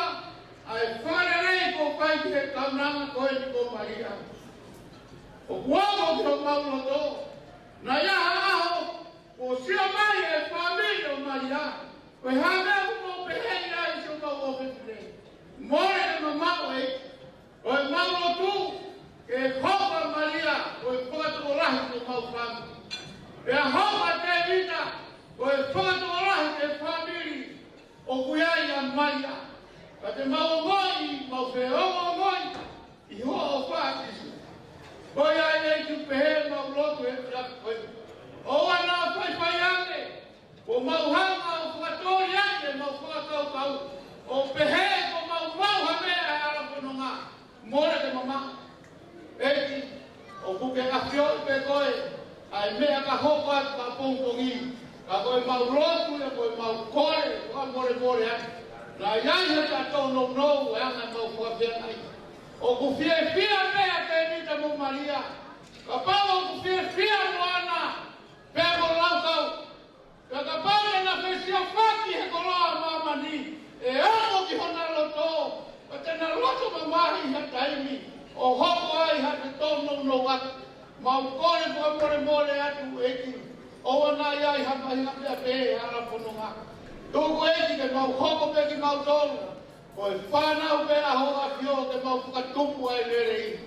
ʻa e fakalelei kuo fai ki he kaunanga ko eni ko Malia. ʻOku ongo ki homau loto, naʻe ʻi ai ha ʻaho kuo sio mai e fāmili ʻo Malia, ko e hā e meʻa ʻoku mou pehē ai siʻomau ʻofefine? Mole ke mamaʻo ē. Ko ʻemau lotu, ke hoko ʻa Malia ko e fakatokolahi ki homau fāmili. Pea hoko ʻa Tēvita ko e fakatokolahi ki he fāmili ʻoku ʻi ai ʻa Malia. Ka te mau ongoʻi, mau feongoongoʻi ʻi hoʻo ʻofa Sīsū. Ko ia ai ʻEiki ʻoku pehē ʻemau lotu he efiafi ko eni. ʻOua naʻa faifai ange, kuo mau hanga ʻo fakatōliʻa ʻemau fakakaukau, ʻo pehē kuo mau maʻu ha meʻa ʻi he hala fononga, mole ke mamaʻo. ʻEiki, ʻoku ke ʻafioʻi pē koe ʻa e meʻa ka hoko atu ka pongipongi, ka ko ʻemau lotu ia ko ʻemau kole, ko e molemole atu. Naʻe ʻi ai ha taha tōnounou ʻa e anga ʻemau fakafeangai. ʻOku fiefia pē ʻa Tēvita mo Malia, kapau ʻoku fiefia Moana pea mo Laukau. Pea kapau te na fesiofaki he koloa ʻa māmani, ʻe ongo ki hona loto, pea te na loto mamahi ha taimi, ʻo hoko ai ha tōnounou atu. Mau kole fakamolemole atu ʻEiki, ʻoua naʻa ʻi ai ha mahinga pea pē he hala fononga. Tuku ʻEiki ke mau hoko pē kimautolu ko e fānau pē ʻa hoʻo ʻAfio ke mau fakatupu ai lelei.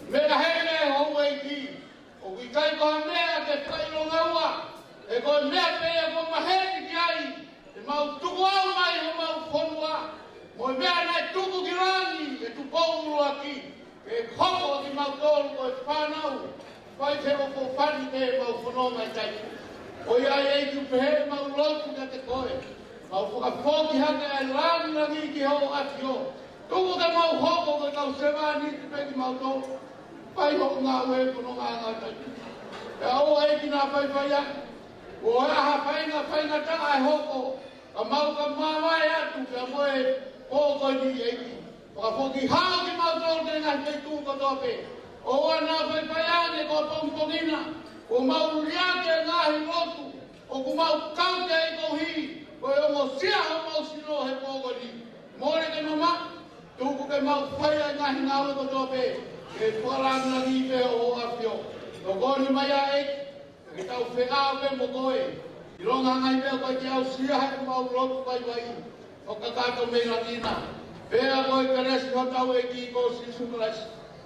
Meʻa heni ʻe houʻeiki, ʻoku ʻikai ko ha meʻa ke fakaʻilonga ua, he ko e meʻa pē ia ʻoku maheni ki ai ʻemau tukuʻau mai homau fonua, mo e meʻa naʻe tuku ki langi ʻe Tupou ʻUluaki, ke hoko kimautolu ko e fānau fai feʻofoʻofani pē ʻemau fononga ʻi Taipu. Ko ia ai ʻEiki ʻoku pehē ʻemau lotu kiate koe, mau fakafoki hake ʻa e langilangi ki hoʻo ʻAfio. Tuku ke mau hoko ko e kau sevāniti pē kimautolu, fai hoʻo ngāue fononga ʻa Taipu. Pea ʻoua ʻEiki naʻa faifai ange, ʻo ha fainga, faingataʻa ʻe hoko, ka mau ka mavae atu pea mo e pō ko eni ʻEiki. Fakafoki hao kimautolu ki he ngaahi feituʻu kotoa pē. ʻOua naʻa faifai ange ko e pongipongi na, kuo mau liʻaki e ngaahi lotu ʻoku mau kau ki ai koeʻuhi ko e ongosia homau sino he pō ko eni. Mole ke mamaʻo, tuku ke mau fai ʻa e ngaahi ngāue kotoa pē ke fakalāngilangiʻi pē ʻa Hoʻo ʻAfio. Tokoni mai ʻEiki, ke tau feʻao pē mo koe ʻi he ngaahi meʻa ʻoku ʻikai ke aʻusia ʻe heʻemau lotu vaivai ʻo kakato mei langi na. Pea ko e kelesi ʻa hotau ʻEiki ko Sīsū Kalaisi,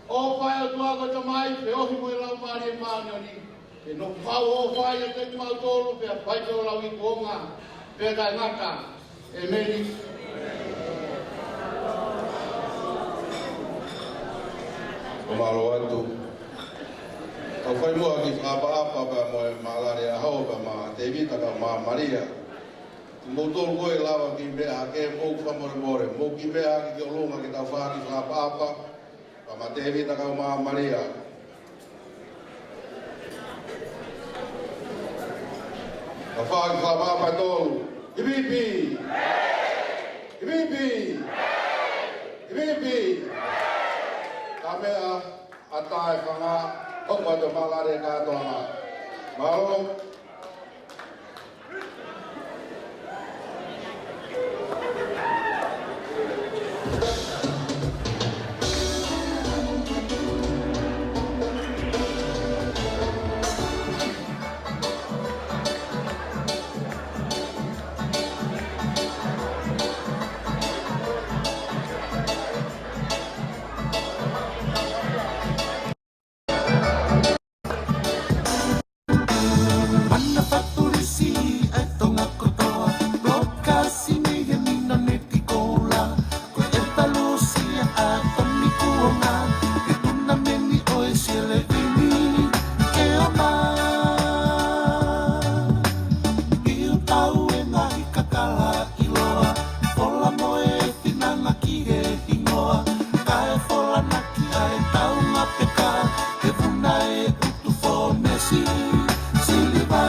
ʻofa ʻa e ʻOtua ko e Tamai, feohi mo e Laumālie Māʻoniʻoni, ke nofo ʻo fai ʻiate kimautolu pea fai pē ʻo lauikuonga pea taʻengata. ʻEmeni. ʻOku mālō atu. Tau fai muʻa ha kiʻi fakaʻapaʻapa pea mo e mālale ʻaho pea maʻa Tēvita kae ʻumaʻā Malia. Kimoutolu ko ē ʻe lava ke kiʻi meʻa hake, mou fakamolemole, mou kiʻi meʻa hake ki ʻolunga ke tau fai ha kiʻi fakaʻapaʻapa. Pea maʻa Tēvita kae ʻumaʻā Malia. Ka fai ha kiʻi fakaʻapaʻapa ʻe tolu. Hipihipi! Hipihipi! Hipihipi! Ka meʻa ʻa tae fanga, hoko atu mālale kātoanga. Mālō. Mana fatu lisi ʻa e Tonga kotoa, Blokasi mei he Minoneti Koula, ko e Evalusia ʻa Toni Kuonga, he tunameni ʻo e Sielevini, ke ʻomai ʻi ʻū tau e ngaahi kakala ʻiloa, fola mo e finanga ki he hingoa, kae folanaki ʻa e taunga peka, ke vuna e ʻutu fōnesi siliva.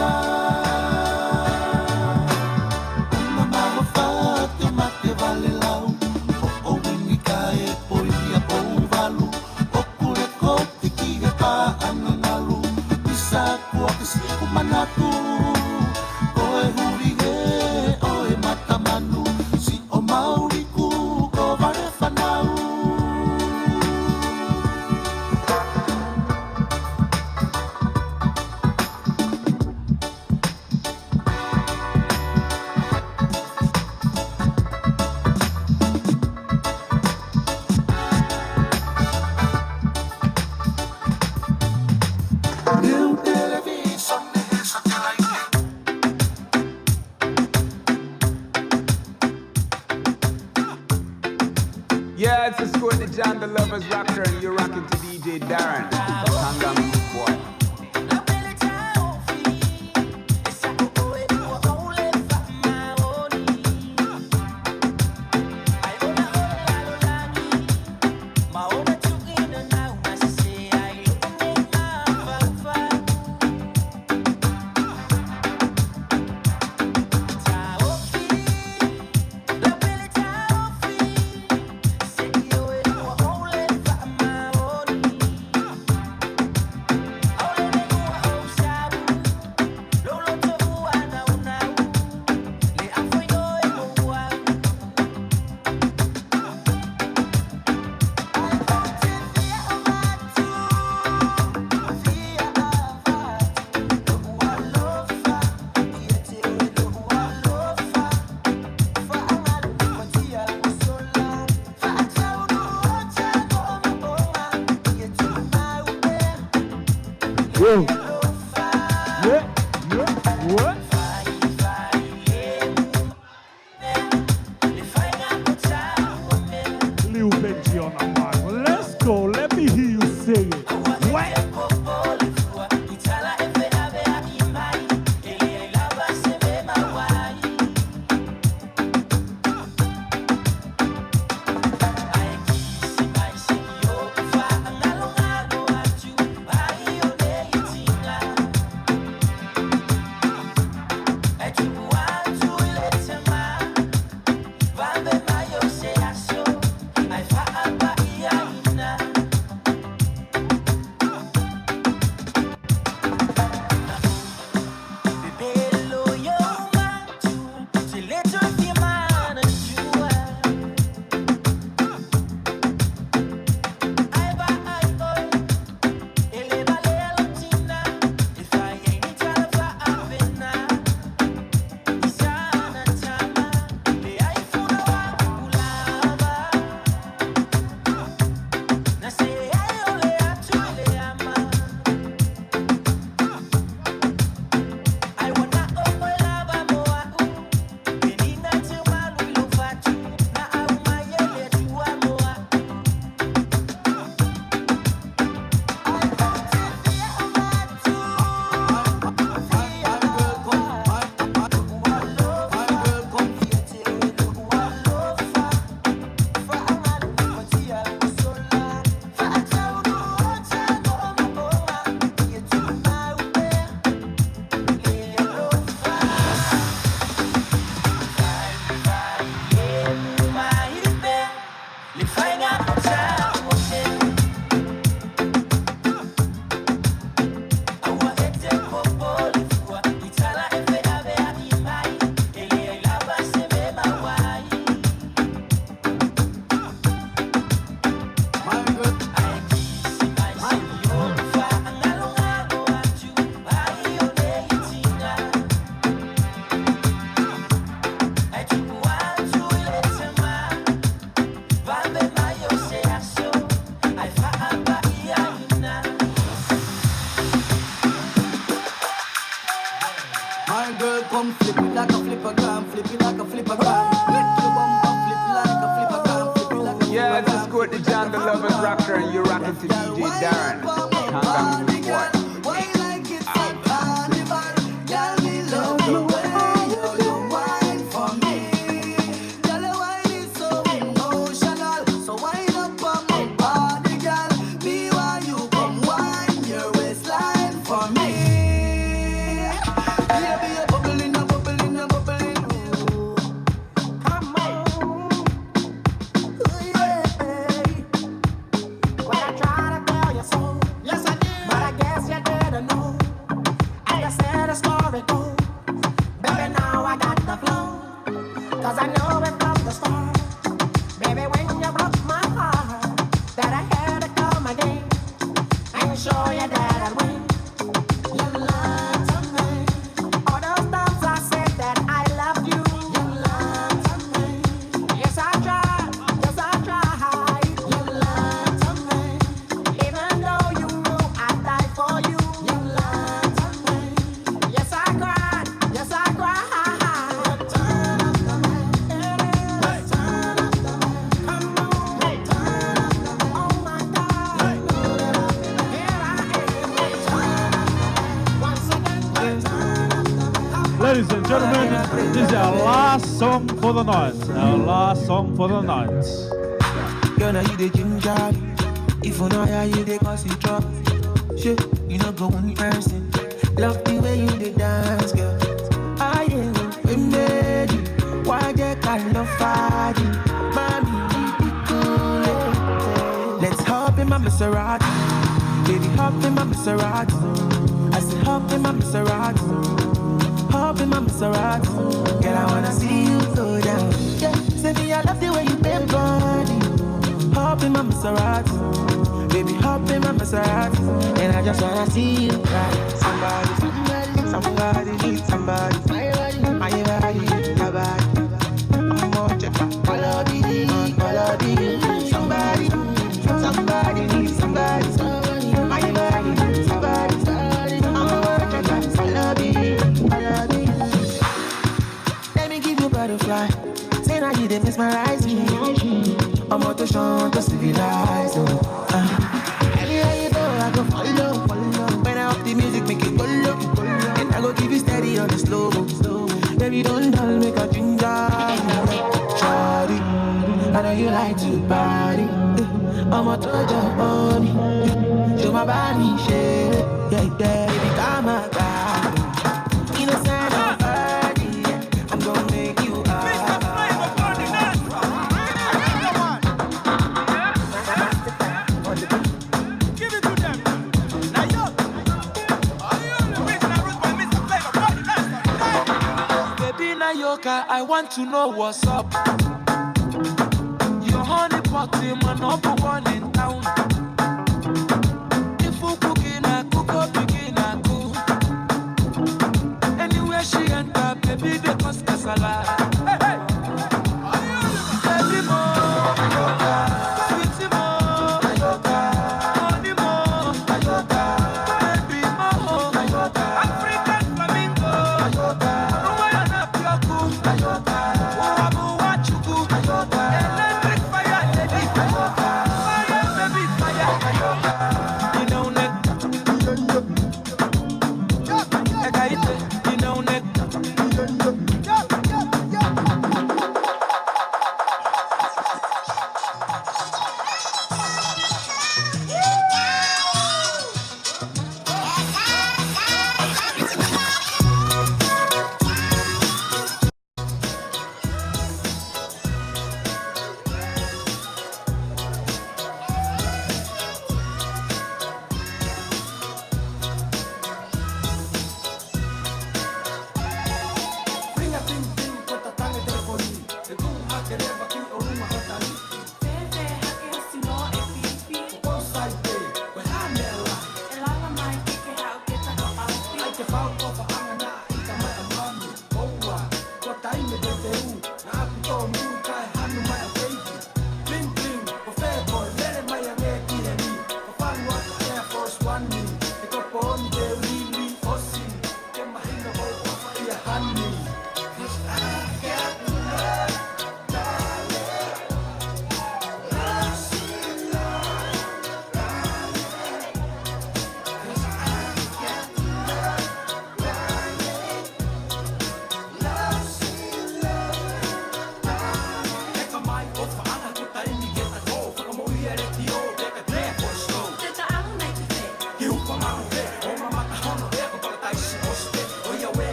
Uma maho fate mate vale lau, ʻo ʻomi ni kae poini ʻa pou valu, ʻoku lekoti ki he paʻanga ngalu, ʻisa kuo ke siku manatu, ko e huli he ʻo e matamanu, siʻo mauli kuo vale fanau. Yeah, it's the Squirt the John, the Lovers Rocker, and you're rocking to D J Darren, the Tonga Boy. Girl, come flip it like a flippergram, flip it like a flippergram. Make your bumper flip like a flippergram, flip it like a flippergram. Yeah, this is Courtney John, the Lovers Rocker, and you're rocking to D J Darren. Countdown report. Why you like it so carnival? Girl, me love the way you, you wine for me. Girl, your wine is so emotional. So wine up on my body, girl. Me want you come wine your waistline for me. Baby, you're bubbling, you're bubbling, you're bubbling. Ooh. Come on. Ooh, yeah. What I try to tell you so. Yes, I did. But I guess you didn't know. I just said a story go. Baby, now I got the flow. 'Cause I know it from the start. Baby, when you broke my heart, that I had to come again. I ain't sure you that I win. You lied to me. All those times I said that I love you. You lied to me. Yes, I tried. Yes, I tried. You lied to me. Even though you know I die for you. You lied to me. Yes, I cried. Yes, I cried. Turn up the man. Turn up the man. Come on. Turn up the man. Oh my God. Here I am. Turn up the man. Once again. Turn up the man. Ladies and gentlemen, this is our last song for the night. Our last song for the night. Girl, now you the ginger. If you know how you the cause you drop. Shit, you know go on person. Love the way you the dance, girl. I am with me. Why they can't love fight you? Mommy, you be cool, yeah. Let's hop in my Maserati. Baby, hop in my Maserati. I said, hop in my Maserati. Hop in my Maserati. Girl, I wanna see you go down. Yeah, say me, I love the way you bend body. Hop in my Maserati. Baby, hop in my Maserati. And I just wanna see you ride. Somebody, somebody, somebody needs somebody. My body, my body, your body. I'm more check. Follow me, follow me. Somebody, somebody needs somebody. My body, somebody, somebody. I'm more check. Follow me, follow me. Let me give you butterfly. Say now you dey mesmerize me. I'm out of shine to civilize, oh. Uh, everywhere you go, I go follow, follow. When I up the music, make it go low, go low. And I go give you steady on the slow, slow. Baby, don't dull, make a ginger. Shawty, I know you like to party. I'm a told your money. Show my body, shit. Yeah, yeah, baby, come on. Innocent of early, I'm gonna make you up. Give it to them. Now, yo. Are you the original Rude Boy, Mister Flavor? Baby Nayoka, I want to know what's up. Your honey pot in my number one in town. If you cooking, I cook up, begin, I cook. Anywhere she enter, baby, they cause kasala. Hey, hey. Baby mo, sweetie mo, honey mo, baby mo, African flamingo, Rwanda pioku, Uabu wachuku, electric fire lady, fire baby, fire. You know, Fēfē hake ʻo sino e pipi. ʻE lava mai ke ke haʻu ke takaʻauki. ʻOua, ko taime te te u, naʻa ku tō mui kae hanu mai ʻa baby. Bling bling, ko fē ko lele mai ange ki heni. Ko fanu atu Air Force One ni, he ko pō ni te u lili ʻosi. Ke mahino ko ʻofa ia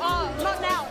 Oh, not now.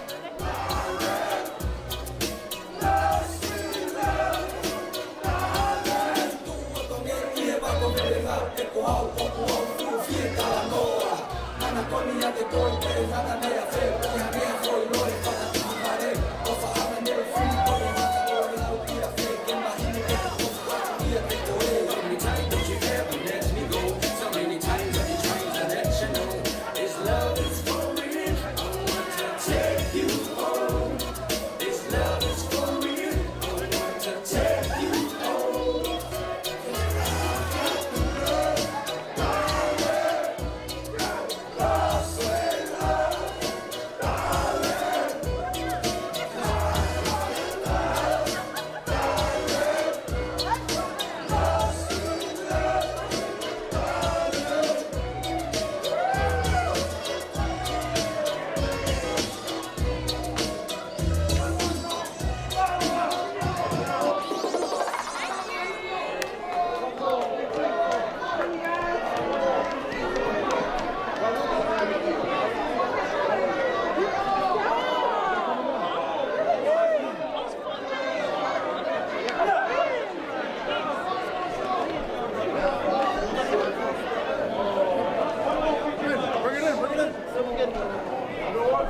Bring it in, bring it in.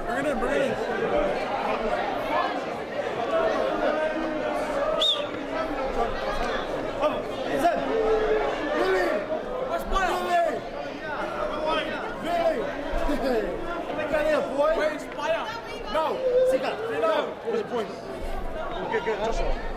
Bring it in, bring it in. Come on. Zeb. Lily. Where's Spire? Lily. Lily. Come on. Get out of here, boy. Where's Spire? No. Sika. No. Where's the point? Get, get Joshua.